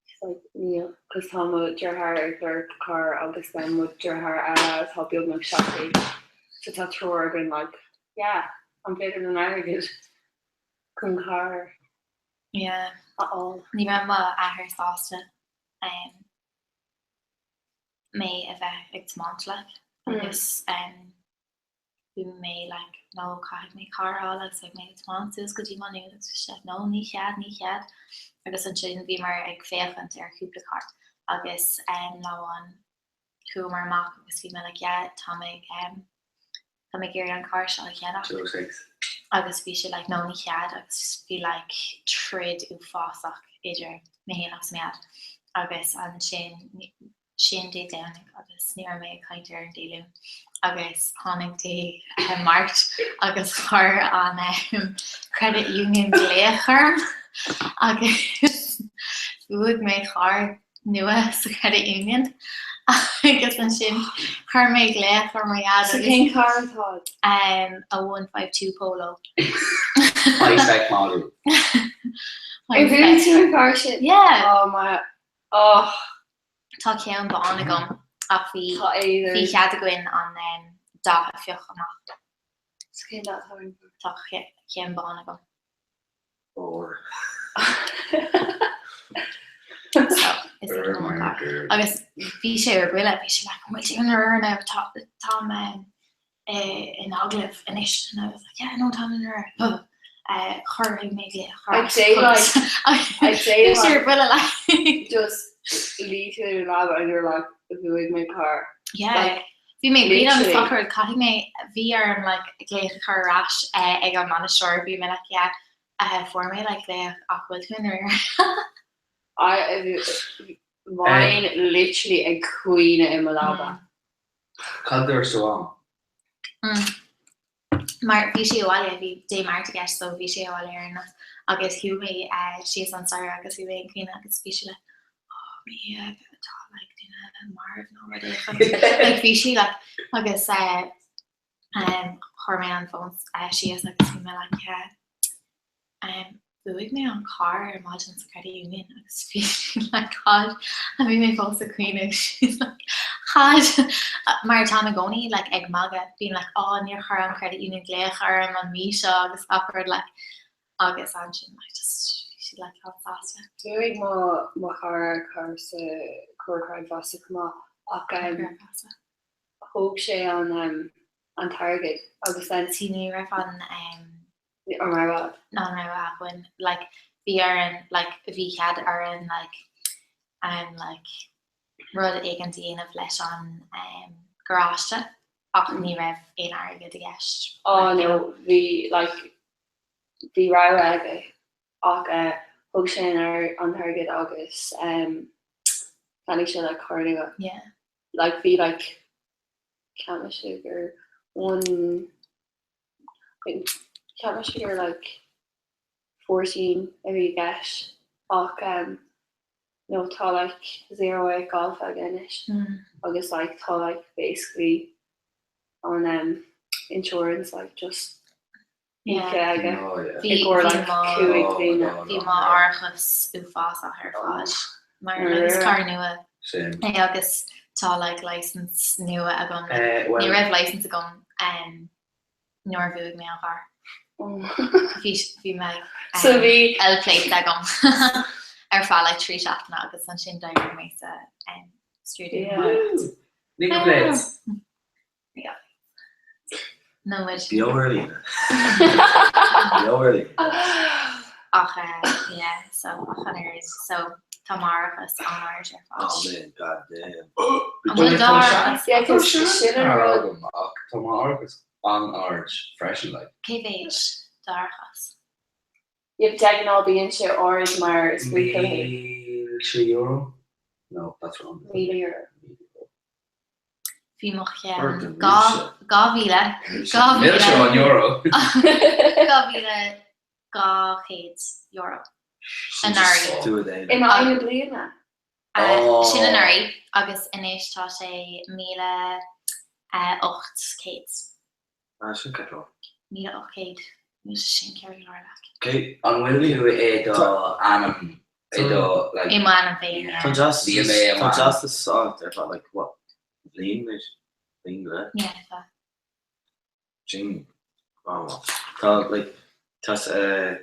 she's like, níl, cos tá mo deartháir ag lorg carr agus then mo deartháir eile atá beagnach 70 so tá triúr againn like, yeah, an féidir linn airgead chun carr Yeah. a fháil. Ní raibh mo athair sásta um, mé a bheith ag tiomáint like, agus um, bhí mé like no caithfidh mé carr a fháil agus beidh mé ag tiomáint suas go dtí Maigh Nuad agus bhí sé like no ní chead ní chead agus ansin bhíomar ag féachaint ar chúpla carr agus um, lá amháin chuamar amach agus bhí mé like yeah tá mé um, tá mé ag iarraidh an carr seo a cheannach 206. agus bhí sé like no ní chead agus bhí like troid uafásach idir mé féin agus mo dhaid agus ansin sin Dé Domhnaigh agus ní raibh mé ag caint air an Dé Luain agus tháinig Dé Máirt agus chuir an credit union glaoch orm agus bhuaigh mé carr nua sa credit union agus ansin chuir mé glaoch ar mo dhaid So agus cén carr atá agat? um, a 152 Polo. High spec model. Ar bhuaigh tú an carr sin? Yeah. Oh my, oh. Tá ceann bán agam ach bhí Tá éad bhí orm. cead againn an dath a phiocadh amach. So cén dath atá orm? Tá ceann bán agam. Ór. So is é liom an carr. Agus bhí sé ar buile, bhí sé like, an bhfuil tú i ndáiríre now? Tá tá mé in agallamh anois and I was like, yeah, no, táim i ndáiríre. Chuirfidh mé glaoch ar I'd say like, I'd say like, buile like. just luigh tú in leaba and you're like, bhuaigh mé carr. Yeah. Like, Bhí mé ag an literally. socair caithfidh mé bhí orm like glaoch a chur ar ais ag an mbainisteoir bhí mé like yeah fuair mé like glaoch ach bhfuil tú i ndáiríre. I bheinn literally ag caoineadh i mo leaba. Cad dúirt do mham? Mar bhí sé abhaile, bhí Dé Máirt i gceist so bhí sé abhaile ar aon nós agus chuaigh mé síos an staighre agus bhí mé ag caoineadh agus bhí sí like oh Méabh tá like duine marbh nó rud éigin like bhí sí like agus um chuir mé an fón síos agus bhí mé like yeah um. Bhuaigh mé an carr ar maidin sa Credit Union agus bhí sí like cad a bhí mé fós ag caoineadh she's like cad mar táim i gcónaí like ag magadh bím like oh níor chuir an Credit Union glaoch orm an mhí seo agus gach rud like agus ansin like just bhí siad like lán sásta. Bhuaigh mo mo chara carr sa Comhar Creidmheasa chomh maith ach um, thóg sé an um, an t-airgead agus then See ní raibh an um, An raibh a? An raibh againn like bhí orainn like bhí cead orainn like um like rud éigin a dhéanamh leis an um garáiste ach ní raibh aon airgead i gceist. Oh no bhí like bhí rogha aige ach eh thug sé an an t-airgead agus um cheannaigh sé like carr nua. Yeah. Like bhí like cheap mise gur one Cheap mise gur like 14 a bhí i gceist ach um no tá like zero eight Golf aige anois agus like tá like basically an um insurance like just íoctha aige i gcomhair like 5 bliana. Bhí m'árachas uafásach ar fad mar like is carr nua é agus tá like license nua agam like ní raibh license agam um nuair a bhuaigh mé an carr. Bhí bhí mé So bhí L plate agam ar feadh like 3 seachtaine agus ansin d'éirigh mé sa um, scrúdú. Níl plate. Nó muid. Beo ar líne. Beo ar líne. Ach eh, yeah, so ach an oiread, so tá m'árachas an-ard ar fad. Oh man, god damn. An bhfuil d'árachas? Yeah, 'cause sin an rud. agam ach tá m'árachas an-ard freisin like. Cé mhéid d'árachas? Yeah, but de ghnáth bíonn sé ard mar is buachaill thú. €1,000? No, that's wrong. €1,000. Bhí mo cheann 2000, 2000, €2,200 anuraidh. In aghaidh na bliana? Sin anuraidh agus anois tá sé 1,800. Ah, sin ceart go leor. 1,800. Níl sé sin ceart go leor like. Cé. An bhfuil tú i do ainm i do like. I m'ainm féin, yeah. Tá an teastas Bhí mé i tá an m'ainm. teastas agat ar feadh like what bliain nó bliain go leith? Yeah, tá. Sin oh tá like tá eh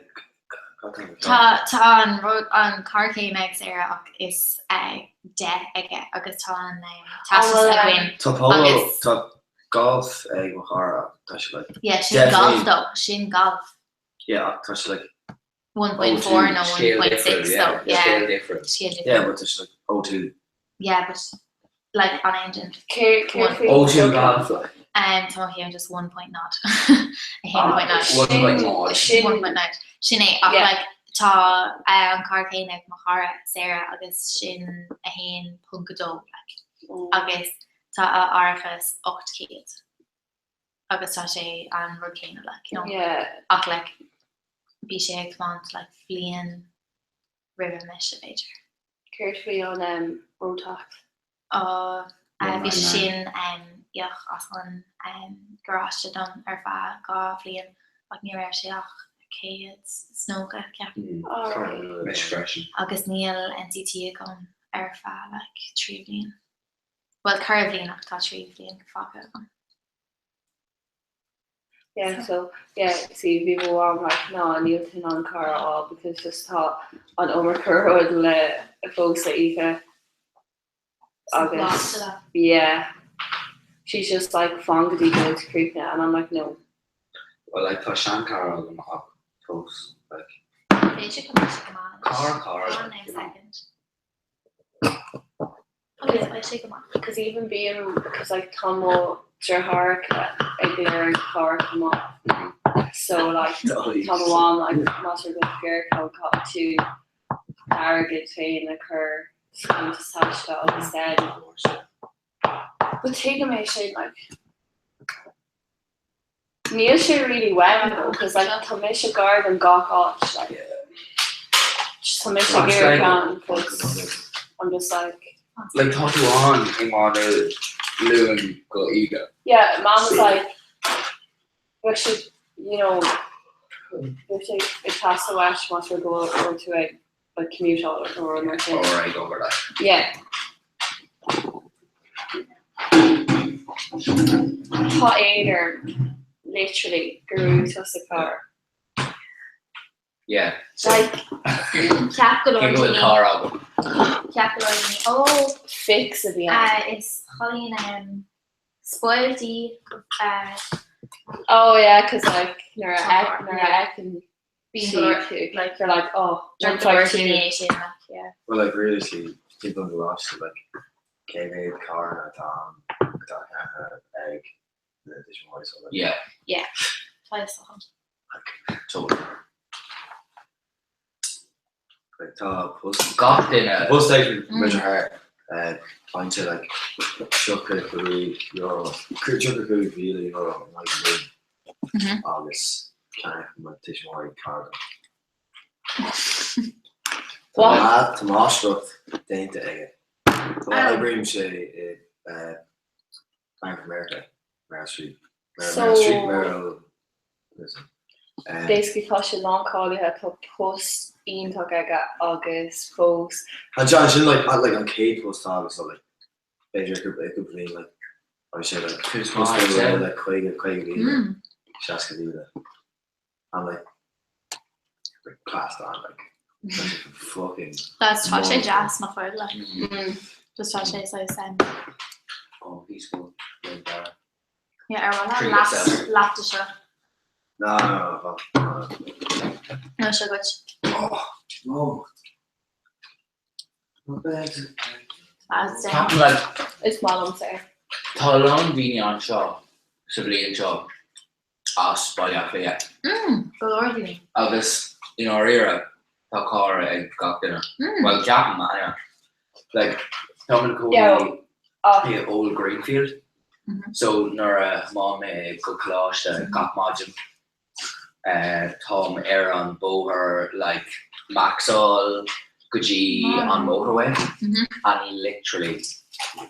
cad tá Tá tá an rud an carr céanna ag Sarah ach is eh 10 aige agus tá an eh teastas againn Tá Polo agus tá Golf ag mo chara tá sé like Yeah, sin Golf though, sin Golf. Yeah ach tá sé like 1.4 nó 1.6 so yeah. Scale different. Scale different. Yeah but tá sé like 02. Yeah but like an engine. Cé cé faoi 02 Golf like. Um, tá mo cheann just 1.0. 1.0. 1.0. Sin 1.0. Sin é ach Yeah. like tá eh, an carr céanna ag mo chara Sarah agus sin 1.2 like agus Tá a árachas 800 agus tá sé an rud céanna like, you know. Yeah. Ach like bhí sé ag tiomáint like bliain roimhe mise b'fhéidir. Céard faoi an um, road tax? Oh, uh, bhí sé sin um, íoctha as an um, garáiste dom ar feadh 2 bhliain ach ní raibh sé ach 190 ceapaim. Alright. Mise freisin. Agus níl NCT agam ar feadh like 3 bhliain. Bhuel, 4 bhliain ach tá 3 bhliain fágtha agam. Yeah, so, yeah, see, bhí mo mham like, ná, níl tú in ann carr a fháil because just tá an iomarca rud le fós le íoc agus, yeah, she's just like, fan go dtí go bhfuil tú críochnaithe and I'm like, no. Well, like, tá seancharr agam ach fós, like. B'fhéidir go mbeidh sé go maith anois. Carr, carr, Hold on like, a you know. second. Okay, beidh sé go maith. Because even being, because like tá mo deartháireacha ag lorg carr chomh maith. So like tá mo mham like más rud é gur caithfidh tú d'airgead féin a chur sa chuntas taisce agus then But tuigim é sin like Níl sé really uaim though cause like tá mise gar don gach áit like tá mise ag iarraidh ceann but I'm just like Like tá tú ann i Má Nuad Luan go hAoine. Yeah, mom was like bheadh siad you know. Bhí sé ag teastáil uait más rud go bhfuil tú ag like commuteáil nó rud mar sin. Or ag obair like. Yeah. Tá éad orm literally go raibh tusa carr. Yeah. So Like cheap go cé leor go bhfuil daoine carr agam. cheap go leor daoine oh Fix a bhí ann. uh, is Colleen um, spoiled í uh, Oh yeah, cause like nuair a Tá fheic carr, nuair a yeah. fheiceann Bíonn go leor sí tú like you're like oh Deir once go leor like daoine tú é sin like yeah. Well like realistically timpeall an gcoláiste like cé mhéad carranna atá ann atá ceannaithe ag na tuismitheoirí so like Yeah. Yeah. Tá fhios agam. like Totally. like tá post Gach duine. post ag Mm. mo dheartháir bainte like €35 €35,000 in aghaidh an bhliain Mhm. agus ceannaigh mo tuismitheoirí carr dom. What? Tá máistreacht déanta aige. Tá Oh. oibríonn sé i Bank of America, Merrill Street. Merrill So Merrill Street, Merrill listen. Um, basically tá sé láncháilithe tá post iontach aige agus fós An John sin like like an chéad post agus so like b'fhéidir go go bliain like agus sé like Who's post mine, yeah. like 50 50 mhíle Mm. 60 mhíle and like like class on like fucking That's tá sé Mall. deas nach bhfuil like Mm. just tá sé so sem. Oh, peaceful. Like, Yeah, ar bhfuil Treat leat yourself. leat de seo. no no no no, No seo goit. no. Oh no. My bags. As down. Ceapaim like is maith liomsa é. tá a lán daoine anseo sa bhliain seo as Baile Átha Cliath Mm, go leor daoine. agus i ndáiríre tá carr ag gach duine. Mm. Well ceapaim anyway. Like tá mé i Yeah, gcónaí ach i Old Greenfield Mhm. so nuair a thiomáin mé go coláiste gach maidin táim ar an bóthar like Maxol go dtí an motorway Mhm. and literally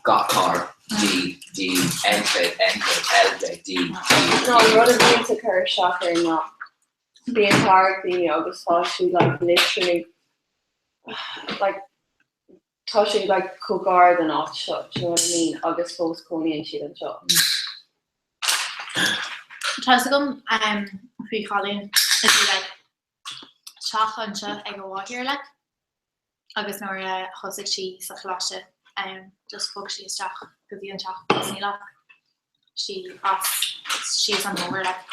gach carr D D N plate N plate L plate D D No, an rud a bhíonn ag cur isteach air ná bíonn carr ag daoine agus tá siad like literally like tá siad like chomh gar don áit seo, do you know what I mean? Agus fós cónaíonn siad anseo. Tá fhios agam um, faoi Colleen a bhí like teach anseo ag a mháthair like agus nuair a thosaigh sí sa choláiste um, just bhog sí isteach go dtí an teach agus níl ach sí as síos an bóthar like.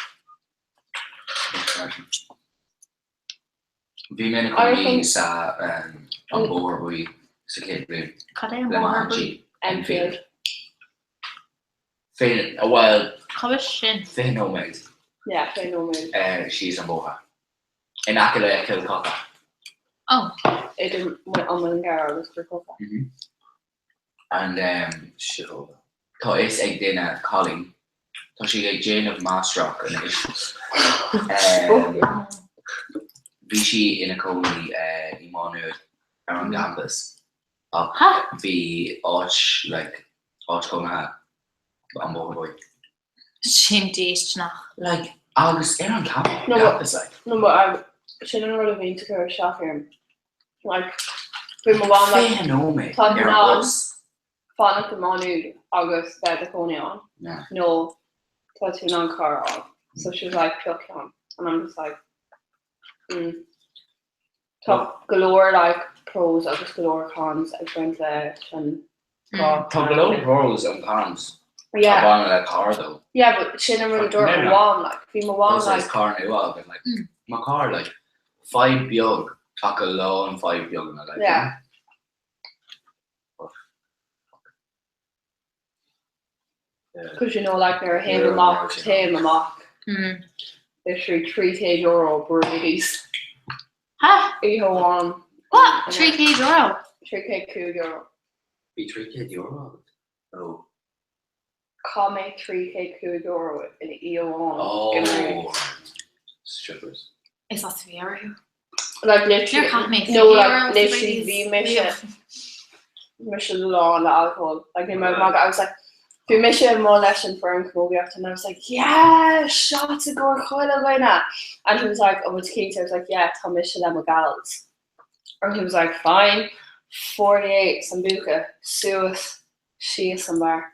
Bhí mé ina I cónaí think sa um, an Bóthar Buí sa chéad bhliain Cad é an le bóthar buí? m'auntie Enfield. Fiche bhuel Cá bhfuil sin? 20 nóiméad Yeah, fiche nóiméad. síos an bóthar. In aice le Cill Choca. Oh, Idir an Muileann gCearr agus Cill Choca. And um, Shithole. tá fhios ag duine Colleen tá sí ag déanamh máistreacht anois. Um, bhí sí ina cónaí i Má Nuad ar an gcampas ach ha? bhí áit like áit chónaithe an Bóthar Buí. Sin déisteanach. Like agus ar an No, but campas like. no, but I sin an rud a bhíonn ag cur isteach orm. Like bhí mo mham like 20 nóiméad tá tú ar in an ann bus. fanacht i Má Nuad agus bheith i do chónaí ann Yeah. nó tá tú in ann carr a fháil. So she was like pioc ceann and I'm just like mm. Tá go leor like pros agus go leor cons ag baint leis an Mm. dhá Tá go leor pros and cons a Yeah. bhaineann le carr though. Yeah, but sin an rud a dúirt Maybe mo not. mham like bhí mo mham Also is like carr nua agam like Mm. mo carr like fadhb beag ach a lán fadhb beaganna like you yeah. know? Yeah. Cause you know like nuair a théim Yeah, amach yeah. téim amach Mm. literally €300 Brady's. Ha? Oíche amháin. What? €300? €305. Bhí €300 agat? Oh. Chaith mé €305 in oíche amháin go mbeidh. Oh. Strippers. Is as bhí orthu. Like Níor literally chaith mé no like €50 sa literally Brady's bhí mise riamh. mise lán le alcohol. Like in my mug I was like Bhí mise amuigh leis an foireann camógaíochta and I was like, yeah, shots i gcomhair chuile dhuine! And he was like, an bhfuil tú cinnte? I was like, yeah, tá mise le mo gals. And he was like, fine, 48 sambuca, suas, síos an bar.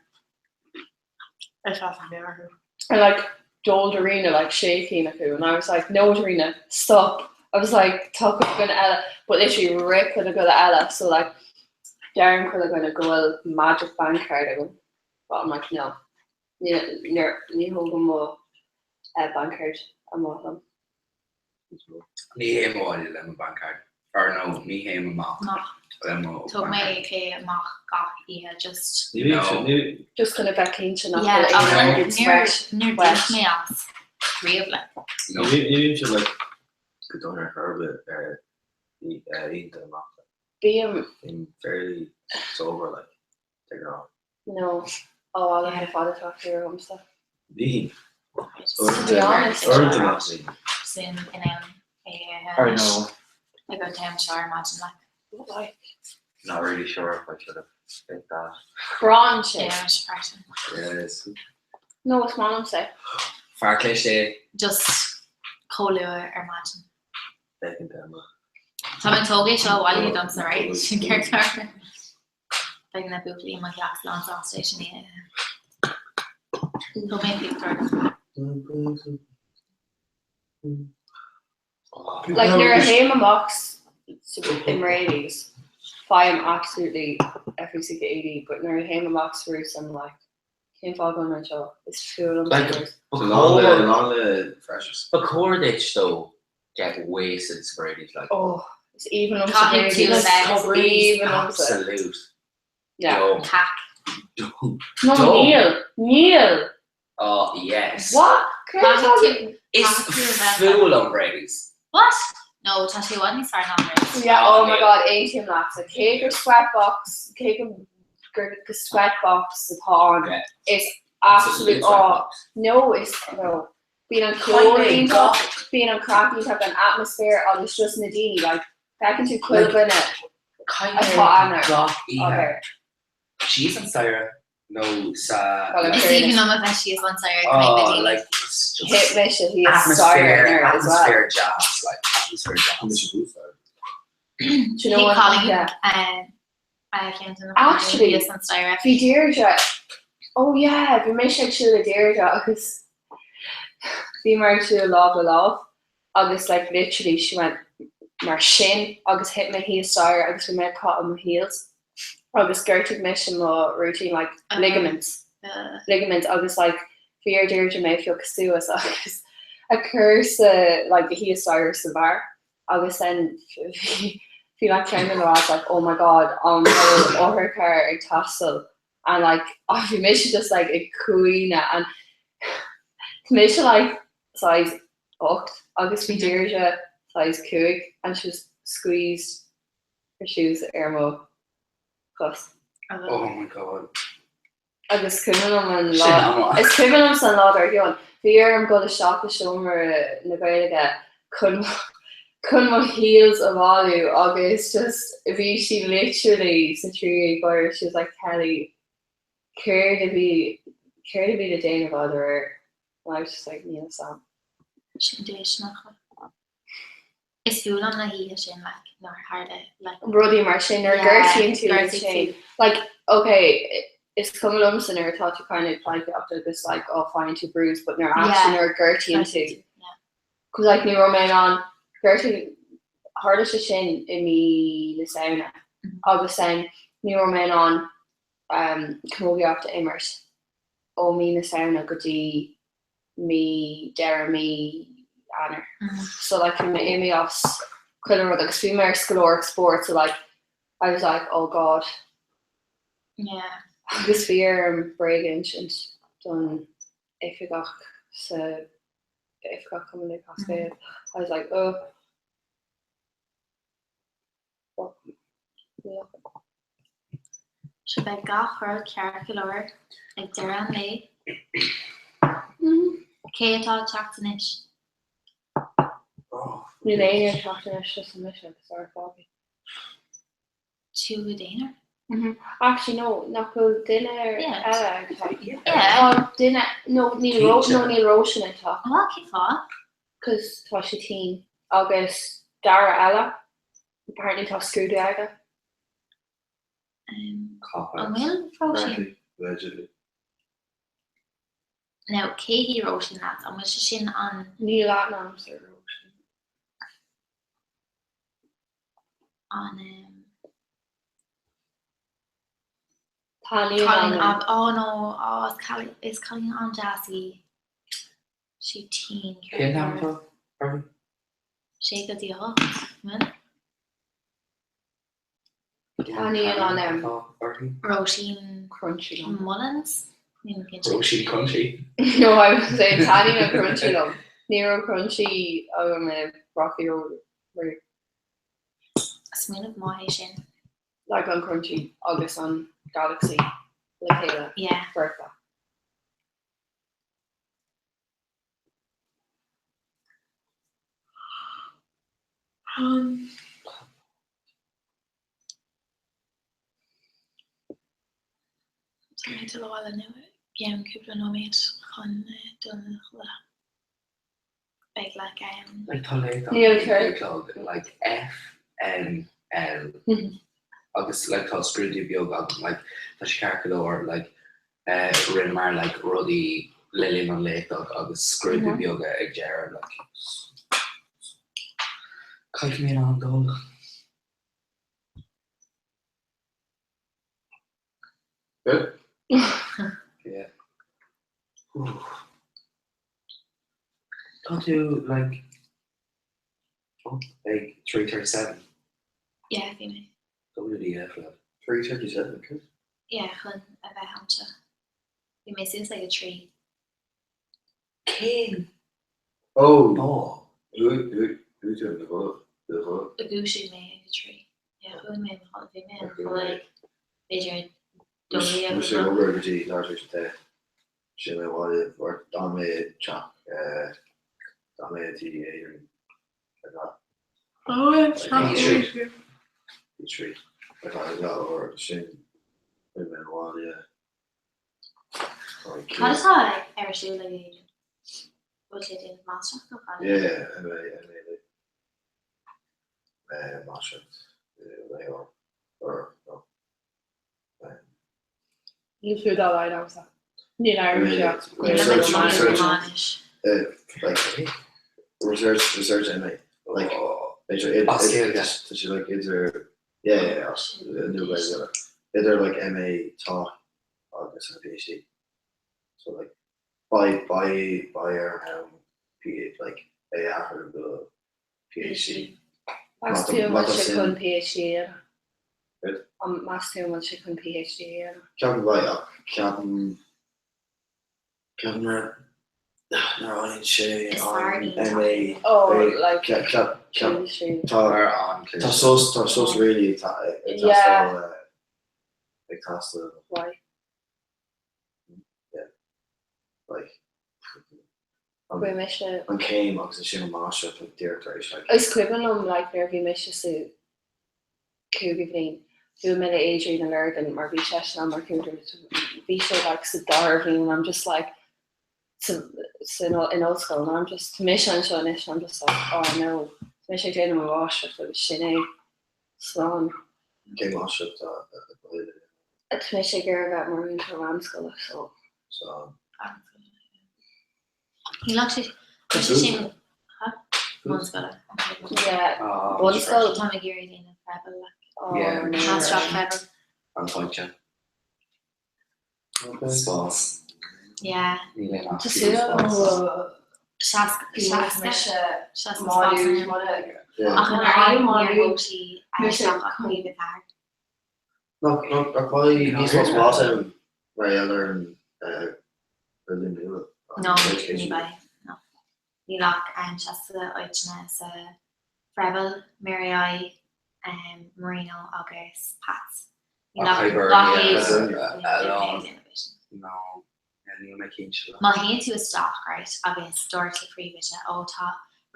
And like, d'ól Darina like sé cinn acu and I was like, no Darina, stop. I was like, tá chuile dhuine eile, but literally rith chuile dhuine eile, so like, deireann chuile dhuine go bhfuil magic bank card agam, but I'm like, no, ní ní thógaim mo eh, bank card amach liom. Ní théim abhaile le mo bank card. Or no, ní théim amach le mo Thóg mé é amach gach oíche just. Ní bhíonn sé, Just chun a bheith cinnte nach Yeah, bhfuil aon ach airgead níor sweat níor wet. d'íoc mé as riamh like. ní bhíonn sé like go dona ar chor ar bith ar oícheanta amach. Bím. Bím fairly sober like, de ghnáth. No, oh, yeah. fada tá fíor agamsa. Bhí. To be honest. Uaireanta nach bhíonn. Sin in ann é Or no. ag an t-am seo ar maidin like. Like. Not really sure if I should have picked that. Braitheann sé. Yeah, mise freisin. Yes. No, is maith liomsa. Fear cliste. Just chomh luath ar maidin. Bacon demo. Tá mé tógtha seo abhaile domsa right? Sin ceart go leor. Beidh na buachaillí i mo theach lán sásta é sin a ithe. Thóg mé pictiúr de. Like nuair a théim amach i mBrady's, faighim absolutely F-U-C-K-E-D, but nuair a théim amach sa Roots I'm like, cén fáth go bhfuil mé anseo? Is fuath liom Like, sa Roots. ba Lán le chóir lán le freshers. ba chóir duit though get wasted sa Brady's like. Oh, is aoibhinn liom sa Caithfidh tú Brady's. a bheith Is aoibhinn liomsa. Absolute. Yeah. Dumb. Cac. Dumb. No, Dumb. níl. Níl. Oh yes. What? Céard Caithfidh atá tú Is caithfidh tú a bheith fuath liom Brady's. What? No, tá sé i bhfad níos fearr ná Brady's. Yeah, oh my god, aontaím leatsa. Cé gur sweatbox, cé go gur go sweatbox atá ann, Yeah. is absolute Absolute oh, sweatbox. no, is no. Bíonn an ceol Caithfidh mé iontach, gach bíonn an craic iontach, an atmaisféar agus just na daoine, like, feiceann tú chuile Like, dhuine caithfidh atá mé ann ar gach oíche obair. síos an staighre nó sa Well, in Is aoibhinn fairness, liom a bheith síos an staighre go mbeidh na oh daoine. like it's just hit mise thíos staighre atmosphere anuraidh as well. atmosphere jazz like atmosphere jazz. Do you know Bhí what? Colleen Yeah. uh, ceann de na cailíní Actually, thíos an staighre. bhí Deirdre, oh yeah, bhí mise ag siúl le Deirdre agus bhí mé ag siúl lámh le lámh agus like literally she went mar sin agus thit mé thíos staighre agus bhí mé ag caitheamh mo heels agus ghortaigh mise mo routine like ligaments ligaments agus like bhí ar Deirdre mé a phiocadh suas agus a chur sa like thíos staighre sa bheár agus then bhí bhí like ceann de na lads like oh my god an bhfuil otharcharr ag teastáil and like oh bhí mise just like ag caoineadh and tá mise like size 8 agus bhí Deirdre size 5 and she just squeezed her shoes ar mo chos. Oh my god. Agus cuimhin liom an Sin lá, ama. is cuimhin liomsa an lá dár gcionn, bhí orm dul isteach i seomra na Gaeilge chun chun mo heels a bhailiú agus just bhí sí literally sa tríú gáire, she was like Kelly, céard a bhí, céard a bhí le déanamh agat aréir? And I was just like níl a fhios a'm. Sin déisteanach. Is fuath liom na hoíche sin like nár tharla like. Rudaí mar sin nuair a Yeah, gortaíonn tú gortaigh sin. tú. Like okay, is cuma liomsa nuair atá tú kind of pleidhcíocht agus like oh faigheann tú bruise but nuair actually Yeah. nuair a gortaíonn tú. Gortaigh tú, yeah. Cause like ní raibh mé in ann gortaigh tharla sé sin i mí na Samhna Mhm. agus then ní raibh mé in ann um, camógaíocht a imirt ó mí na Samhna go dtí mí deireadh mí Eanáir. So like bhí mé imithe as chuile rud agus bhí mé ar scoláireacht spóirt so like I was like oh god. Yeah. Agus bhí orm bréag a insint don oifigeach sa oifigeach Cumann Lúthchleas Gael. I was like oh. So beidh gach rud ceart go leor ag deireadh an lae. Cé atá ag teacht anois? Níl éinne ag teacht anois, just mise agus ár Fábí. Tú i d'aonar? Actually no, nach bhfuil duine eile ag teacht? Tá duine, no níl no níl Róisín ag teacht. Bhuel, cén fáth? Cos tá sí tinn. Agus Dara eile, apparently tá scrúdú aige. An bhfuil Róisín? Allegedly. Now, cé hí Róisín lads? An bhfuil sé sin an. Níl aithne agamsa ar Róisín. An. Taitníonn Cailín an. ab oh no oh is cailín is cailín an-deas í. Sí tinn Cén t-am atá uirthi? Sé go dtí a hocht, an bhfuil? Taitníonn an Cén t-am atá uirthi? Róisín Crunchy liom. Mullins? Níl mé cinnte. Róisín Crunchy. No, I was saying taitníonn an crunchy liom. Ní raibh crunchy agam i Rocky Road riamh. Smaoineamh maith é sin. Like an crunchy agus an Galaxy le chéile. Yeah. Foirfe. Um. Tá mé ag dul abhaile now i gceann cúpla nóiméad chun dul a chodladh. Beidh like um. Like tá léacht Níl agam cur. ag clog like F M L agus like tá scrúdú beag agam like tá sé ceart go leor like Rinneamar like rudaí le linn an léachta agus scrúdú beaga ag deireadh like caithfidh mé in am dul. Good? Yeah. Tá tú like up ag 3:37. Yeah, bhí mé. WDF lad. 3:37, okay. Yeah, chun a bheith anseo. Bhí mé suas ag a 3. Cén Oh! fáth? Luaigh luaigh tú na go do go. Dhúisigh mé ag a 3. Yeah, chuaigh mé i mo chodladh. Bhí mé i mo chodladh ag b'fhéidir 12 Mise ag obair go dtí leathuair tar éis a 10. Sin mé abhaile or d'fhan mé i dteach d'fhan mé i dtí Éirinn ar feadh Bhí trí ar feadh leathuair sin chuaigh mé abhaile Cad atá ar siúl ag Éirinn? Bhfuil sé ag déanamh máistreacht nó cad? Yeah, MA, MA máistreacht or or no. Níl fiú dá laghad agamsa. Níl airm sé ach Like research research MA like idir idir tá sé like idir yeah yeah yeah nó like idir like MA tá agus an PhD so like by by by ar an am P like é athrú go PhD. Meas tú an bhfuil sé chun PhD a dhéanamh? Meas tú an bhfuil sé chun PhD a dhéanamh? Ceapaim go mbeidh ach ceapaim ceapaim nuair nuair a fhaigheann sé an MA tá tá sos tá sos really ag teastáil ag teastáil. Why? Yeah. Like Chuaigh mise. an céim agus ansin an máistreacht like díreach tar éis like. Is cuimhin liom like nuair a bhí mise sa cúigiú bhliain, bhuail mé le Adrian i Lurgan mar bhí seisean ann mar cúigiú bhí sé like sa dara bhliain and I'm just like sa sa in ollscoil and I'm just tá mise anseo anois and I'm just like oh no tá mise ag déanamh mo mháistreacht agus sin é slán. Cén máistreacht atá agat? Tá mise ag iarraidh a bheith mar mhúinteoir mheánscoile so. So. Ní ach sé sé sin bunscoile. Yeah, bunscoil. Tá mé ag iarraidh déanamh Freibil like. Yeah. Máistreacht Freibil. An pointe. Spás. Yeah. Níl aon Tá súil agam go Seasca Mise seasca Máiriú spásanna. Yeah. Ach an airgead níor thóg sí isteach ach 54. Nach bhfaighidh níos mó spás ann mar gheall ar an bhfoirgneamh nua? No, ní bheidh. No. Níl ach 60 áiteanna sa Freibil, Mary I, Marino agus Pats. Níl ach 200 No, níl mé cinnte. Má théann tú isteach, right, agus dúirt le príomhoide, ó tá,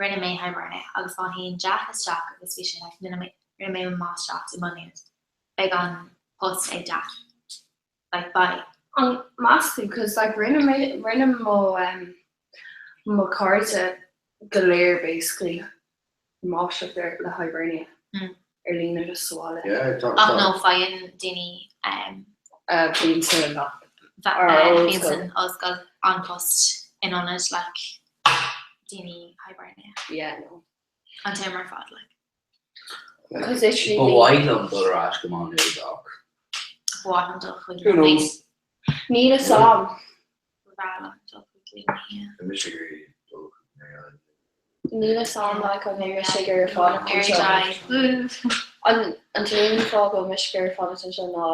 rinne mé Hibernia, agus má théann Jack isteach agus bhí sé like, rinne mé mo máistreacht i Maigh Nuad, beidh an. Post ag Jack. Like bye. An meas tú cause like rinne mé rinne mo um mo cairde go léir basically máistreacht ar le Hibernia Mm. ar líne just sa bhaile. Yeah, tá Ach tá no faigheann daoine um Uh, bíonn san bhe- Or uh, bíonn ollscoil. san ollscoil an post in ionad like daoine Hibernia. Yeah, no. An t-am ar fad like. Cause literally Ba bhí mhaith liom dul ar ais go Má Nuad ach. Ba mhaith liom dul chuig Who Luimnigh. knows? Níl a fhios agam. Ba bhreá liom dul chuig Luimnigh, yeah. Tá mise ag iarraidh dul chuig Maryland. Níl a fhios agam like an mbeidh mise ag iarraidh fanacht Ar anseo. aghaidh. Woo! An an t-aon fáth go bhfuil mise ag iarraidh fanacht anseo ná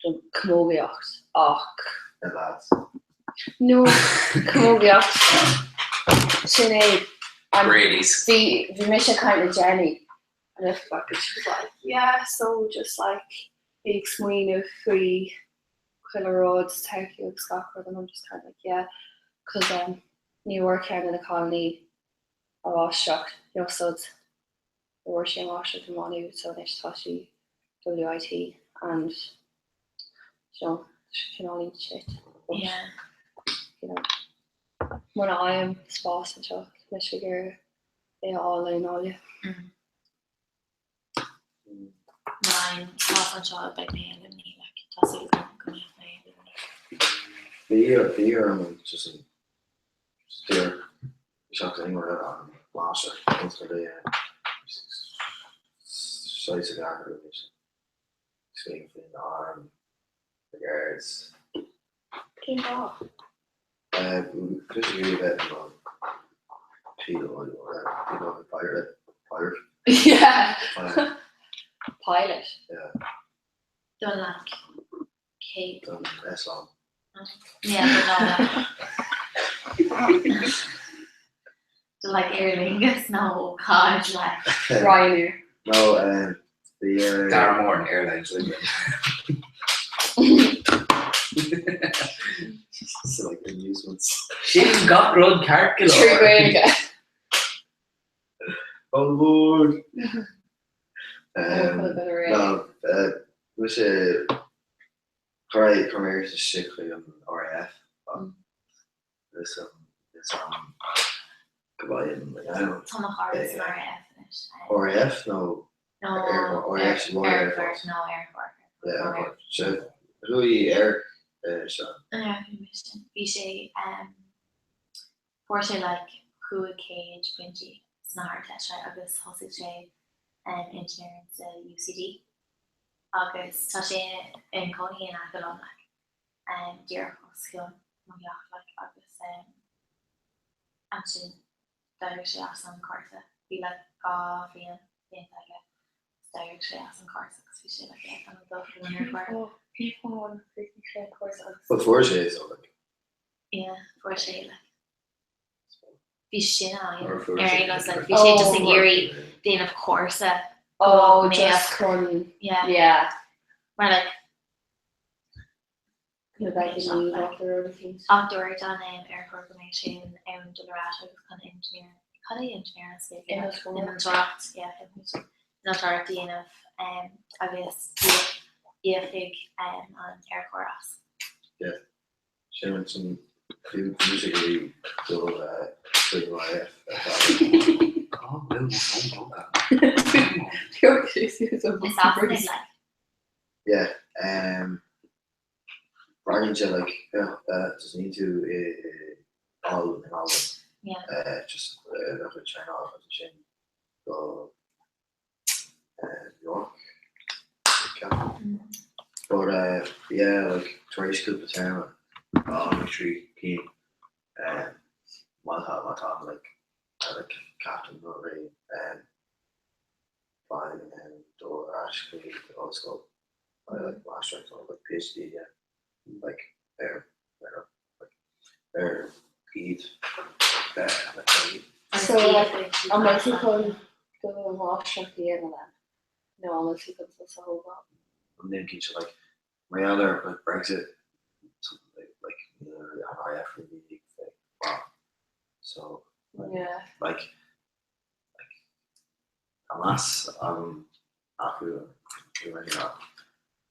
don chamógaíocht ach Na lads. No, camógaíocht. Sin é. An Brady's. bhí bhí mise ag caint le Jenny and if like she was like yeah so just like bí ag smaoineamh faoi chuile rud todhchaí agus gach rud and I'm just kind of like yeah cause um ní bhfuair ceann de na cailíní a mháistreacht you know so ní bhfuair sí a máistreacht i Má Nuad so anois tá sí WIT and you know cineáilín shit but Yeah. you know muna fhaighim spás anseo tá mise ag iarraidh é a fháil i nGaillimh. Mm. Má fhaighim spás anseo beidh mé i Luimnigh like tá súil agam go mbeidh mé i Luimnigh. Bhí bhí orm just an stír seach aon rud an máistreacht ollscoile a dhéanamh. Saghas a deacair a bhí sé. Scéim faoin arm, the guards. Cén fáth? Chris ag iarraidh bheith in ann píolóid píolóid pirate pirate Yeah. pilot Pilot. yeah Don like cé don eitleán. Yeah, but no like Do like Aer Lingus nó cad like Ryanair. No um the uh Dara Moran Airlines like so like amusements. Sin gach rud ceart go Trí leor. Gaeilge. Oh Lord. Oh, Um chuile dhuine réidh. no uh mise chuir chuir mé isteach chuig an RAF ach is um is um go bhfaighim like I don't Tá mo chara san RAF anois. RAF nó No Air RAF Royal Air Force. No Air Force. Yeah, Air Force. So chuaigh Air seo. Yeah, bhí sé um fuair sé like 500 pointí sna hArdteist agus thosaigh sé um engineering sa UCD agus tá sé ina chónaí in aice liom like um díreach os cionn mo theach like agus um ansin d'éirigh sé as an cúrsa bhí like 2 bhliain déanta aige agus d'éirigh sé as an cúrsa agus bhí sé like yeah tá mé ag dul chuig an aerfort. Cén fáth nár chríochnaigh sé an cúrsa agus. Well fuair sé so like. Yeah, fuair sé like bhí sin Or ann fuair ar sé aon nós like bhí sé just ag Oh. iarraidh déanamh cúrsa go Oh, mbeadh just chun yeah yeah. mar like Chun a bheith gníomhach ar rud eicínt. Ach dúirt an Aerchór go mbeadh sé in ann dul ar ais agus chun engineer cad é engineer as Gaeilge? Innealtóireacht. Innealtóireacht yeah innealtóireacht a dhéanamh agus íocfaidh an Aerchór as. Yeah. Sin sin bhí mise ag iarraidh dul chuig an RAF ar feadh. Cá bhfuil mo fón póca? Is Sasanaigh like. Yeah um braitheann sé like yeah uh tosnaíonn tú i Albain in Albain Yeah. uh just uh do chuid traenála agus ansin go uh York ceapaim. But uh yeah like tar éis cúpla téarma oh 3 cinn um má tá má tá like like captain nó ré um bheinn in ann dul ar ais chuig an ollscoil like máistreacht nó like PhD yeah like ar ar like ar iad like ar iad. So like an mbeidh tú chun do mháistreacht a dhéanamh then? Nó an bhfuil tú chun sos a thógáil? An ndéanfaidh cinnte like mar gheall ar like Brexit like like you know an RAF really like wow so like Yeah. like like tá meas agam acu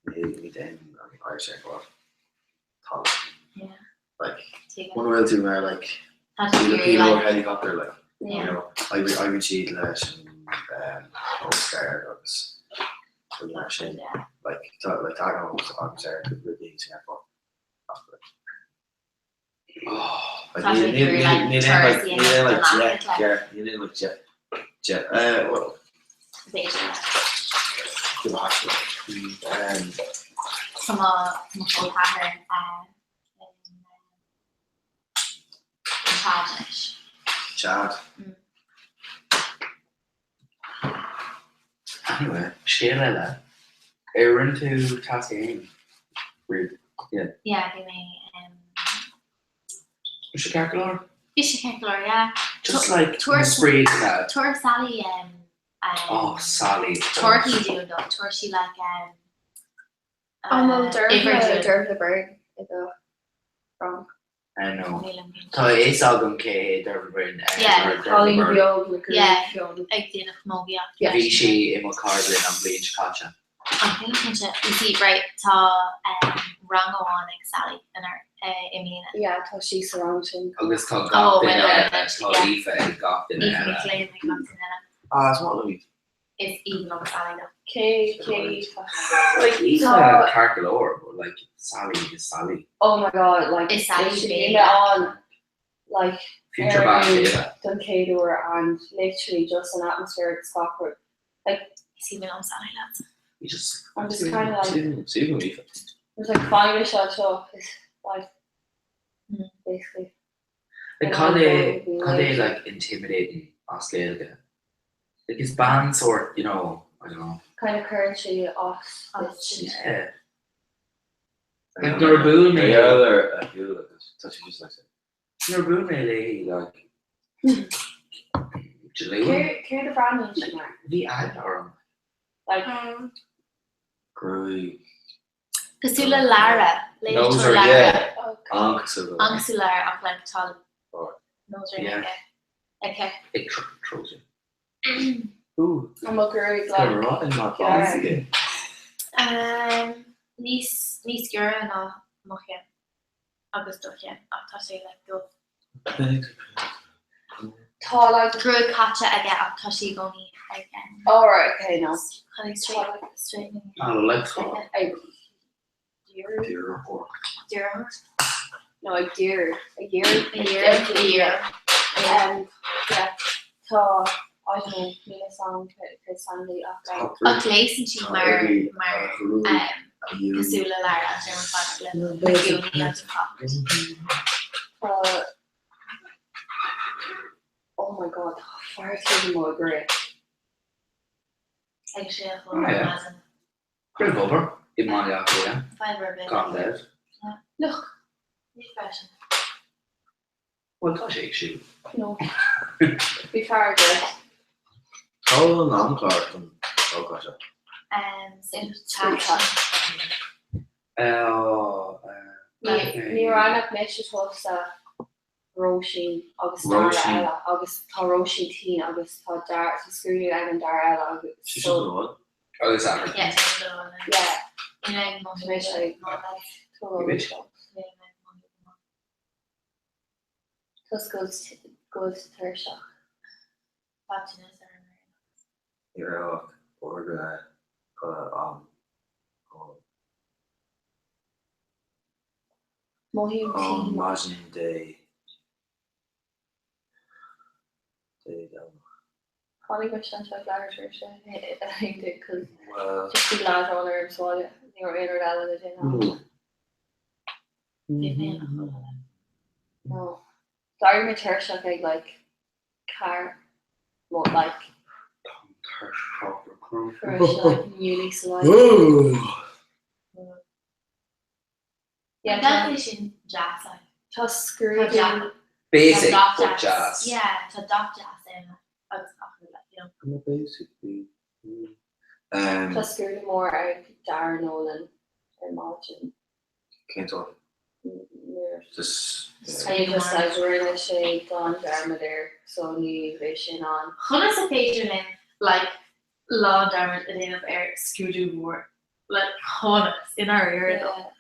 Ní déanaim an Irish ar fad. Tá. Yeah. Like, Tuigim. muna bhfuil tú mar like, Tá tú píle ag píle iarraidh, like, helicopter like, you Yeah. know, oibríonn siad leis an Coast Guard agus rudaí mar sin. Yeah. Like, tá like tá aithne agam ar rudaí sin ar fad. Ach, like, oh, like, Tá níl tú ag níl iarraidh, like, níl aon like turas a níl aon dhéanamh like don jet Afraic, like. yeah, níl aon like jet jet eh well B'fhéidir. Give a hash um Tá mo mo chol ceathar eh in in Chad anois. Chad. Mm. Anyway, scéal eile. Ar rinne tú Tasc 1? Riamh? Yeah. Yeah, bhí mé um Bhí sé ceart go leor? Bhí sé ceart go leor, yeah. Just like Tabhair na spraoi Tabhair Sally um Oh, Sally. Torthaí dúinn though, tabhair sí like um An bhfuil uimhir Dervla dúinn. Dervla Byrne i do rang? I know. Nílim cinnte. Tá a fhios agam cé hé Dervla Byrne. eh, Yeah. Dervla Cailín Byrne. beag le gruaig Yeah. fionn. Ag déanamh camógaíocht. Yeah. Bhí sí i mo cheardlann an bhliain seo caite. Ach nílim cinnte. You see, right, tá um, rang amháin ag Sally inár eh, i mbliana. Yeah, tá sí sa rang sin. Agus tá Oh, gach duine well, eile, well, tá yeah. Aoife ag gach duine Aoife Nic eile. Léim ag gach duine eile. Ah, is maith liom iad. Is aoibhinn liom Sally though. Cé cé Aoife? Like Aoife Tá- ceart go leor, but like Sally is Sally. Oh my god, like Is Sally literally big? bhí mé ann like Future ar bean an- chéile. don chéad uair and literally just an atmosphere ag scaipeadh. Like Is aoibhinn liom Sally lads. You just I'm just kind of like Susan Aoife. there's like five seo seo is like Mm. basically. Like cad é cad é like intimidating as Gaeilge? Like is bean sort, you know, I don't know. Kind of cuireann sí as As duit. Yeah. Like nuair a bhuail mé Yeah, they're a few like this. Touch just like that. nuair a bhuail mé léi like Jaleel. Cé cé a bhreathnaíonn sí mar? Bhí eagla orm. Like Gruaig. Cosúil le Lara, Nose léiritheoir or Lara. yeah. okay. An-cosúil le. An-cosúil le Lara ach like tá Oh. nose ring Yeah. aige. Aici. It tr throws you. Ooh, An bhfuil gruaig Tá like rud in my Yeah. basket. Um, níos níos giorra ná mo cheann agus do cheann ach tá sé like dubh. Tá like Gruaig caite aige ach tá sí i gcónaí like um, oh right, okay, no. kind of straight straightening I like that. Ag díriú? Dear or Dear No, ag díriú. Ag díriú. a year a year. Um, yeah. Tá I don't know, níl a fhios agam cé Sandy ach like Ach léasann sí mar mar um, cosúil le Lara an German fad le le gúnaí agus pop. tá Oh my god, tá fear céad mo gruaig. Ag sé a Oh, chun yeah. maidin. Roimh obair i mBaile Átha Cliath, Fine rib gan dabht. Look, Ní freisin. Bhuel tá sé ag siúl. no. Bhí fear gruaig. Tá an amchlár don ócáid seo. Um, sin chat. Oh, Ní ní raibh mise tusa Róisín agus Dara Róisín. eile agus tá Róisín tinn agus tá Dara tá scrúdú ag an Dara eile agus Sí so sin rud. Agus athair. Yeah, tá sé yeah In ag mo Tá mise ag tá Bhí Tá go go tuirseach. Ní raibh ach uair go go am go Mothaím am tinn. maidin Dé Dé Domhnach. Tháinig mise anseo ag leathuair tar éis a haon déag cos Well just bhí leadrán orm sa bhaile ní raibh aon rud eile le déanamh. No. D'éirigh mé tuirseach ag like car well like fuair sé like newly sa bhaile. Yeah, tá Tá sin jazz like. tá scrúdú Basic Tá but jazz. Yeah, tá dath jazz in agus acu like, you know. I'm a basic dude. Um, Tá scrúdú mór ag Darren Nolan ar maidin. cén sórt? Nuair Just Just I just like rinne sé gan dearmad air so ní bheidh sin ann. Conas is féidir linn like lá dearmad a dhéanamh ar scrúdú mór. Like conas i ndáiríre though.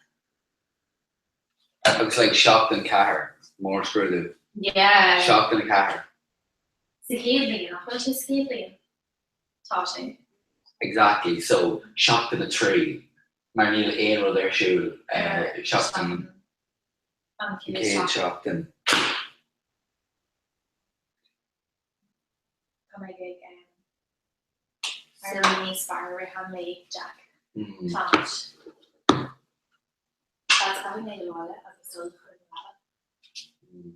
Agus like seachtain 4, mórscrúdú. Yeah. Seachtain 4. Sa chéad bhliain, nach bhfuil sé sa chéad bhliain? Tá sé. Exactly, so seachtain 3, mar níl aon rud ar siúl seachtain An chéad seachtain. Tá mé ag éirí níos fearr i rith an lae, Jack. Táimid. Tá caithfidh mé dul abhaile agus dul chun na leaba.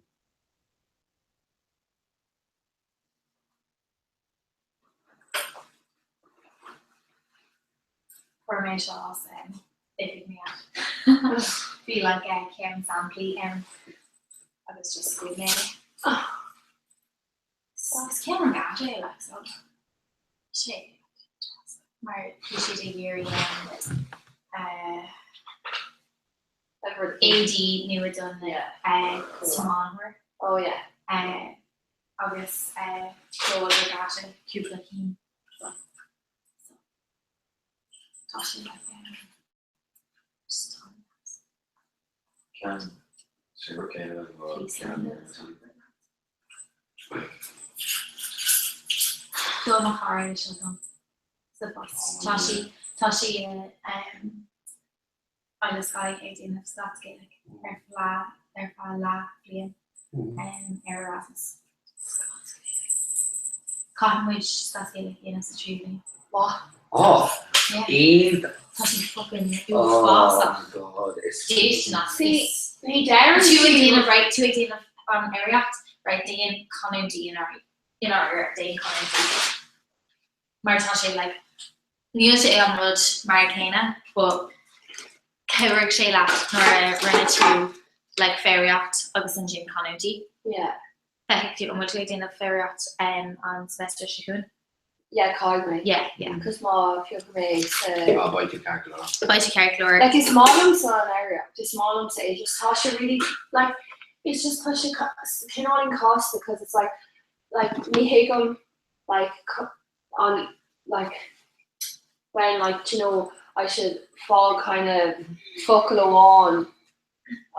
Fuair mé seo as oifig mo dhaid. Bhí like ceann samplaí ann agus just ghoid mé é. So is ceann an-deas é like so sé mar bhí siad ag iarraidh éadaí nua don tiomáintheoir. Oh yeah. Agus sheol Regatta cúpla cinn. So tá sé like just an-deas. Ceann super céanna ceann. Do mo chara seo dom sa bpost. Tá sí tá sí i Isle of Skye ag déanamh Scots Gaelic ar feadh ar feadh leathbhliain ar Erasmus. Scots Gaelic. Caithfidh muid Scots Gaelic a dhéanamh sa tríú bliain. What? Oh! Yeah. Iontach! Tá sí fucking Oh uafásach. my god, is Déisteanach. See, Is ní deireann tú ag sí déanamh right, tú ag déanamh an aeraíocht, right, déan canúint í in ár déan canúint í. Mar tá sé like Níl sé an rud mar céanna but cabhróidh sé leat nuair a rinne tú like foghraíocht agus ansin canúintí. Yeah. Feicfidh tú an bhfuil tú ag déanamh foghraíocht an semester seo chugainn? Yeah, caithfidh mé. Yeah, yeah. Cos má phiocfaidh mé sa. Ah, beidh tú ceart go leor. Beidh tú ceart go leor. Like is maith liomsa an fhoghraíocht, is maith liomsa é, just tá sé really like it's just tá sé cineáilín casta cos it's like like ní thuigim like an like when like do you know I should fág kind of focal amháin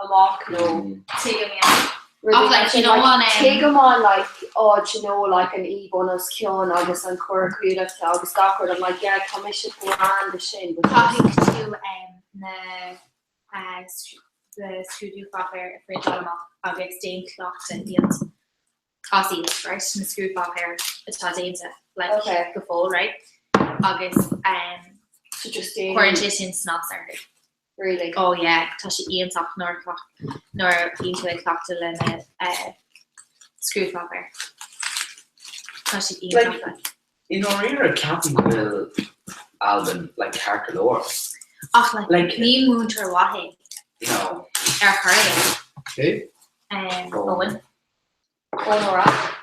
amach nó Tuigim yeah. rudaí Ach like mar you sin know like an um tuigim an like oh do you know like an í bun os cionn agus an cur cuideachta agus gach rud I'm like yeah tá mise grand de sin but just Caithfidh tú um na uh na scrúdpháipéir a phriontáil amach agus déan cleachtadh iad. as iad, right, na scrúdpháipéir atá déanta, like, Okay. go fóill, right, agus um, So just déan cuireann sé sin snas orthu. Really? Oh yeah, tá sé iontach nuair a chleacht- nuair a bhíonn tú ag cleachtadh le na uh, scrúdpháipéir. Tá sé iontach, Like, like. I ndáiríre ceapaim go bhfuil Alban like ceart go leor. Ach like, Like- ní múinteoir mhaith é No. ar chor ar bith. Who? Um, Owen. Owen. Owen O'Rourke.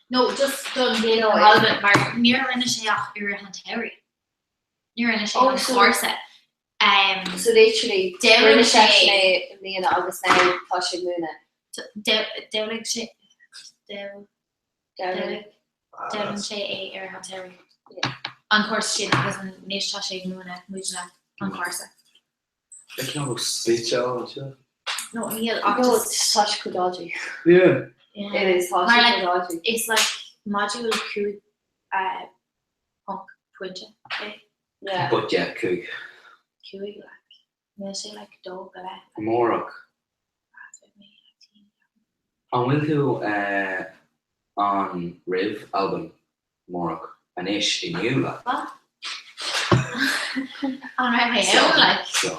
No, just don Ghaeilge No, na hAlban, mar níor rinne sé ach i rith an tsamhraidh. Níor rinne sé Oh, an so- cúrsa. Um, So literally, D'fhoghlaim rinne sé- sé é i mbliana agus now tá sé ag múineadh. D'fhoghlaim sé D'fhoghlaim. D'fhoghlaim sé é i rith an tsamhraidh. An cúrsa sin agus anois tá sé ag múineadh muidne an cúrsa. Like you know spit anseo. No, níl ach No, just tá sé chomh dodgy. Yeah. yeah. It is, tá Mar sé like chomh dodgy. is like module 5 ponc pointe é. Yeah. But yeah, 5. 5 like níl sé like dó go leith. Amárach. An bhfuil tú ann roimh Albain amárach? Anois, inniu, like. What? An raibh mé ann, like? So.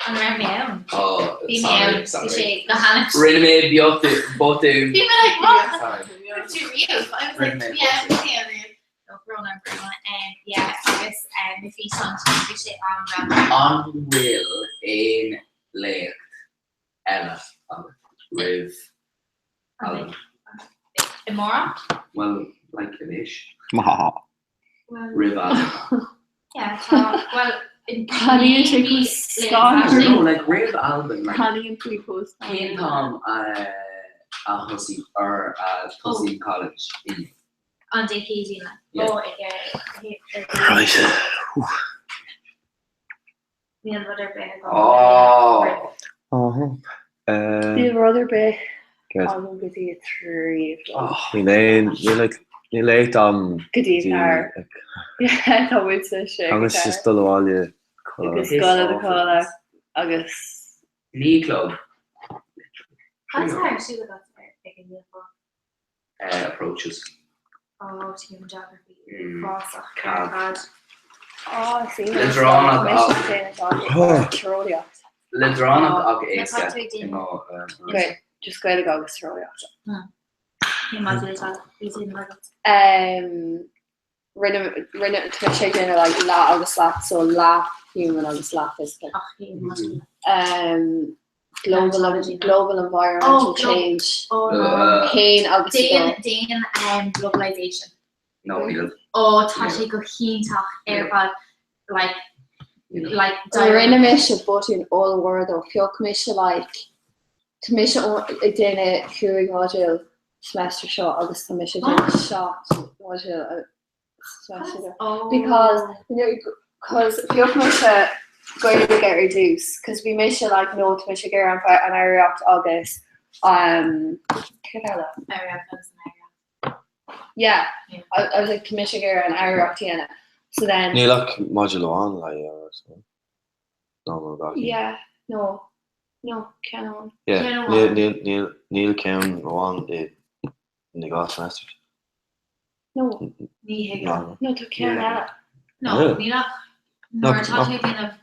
An raibh mé ann? Oh, Bhí mé sorry, ann. Bhí sorry. sé go hanach. Rinne mé botún. Bhí mé like, what? Sorry. Raibh tú riamh? I was Rinne like, mé yeah, botún. bhí mé ann. No, brón orm, brón orm. Yeah, agus na físeáin sin, bhí sé an-ghreannmhar. An bhfuil aon léacht eile agat roimh Albain? Amárach? Bhuel, like anois. Well, Roimh Albain. yeah, tá, well, Breathnaíonn sé chomh scanrúil. No, like roimh Albain, like Breathnaíonn tú chomh cén scanrúil. t-am a thosaigh or a thosaigh college inniu? An Dé Céadaoin, like. Yeah. Oh, ag, Right. Níl rud ar bith agam. Oh! Níl rud ar bith agam go dtí 3. Níl aon, níl like, níl aon am go dtí 4. Tá muid sa sé. Agus just dul abhaile. Agus dul a chodladh agus. 9 club. Cad atá ar siúl agat ag an nGaeltacht? Approaches. Oh, human geography. Fásach. Cad. Oh, see. Leadránach ach. Leadránach ach éasca. Okay, just Gaeilge agus Tíreolaíocht. Rinne rinne tá mise ag déanamh like leath agus leath so leath human agus leath physical. Um, global global environmental oh, change. Oh, no. Haon agus Déan déan um, globalization. No, níl. Ó tá sé go hiontach ar fad like like Rinne mise botún ollmhór though phioc mise like tá mise ag déanamh cúig module semester seo agus tá mise ag déanamh seacht module semester seo. Because cause phioc mise Gaeilge ar dtús, cause bhí mise like no tá mise ag iarraidh an aeráid agus um, céard eile? Aeráid agus an aeráid. Yeah, I, I was like tá mise ag iarraidh an aeráid a dhéanamh. So then Níl ach module amháin le haghaidh No, no, gach Yeah, no. No, ceann amháin. Yeah, Ceann níl, amháin. níl, níl, níl ceann amháin i na dhá semesters. No. Ní thuigim. No. No, tá ceann eile. No, Yeah. níl ach Nach- nuair atá nach- tú ag déanamh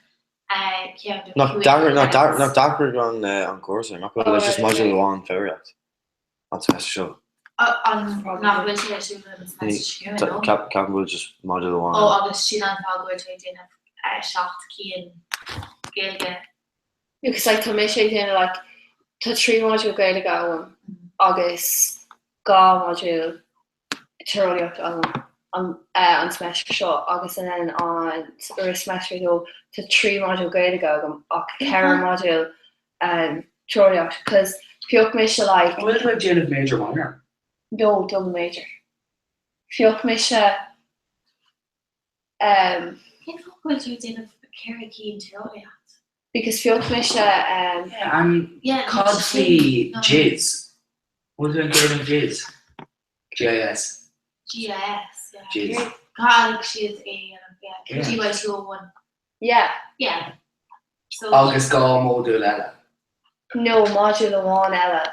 eh, ceann de Nach chúig deacair, nach deacair, credits. nach deacair an, eh, an cúrsa, nach bhfuil, Oh, it's just right, module okay. amháin foghraíocht an semester seo. An nach bhfuil sé ar siúl an semester seo chugainn, no? Ceap, ceapaim go bhfuil just module amháin. Ó, agus sin an fáth go bhfuil tú ag déanamh eh, seacht cinn Gaeilge. Because like tá mise ag déanamh like tá 3 module Gaeilge agam agus 2 module Tíreolaíocht agam an eh, an semester seo agus then an ar semester 2 tá 3 module Gaeilge agam ach 4 module um, Tíreolaíocht cause phioc mise like An bhfuil tú ag déanamh major minor? no double major. Phioc mise um, Cén fáth go bhfuil tú ag déanamh 4 cinn Tíreolaíocht? Because phioc mise um, Yeah, and Yeah, cad sin, faoi no. GIS? Bhfuil tú ag déanamh GIS? GIS. GIS, yeah. GIS. Caithfidh siad é a dhéanamh, yeah. Yeah. GY 201. yeah Yeah. So, Agus dhá modúl eile. no module amháin eile.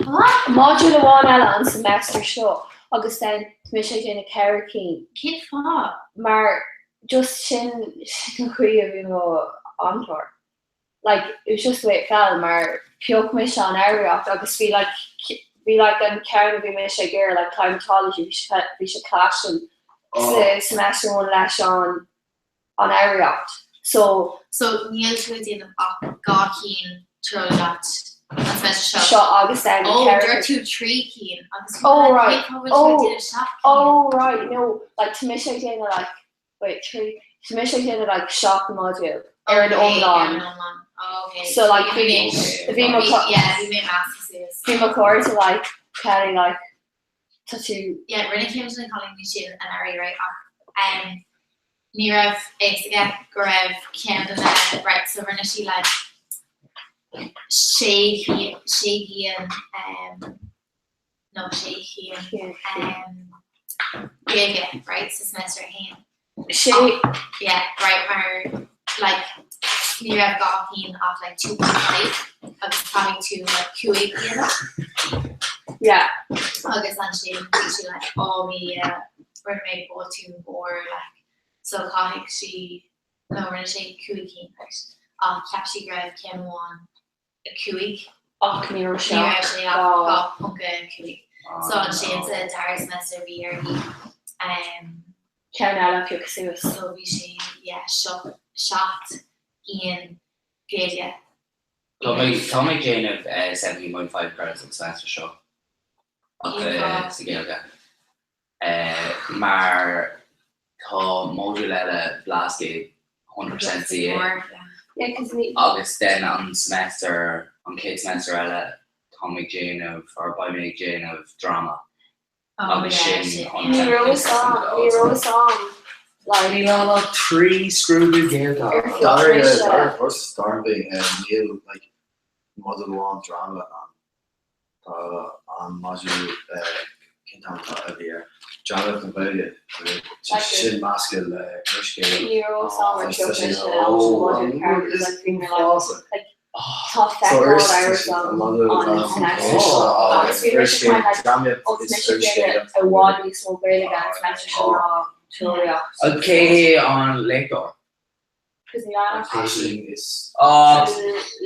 What? Module amháin eile an semester seo agus then tá mise ag déanamh 4 cinn. Cén fáth? Mar just sin sin an chaoi a bhí mo amchlár. Like it was just the way it fell mar phioc mise an aeráid agus bhí like bhí like an ceann a bhí mise ag iarraidh like climatology bhí sé bhí sé clashing sa semester one leis an an aeráid. So So níl tú ag déanamh ach dhá cinn tíreolaíocht an semester seo. seo agus then Oh, ceithre dúirt tú trí cinn agus Oh, right. cén fáth bhfuil tú ag Oh. déanamh seacht cinn? Oh right, no, like tá mise ag déanamh like wait, trí tá mise ag déanamh like seacht module ar an Okay, ar iomlán. an iomlán. Oh, okay. So, like, bhí mé bhí mo bhí- yeah, bhí mé measctha suas. bhí mo chairde like Kelly like tá tú Yeah, rinne ceann de na cailíní sin anuraidh, right, ach um, ní raibh fhios aige go raibh ceann de na right, so rinne sí like sé cinn sé cinn um, nó sé cinn um, Gaeilge, right, sa semester a haon. Sé Yeah, right, mar like ní raibh dhá cinn ach like 2.5 agus caithfidh tú like cúig a dhéanamh. yeah. Agus ansin bhí sí like oh bhí rinne mé botún mór like so caithfidh sí nó rinne sé cúig cinn right ach cheap sí go raibh ceann amháin a cúig. Ach ní raibh sé Ní raibh sé ach 2.5. So Oh, ansin no. sa dara semester bhí uirthi um, Ceann eile a phiocadh suas. so bhí sé yeah seacht gcinn Gaeilge. Tá mé tá mé ag déanamh 17.5 credits an semester seo ach Cén fáth? sa Ghaeilge. Mar tá modúl eile Blascaod 100% CA Yeah, 'cause ní. agus then an semester an chéad semester eile tá mé ag déanamh or beidh mé ag déanamh dráma Oh agus yeah, sin sin 100% Ní raibh fhios a'm, ní raibh fhios a'm. Like Níl ann ach 3 scrúdú Gaeilge Ar agat. Dara dara cúrsa dara níl like modúl amháin dráma ann. Tá an modúl cén t-ainm atá a bhí air? Dráma na Gaeilge sin measctha le úrscéal. Ní raibh fhios agam ar phioc mise an modúl ceart because like bhí mé like tá feiceáil amhras agam an semester seo agus bhí mise kind like ó tá mise ag déanamh i bhfad níos mó Gaeilge an semester seo ná tíreolaíocht. Cé hé an léachtóir? Because níl ann ach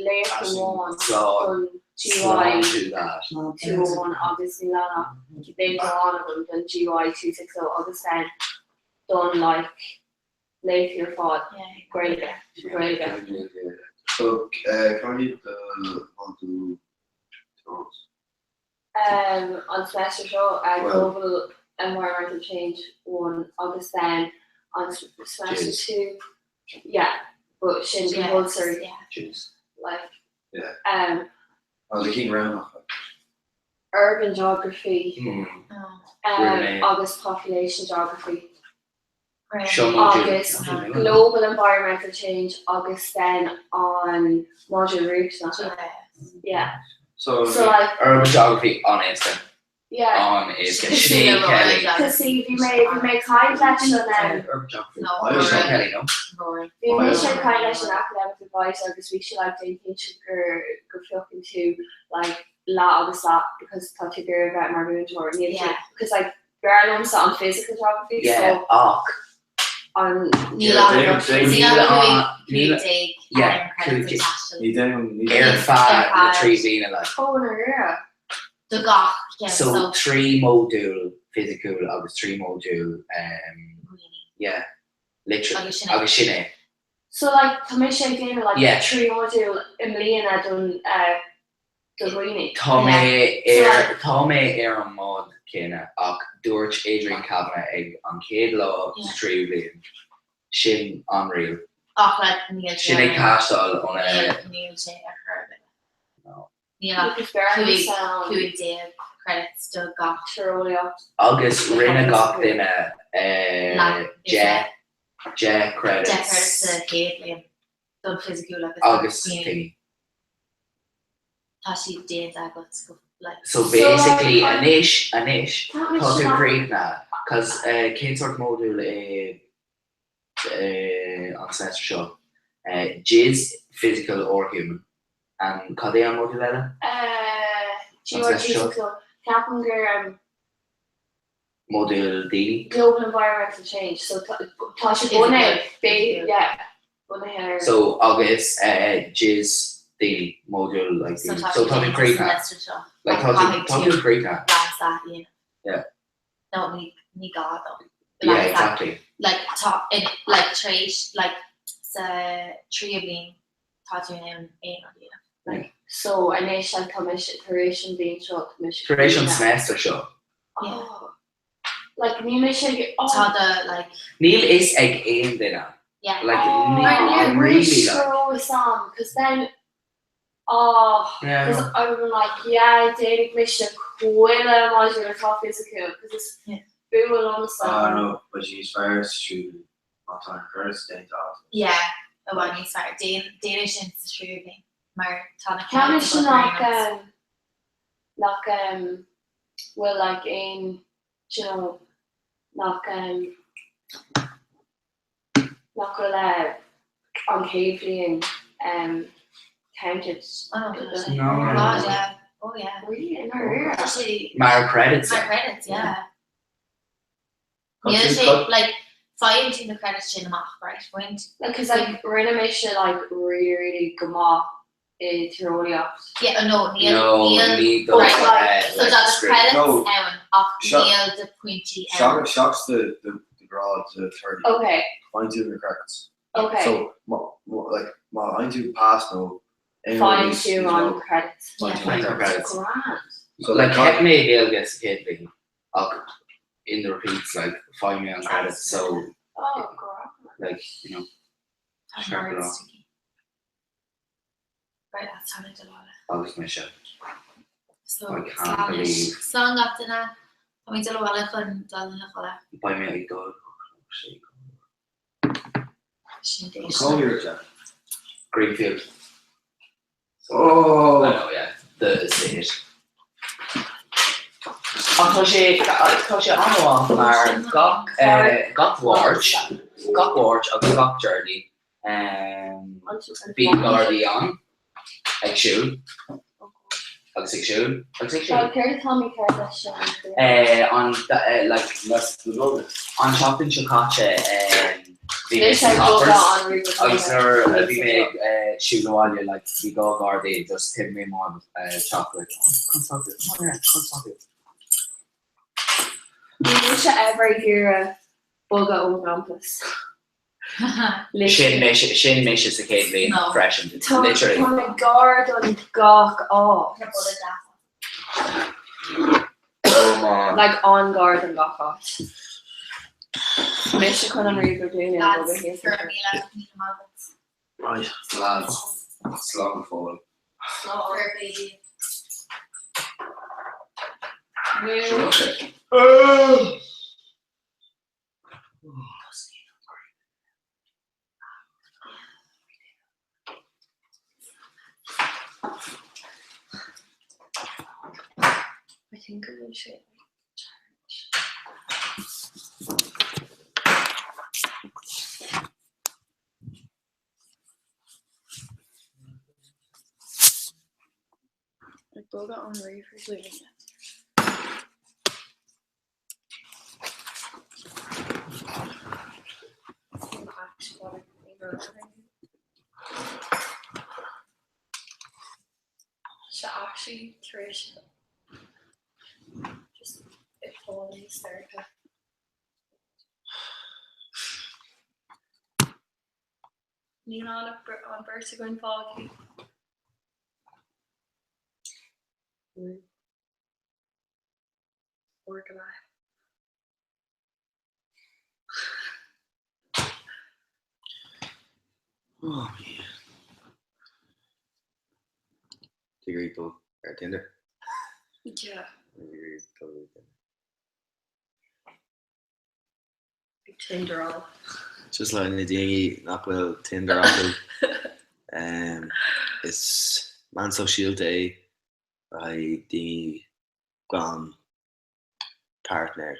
léacht amháin don GY 201 agus níl ann ach léacht amháin agam don GY 260 agus then don like léachtaí ar fad Gaeilge Gaeilge. So cad iad do mhodúil Um, an semester seo uh, Global Environmental Change 1 agus then an semester 2 yeah but sin compulsory yeah. like yeah. um oh, the king round urban geography mm. um, agus population geography agus global environmental change agus then an module riachtanach. Yeah. So, So like urban geography an-éasca. Yeah. An-éasca. Sinéad Kelly. Cos see bhí mé bhí mé ag caint leis an um, Urban geography. Sinéad Kelly, no? Bhí mise ag caint leis an academic advisor agus bhí sí like déan cinnte gur go phiocann tú like leath agus leath because tá tú ag iarraidh a bheith mar mhúinteoir. Níl tú Yeah. because like B'fhearr liomsa an physical geography Yeah, so ach. an. Níl ann Níl ann níl 15 yeah, credits 15 ag taisteal. Ní déanaim ní Ar déanaim. feadh na 3 bliana like. Oh na rire. Do gach ceann So so. 3 modúl fisiciúil agus 3 modúl um Dhaoine. yeah, literally Agus sin é. agus sin é. So like tá mise ag déanamh like Yeah. 3 modúl i mbliana don eh do dhaoine. Tá mé ar tá mé ar an mbád céanna ach dúirt Adrian Kavanagh ag an chéad lá sa tríú bliain, sin an riail. Ach like níl sé Sin ag teastáil ó na. Níl sé ar chor ar bith. No. Níl ach 15 credits do gach. Tíreolaíocht. Agus rinne gach duine 10 10 credits. 10 credits sa chéad bhliain don fisiciúil agus Agus thingy. Tá siad déanta agat go like. So basically anois, anois, tá tú críochnaithe, cos cén sórt modúl é an semester seo? GIS, physical or human, and cad é an modúl eile? An semester seo? Ceapaim gur Modúl daoine. Global environmental change, so tá sé bunaithe, yeah, bunaithe ar. So agus GIS daoine, modúl like daoine. So tá tú críochnaithe. Like tá tú, tá tú críochnaithe. Yeah. No, ní, ní gá dó. Yeah, exactly. Like tá, in, like tar éis, like sa tríú bliain tá tú in ann aon rud a dhéanamh. Like so anois like tá mise tar éis an bhliain seo tá mise Tar éis an semester seo. Oh like níl mise ag oh. Tá do like. Níl fhios ag aon duine. Yeah. Like Oh níl níor I'm really mise like. go raibh fhios a'm cause then oh Yeah. cause I'm like yeah déanfaidh mise chuile modúl atá fisiciúil cause is Yeah. fuath liomsa. Ah no, but she's fearr sa tríú bliain má tá an cur déanta agat. Yeah, i bhfad níos fearr. Déan déan é sin sa tríú bliain mar tá na Ceapaim credits sin agat ar nach aon nós. um nach um bhfuil like aon do you know nach um nach bhfuil eh an chéad bhliain um counted Oh no, tá sé. No. Oh God, yeah. Oh yeah. Really? I ndáiríre? Tá sé Mar credits. Mar credits, yeah. Tá Níl tú sé cut- like faigheann tú na credits sin amach, right? Faigheann tú. Like cause like rinne mise like really really go maith i tíreolaíocht. Yeah, oh no, níl No, níl ní do right. eh, So like tá do script. credits No. ann ach Seo- níl do pointí ann. Seach seachas do do do grád to 30. Okay, Faigheann tú na credits. okay. So má má like má fhaigheann tú pass nó aon rud Faigheann níos tú níos an mó, credits. faigheann tú Faigheann na tú credits. credits. Grand. So Like like theip mé i Gaeilge sa chéad bhliain ach in the repeats like faighim mé an credits so Oh, grand. like you know Tá Sure, an go. sticky. Right, that's time to lá. agus mise. So I can't slán believe- slán gach duine. Tá mé dul abhaile chun dul ina chodladh. Beidh mé ag dul sé. Sin An cónaí ort? Greenfield. Oh! I know, yeah. The estate. Ach tá sé tá sé an-mhaith mar gach eh, gach Mháirt, gach Mháirt agus gach Déardaoin bíonn Gardaí ann ag siúl agus ag siúl agus ag siúl. Céard atá mícheart leis seo? An like an tseachtain seo caite bhí mé sa Coppers agus nuair a bhí mé ag siúl abhaile like bhí 2 Ghardaí just thit mé amach chocolate. Oh, come stop it. Come on here, come stop it. Ní mise ever ag iarraidh bogadh ón gcampas. Sin mise sin mise sa chéad bhliain freisin, literally. Tá mé gar don gach áit. Like an-ghar don gach áit. Mise chun an ríomhaire glúine a bhogadh thíos anseo. Right. Lads, slán go fóill. Nó. I think go bhfuil sé charge. Ag bogadh an ríomhaire glúine. Sé actually tar éis just ag fáil níos dorcha. Níl an an beirt againn fágtha. Uair go leith. Oh man. Tig leat dul ar Tinder? Yeah. Tig dul ar Tinder. Ag Tinderáil. Just le na daoine nach bhfuil Tinder acu. Is meán sóisialta é le haghaidh daoine gan páirtnéir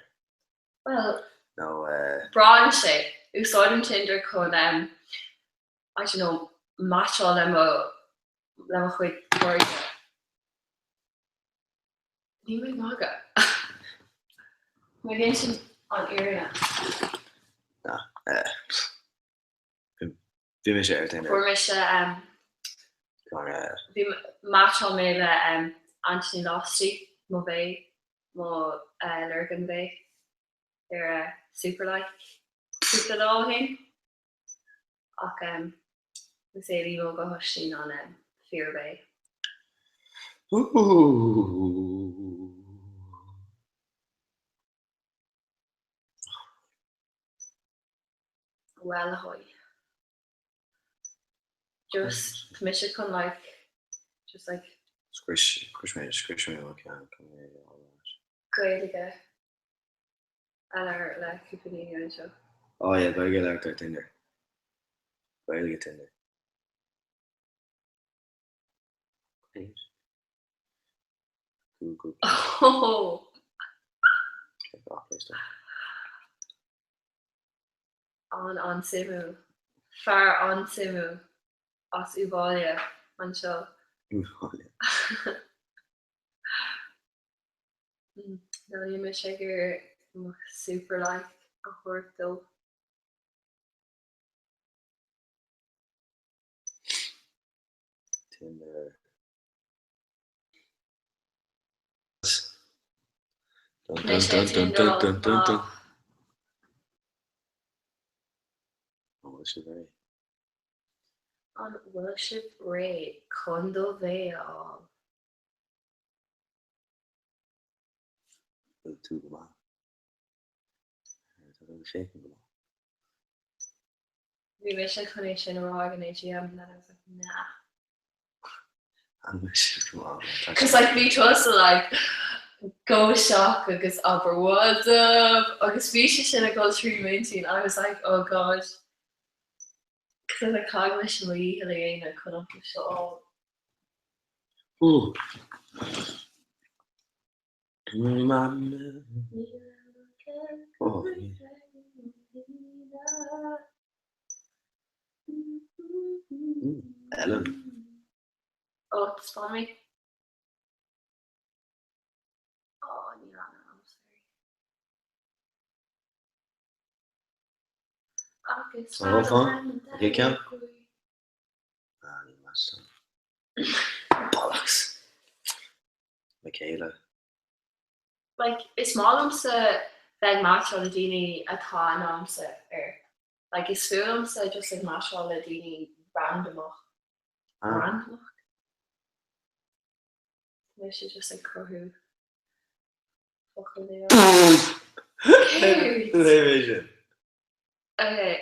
Bhuel, nó eh. braitheann sé. Úsáidim Tinder chun em I don't know, meaitseáil le mo le mo chuid cairde. Níl mé ag magadh. Mé ag insint an fhírinne. Ná, eh, bhí mise ar Tinder. Fuair mise em bhí meaitseáil mé le em Anthony Losty, mo bhae, mo eh Lurgan bae ar eh Superlike cúpla lá ó shin. Ach em is é Liam Óg Ó hOisín an em fíor bae. Ooh. Bhuel ahoy. Just tá mise chun like just like. Scrios scrios mé scrios mé mo cheann chun é a fháil ar ais. Gaeilge a labhairt le cúpla daoine anseo. Oh yeah, Gaeilge a labhairt ar Tinder. Gaeilge Tinder. Great. Google. Oh! Check off Play Store. An an-suimiúil. Fear an-suimiúil as Uíbh Fhailí anseo. Uíbh Fhailí. Ná níl mise ag iarraidh mo super like a thabhairt dó. Tinder. Dun dun dun dun dun dun dun dun. An bhfuil sibh réidh? An bhfuil sibh réidh chun do bhae a fháil? Bhfuil tú go maith? Tá tú féachaint go maith. Bhí mise chun é sin a rá ag an AGM and then I was like nah. An bhfuil sibh go maith? Cos like bhí tusa like go isteach agus abair what's up agus bhí sé sin ag dul trí m'intinn I was like oh god. Cos like caithfidh mise mo dhícheall a dhéanamh chun an post seo a fháil. Ooh. Oh. Ellen. Oh, taispeáin mé. Oh, níl ann, I'm sorry. Agus Oh, fine. Okay, ceann. Ah, níl meas Bollocks. Michaela. Like, is maith liomsa bheith ag meaitseáil le daoine atá aithne agamsa air. Like, is fuath liomsa just ag meaitseáil le daoine randomach. Ah. Randomach? Tá mise just ag cruthú focal nua. Céard? Léigh mé sin. Okay,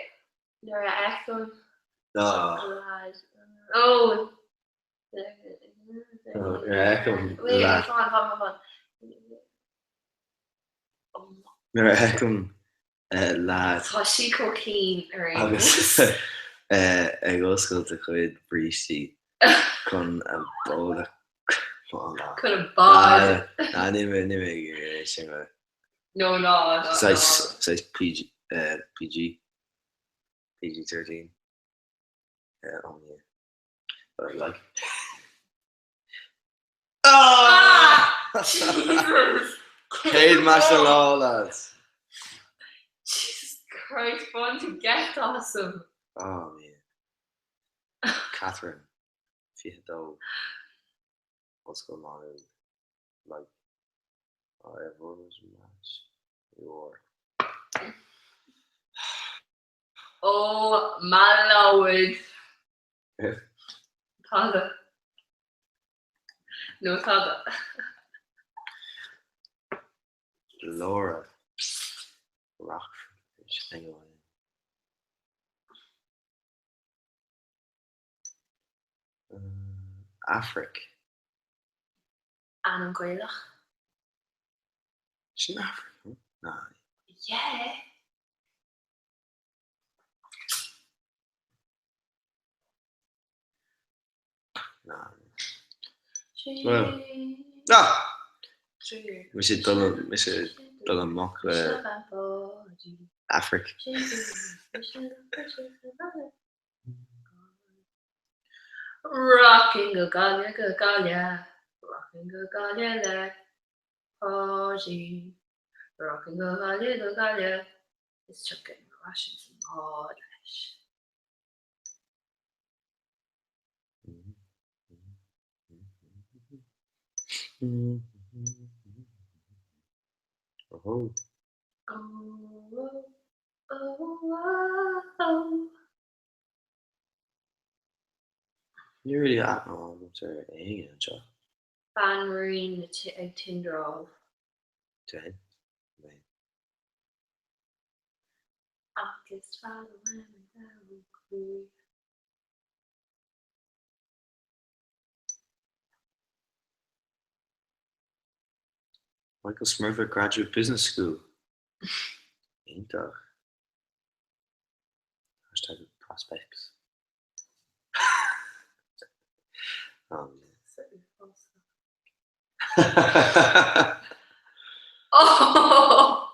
nuair a fheicim Ah. lad. Oh! Nuair a fheicim Wait, lad. fan, fan, fan, fan. Nuair a fheicim lad. Tá sí chomh cinn ar aon Agus nós. ag oscailt a chuid brístí chun a bhod a Chun a bod. Ná níl mé níl mé ag iarraidh é sin a No, ná, ná, ná. Saghas saghas PG PG PG-13 oh yeah but like Ah! Jesus! Céad match den lá, lads! Jesus Christ, bain tú geit asam. Oh man. Catherine, 22, Ollscoil Mhá Nuad, like, oh, everyone was match. You are. Oh my lord. Tada. No tada. Laura. Rockford. Anyway. Uh, Afraic. Ainm Gaelach. Sin Afraic, no? Yeah. Well, ah! Mise dul mise dul amach le Afraic. Rocking go Gaillimh go Gaillimh, rocking go Gaillimh le Páidín, rocking go Gaillimh go Gaillimh, is tiocfaidh mé ar ais ins an mbád leis. Oh. Oh, oh, oh, oh. Ní really aithne agam ar éinne anseo. Banríon na ag tinderáil. Déan. Mé. Agus fad uaim an domhan croí. Michael Smurfit Graduate Business School. Iontach. Hashtag prospects. Oh, Oh!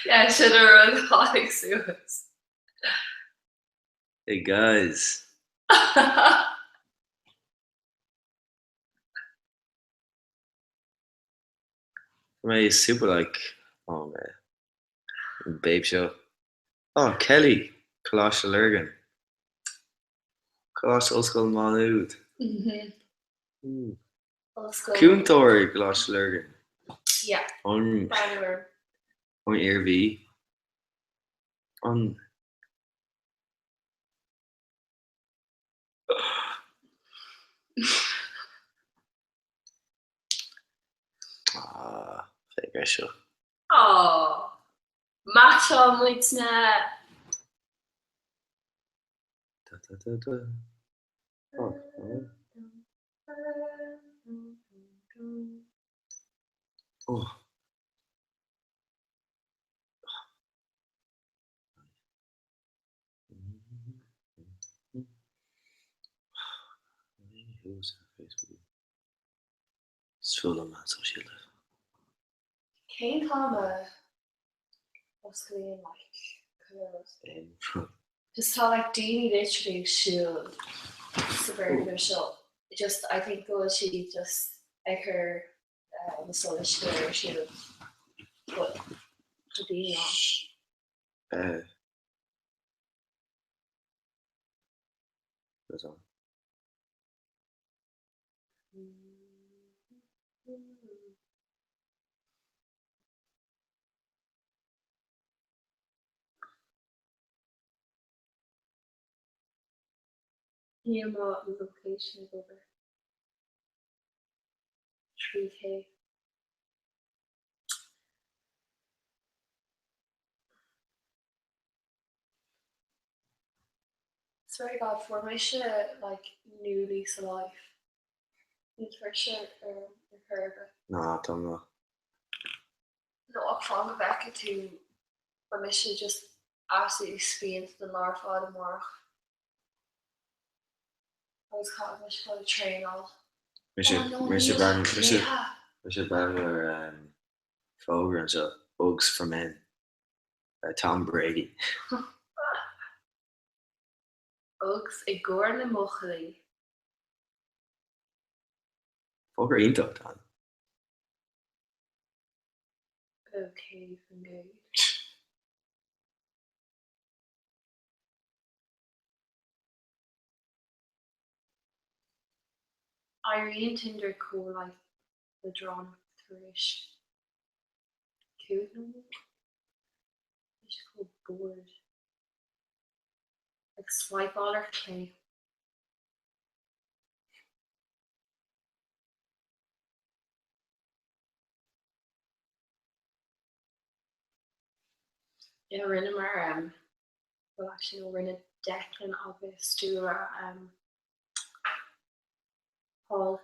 Yeah, sin an rud a tháinig suas. Hey guys. Mé super like oh man. Babe show. Oh Kelly, Coláiste Lurgan. Coláiste Ollscoil Mhá Nuad. Mhm. Mm. Ollscoil. Cúntóir i gColáiste Lurgan. Yeah. An Breathnú an Iarmhí. An Ah, féach air seo. Aww. Meaitseáil muid na. Da, da, da, da. Oh, oh. Oh. thuas ar Facebook. Is fuath liom meáin sóisialta. Cén t-am a osclaíonn like chuile rud? Aon rud. Just tá like daoine literally ag siúl sa bhfoirgneamh seo. Just I think go bhfuil siad just ag cur na solais go léir ar siúl. But tá daoine ann. Eh. That's all. Níl mo location ag obair. 3K. Swear to God, fuair mise like new lease of life. Níl tuirse orm ar chor ar bith. Ná, tá mo. No, ach fan go bhfeicfidh tú, beidh mise just absolutely spíonta don lá ar fad amárach. Agus caithfidh mise dul ag traenáil. Mise, Oh no, mise níl breathnú, mise, cluiche. mise breathnú ar um, fógra anseo, Uggs for men. Tom Brady. Uggs i gcomhair na mbuachaillí. Fógra iontach, Dan. Ok, fan gcéad. Éiríonn Tinder chomh like leadránach tar éis 5 nóiméad. Tá sé chomh bored. Ag swipeáil ar chlé. Yeah, rinneamar um, well actually no, rinne Declan agus Dúlra um, Hall,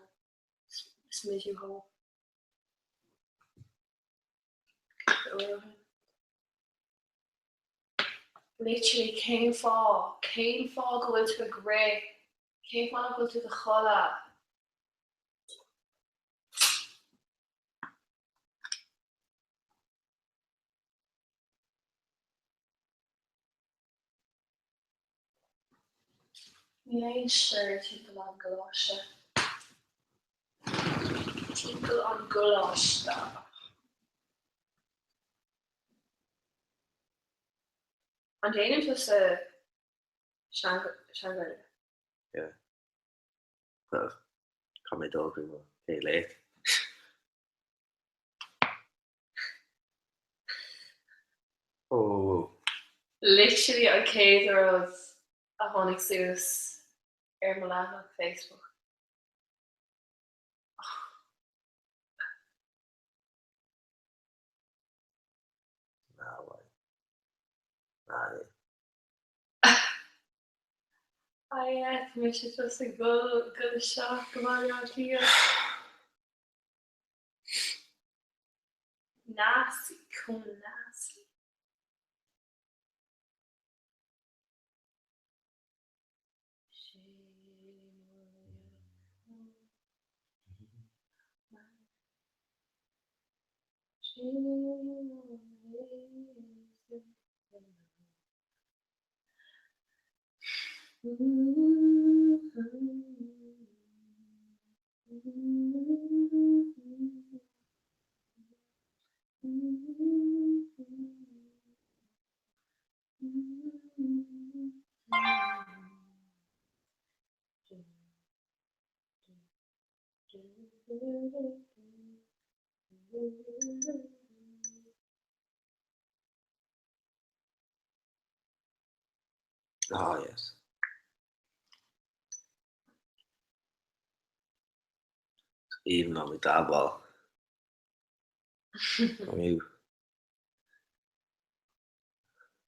Smidiú Hall. Literally cén fáth? Cén fáth go bhfuil tú ag rith? Cén fáth nach bhfuil tú i do chodladh? Níl aon stir timpeall an gcoláiste. Timpeall an gcoláiste. An déanann tusa Sean-Ghaeilge? Yeah. Well, caithfidh mé dul go mo chéad léacht. Oh. Literally an chéad rud a tháinig suas ar mo leathanach Facebook. Ná bhai. Ná ní. Ah yeah, tá mise just ag dul go isteach go Baile Átha Cliath. Nasty, chomh nasty. Ah, yes. Even though we dabble. Inniu.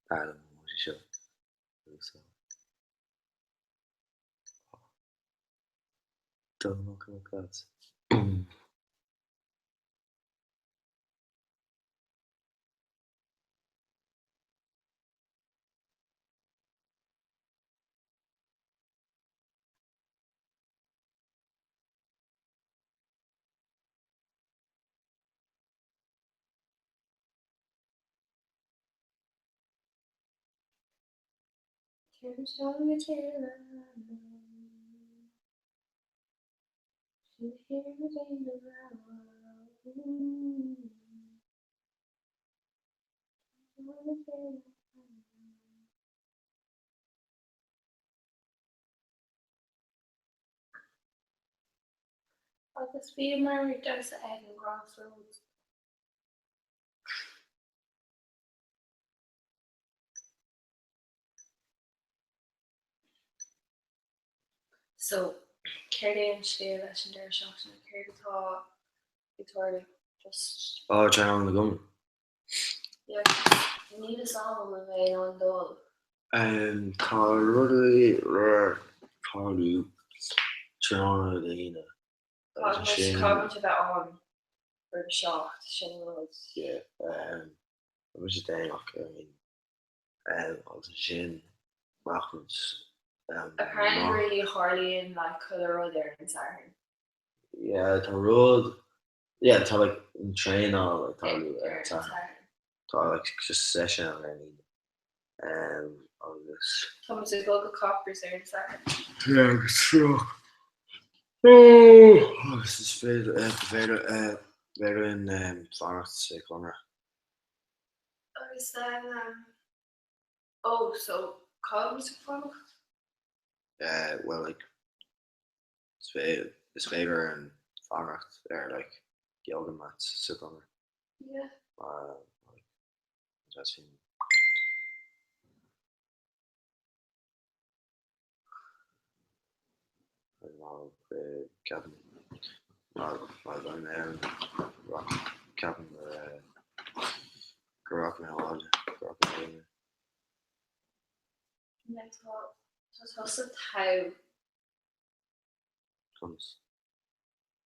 B'fhearr liom an emoji seo. Úsáid. Don't come across. Boom. Agus bhíomar ag damhsa ag an gCrossroads. So, céard é an scéal leis an deireadh seachtaine? Céard atá ag tarlú? Just. Á, tráthnóna na gCumann. Yeah, níl fhios a'm an bhfuil mé in ann dul. Tá rudaí le tarlú tráthnóna Dé hAoine. Caithfidh muid a bheith ann roimh a 7, sin an rud. Yeah, tá mise déanach, I mean. Agus ansin rachaimid Apparently really tharlaíonn like chuile rud ar an Satharn. Yeah, tá rud, yeah, tá like an traenáil ag tarlú ar an Satharn. Tá like just session ar an Aoine. Agus. Tá muid ag dul go Coppers ar an Satharn. Yeah, agus seo. Agus is féidir, féidir, féidir linn fanacht sa Conradh. Agus then um oh so cá bhfuil muid ag fanacht? Eh well like is féidir is féidir linn fanacht ar like yoga mats sa Conradh. Yeah. Mar like that's sin. Ceapaim má bheidh mé ann ceapaim go rachaidh mé abhaile, go rachaidh mé abhaile. Like tá tá tusa togha. Conas?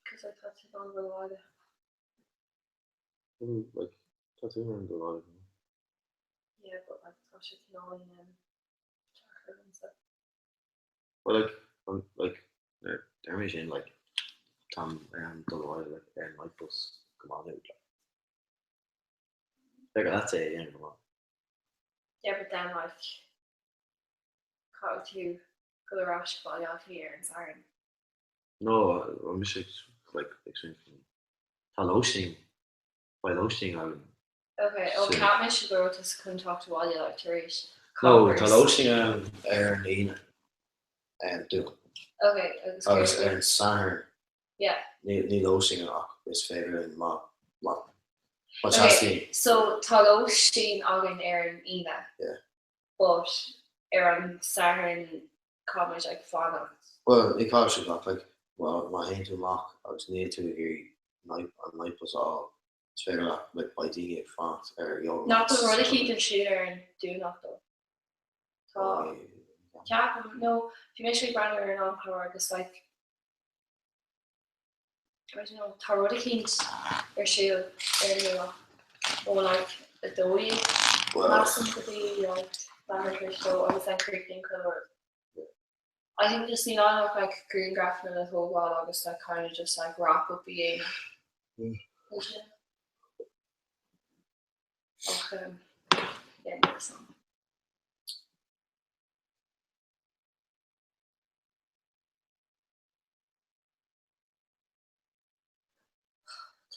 Cos like tá tú in ann dul abhaile. Like tá tú in ann dul abhaile. Yeah but like tá sé cineál deacair domsa. Well like um like nuair a deir mé sin like táim in ann dul abhaile like ar an night bus go Maigh Nuad like. Like that's é a dhéanamh go maith. Yeah but then like caithfidh tú dul ar ais go Baile Átha Cliath ar an Satharn. No, well mise like ag smaoineamh tá lóistín, beidh lóistín againn Ok, ó cheap mise go raibh tusa chun teacht abhaile like tar éis No, tá lóistín ann ar an Aoine dúinn. Ok, agus Agus ar an Satharn Yeah. níl lóistín ann ach is féidir linn má má Ok, teastaíonn. so tá lóistín againn ar an Aoine. Yeah. But ar an Satharn caithfimid like fanacht. Bhuel, ní caithfidh sibh ach like má má théann tú amach agus níl tú ag iarraidh night an night bus a fháil Is féidir leat, like, beidh daoine ag fanacht ar yoga Nach bhfuil rud eicínt ar siúl ar an Domhnach though? Tá, ceapaim, no, bhí mise ag breathnú ar an amchlár agus like, I don't know, tá rud eicínt ar siúl ar an Domhnach ó like 12 measaim go dtí like leathuair tar éis 2 agus then críochnaíonn chuile rud. I think just níl ann ach like grianghrafanna le tógáil agus like kind of just like wrap up a dhéanamh. Ach um, yeah, níl 'fhios a'm.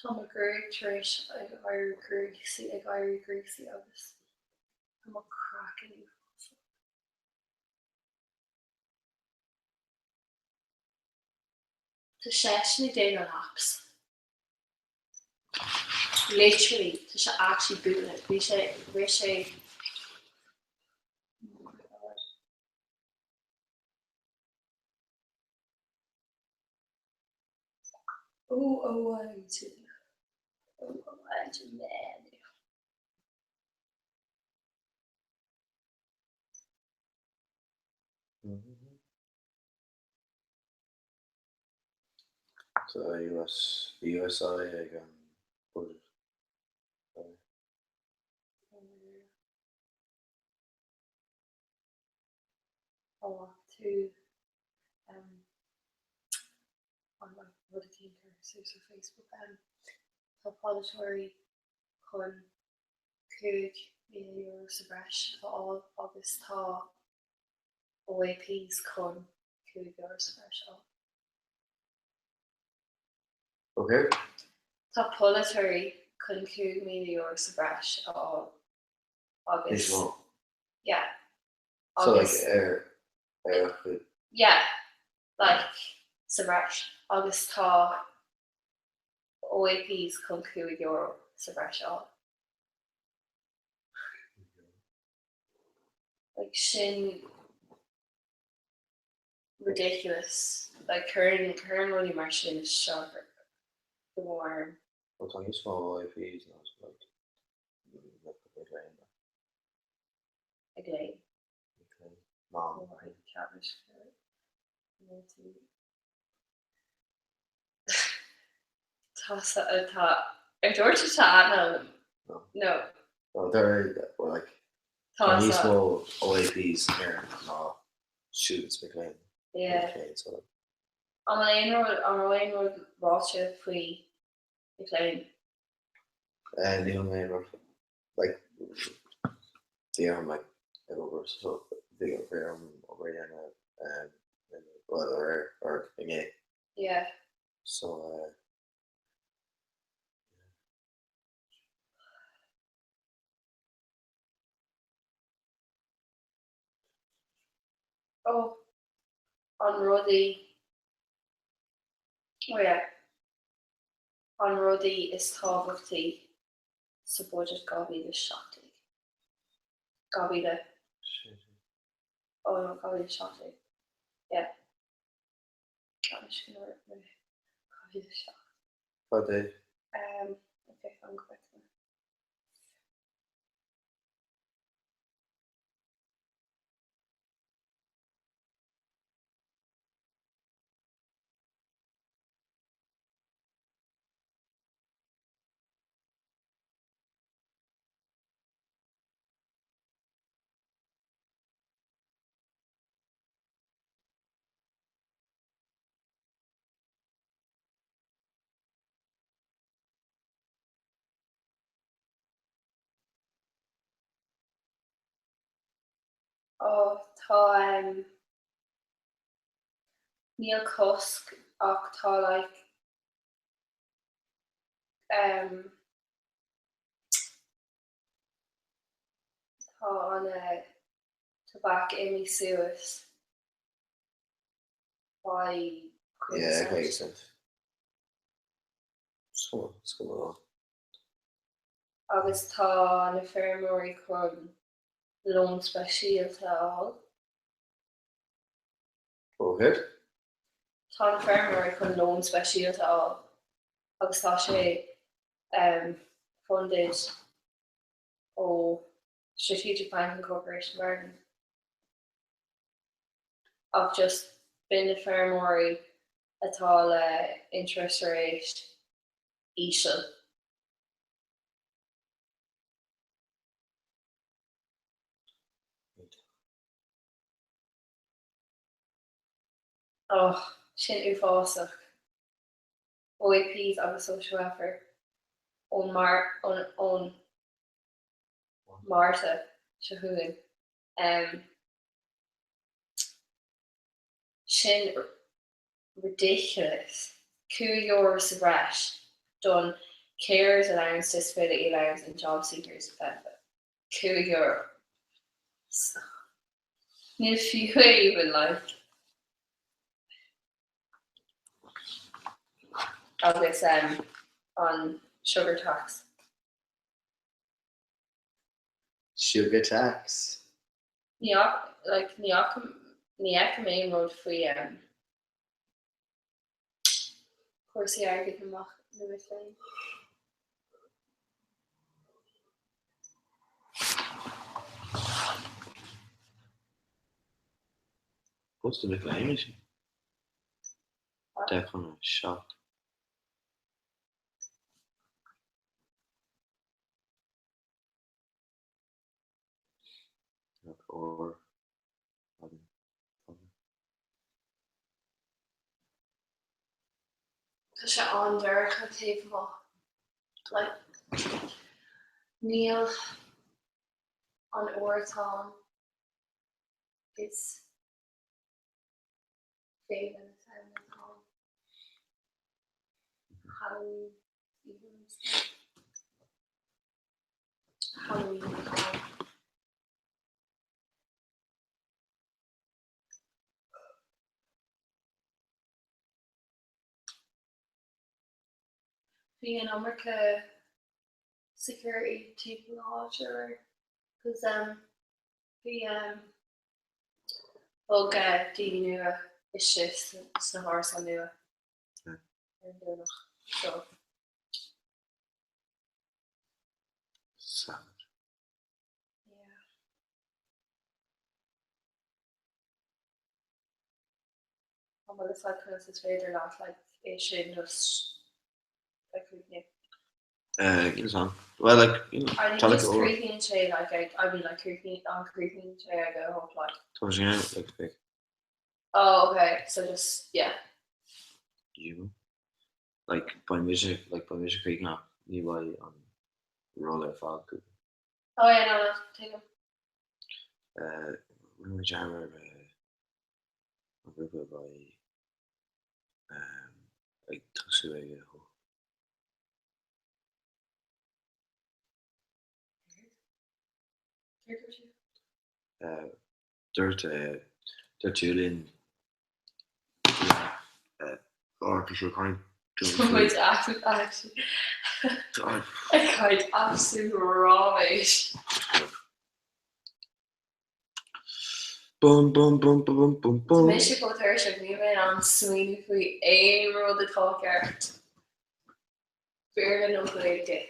Tá mo ghruaig tar éis ag éirí gríosaí, ag éirí gríosaí agus tá mo chraiceann uafásach. Tá seisean ag déanamh laps. Literally, tá sé actually bualadh. Bhí sé, rith sé. Oh my God. Oh, oh, I do. Oh, oh, I do, man. Tá US, USI ag an budget. Ó tú an rud a chinneadh suas ar Facebook tá polaiteoirí chun €5,000 sa bhreis a fháil agus tá. OAPs chun €5 sa bhreis a fháil. Ok. Tá polaiteoirí chun €5,000 sa bhreis a fháil agus. Níos mó. Yeah. So like ar ar a chuid. Yeah. Like sa bhreis agus tá OAPs chun €5 sa bhreis a fháil. Like sin ridiculous. Like cuireann cuireann rudaí mar sin isteach go mór orm. Well tá níos mó OAPs ná like mic léinn. Ag léim. Mic léinn. Ná. Tá sa tá ar dúirt tú tá aithne agam? No. No. No, they're well, like Tá tá níos sa mó OAPs in Éirinn ná students mic léinn. Yeah. Mic léinn, so. An bhfuil aon rud an raibh aon rud ráite faoi mic léinn? Eh, níl aon rud like bhí orm like ag obair so bhí bhí orm obair a dhéanamh um, well or or inné. Yeah. So uh, Oh, an rudaí oh yeah. An rudaí is tábhachtaí sa budget 2017. 2000 oh no 2017 yeah. Ceann sin 2007. Cad é? Um, okay, fan go bhfeicfidh mé. Ó tá um, níl cosc ach tá like um, tá an uh, tobac imithe suas by Yeah, 50 cent. So, is cuma liom. Agus tá na feirmeoirí chun lón speisialta a fháil. Ó céard? Tá na feirmeoirí chun lón speisialta a fháil agus tá sé um, funded ó Strategic Banking Corporation of Ireland. Ach just b'in na feirmeoirí atá le interest rate íseal. Och, sin uafásach. OAPs agus social welfare ón mar ón ón Márta seo chugainn. Um, sin ridiculous. €5 sa bhreis don Carers Allowance, Disability Allowance and Jobseekers Benefit. €5. Níl fiú even like. Agus um, an sugar tax. Sugar tax. Ní like ní ní fheicim aon rud faoi um, cúrsaí airgid na mac na mic léinn. What's the mic léinn sin? 10 chun 7. Or Tá sé an-dorcha taobh amuigh. Like, níl an uair atá ann. Is. Féile na Samhna atá ann. Halloween Halloween atá ann. Bhí an iomarca security timpeall na háite aréir 'cause um bhí um bhog daoine nua isteach sna hárasáin nua ar an Domhnach so. Savage. Yeah. An bhfuil fhios agat conas is féidir leat like é sin just like críochnú? Uh, you know, well, like, you know, I think tá like just over. críochnaíonn sé like ag, I mean like críochnaíonn, an críochnaíonn sé ag a hocht like. Tá sé like big. Oh okay, so just yeah. You know, like beidh mise like beidh mise críochnaithe ní bheidh an rud ar fad críochnaithe. Oh yeah, no, no, tuigim. Uh, rinne mé dearmad ar an grúpa a bheidh um, ag tosú ag a hocht. Dúirt dúirt Julian Muid ag caint absolute ráiméis. Bum bum bum bum bum Tá bum. mise chomh tuirseach, níl mé in ann smaoineamh faoi aon rud atá ceart. Béarla nó Gaeilge?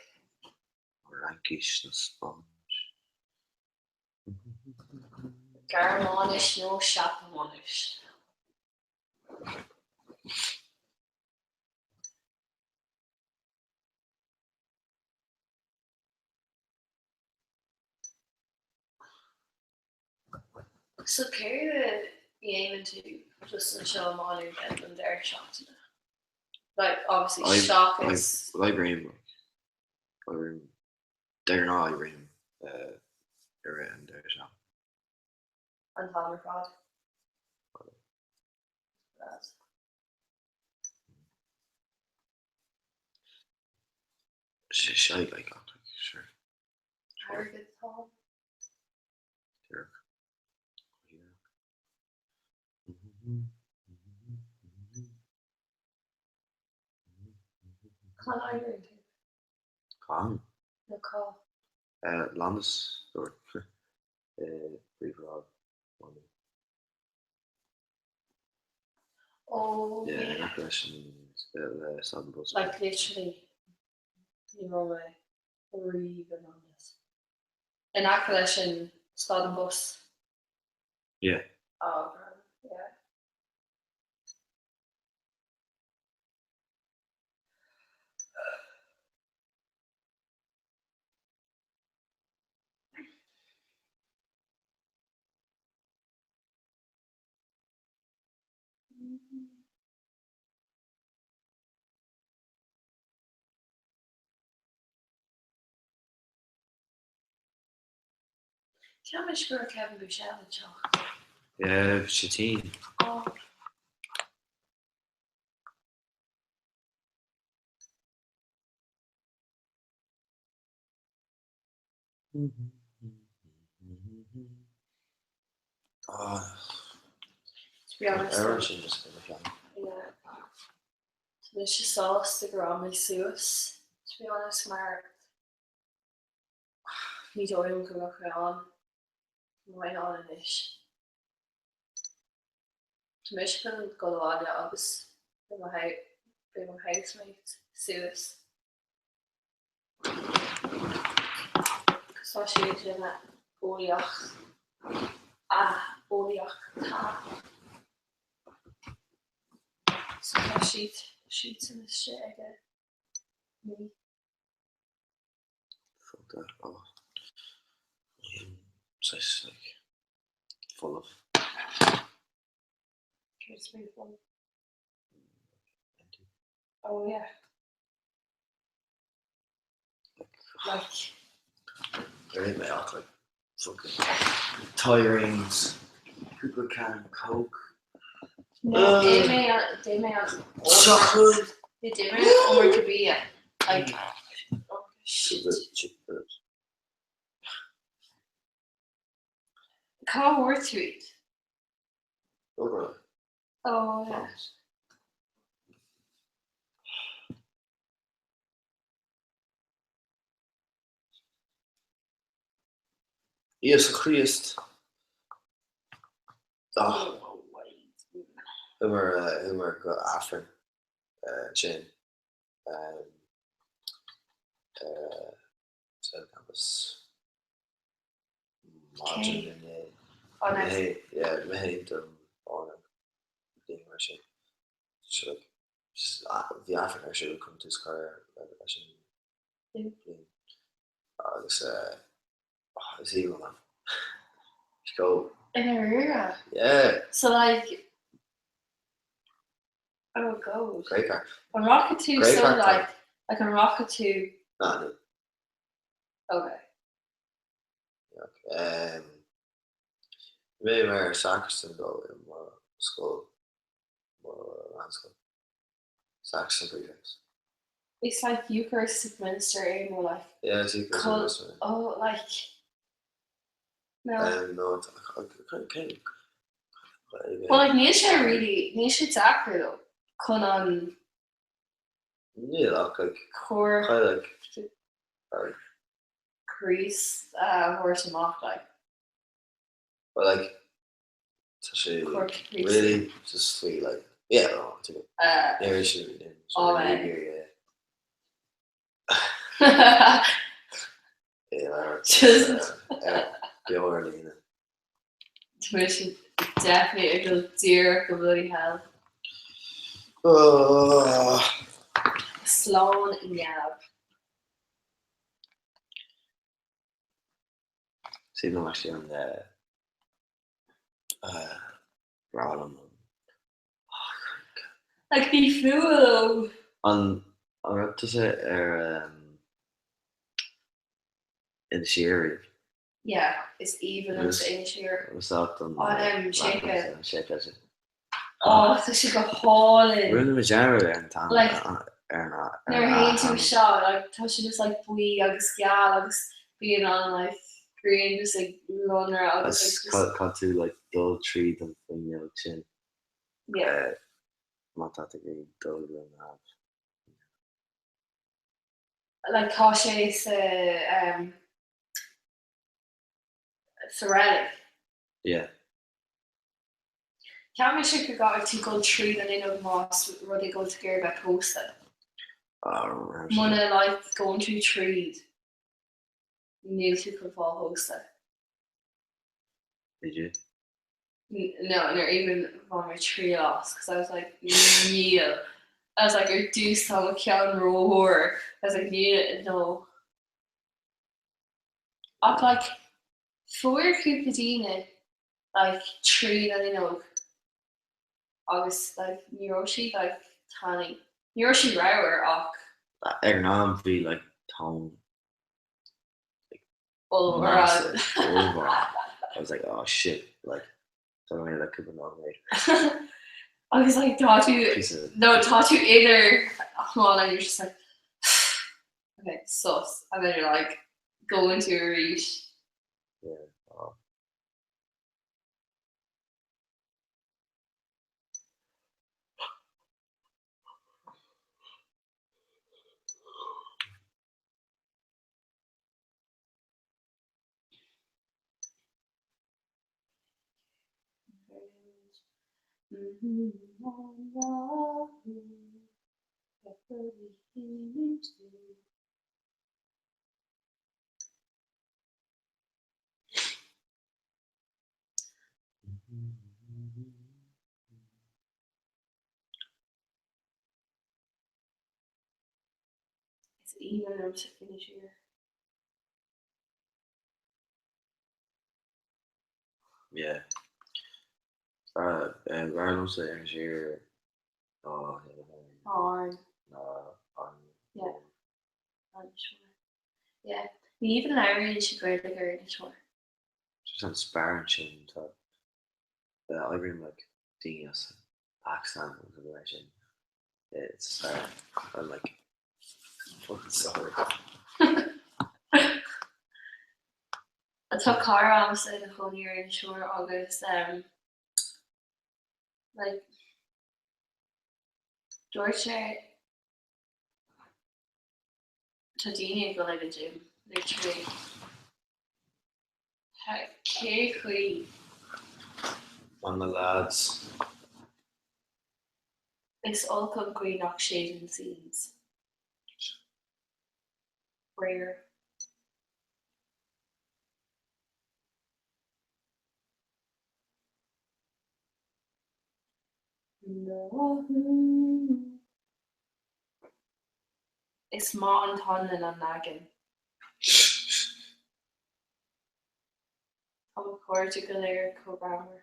Fhraincis nó Spáinnis? Gearmáinis nó Seapáinis? So céard a dhéanann tú just anseo i Má Nuad an deireadh seachtaine? Like obviously seachas. Oibrím like oibrím de ghnáth oibrím i rith an deireadh seachtaine. An t-am ar fad? Sé like sure. Airgead atá ann. Cá n-oibríonn tú? Cá? Nó cá? Landis or príomhshráid Mhá Nuad. Oh Yeah, yeah. in aice leis an stad an bus. Like literally ní raibh mé riamh i Landis. In aice leis an stad an bus. Yeah. Oh grand, yeah. Cheap mise go raibh Kevin Bouchel anseo. Yeah, bhí sé tinn. Oh. Oh. To be honest, Ar sin just go cheann. yeah. Tá mise sásta go raibh mé suas, to be honest, mar ní dóigh liom go mbeadh mé ann, go mbeinn ann anois. Tá mise chun dul abhaile agus beidh mo beidh mo housemate suas. Tá sí ag déanamh eolaíocht eolaíochta. So tá siad siadsan istigh ag a naoi. Fuck that off. Saghas like folamh. Céard is brí folamh? Empty. Oh yeah. Like. There ain't mé ach like fucking tie rings, cúpla can Coke. No, d'ith mé d'ith mé an Chocolate. D'ith mé an iomarca bia. Like, oh shit. Cá bhfuair tú iad? Oh, yeah. Íosa Críost. Chuamar go Aifreann ansin sa campus maidin inné. Mé féin don Áine daoine mar sin. Bhí Aifreann ar siúl chun tús a chur leis an bhliain agus is aoibhinn liom. Just go. I ndáiríre? Yeah. So like Oh God. Great craic. An rachaidh tú Great so craic like like an rachaidh tú Nah, no. Okay. Um, Bhí mé mar sacristan dó i mo scoil, mo mheánscoil. Sacristan prefects. It's like Eucharistic minister é nó like Yeah, it's Eucharistic Col- minister. oh like no. Um, no, cén Well like níl sé really níl sé deacair though chun an Níl ach like cóir like like Críost a thabhairt amach like. But like tá sé really just faoi like yeah no tá go yeah sin Just beo ar líne. Tá sé definitely ag dul díreach go bloody hell. Slán neamh. Sí nó actually an breá liom an Like bhí fuath liom. An an raibh tusa ar Inis Oírr riamh? Yeah, is aoibhinn liomsa Inis Oírr. Is ait an An séipéal. An séipéal sin. Oh, tá sé go hálainn. Rinne mé dearmad ar an t-ainm Like, ar an ar Nuair a théann tú isteach, like, tá sé just like buí agus geal agus bíonn an like grian just ag lonradh agus like just. Caithfidh tú like dul tríd an fuinneog sin. Yeah. Má tá tú ag dul go neamh. Like tá sé sa um, sa reilig. Yeah. Cheap mise go gcaithfidh tú dul tríd an fhuinneog más rud é go bhfuil tú ag iarraidh bheith pósta. Muna like gabhann tú tríd, níl tú chun fáil pósta. Did you? No, nor even bhain mé triail as 'cause I was like níl. I was like ar dtús tá mo cheann rómhór. I was like níl, no. Ach like fuair cúpla daoine like tríd an fhuinneog agus like ní raibh siad like tanaí. Ní raibh siad ramhar ach. Ag an am bhí like tonn like ollmhór massive ollmhór. I was like oh shit like tá mé like cúpla nóiméad. Agus like tá tú Piece of no tá tú idir achan and you're just like okay sus and then you're like going to arís. Yeah. Oh. Is aoibhinn liomsa Inis Oírr. Yeah. B'fhearr liomsa Inis Oírr ná Árainn. ná an Yeah. Inis Mór. Yeah. Ní even labhraíonn siad Gaeilge ar Inis Mór. Just an sparán sin tá oibrím like daoine as Pakistan nó something like sin sa stair. I'm like fucking sorry. Tá cara agamsa ina chónaí ar Inis Oírr agus um, like, dúirt sé tá daoine ag dul ag an gym, literally. Cé chaoi? On the lads. Is olc an ghaoth nach séideann scenes. Rare. Is maith an t-anlann an leagan. Tá mo chairde go léir chomh greannmhar.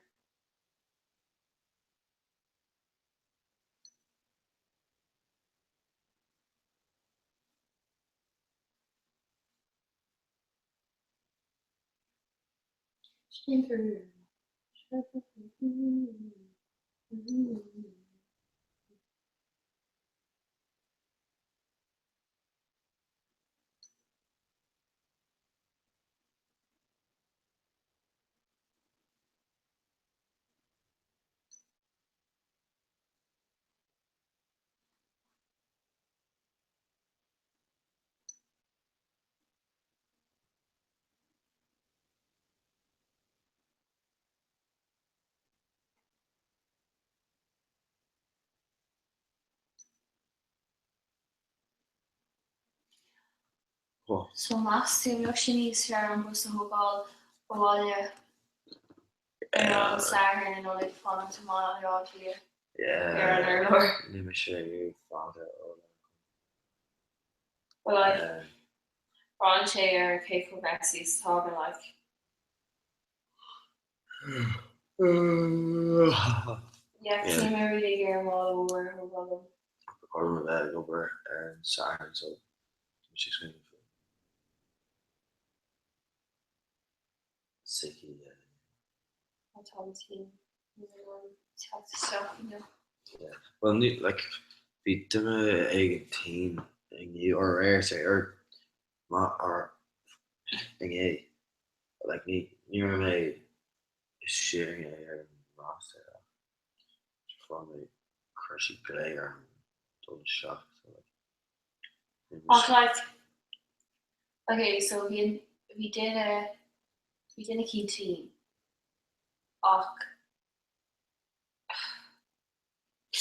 So meas tú an mbeadh sé níos fearr an bus a thógáil abhaile ar an Satharn i Nollaig fanacht i mBaile Átha Cliath ar an urlár? Níl mise fada ó Well like, braitheann sé ar cé chomh messy is atá mé like. Yeah, 'cause níl mé really ag iarraidh mála mór a thógáil liom. Orm a bheith ag obair ar an Satharn so tá mise ag smaoineamh faoi sickie Má tá an tinn níl mé in ann teacht isteach inniu. Yeah. Well ní like bhí duine éigin tinn inniu or aréir sorry or má or inné like ní ní raibh mé istigh inné ar an roster ach fuair mé chuir siad glao orm dul isteach so like bhí mise Ach like okay so bhí an bhí duine bhí duine eicínt tinn ach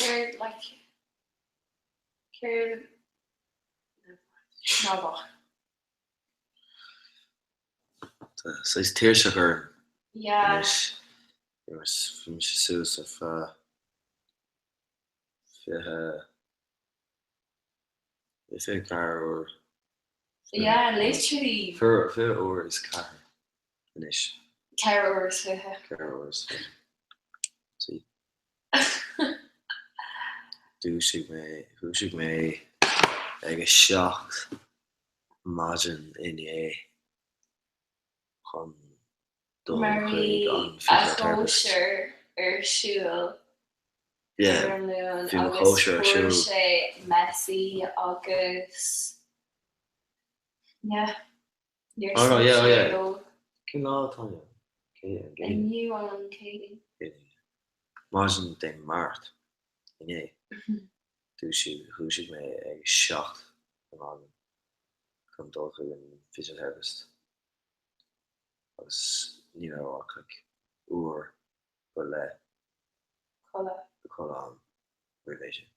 céard like céard ná bac. Tá saghas tuirseach orm Yeah. anois. Bhí mise suas ar feadh 24 uair. Yeah, literally. 20 uair is ceathair anois. 24 uair is fiche. 24 uair is fiche. See. Dhúisigh mé, dhúisigh mé ag a 7 maidin inné chun dul Mar chuig bhí an a physiotherapist. chóisir ar siúl Yeah, ar an Luan bhí mo agus chóisir ar fuair siúl. sé messy agus yeah, níor Oh no, stop yeah, oh sé yeah. ag ól. Cén lá atá inniu? Cé an gcéad? Inniu an Céadaoin. Céadaoin. Maidin Dé Máirt inné, dhúisigh, dhúisigh mé ag 7 ar maidin. chun dul chuig an physiotherapist agus ní raibh ach like uair go leith Codladh. codladh agam roimh é sin.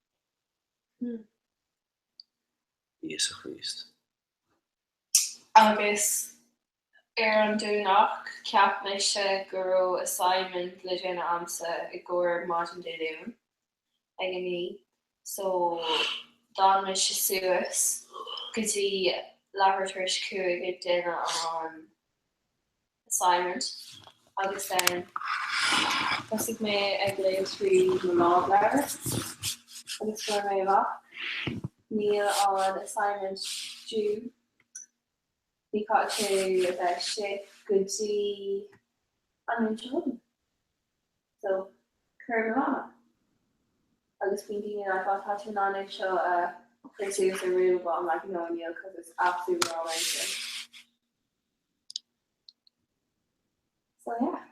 Hmm. Íosa Chríost. Agus ar an Domhnach, cheap mise go raibh assignment le déanamh a'msa i gcomhair maidin Dé Luain. ag a 9 so d'fhan mise suas go dtí leathuair tar éis 5 ag déanamh an assignment agus then thosaigh mé ag léamh tríd mo lámhleabhar agus fuair mé amach níl an assignment due ní caithfidh sé a bheith istigh go dtí an Luan seo chugainn. So, cuirim mo lámh. Agus bíonn daoine like oh tá tú in ann é seo a chur suas ar Moodle but I'm like no níl cos it's absolute raw mountain. So yeah.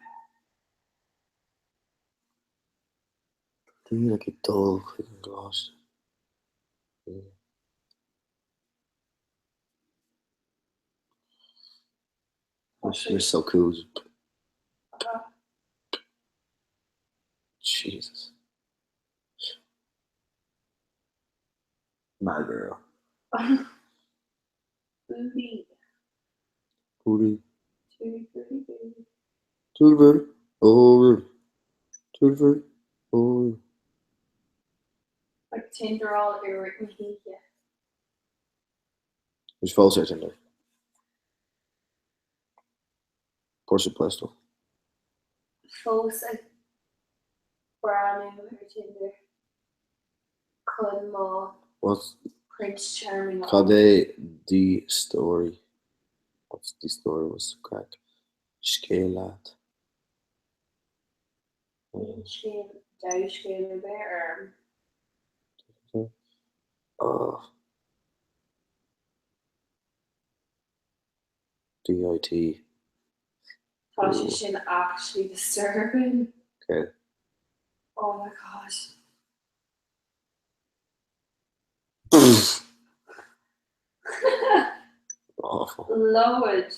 Daoine like ag dul chuig an gcoláiste. Yeah. You're so cool. Jesus. My girl. Booty. Booty. Tutti frutti booty. Tutti frutti. Oh, Rudy. Tutti frutti. Oh, Rudy. Like Tinderáil i rith na hoíche. Is fós ar Tinder. Por supuesto. Fós ag breathnú ar Tinder chun mo What's Prince Charming a Cad fháil. é the story? What's the story? What's the craic? Scéal leat. Níl scéal dea-scéal ar bith orm. Oh. DIT. Tá sé sin actually disturbing. Okay. Oh my god. Awful. Lord.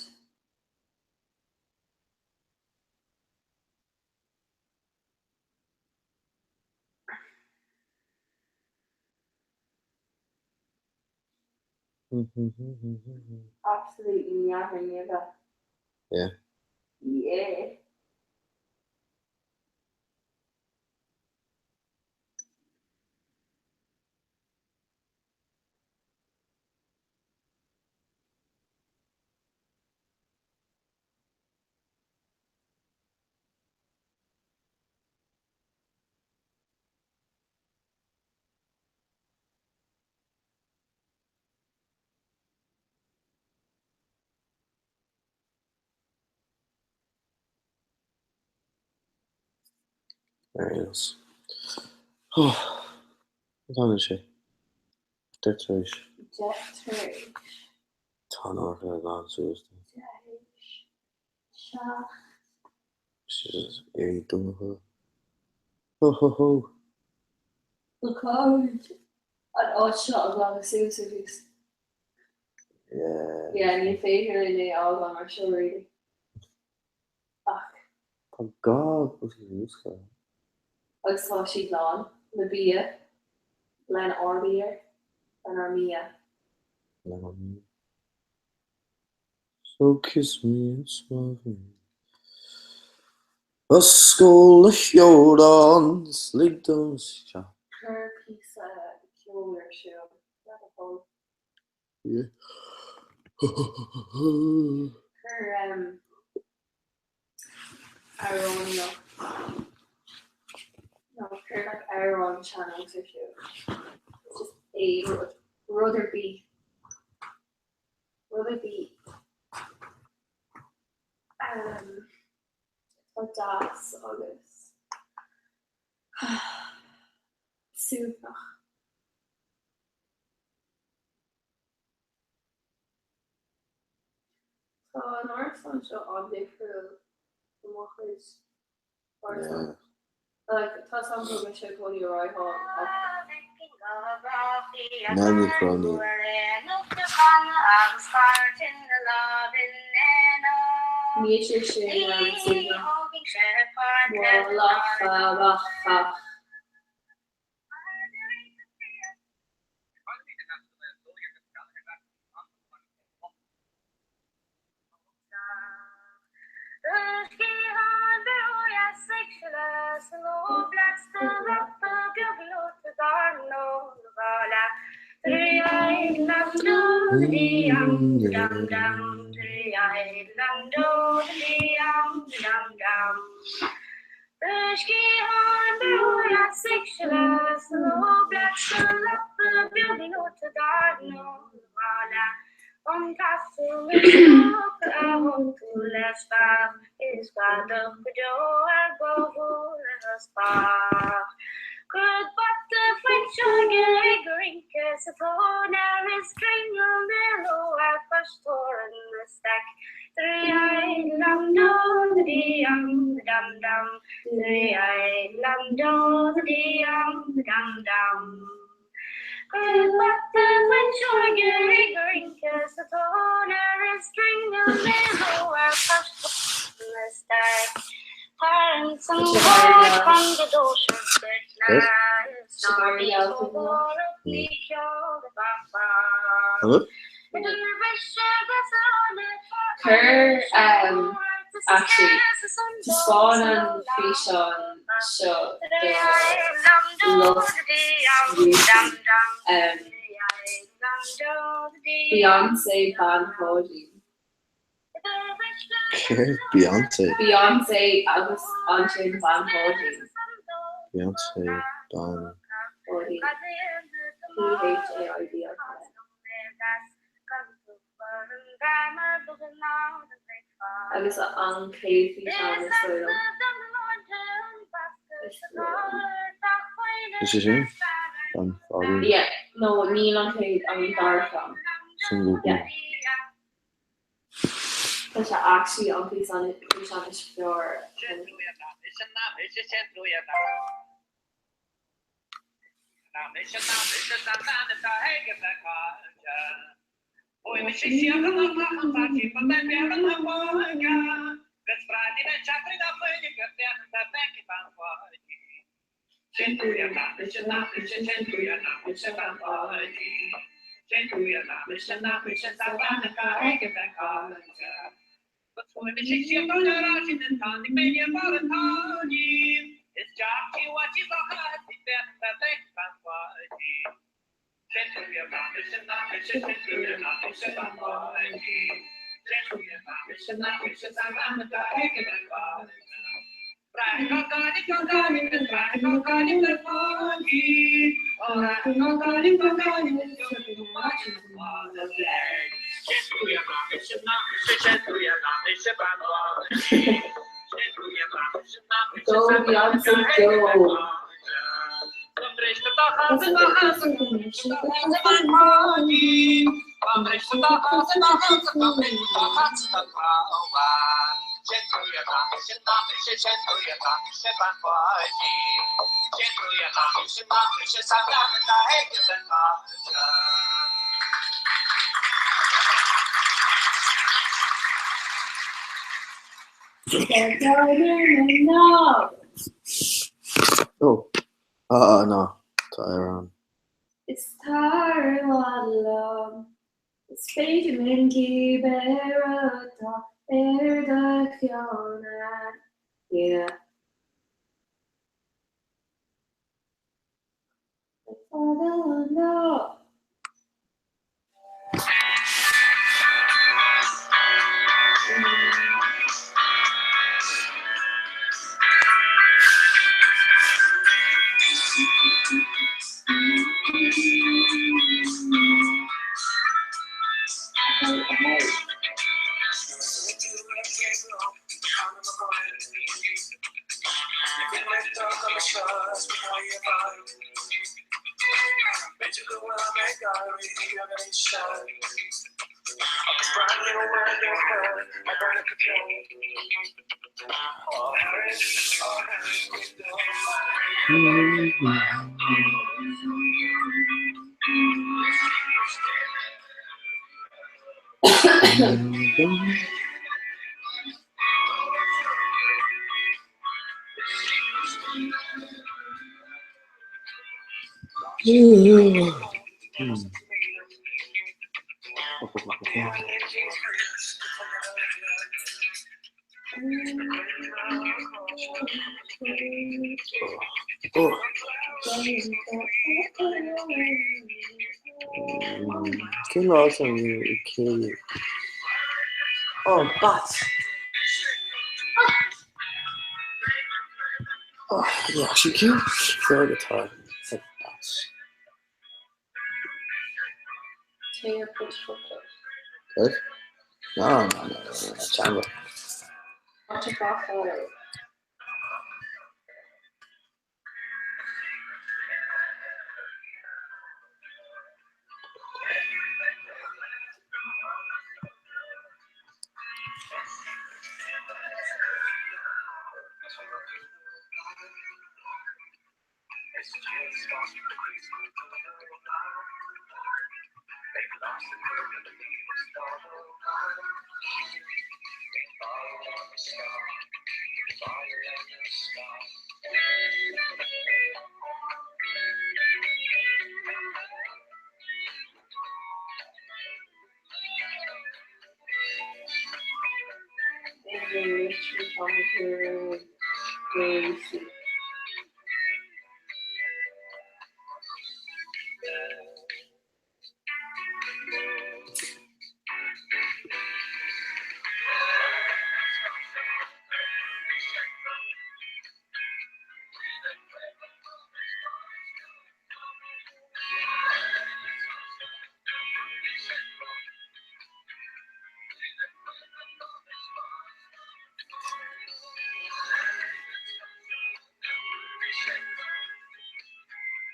Absolutely neamh-neimhe. Yeah. Yeah. Very nice. Oh, tá sé. Deich tar éis. 10 tar éis. Tá an áirce lán suas. 10 7. Éirí dúnadh. Ho ho ho. Bhuel caithfimid an áit seo a ghlanadh suas arís. Yeah. Yeah, ní féidir linn é a fhágáil mar seo really. Ach. Tá gá boscaí múscailte. Agus tá siad lán le bia, lenár bia, lenár mbia. Lenár mbia. So kiss me and smile for me. Oscail na sheodáin 's lig dom isteach. Cuir píosa ceoil ar siúl, le do thoil. Yeah. Cuir amhránaíocht nó cuir like amhrán sean-nós ar siúl. Just aon rud, rud ar bith. Rud ar bith. Atá deas agus suaimhneach. Tá an árasán seo an-difriúil ó mo chuid árasán. Like, tá a fhios agam go raibh mise i gcónaí i Ryhall ach. Nanny Cróinín. Níl sé sin mar an suaimhneach. Mo lacha mhacha. rince sa tóin is cringle na leo ar chois torann na staic. Drí-ai lam dó dí am dam dam, drí-ai lam dó dí am dam dam. Cuir bata fuinseoige ag rince sa tóin is cringle na leo ar chois torann na staic. Tarraing san bord chun go dóisir duit na is ná bí ní ceol Hello? Cuir um, actually taispeáin an físeán seo do lucht YouTube. Um, Beyoncé Bean Pháidín. Céard Beyoncé? Beyoncé agus ansin Bean Pháidín. Beyoncé Bean Pháidín. P-H-A-I-D-I-N. Agus an chéad físeán is dóigh liom. Is dóigh liom. Is é sin? Bean Pháidín? Yeah, no, níl an chéad, an dara ceann. Single B. Yeah. Tá sé actually an físeán físeán is fearr. Go Beyoncé go! Oh. Ah, no. Tá ar an. Is tar i bhfad liom, is féidir linn cibé rud atá ar do cheann a dhéanamh. Le fada an lá. Cén lá atá inniu ag céilí? Oh, bats! Oh, yeah, actually, cén chlog atá ag bats? Téigh ar cuid foclóir. Céard? No, no, no, no, no, teanga. What a buffalo.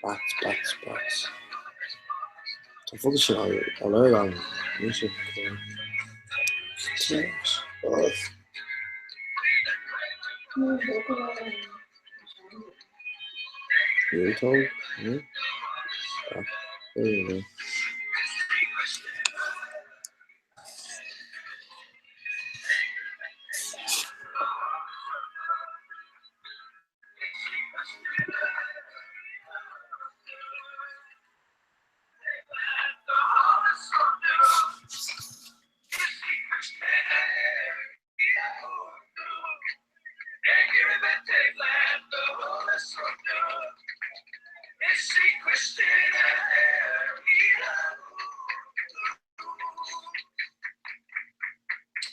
Bats, bats, bats. Tá fada sin á lorg agam. Níl sé Ialtóg? There you go.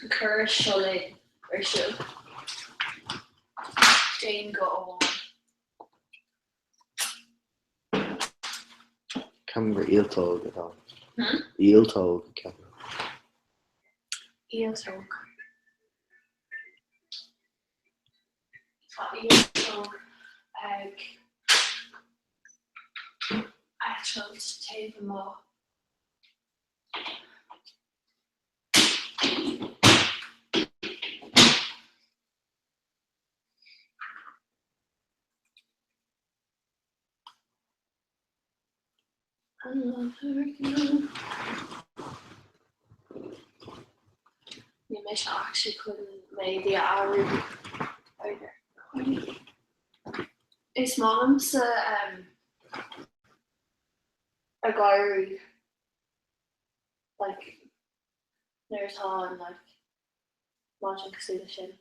Cuir Seo Linn ar siúl. Déan go amháin. Ceapaim gur ialtóg atá ann. Ialtóg, ceapaim. Ialtóg. Tá ialtóg ag eitilt taobh amuigh. Níl mise actually chun m'éadaí a athrú. Is maith liomsa ag éirí like nuair atá an like maidin cosúil le sin.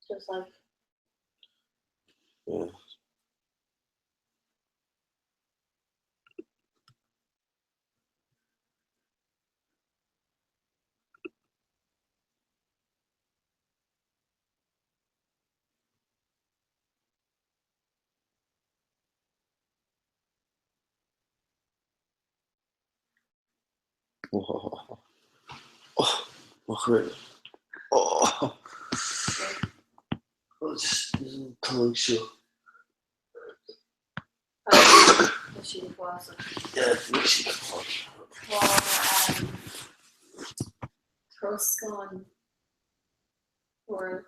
Just like. Yeah. Oh, oh, mo chroí. Oh. Oh, an tolg seo. Tá sí go fásach. Yeah, bhí sí go fásach. Tá troscán úr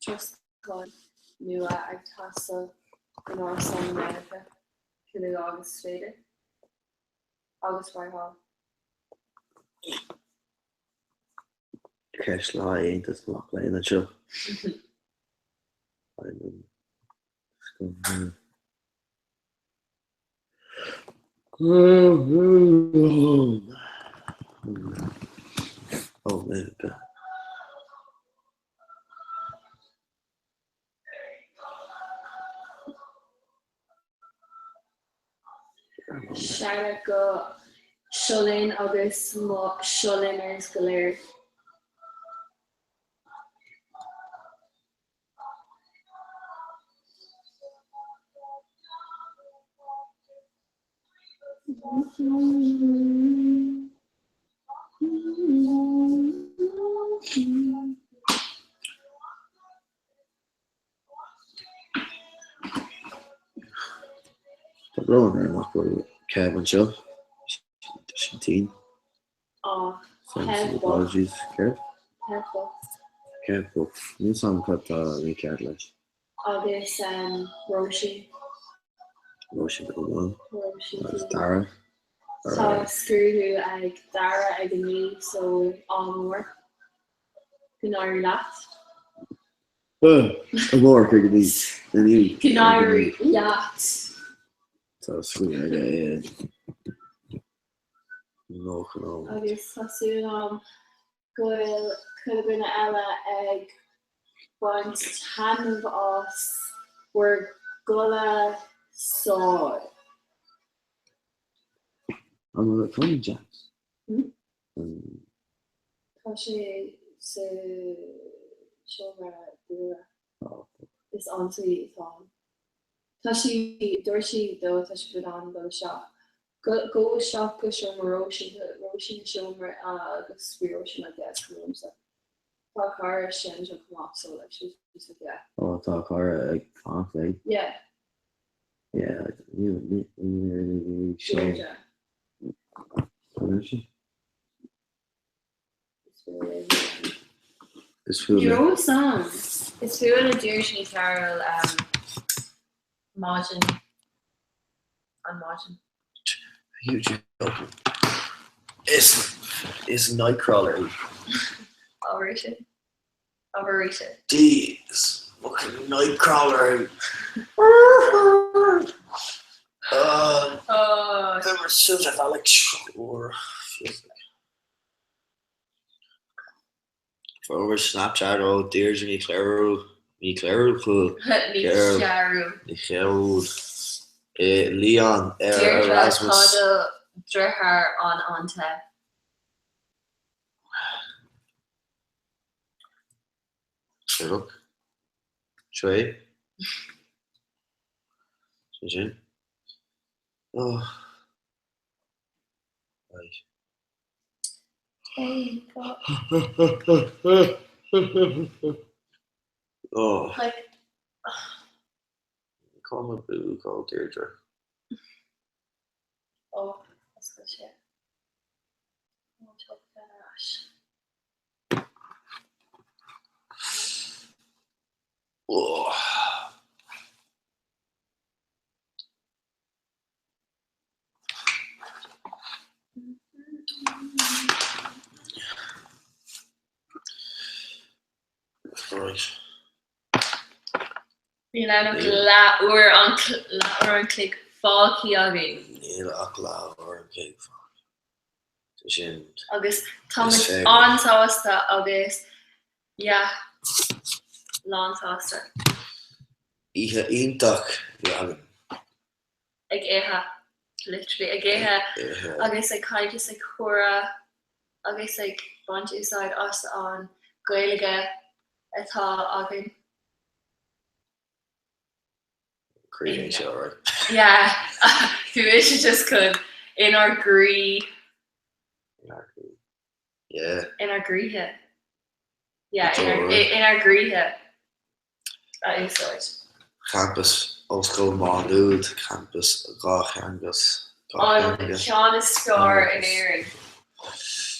troscán nua ag teastáil in Árasán na Meiriceá, chomh luath agus is féidir. Agus Whitehall. Ceist le haghaidh Aontas na Mac Léinn anseo. Oh, man. Shoutout go Seo Linn agus mo Seo Linners go léir. Tá brón orm nach bhfuil Kev anseo. Tá sé tinn. Á, Send Kev some bocht. apologies, Kev. Kev bocht. Kev bocht. Níl 's agam cad tá mícheart leis. Agus Róisín. Róisín go maith. Agus Dara. Tá scrúdú ag Dara ag a 9 so ádh mór. Go n-éirí leat. Amárach ag a 9. Go n-éirí leat. Tá scrúdú aige i 90 nóiméad. Agus tá súil agam go bhfuil chuile dhuine eile ag baint taitneamh as bhur gcodladh sámh. An bhfuil Tony Jacks? Tá sé sa seomra dúlra. Is ansaí atá ann. Tá sí, dúirt sí dó tá sé in ann dul isteach. Gabh isteach go seomra Róisín, tá Róisín i seomra agus bhí Róisín like yeah, come liomsa. Tá cara sin anseo chomh maith so like she's just like yeah. Ó tá cara ag fanacht léi? Yeah. Yeah, níl ní ní sé. Deirdre. Is fuath le. Rós ann. Is fuath le Deirdre Ní Chearúil maidin an maidin. Huge Is is nightcrawler í. Abair sin. Abair arís. Jeez, fucking nightcrawler í. Oh. Bhí suas ar bhealach uair. Fuair Snapchat ó Deirdre Ní Chléiriú, Ní Chléiriú, Ní Chearúil. Ní Chearúil i Lyon ar Deirdre, Erasmus. Tá do dheartháir an-an-te. Look. Seo é. Sin sin. Oh. Right. Hey, God. Oh. Like, Call my boo, call Deirdre. oh, that's good shit. I'll talk about ar ais. Oh. Right. Níl ann ach leathuair an leathuair an chloig fágtha againn. Níl ach leathuair an chloig fágtha. Sin. Agus tá Is muid féidir. an-sásta agus yeah, lánsásta. Oíche iontach a bhí againn. Ag ithe, literally, ag ithe Ithe. agus ag caint is ag comhrá agus ag baint úsáid as an Ghaeilge atá againn. Croí é seo, right? Yeah, bhí mise just chun inár gcroí. Inár gcroí. Yeah. Inár gcroíthe. Yeah, inár gcroíthe a úsáid. Campas Ollscoil Mhá Nuad, campas dhátheangach. An ceann is fearr in Éirinn.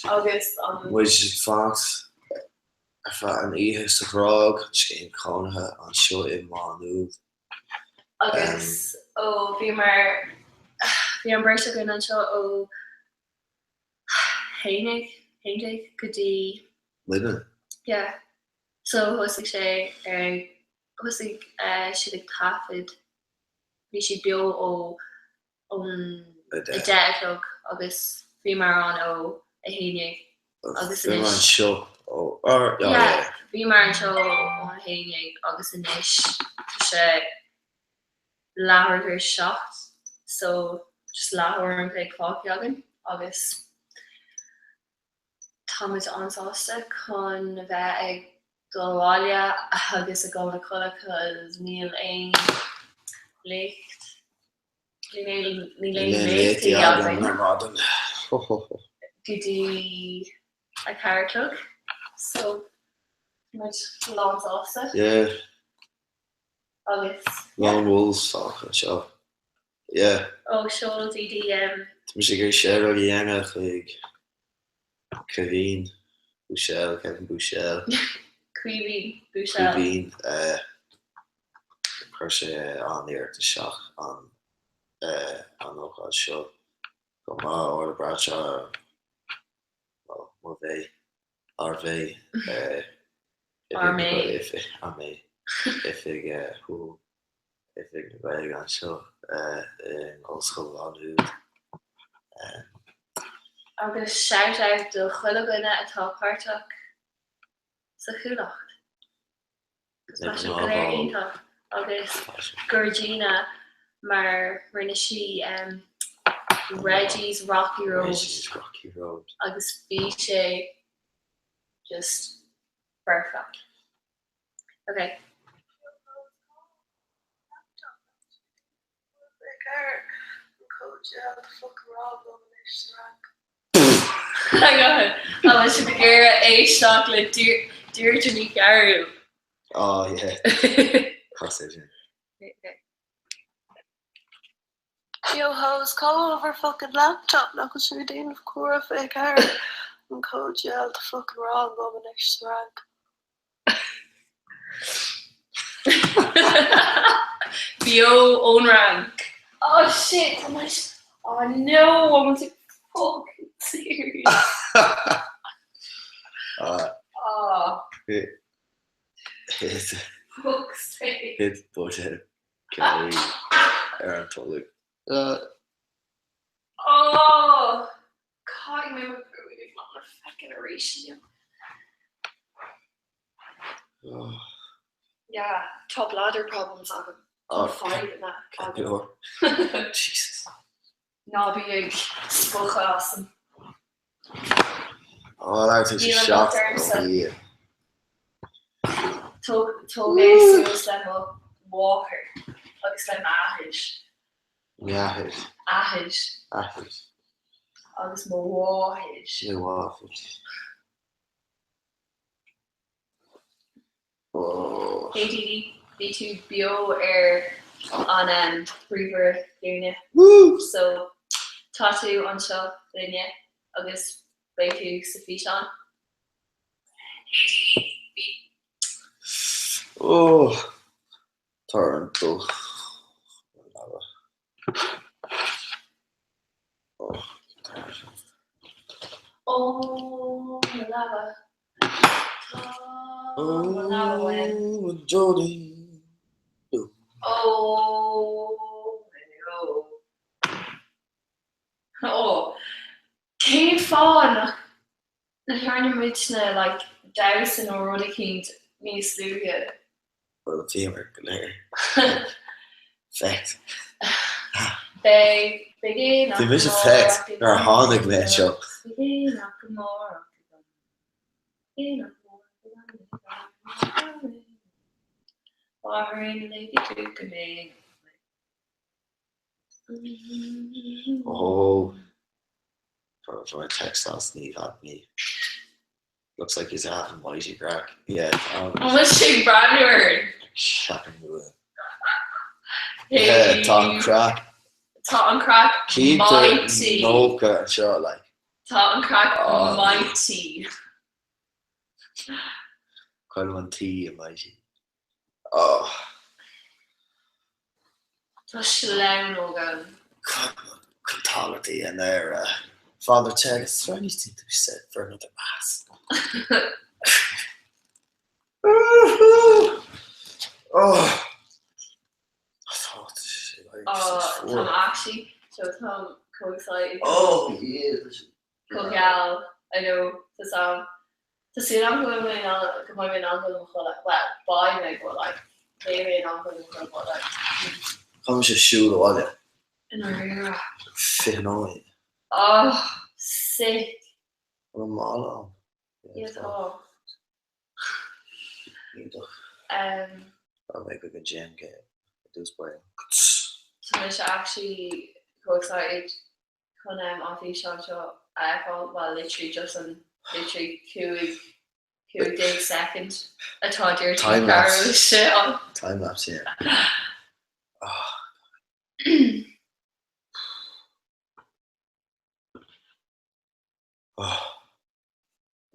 Agus an. Muid ag fanacht ar feadh an oíche sa Ghráig, scéim cónaithe anseo i Má Nuad. Agus ó bhíomar, bhí an bheirt againn anseo ó 11, 11 go dtí. Muidne? Yeah. So thosaigh sé ag, thosaigh siad ag taifead, bhí siad beo ó ón 10 a chlog agus bhíomar ann ó 11 agus Bhíomar anois. anseo ó, or, yeah, Yeah, yeah. bhíomar anseo ón 11 agus anois tá sé leathuair tar éis 7 so just leathuair an chloig fágtha againn agus táimid an-sásta chun a bheith ag dul abhaile agus ag dul a chodladh cos níl aon léacht níl níl aon léachtaí againn ar maidin. Ho ho ho. go dtí a 4 a chlog so táimid lán-sásta. Yeah. Agus. Lone Wolves fágtha anseo. Yeah. Ó, sheol DDM. Tá mise ag iarraidh seirbhíl a dhéanamh chuig Caoimhín Bouchel, Kevin Bouchel. Caoimhín Bouchel. Caoimhín, chuir sé an-iarracht isteach an. an ócáid seo chomh maith, Orla Bradshaw, mo bhé, ár bhé, Ár mbé. Ár mbé, Oifig Oifig na Gaeilge anseo in Ollscoil Mhá Nuad. Agus shout out do chuile dhuine atá páirteach sa Chuallacht. Tá siad go léir iontach agus Georgina mar rinne sí Reggie's Rocky Road. Reggie's Rocky Road. Agus bhí sé just perfect. Okay. Hang on. Tá sibh ag iarraidh éisteacht le Deirdre Ní Chearúil. Oh yeah. Cas é sin. Yo hoes, call over fucking laptop nach bhfuil sibh ag déanamh comhrá 24 an cód gel tá fucking rá agam anois sa rang. Beo ón rang. Oh shit, tá mé Oh no, I'm too fucking serious. Oh. Hit. Fuck's sake. Hit buidéal cearraí ar an tolg. Oh! Caithfidh mé mo ghruaig a ghlanadh feckin' arís inniu. Yeah, tá bladder problems agam. Tá fadhbanna agam. Jesus. Ná bí ag spochadh asam. Oh, labhair tú Níl an seacht locht ormsa. ó Dhia. Tóg tóg é suas le mo mháthair agus le m'athair. M'athair. Athair. Athair. Agus mo mháthair. Mo mháthair. Oh. Hey Dee Dee, bhí tú beo ar an um, ríomhaire glúine. Woo! So tá tú anseo linne agus beidh tú sa físeán. Hey Dee Dee, bhí Oh. Tá orm dul leaba. Oh. Ó mo leaba. Tá mo leaba uaim. Oh, Jodie. Ó ó. Ó. Cén fáth nach ndearna muidne like damhsa nó rud eicínt níos luaithe? Bhuel, bhíomar go léir fecked. Beidh, beidh aon Bhí mise fecked nuair a tháinig mé anseo. Beidh aon ach amárach agam. Aon ach amárach agam. Máthair ligfidh tú go mbeidh. Oh, for my text last night at me. Looks like he's having mighty craic. Yeah, um, An bhfuil sé ag breathnú orainn? Ceapaim go bhfuil. Yeah, tá an craic. Tá an craic Cinnte mighty. 90 anseo, like. Tá an craic Oh. mighty. Cuirim an T i mighty. Oh. Tá sleamhnóg ann. Contality in there. Uh, Father Ted, is there anything to be said for another mass? oh. I thought like, Oh, Tá actually so tá chomh excited. Oh, yeah. Chomh geal, I know, tá am. Tá súil agam go mbeidh mé in ann go mbeidh mé in ann dul i mo chodladh, bhuel, beidh mé but like beidh mé in ann dul i mo chodladh but like. Caithfidh mise siúl abhaile. I ndáiríre. 20 nóiméad. Oh, sick. Bhfuil an mála ann? Yeah, tá. Iontach. Um. Tá mé chuig an gym i dtús báire. Tá mise actually chomh excited chun an físeán seo a fheiceáil, well literally just an literally 15 15 second atá Deirdre Time lapse. sé an. Time lapse, yeah. Oh. Oh.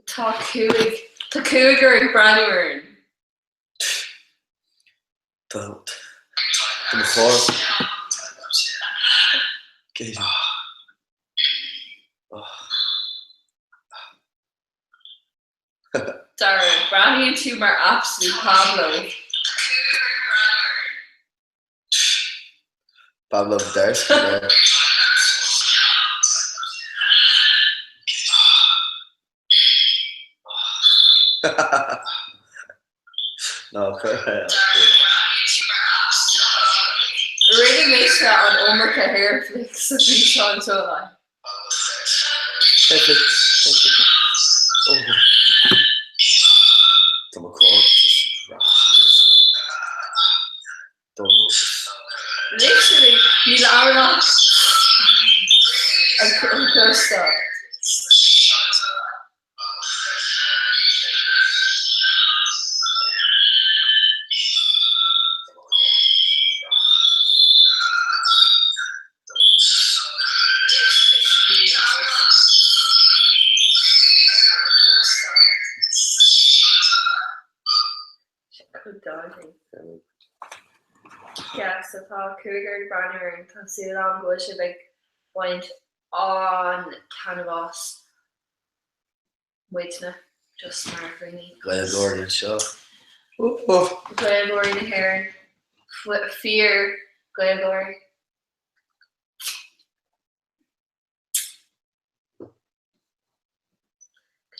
Tá cúig tá cúigear ag breathnú orainn. Tá tá mo chár. Dara, breathnaíonn tú mar absolute Pablo. Pablo Darsky there. No, cuir Rinne mise an iomarca hairflix sa bhfíseán seo like. Tá mo chlár just dreaptha síos. Don't notice. Literally, níl amhrán ag cloisteáil. Yeah, so tá cúigear ag breathnú orainn, tá súil agam go bhfuil sibh ag baint an-taitneamh as muidne, just mar dhaoine. Gaeilgeoirí anseo. Gaeilgeoirí na hÉireann. Fíor Gaeilgeoirí.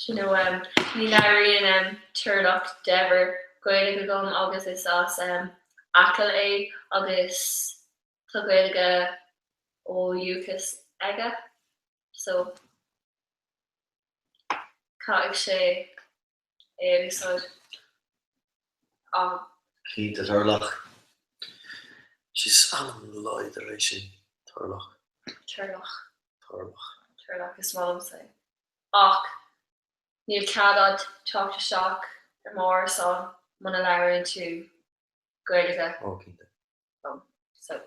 You know, um, ní labhraíonn um, Turlough Dever Gaeilge agam agus is as um, Acaill é agus tá Gaeilge ó dhúchas aige. So, caithfidh sé é a úsáid. An. Cinnte Turlough. Is ainm láidir é sin, Turlough. Turlough. Turlough. Turlough, is maith liomsa é. Ach níl cead agat teacht isteach i m'árasán muna labhraíonn tú Gaeilge. Ó, cinnte. Liom. So.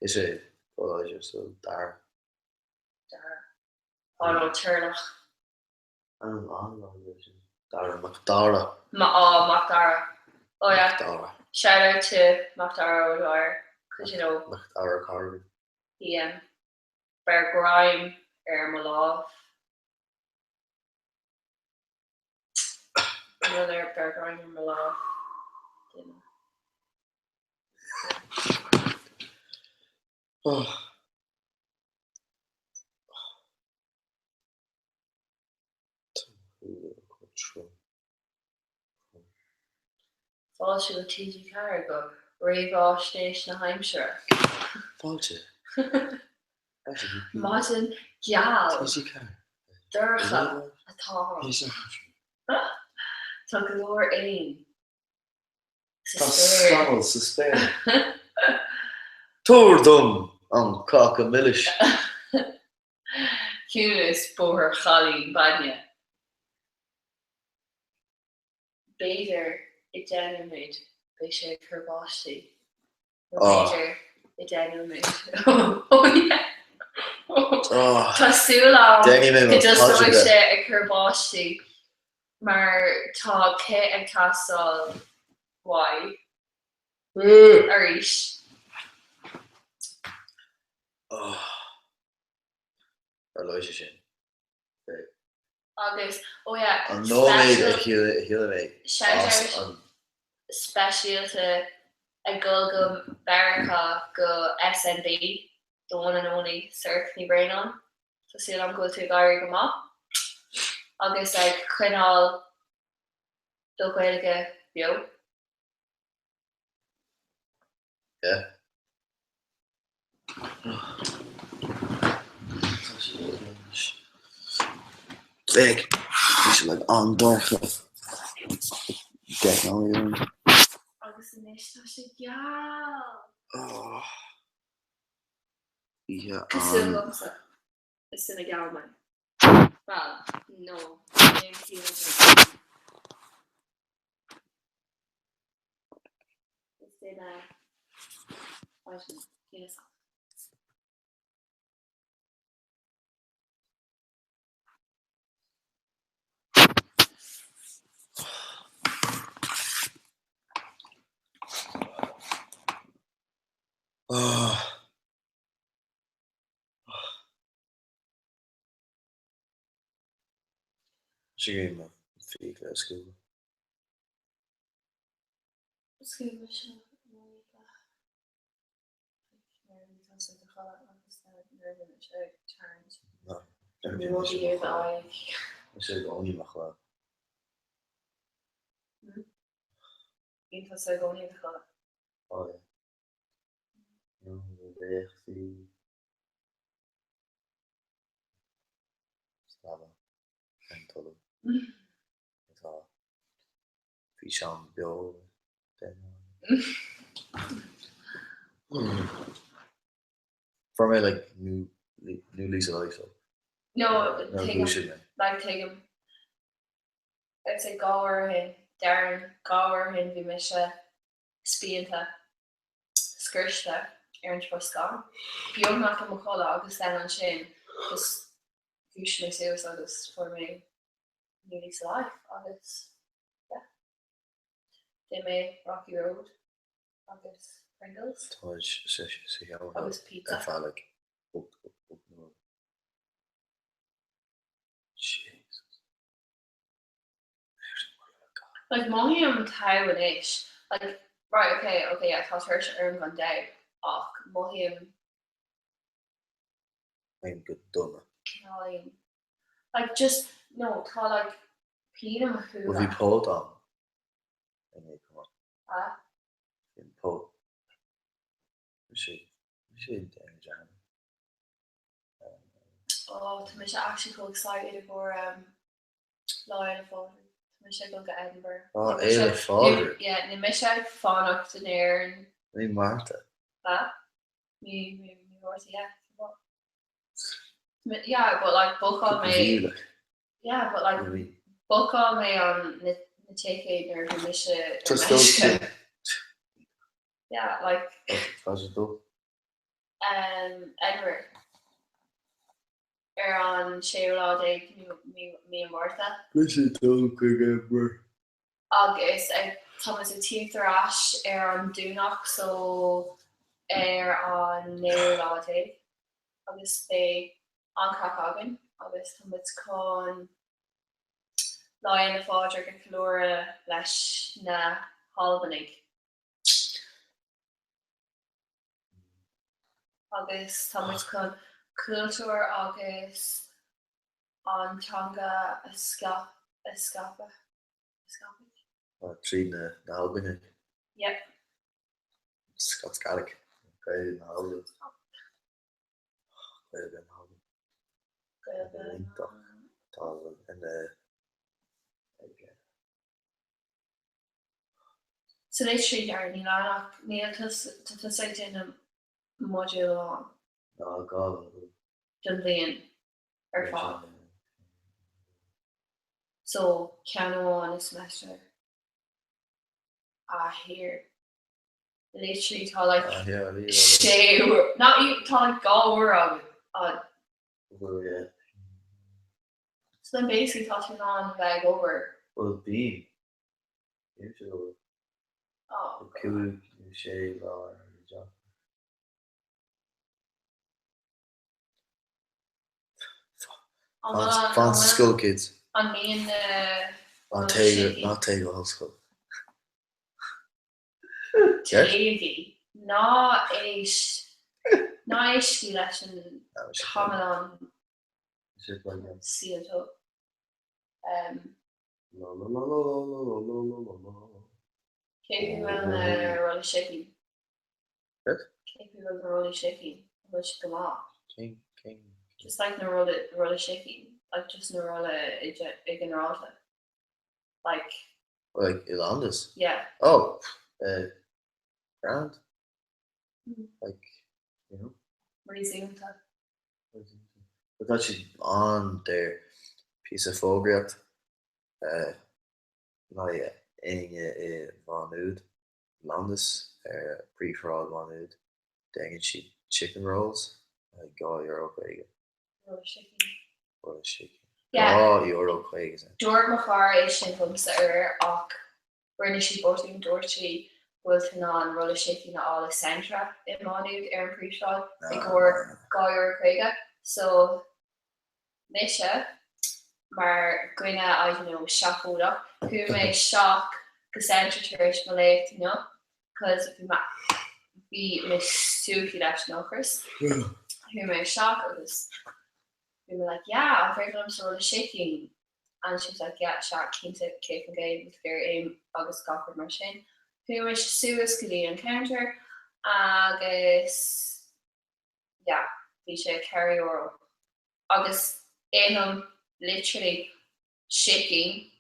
Is é go láidir, so Dara. Dara. Oh no, Turlough. Ainm an-láidir sin. Dara Mac Dara. Ma oh, Mac Dara. Oh yeah. Mac Dara. Shout out to Mac Dara O'Dwyer, cause you know. Mac Dara Corrigan. He um, beir greim ar mo lámh. Another beir greim ar mo lámh. Duine. Oh. Fáilte go TG4 go réamhaisnéis na haimsire. Fáilte. Maidin gheal dorcha atá ann. Tá go leor éin sa Tá spéir. scamall sa spéir. Tabhair dom an cáca milis. Ciúnas Bóthar Chailín Bainne. B'fhéidir i 10 nóiméad beidh sé ag cur báistí. Nó b'fhéidir i 10 nóiméad. Oh yeah! Tá súil agam go dtosóidh sé ag cur báistí mar tá cith ag teastáil uaidh arís. Tarlóidh sé sin. Agus, oh yeah, An nóiméad a shíl mé as an. Speisialta ag dul go Meiriceá go SNB, the one and only Sorcha Ní Bhraonáin. Tá súil agam go bhfuil tú ag éirí go maith agus ag coinneáil do Ghaeilge beo. Yeah. Big. Bhí sé like an-dorcha. Deich nóiméad ann. Agus anois tá sé geal. Oh. Oíche Cosúil an. liomsa. Is duine geal mé. Well, no. Níl ciall agam. Is duine ciúnasach. Oh. Mise ag iarraidh mo fiacla a scuabadh. Scuab mise mo fhiacla. Nuair a bhí tusa i do chodladh agus nuair a bhí mise ag tarraingt rudaí ar d'aghaidh. Mise i gcónaí i mo chodladh. Bíonn tusa i gcónaí i do chodladh. Oh yeah. No, léachtaí. Slava an tollamh. Atá físeán beo den. Fuair mé like new new lease of life so. No, tuigim, like tuigim. I'd say 2 uair ó shin, Darren, 2 uair ó shin bhí mise spíonta, scriosta ar an troscán, beagnach i mo chodladh agus then ansin just dhúisigh mé suas agus fuair mé new lease of life agus yeah. D'ith mé Rocky Road agus Pringles. Tá sa sheomra Agus pizza. ar feadh like 8 uair. Jesus. Like mothaím togha anois. Like right okay okay yeah tá tuirse orm gan dabht ach mothaím. Mothaím go dona. Cineáilín. Like just no tá like pian i mo shúile. Bhuel bhí póit ann inné come on. Ah? Bhí an póit. Bhí sé bhí sé déanamh dearmad. Oh tá mise actually chomh excited i gcomhair um Lá Fhéile Phádraig. Tá mise ag dul go Edinburgh. Lá Fhéile Phádraig? Yeah, níl mise ag fanacht in Éirinn. Mí Márta. Ah? Mí mí mí Márta, yeah. Yeah, but like bookáil mé. Yeah, but like bookáil mé an na na ticéid nuair a bhí mise i Mexico. Yeah, like. Tá sé dul. Um, Edinburgh. Ar an séú lá déag mí an Mhárta. Mise ag dul chuig Edinburgh. Agus ag, tá muid ag tíocht ar ais ar an Domhnach so ar an naoú lá déag agus beidh an-chraic againn agus tá muid chun Lá Fhéile Phádraig a cheiliúradh leis na hAlbanaigh. Agus tá muid chun cultúr agus an teanga a scaipeadh. Tríd na hAlbaine. Yep. Scots Gaelic. Gaeilge na hAlban. Gaeilge na hAlban. Gaeilge na Tá ina So literally Darren, níl ann ach níl tá tusa ag déanamh modúl amháin. Ná gá modúl. Don bhliain ar fad. So ceann amháin i semester. Ah here. Literally tá like sé uair, not even, tá like 2 uair agat. Uair, yeah. So then basically tá tú in ann a bheith ag obair. Bhuel bím. Bímse ag obair. Oh. 5 nó 6 lá ar an job. Fan sa scoil kids. An mbíonn na Ná téigh ná téigh go hollscoil. Téigí. Ná éist ná éistigí leis an tamalán síoltóg. Cé go bhfuil na rollaí sicín? Céard? Cén chaoi a bhfuil na rollaí sicín? An bhfuil siad go maith? Cén, cén? Just like na rolla, rolla sicín. Like just na rolla i, i ginearálta. Like. Like i Londis? Yeah. Oh, uh, grand. Mm. Like, you know. Réasúnta. But tá siad an-daor. Píosa fógraíocht uh, le haghaidh éinne i Mhá Nuad. Londis ar Príomhshráid Mhá Nuad. Déanann siad chicken rolls le €2.50. Rolla sicín. Rolla sicín. Yeah. €2.50. Dúirt mo chara é sin liomsa aréir ach rinne sí botún, dúirt sí go bhfuil tú in ann rolla sicín a fháil i Centra i Má Nuad ar an Phríomhshráid i gcomhair €2.50. So mise. mar dhuine, I don't know, seafóideach. Chuaigh mé isteach go Centra tar éis mo léacht inniu cos bhí mé bhí mé stiúgtha leis an ocras. Chuaigh mé isteach agus bhí mé like yeah, an féidir liomsa rolla sicín? And she was like yeah, sea, cinnte, 100% with géar im agus gach rud mar sin. Chuaigh mise suas go dtí an counter agus yeah, bhí sé €4. Agus ithim literally sicín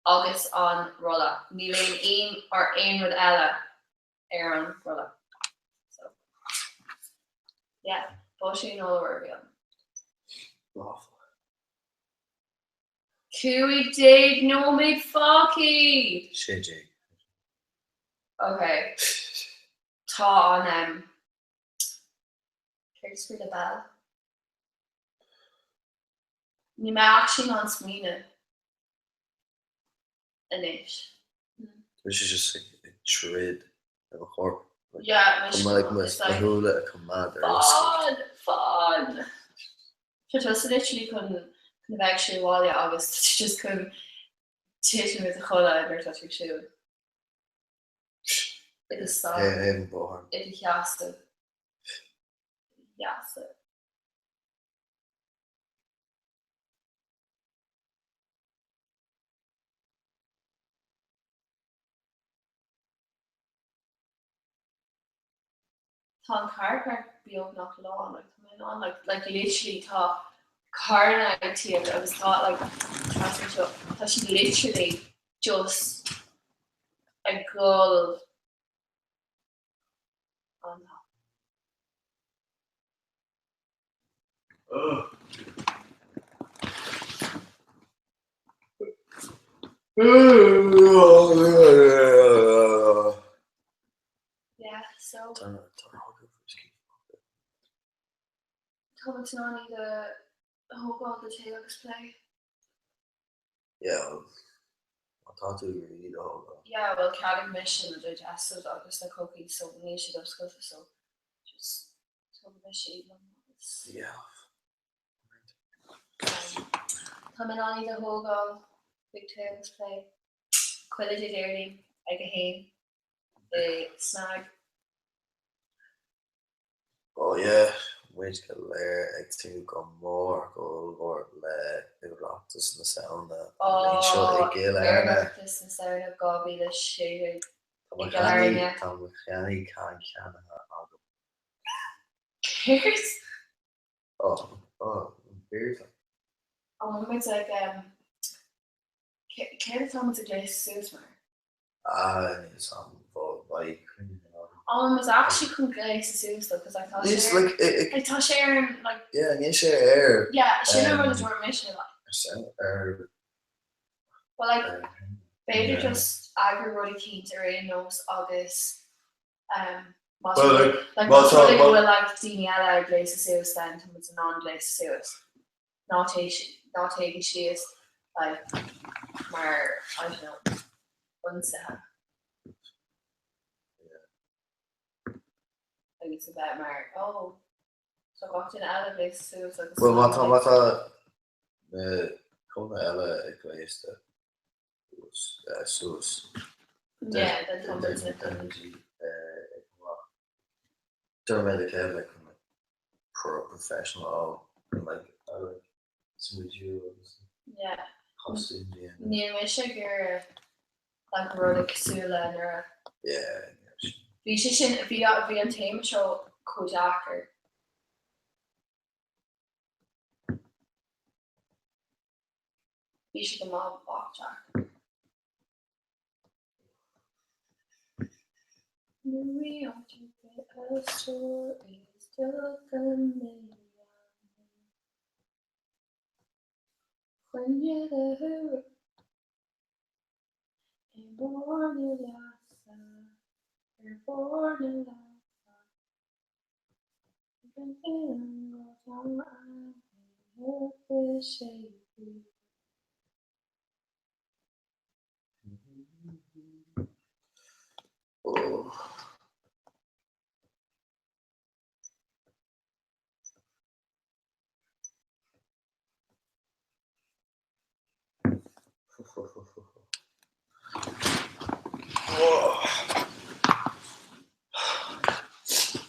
agus an rolla. Níl aon im or aon rud eile ar an rolla. So yeah, báisín ollmhór a bhí ann. 15 nóiméad fágtha! 16. Ok. Tá an em céard is brí le bell? Níl mé actually in ann smaoineamh anois. This is just like ag troid le mo chorp. Yeah, Tá mé like mo shúile a choimeád ar oscailt. Fan! Fan! Tá tusa literally chun chun a bheith ag siúl abhaile agus tá tú just chun titim i do chodladh nuair atá tú ag siúl. I do stad. Thaobh an bhóthair. I do sheasamh. Sheasamh. Tá an car park beagnach lán, like, tá mé in ann, like, like literally tá carranna ag tíocht agus tá like trasna seo, tá siad literally just ag dul an Yeah, so. Tá muid in ann iad a thógáil do tae agus plé. Yeah, well, má tá tú ag iarraidh iad a thógáil. Yeah, well, cheannaigh mise na digestives agus na cookies so níl siad oscailte so just Tógfaidh mise iad liom agus. Yeah. Tá mé in ann iad a thógáil chuig Tae agus Plé chuile Dé Déardaoin ag a haon i SnaG. Oh yeah, muid go léir ag tnúth go mór, go ollmhór le Oireachtas na Samhna an bhliain seo i gCill Airne. Oireachtas na Samhna 2016 Tá mo i gCill Airne. Tá mo cheannaí ceannaithe agam. Céard? Oh, oh, beard. An bhfuil muid ag, em, céard atá muid ag gléasadh suas mar? Ah, níl 'fhios a'm, bheidh cruinniú agam. An bhfuil muid actually chun gléasadh suas though, 'cause like tá sé It's like, it, it, like tá sé ar an, like. Yeah, níl sé ar. Yeah, sin an rud a dúirt mise, like. Ar, Well like, b'fhéidir just eagrú rud eicínt ar aon nós agus Más rud é go bhfuil like daoine eile ag gléasadh suas then tá muid in ann gléasadh suas. Ná téigí síos like mar I don't know ionsaithe. Agus a bheith mar oh tá gach duine eile ag gléasadh suas agus Well má tá má tá na cóna eile ag gléasadh suas. Yeah, then tá muid na Dúirt mé le Kev like chun like pro professional all like I like smidiú agus Yeah. costume déanamh. Níl mise ag iarraidh like rud cosúil le anuraidh. Yeah. Bhí sé sin bhí bhí an téama seo chomh deacair. Bhí sé go maith ach deacair. Oh.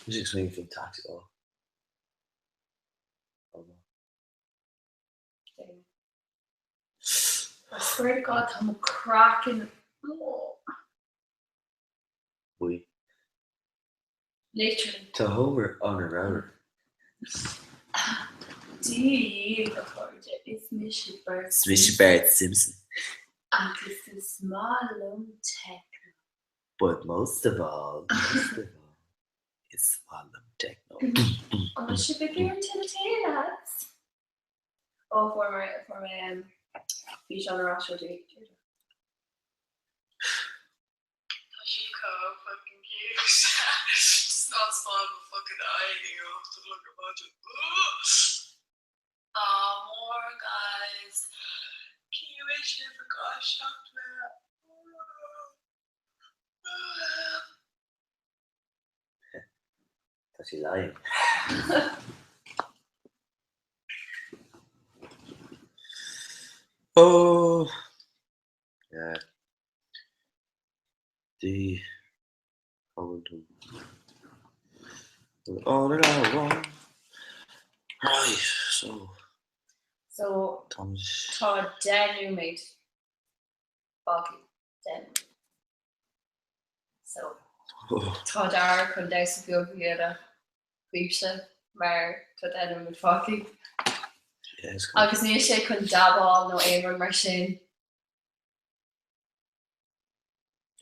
Mise ag smaoineamh faoin taxi ó. I swear to God tá mo craiceann Buí. Literally. Tá Homer an-ramhar. Dia dhaoibh a chairde, is mise Bart Is mise Bart Simpson. Agus is maith liom techno. But most of all, most of all, is maith liom techno. An bhfuil sibh ag iarraidh tuilleadh tae, lads? Ó fuair mé fuair mé físeán ar ais ó Deirdre. Tá sibh chomh fucking cute. Just not smile my fucking eye ag 8 a chlog ar maidin. Ádh mór guys. Cén mbeidh sibh ag éisteacht le? Tá sí lying. Oh! Yeah. D. On and on. Right, so. So tá 10 nóiméad fágtha. 10 nóiméad. So tá Dara chun damhsa beag a dhéanamh daoibhse mar tá 10 nóiméad fágtha. Agus níl sé chun dabáil nó aon rud mar sin.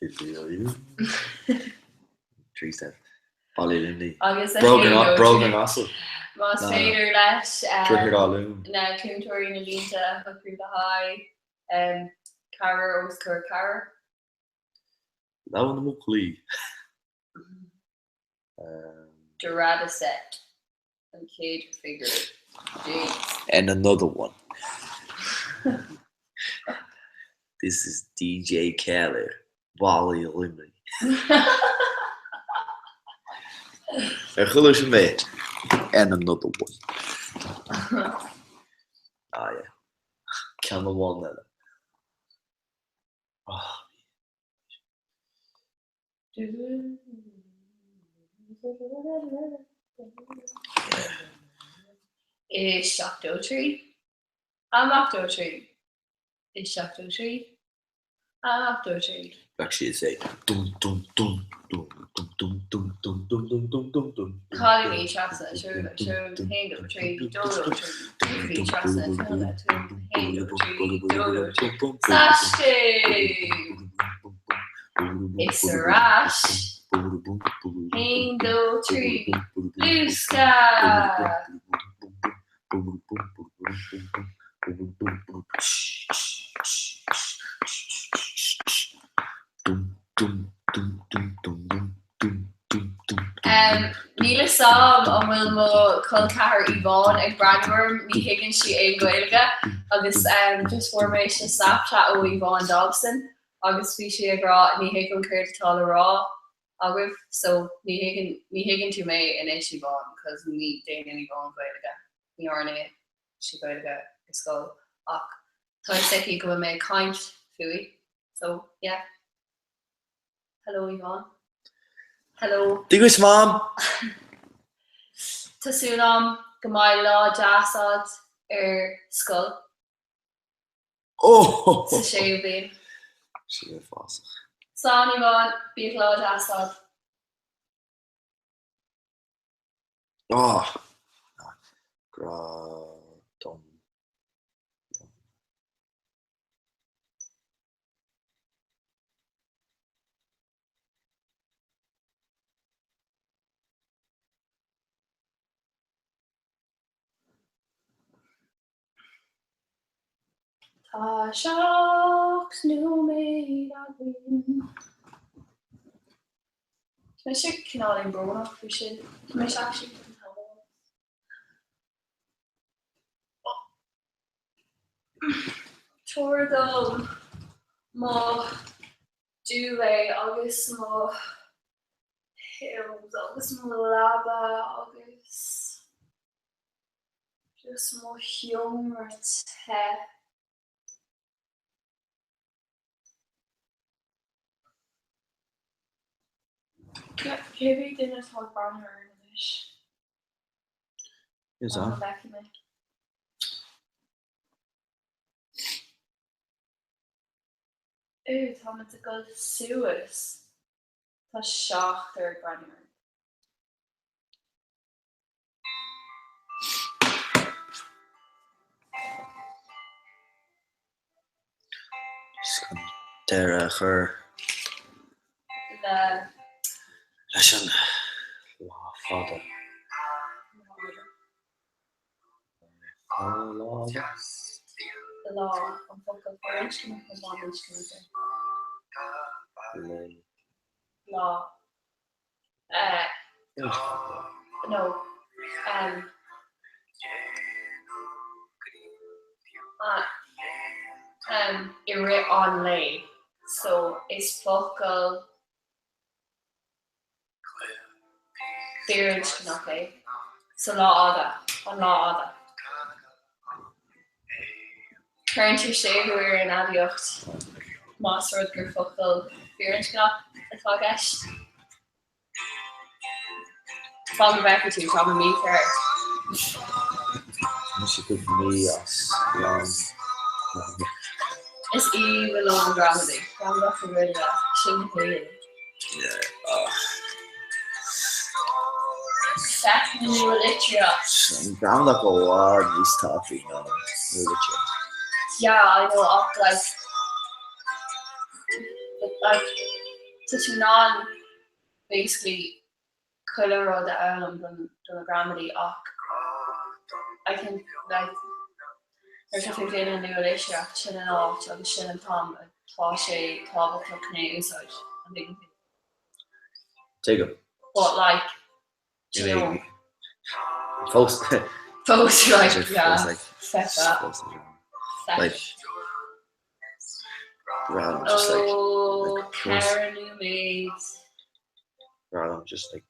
3 step. Baile Luimnigh. Agus a Bróg haon na nó Bróg na trí. nGasal. Más Na féidir leis Droichead Átha Luain. na cúntóirí na línte a shocrú le haghaidh ceathrar os comhair ceathrar. Leabhar na mBuachaillí. Dorada set an chéad figiúr. Jeez. And another one. This is DJ Khaled, Baile Luimnigh. Ar chuala sibh mé? And another one. Ah yeah. Ceann amháin eile. Ah. I 73. Am 83. I 73. Am 83. Bheadh siad ag say dum dum dum dum dum dum dum dum dum dum dum dum dum Cailíní trasna 2 2 1 2 3 2 2 3 3 trasna 2 2 1 2 3 2 2 3 Saistiú! Is ar ais. 1, 2, 3, Luascadh! Níl fhios a'm an bhfuil mo chol ceathar Yvonne ag breathnú orm, ní thuigeann sí aon Ghaeilge agus just fuair mé Snapchat ó Yvonne Dobson agus bhí sí ag rá ní thuigim céard atá le rá agaibh so ní thuigeann ní thuigeann tú mé anois Yvonne cos ní déanann Yvonne Gaeilge, ní dhearna sí Gaeilge i scoil ach tá fhios aici go bhfuil mé ag caint fúithi so yeah. Hello Yvonne. Hello. Dia dhuit Mam! Tá súil a'm go mbeidh lá deas a'd ar scoil. Oh! Sa séú bliain. Sí uafásach. Slán Yvonne, bíodh lá deas a'd. Oh! Grá dom. Tá 7 nóiméad againn. Tá mise cineáilín brónach faoi sin. Tá mise actually an t-am. Tabhair dom mo duvet agus mo pills agus mo leaba agus just mo sheomra te. Cé mhéad duine atá ag breathnú orainn anois? Is ea. Feicfidh mé. Ooh, táimid ag dul suas. Tá seachtar ag breathnú orainn. Just chun deireadh a chur Le. leis an lá fada. Lá. Lá, an focal firinscneach nó baininscneach é? Lae. Lá. Eh. No. Um. Ah. Um, i rith an lae. So is focal firinscneach é. So lá fhada, an lá fhada. Cuireann tú séimhiú ar an aidiacht más rud gur focal firinscneach atá i gceist. Fan go bhfeicfidh tú, tá mé mícheart. Mise cúpla mí as lán. Is aoibhinn liom an ghramadaí. Gramadach na Gaeilge, sin mo shaol. Feck na nua-litríocht. An gramadach i bhfad níos tábhachtaí ná an nua-litríocht. Yeah, I know, ach like, but like, tá tú in ann basically chuile rud a fhoghlaim don do na gramadaí ach I think like nuair atá tú ag déanamh nua-litríocht sin an áit agus sin an t-am atá sé tábhachtach chun é a úsáid, an dtuigeann tú? Tuigim. But like, do you know, Fós fós like, yeah, fós like, feck that. fós Feck. like, random just like, Oh, like, close. ceithre nóiméad. random just like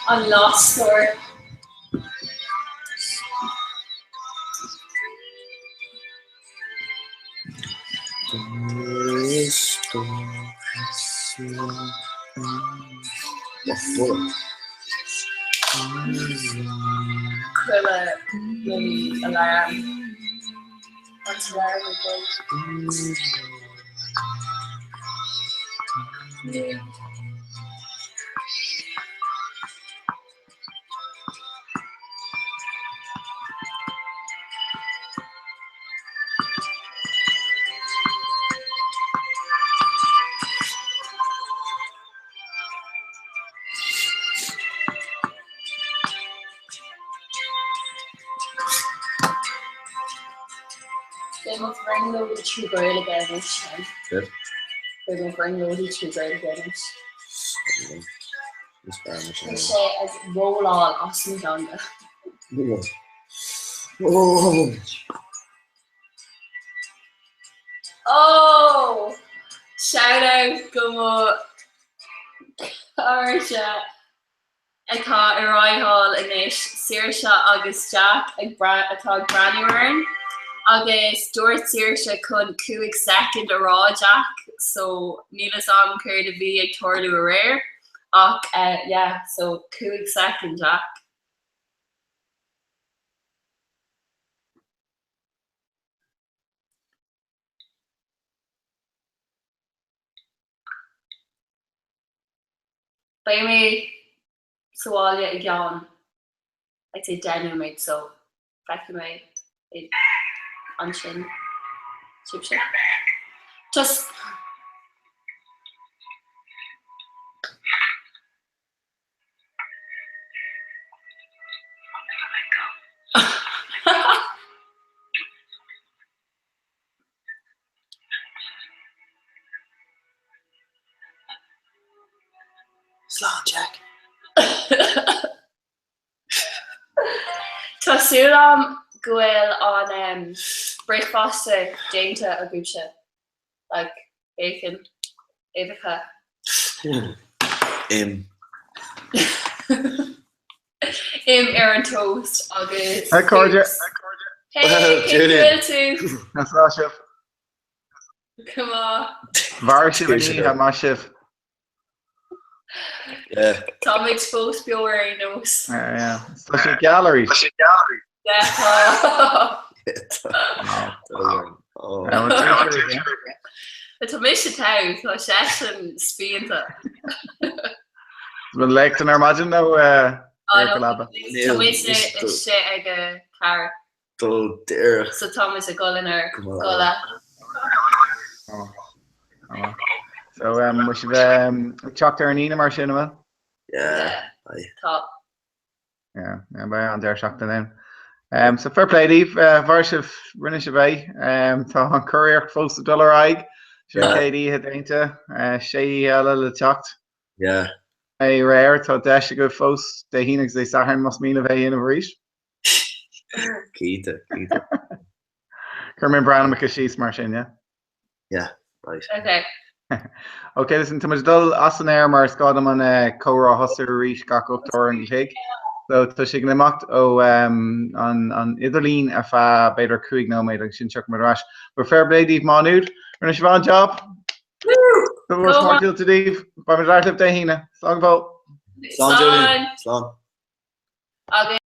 An lastóir. Chuile bloody alarm. An t-alarm ag dul. Beidh mo bhrionglóidí trí Ghaeilge anois. Good. Beidh mo bhrionglóidí trí Ghaeilge anois. Is fearr mar Tá sin. sé ag rolláil as mo theanga. Oh. Oh! Shout out go mo chairde atá ar aghaidh thall anois, Saoirse agus Jack ag atá ag breathnú orainn. Agus dúirt Saoirse chun 5 soicind a rá Jack, so níl fhios a'm céard a bhí ag tarlú aréir. Ach yeah, so 5 soicind Jack. Beidh mé sa bhaile i gceann I'd say 10 nóiméad so feicfidh mé ansin sibhse. Just. Slán, Jack. Tá súil agam Go bhfuil an bricfeasta déanta agaibhse, like bacon, uibheacha. Im. Im ar an toast agus. Hi cairde. Hey, cén chaoi a bhfuil tú? Conas tá sibh? Come on. Mhair sibh an oíche, maith sibh. Táimid fós beo ar aon nós. Tá sé geal arís. Tá sé geal arís. Yeah, tá. Tá mise togha, tá seisean spíonta. Bhfuil léacht ar maidin nó ar go leaba? Tá muid istigh ag a cara. Dul díreach. So táimid ag dul inár gcodladh. So bhfuil sibh ag teacht ar an Aoine mar sin, an bhfuil? Yeah. Tá. Yeah, yeah, beidh an deireadh seachtaine ann. Um, so fair play daoibh, uh, mhair sibh, rinne sibh é. Um, tá an curaíocht fós ag dul ar aghaidh. Sin an chéad oíche déanta, uh, sé oíche eile le teacht. Yeah. Aréir, tá deis agaibh fós Dé hAoine agus Dé Sathairn más mian libh é a dhéanamh arís. Cinnte, cinnte. Cuirfidh mé bhur n-ainmneacha síos mar sin, yeah? Yeah, right. Okay. Ok, listen, tá muid ag dul as an aer mar is gá dom an comhrá a thosú arís gach 8 uair an chloig. So tá sé ag imeacht ó um, an, an idirlíon ar feadh b'fhéidir 5 nóiméad agus ansin tiocfaidh muid ar ais. But fair play daoibh Má Nuad, rinne sibh an-job. Go maith tuillte daoibh. Beidh muid ar ais libh Dé hAoine. Slán go fóill. Slán Julian. Slán. Agus.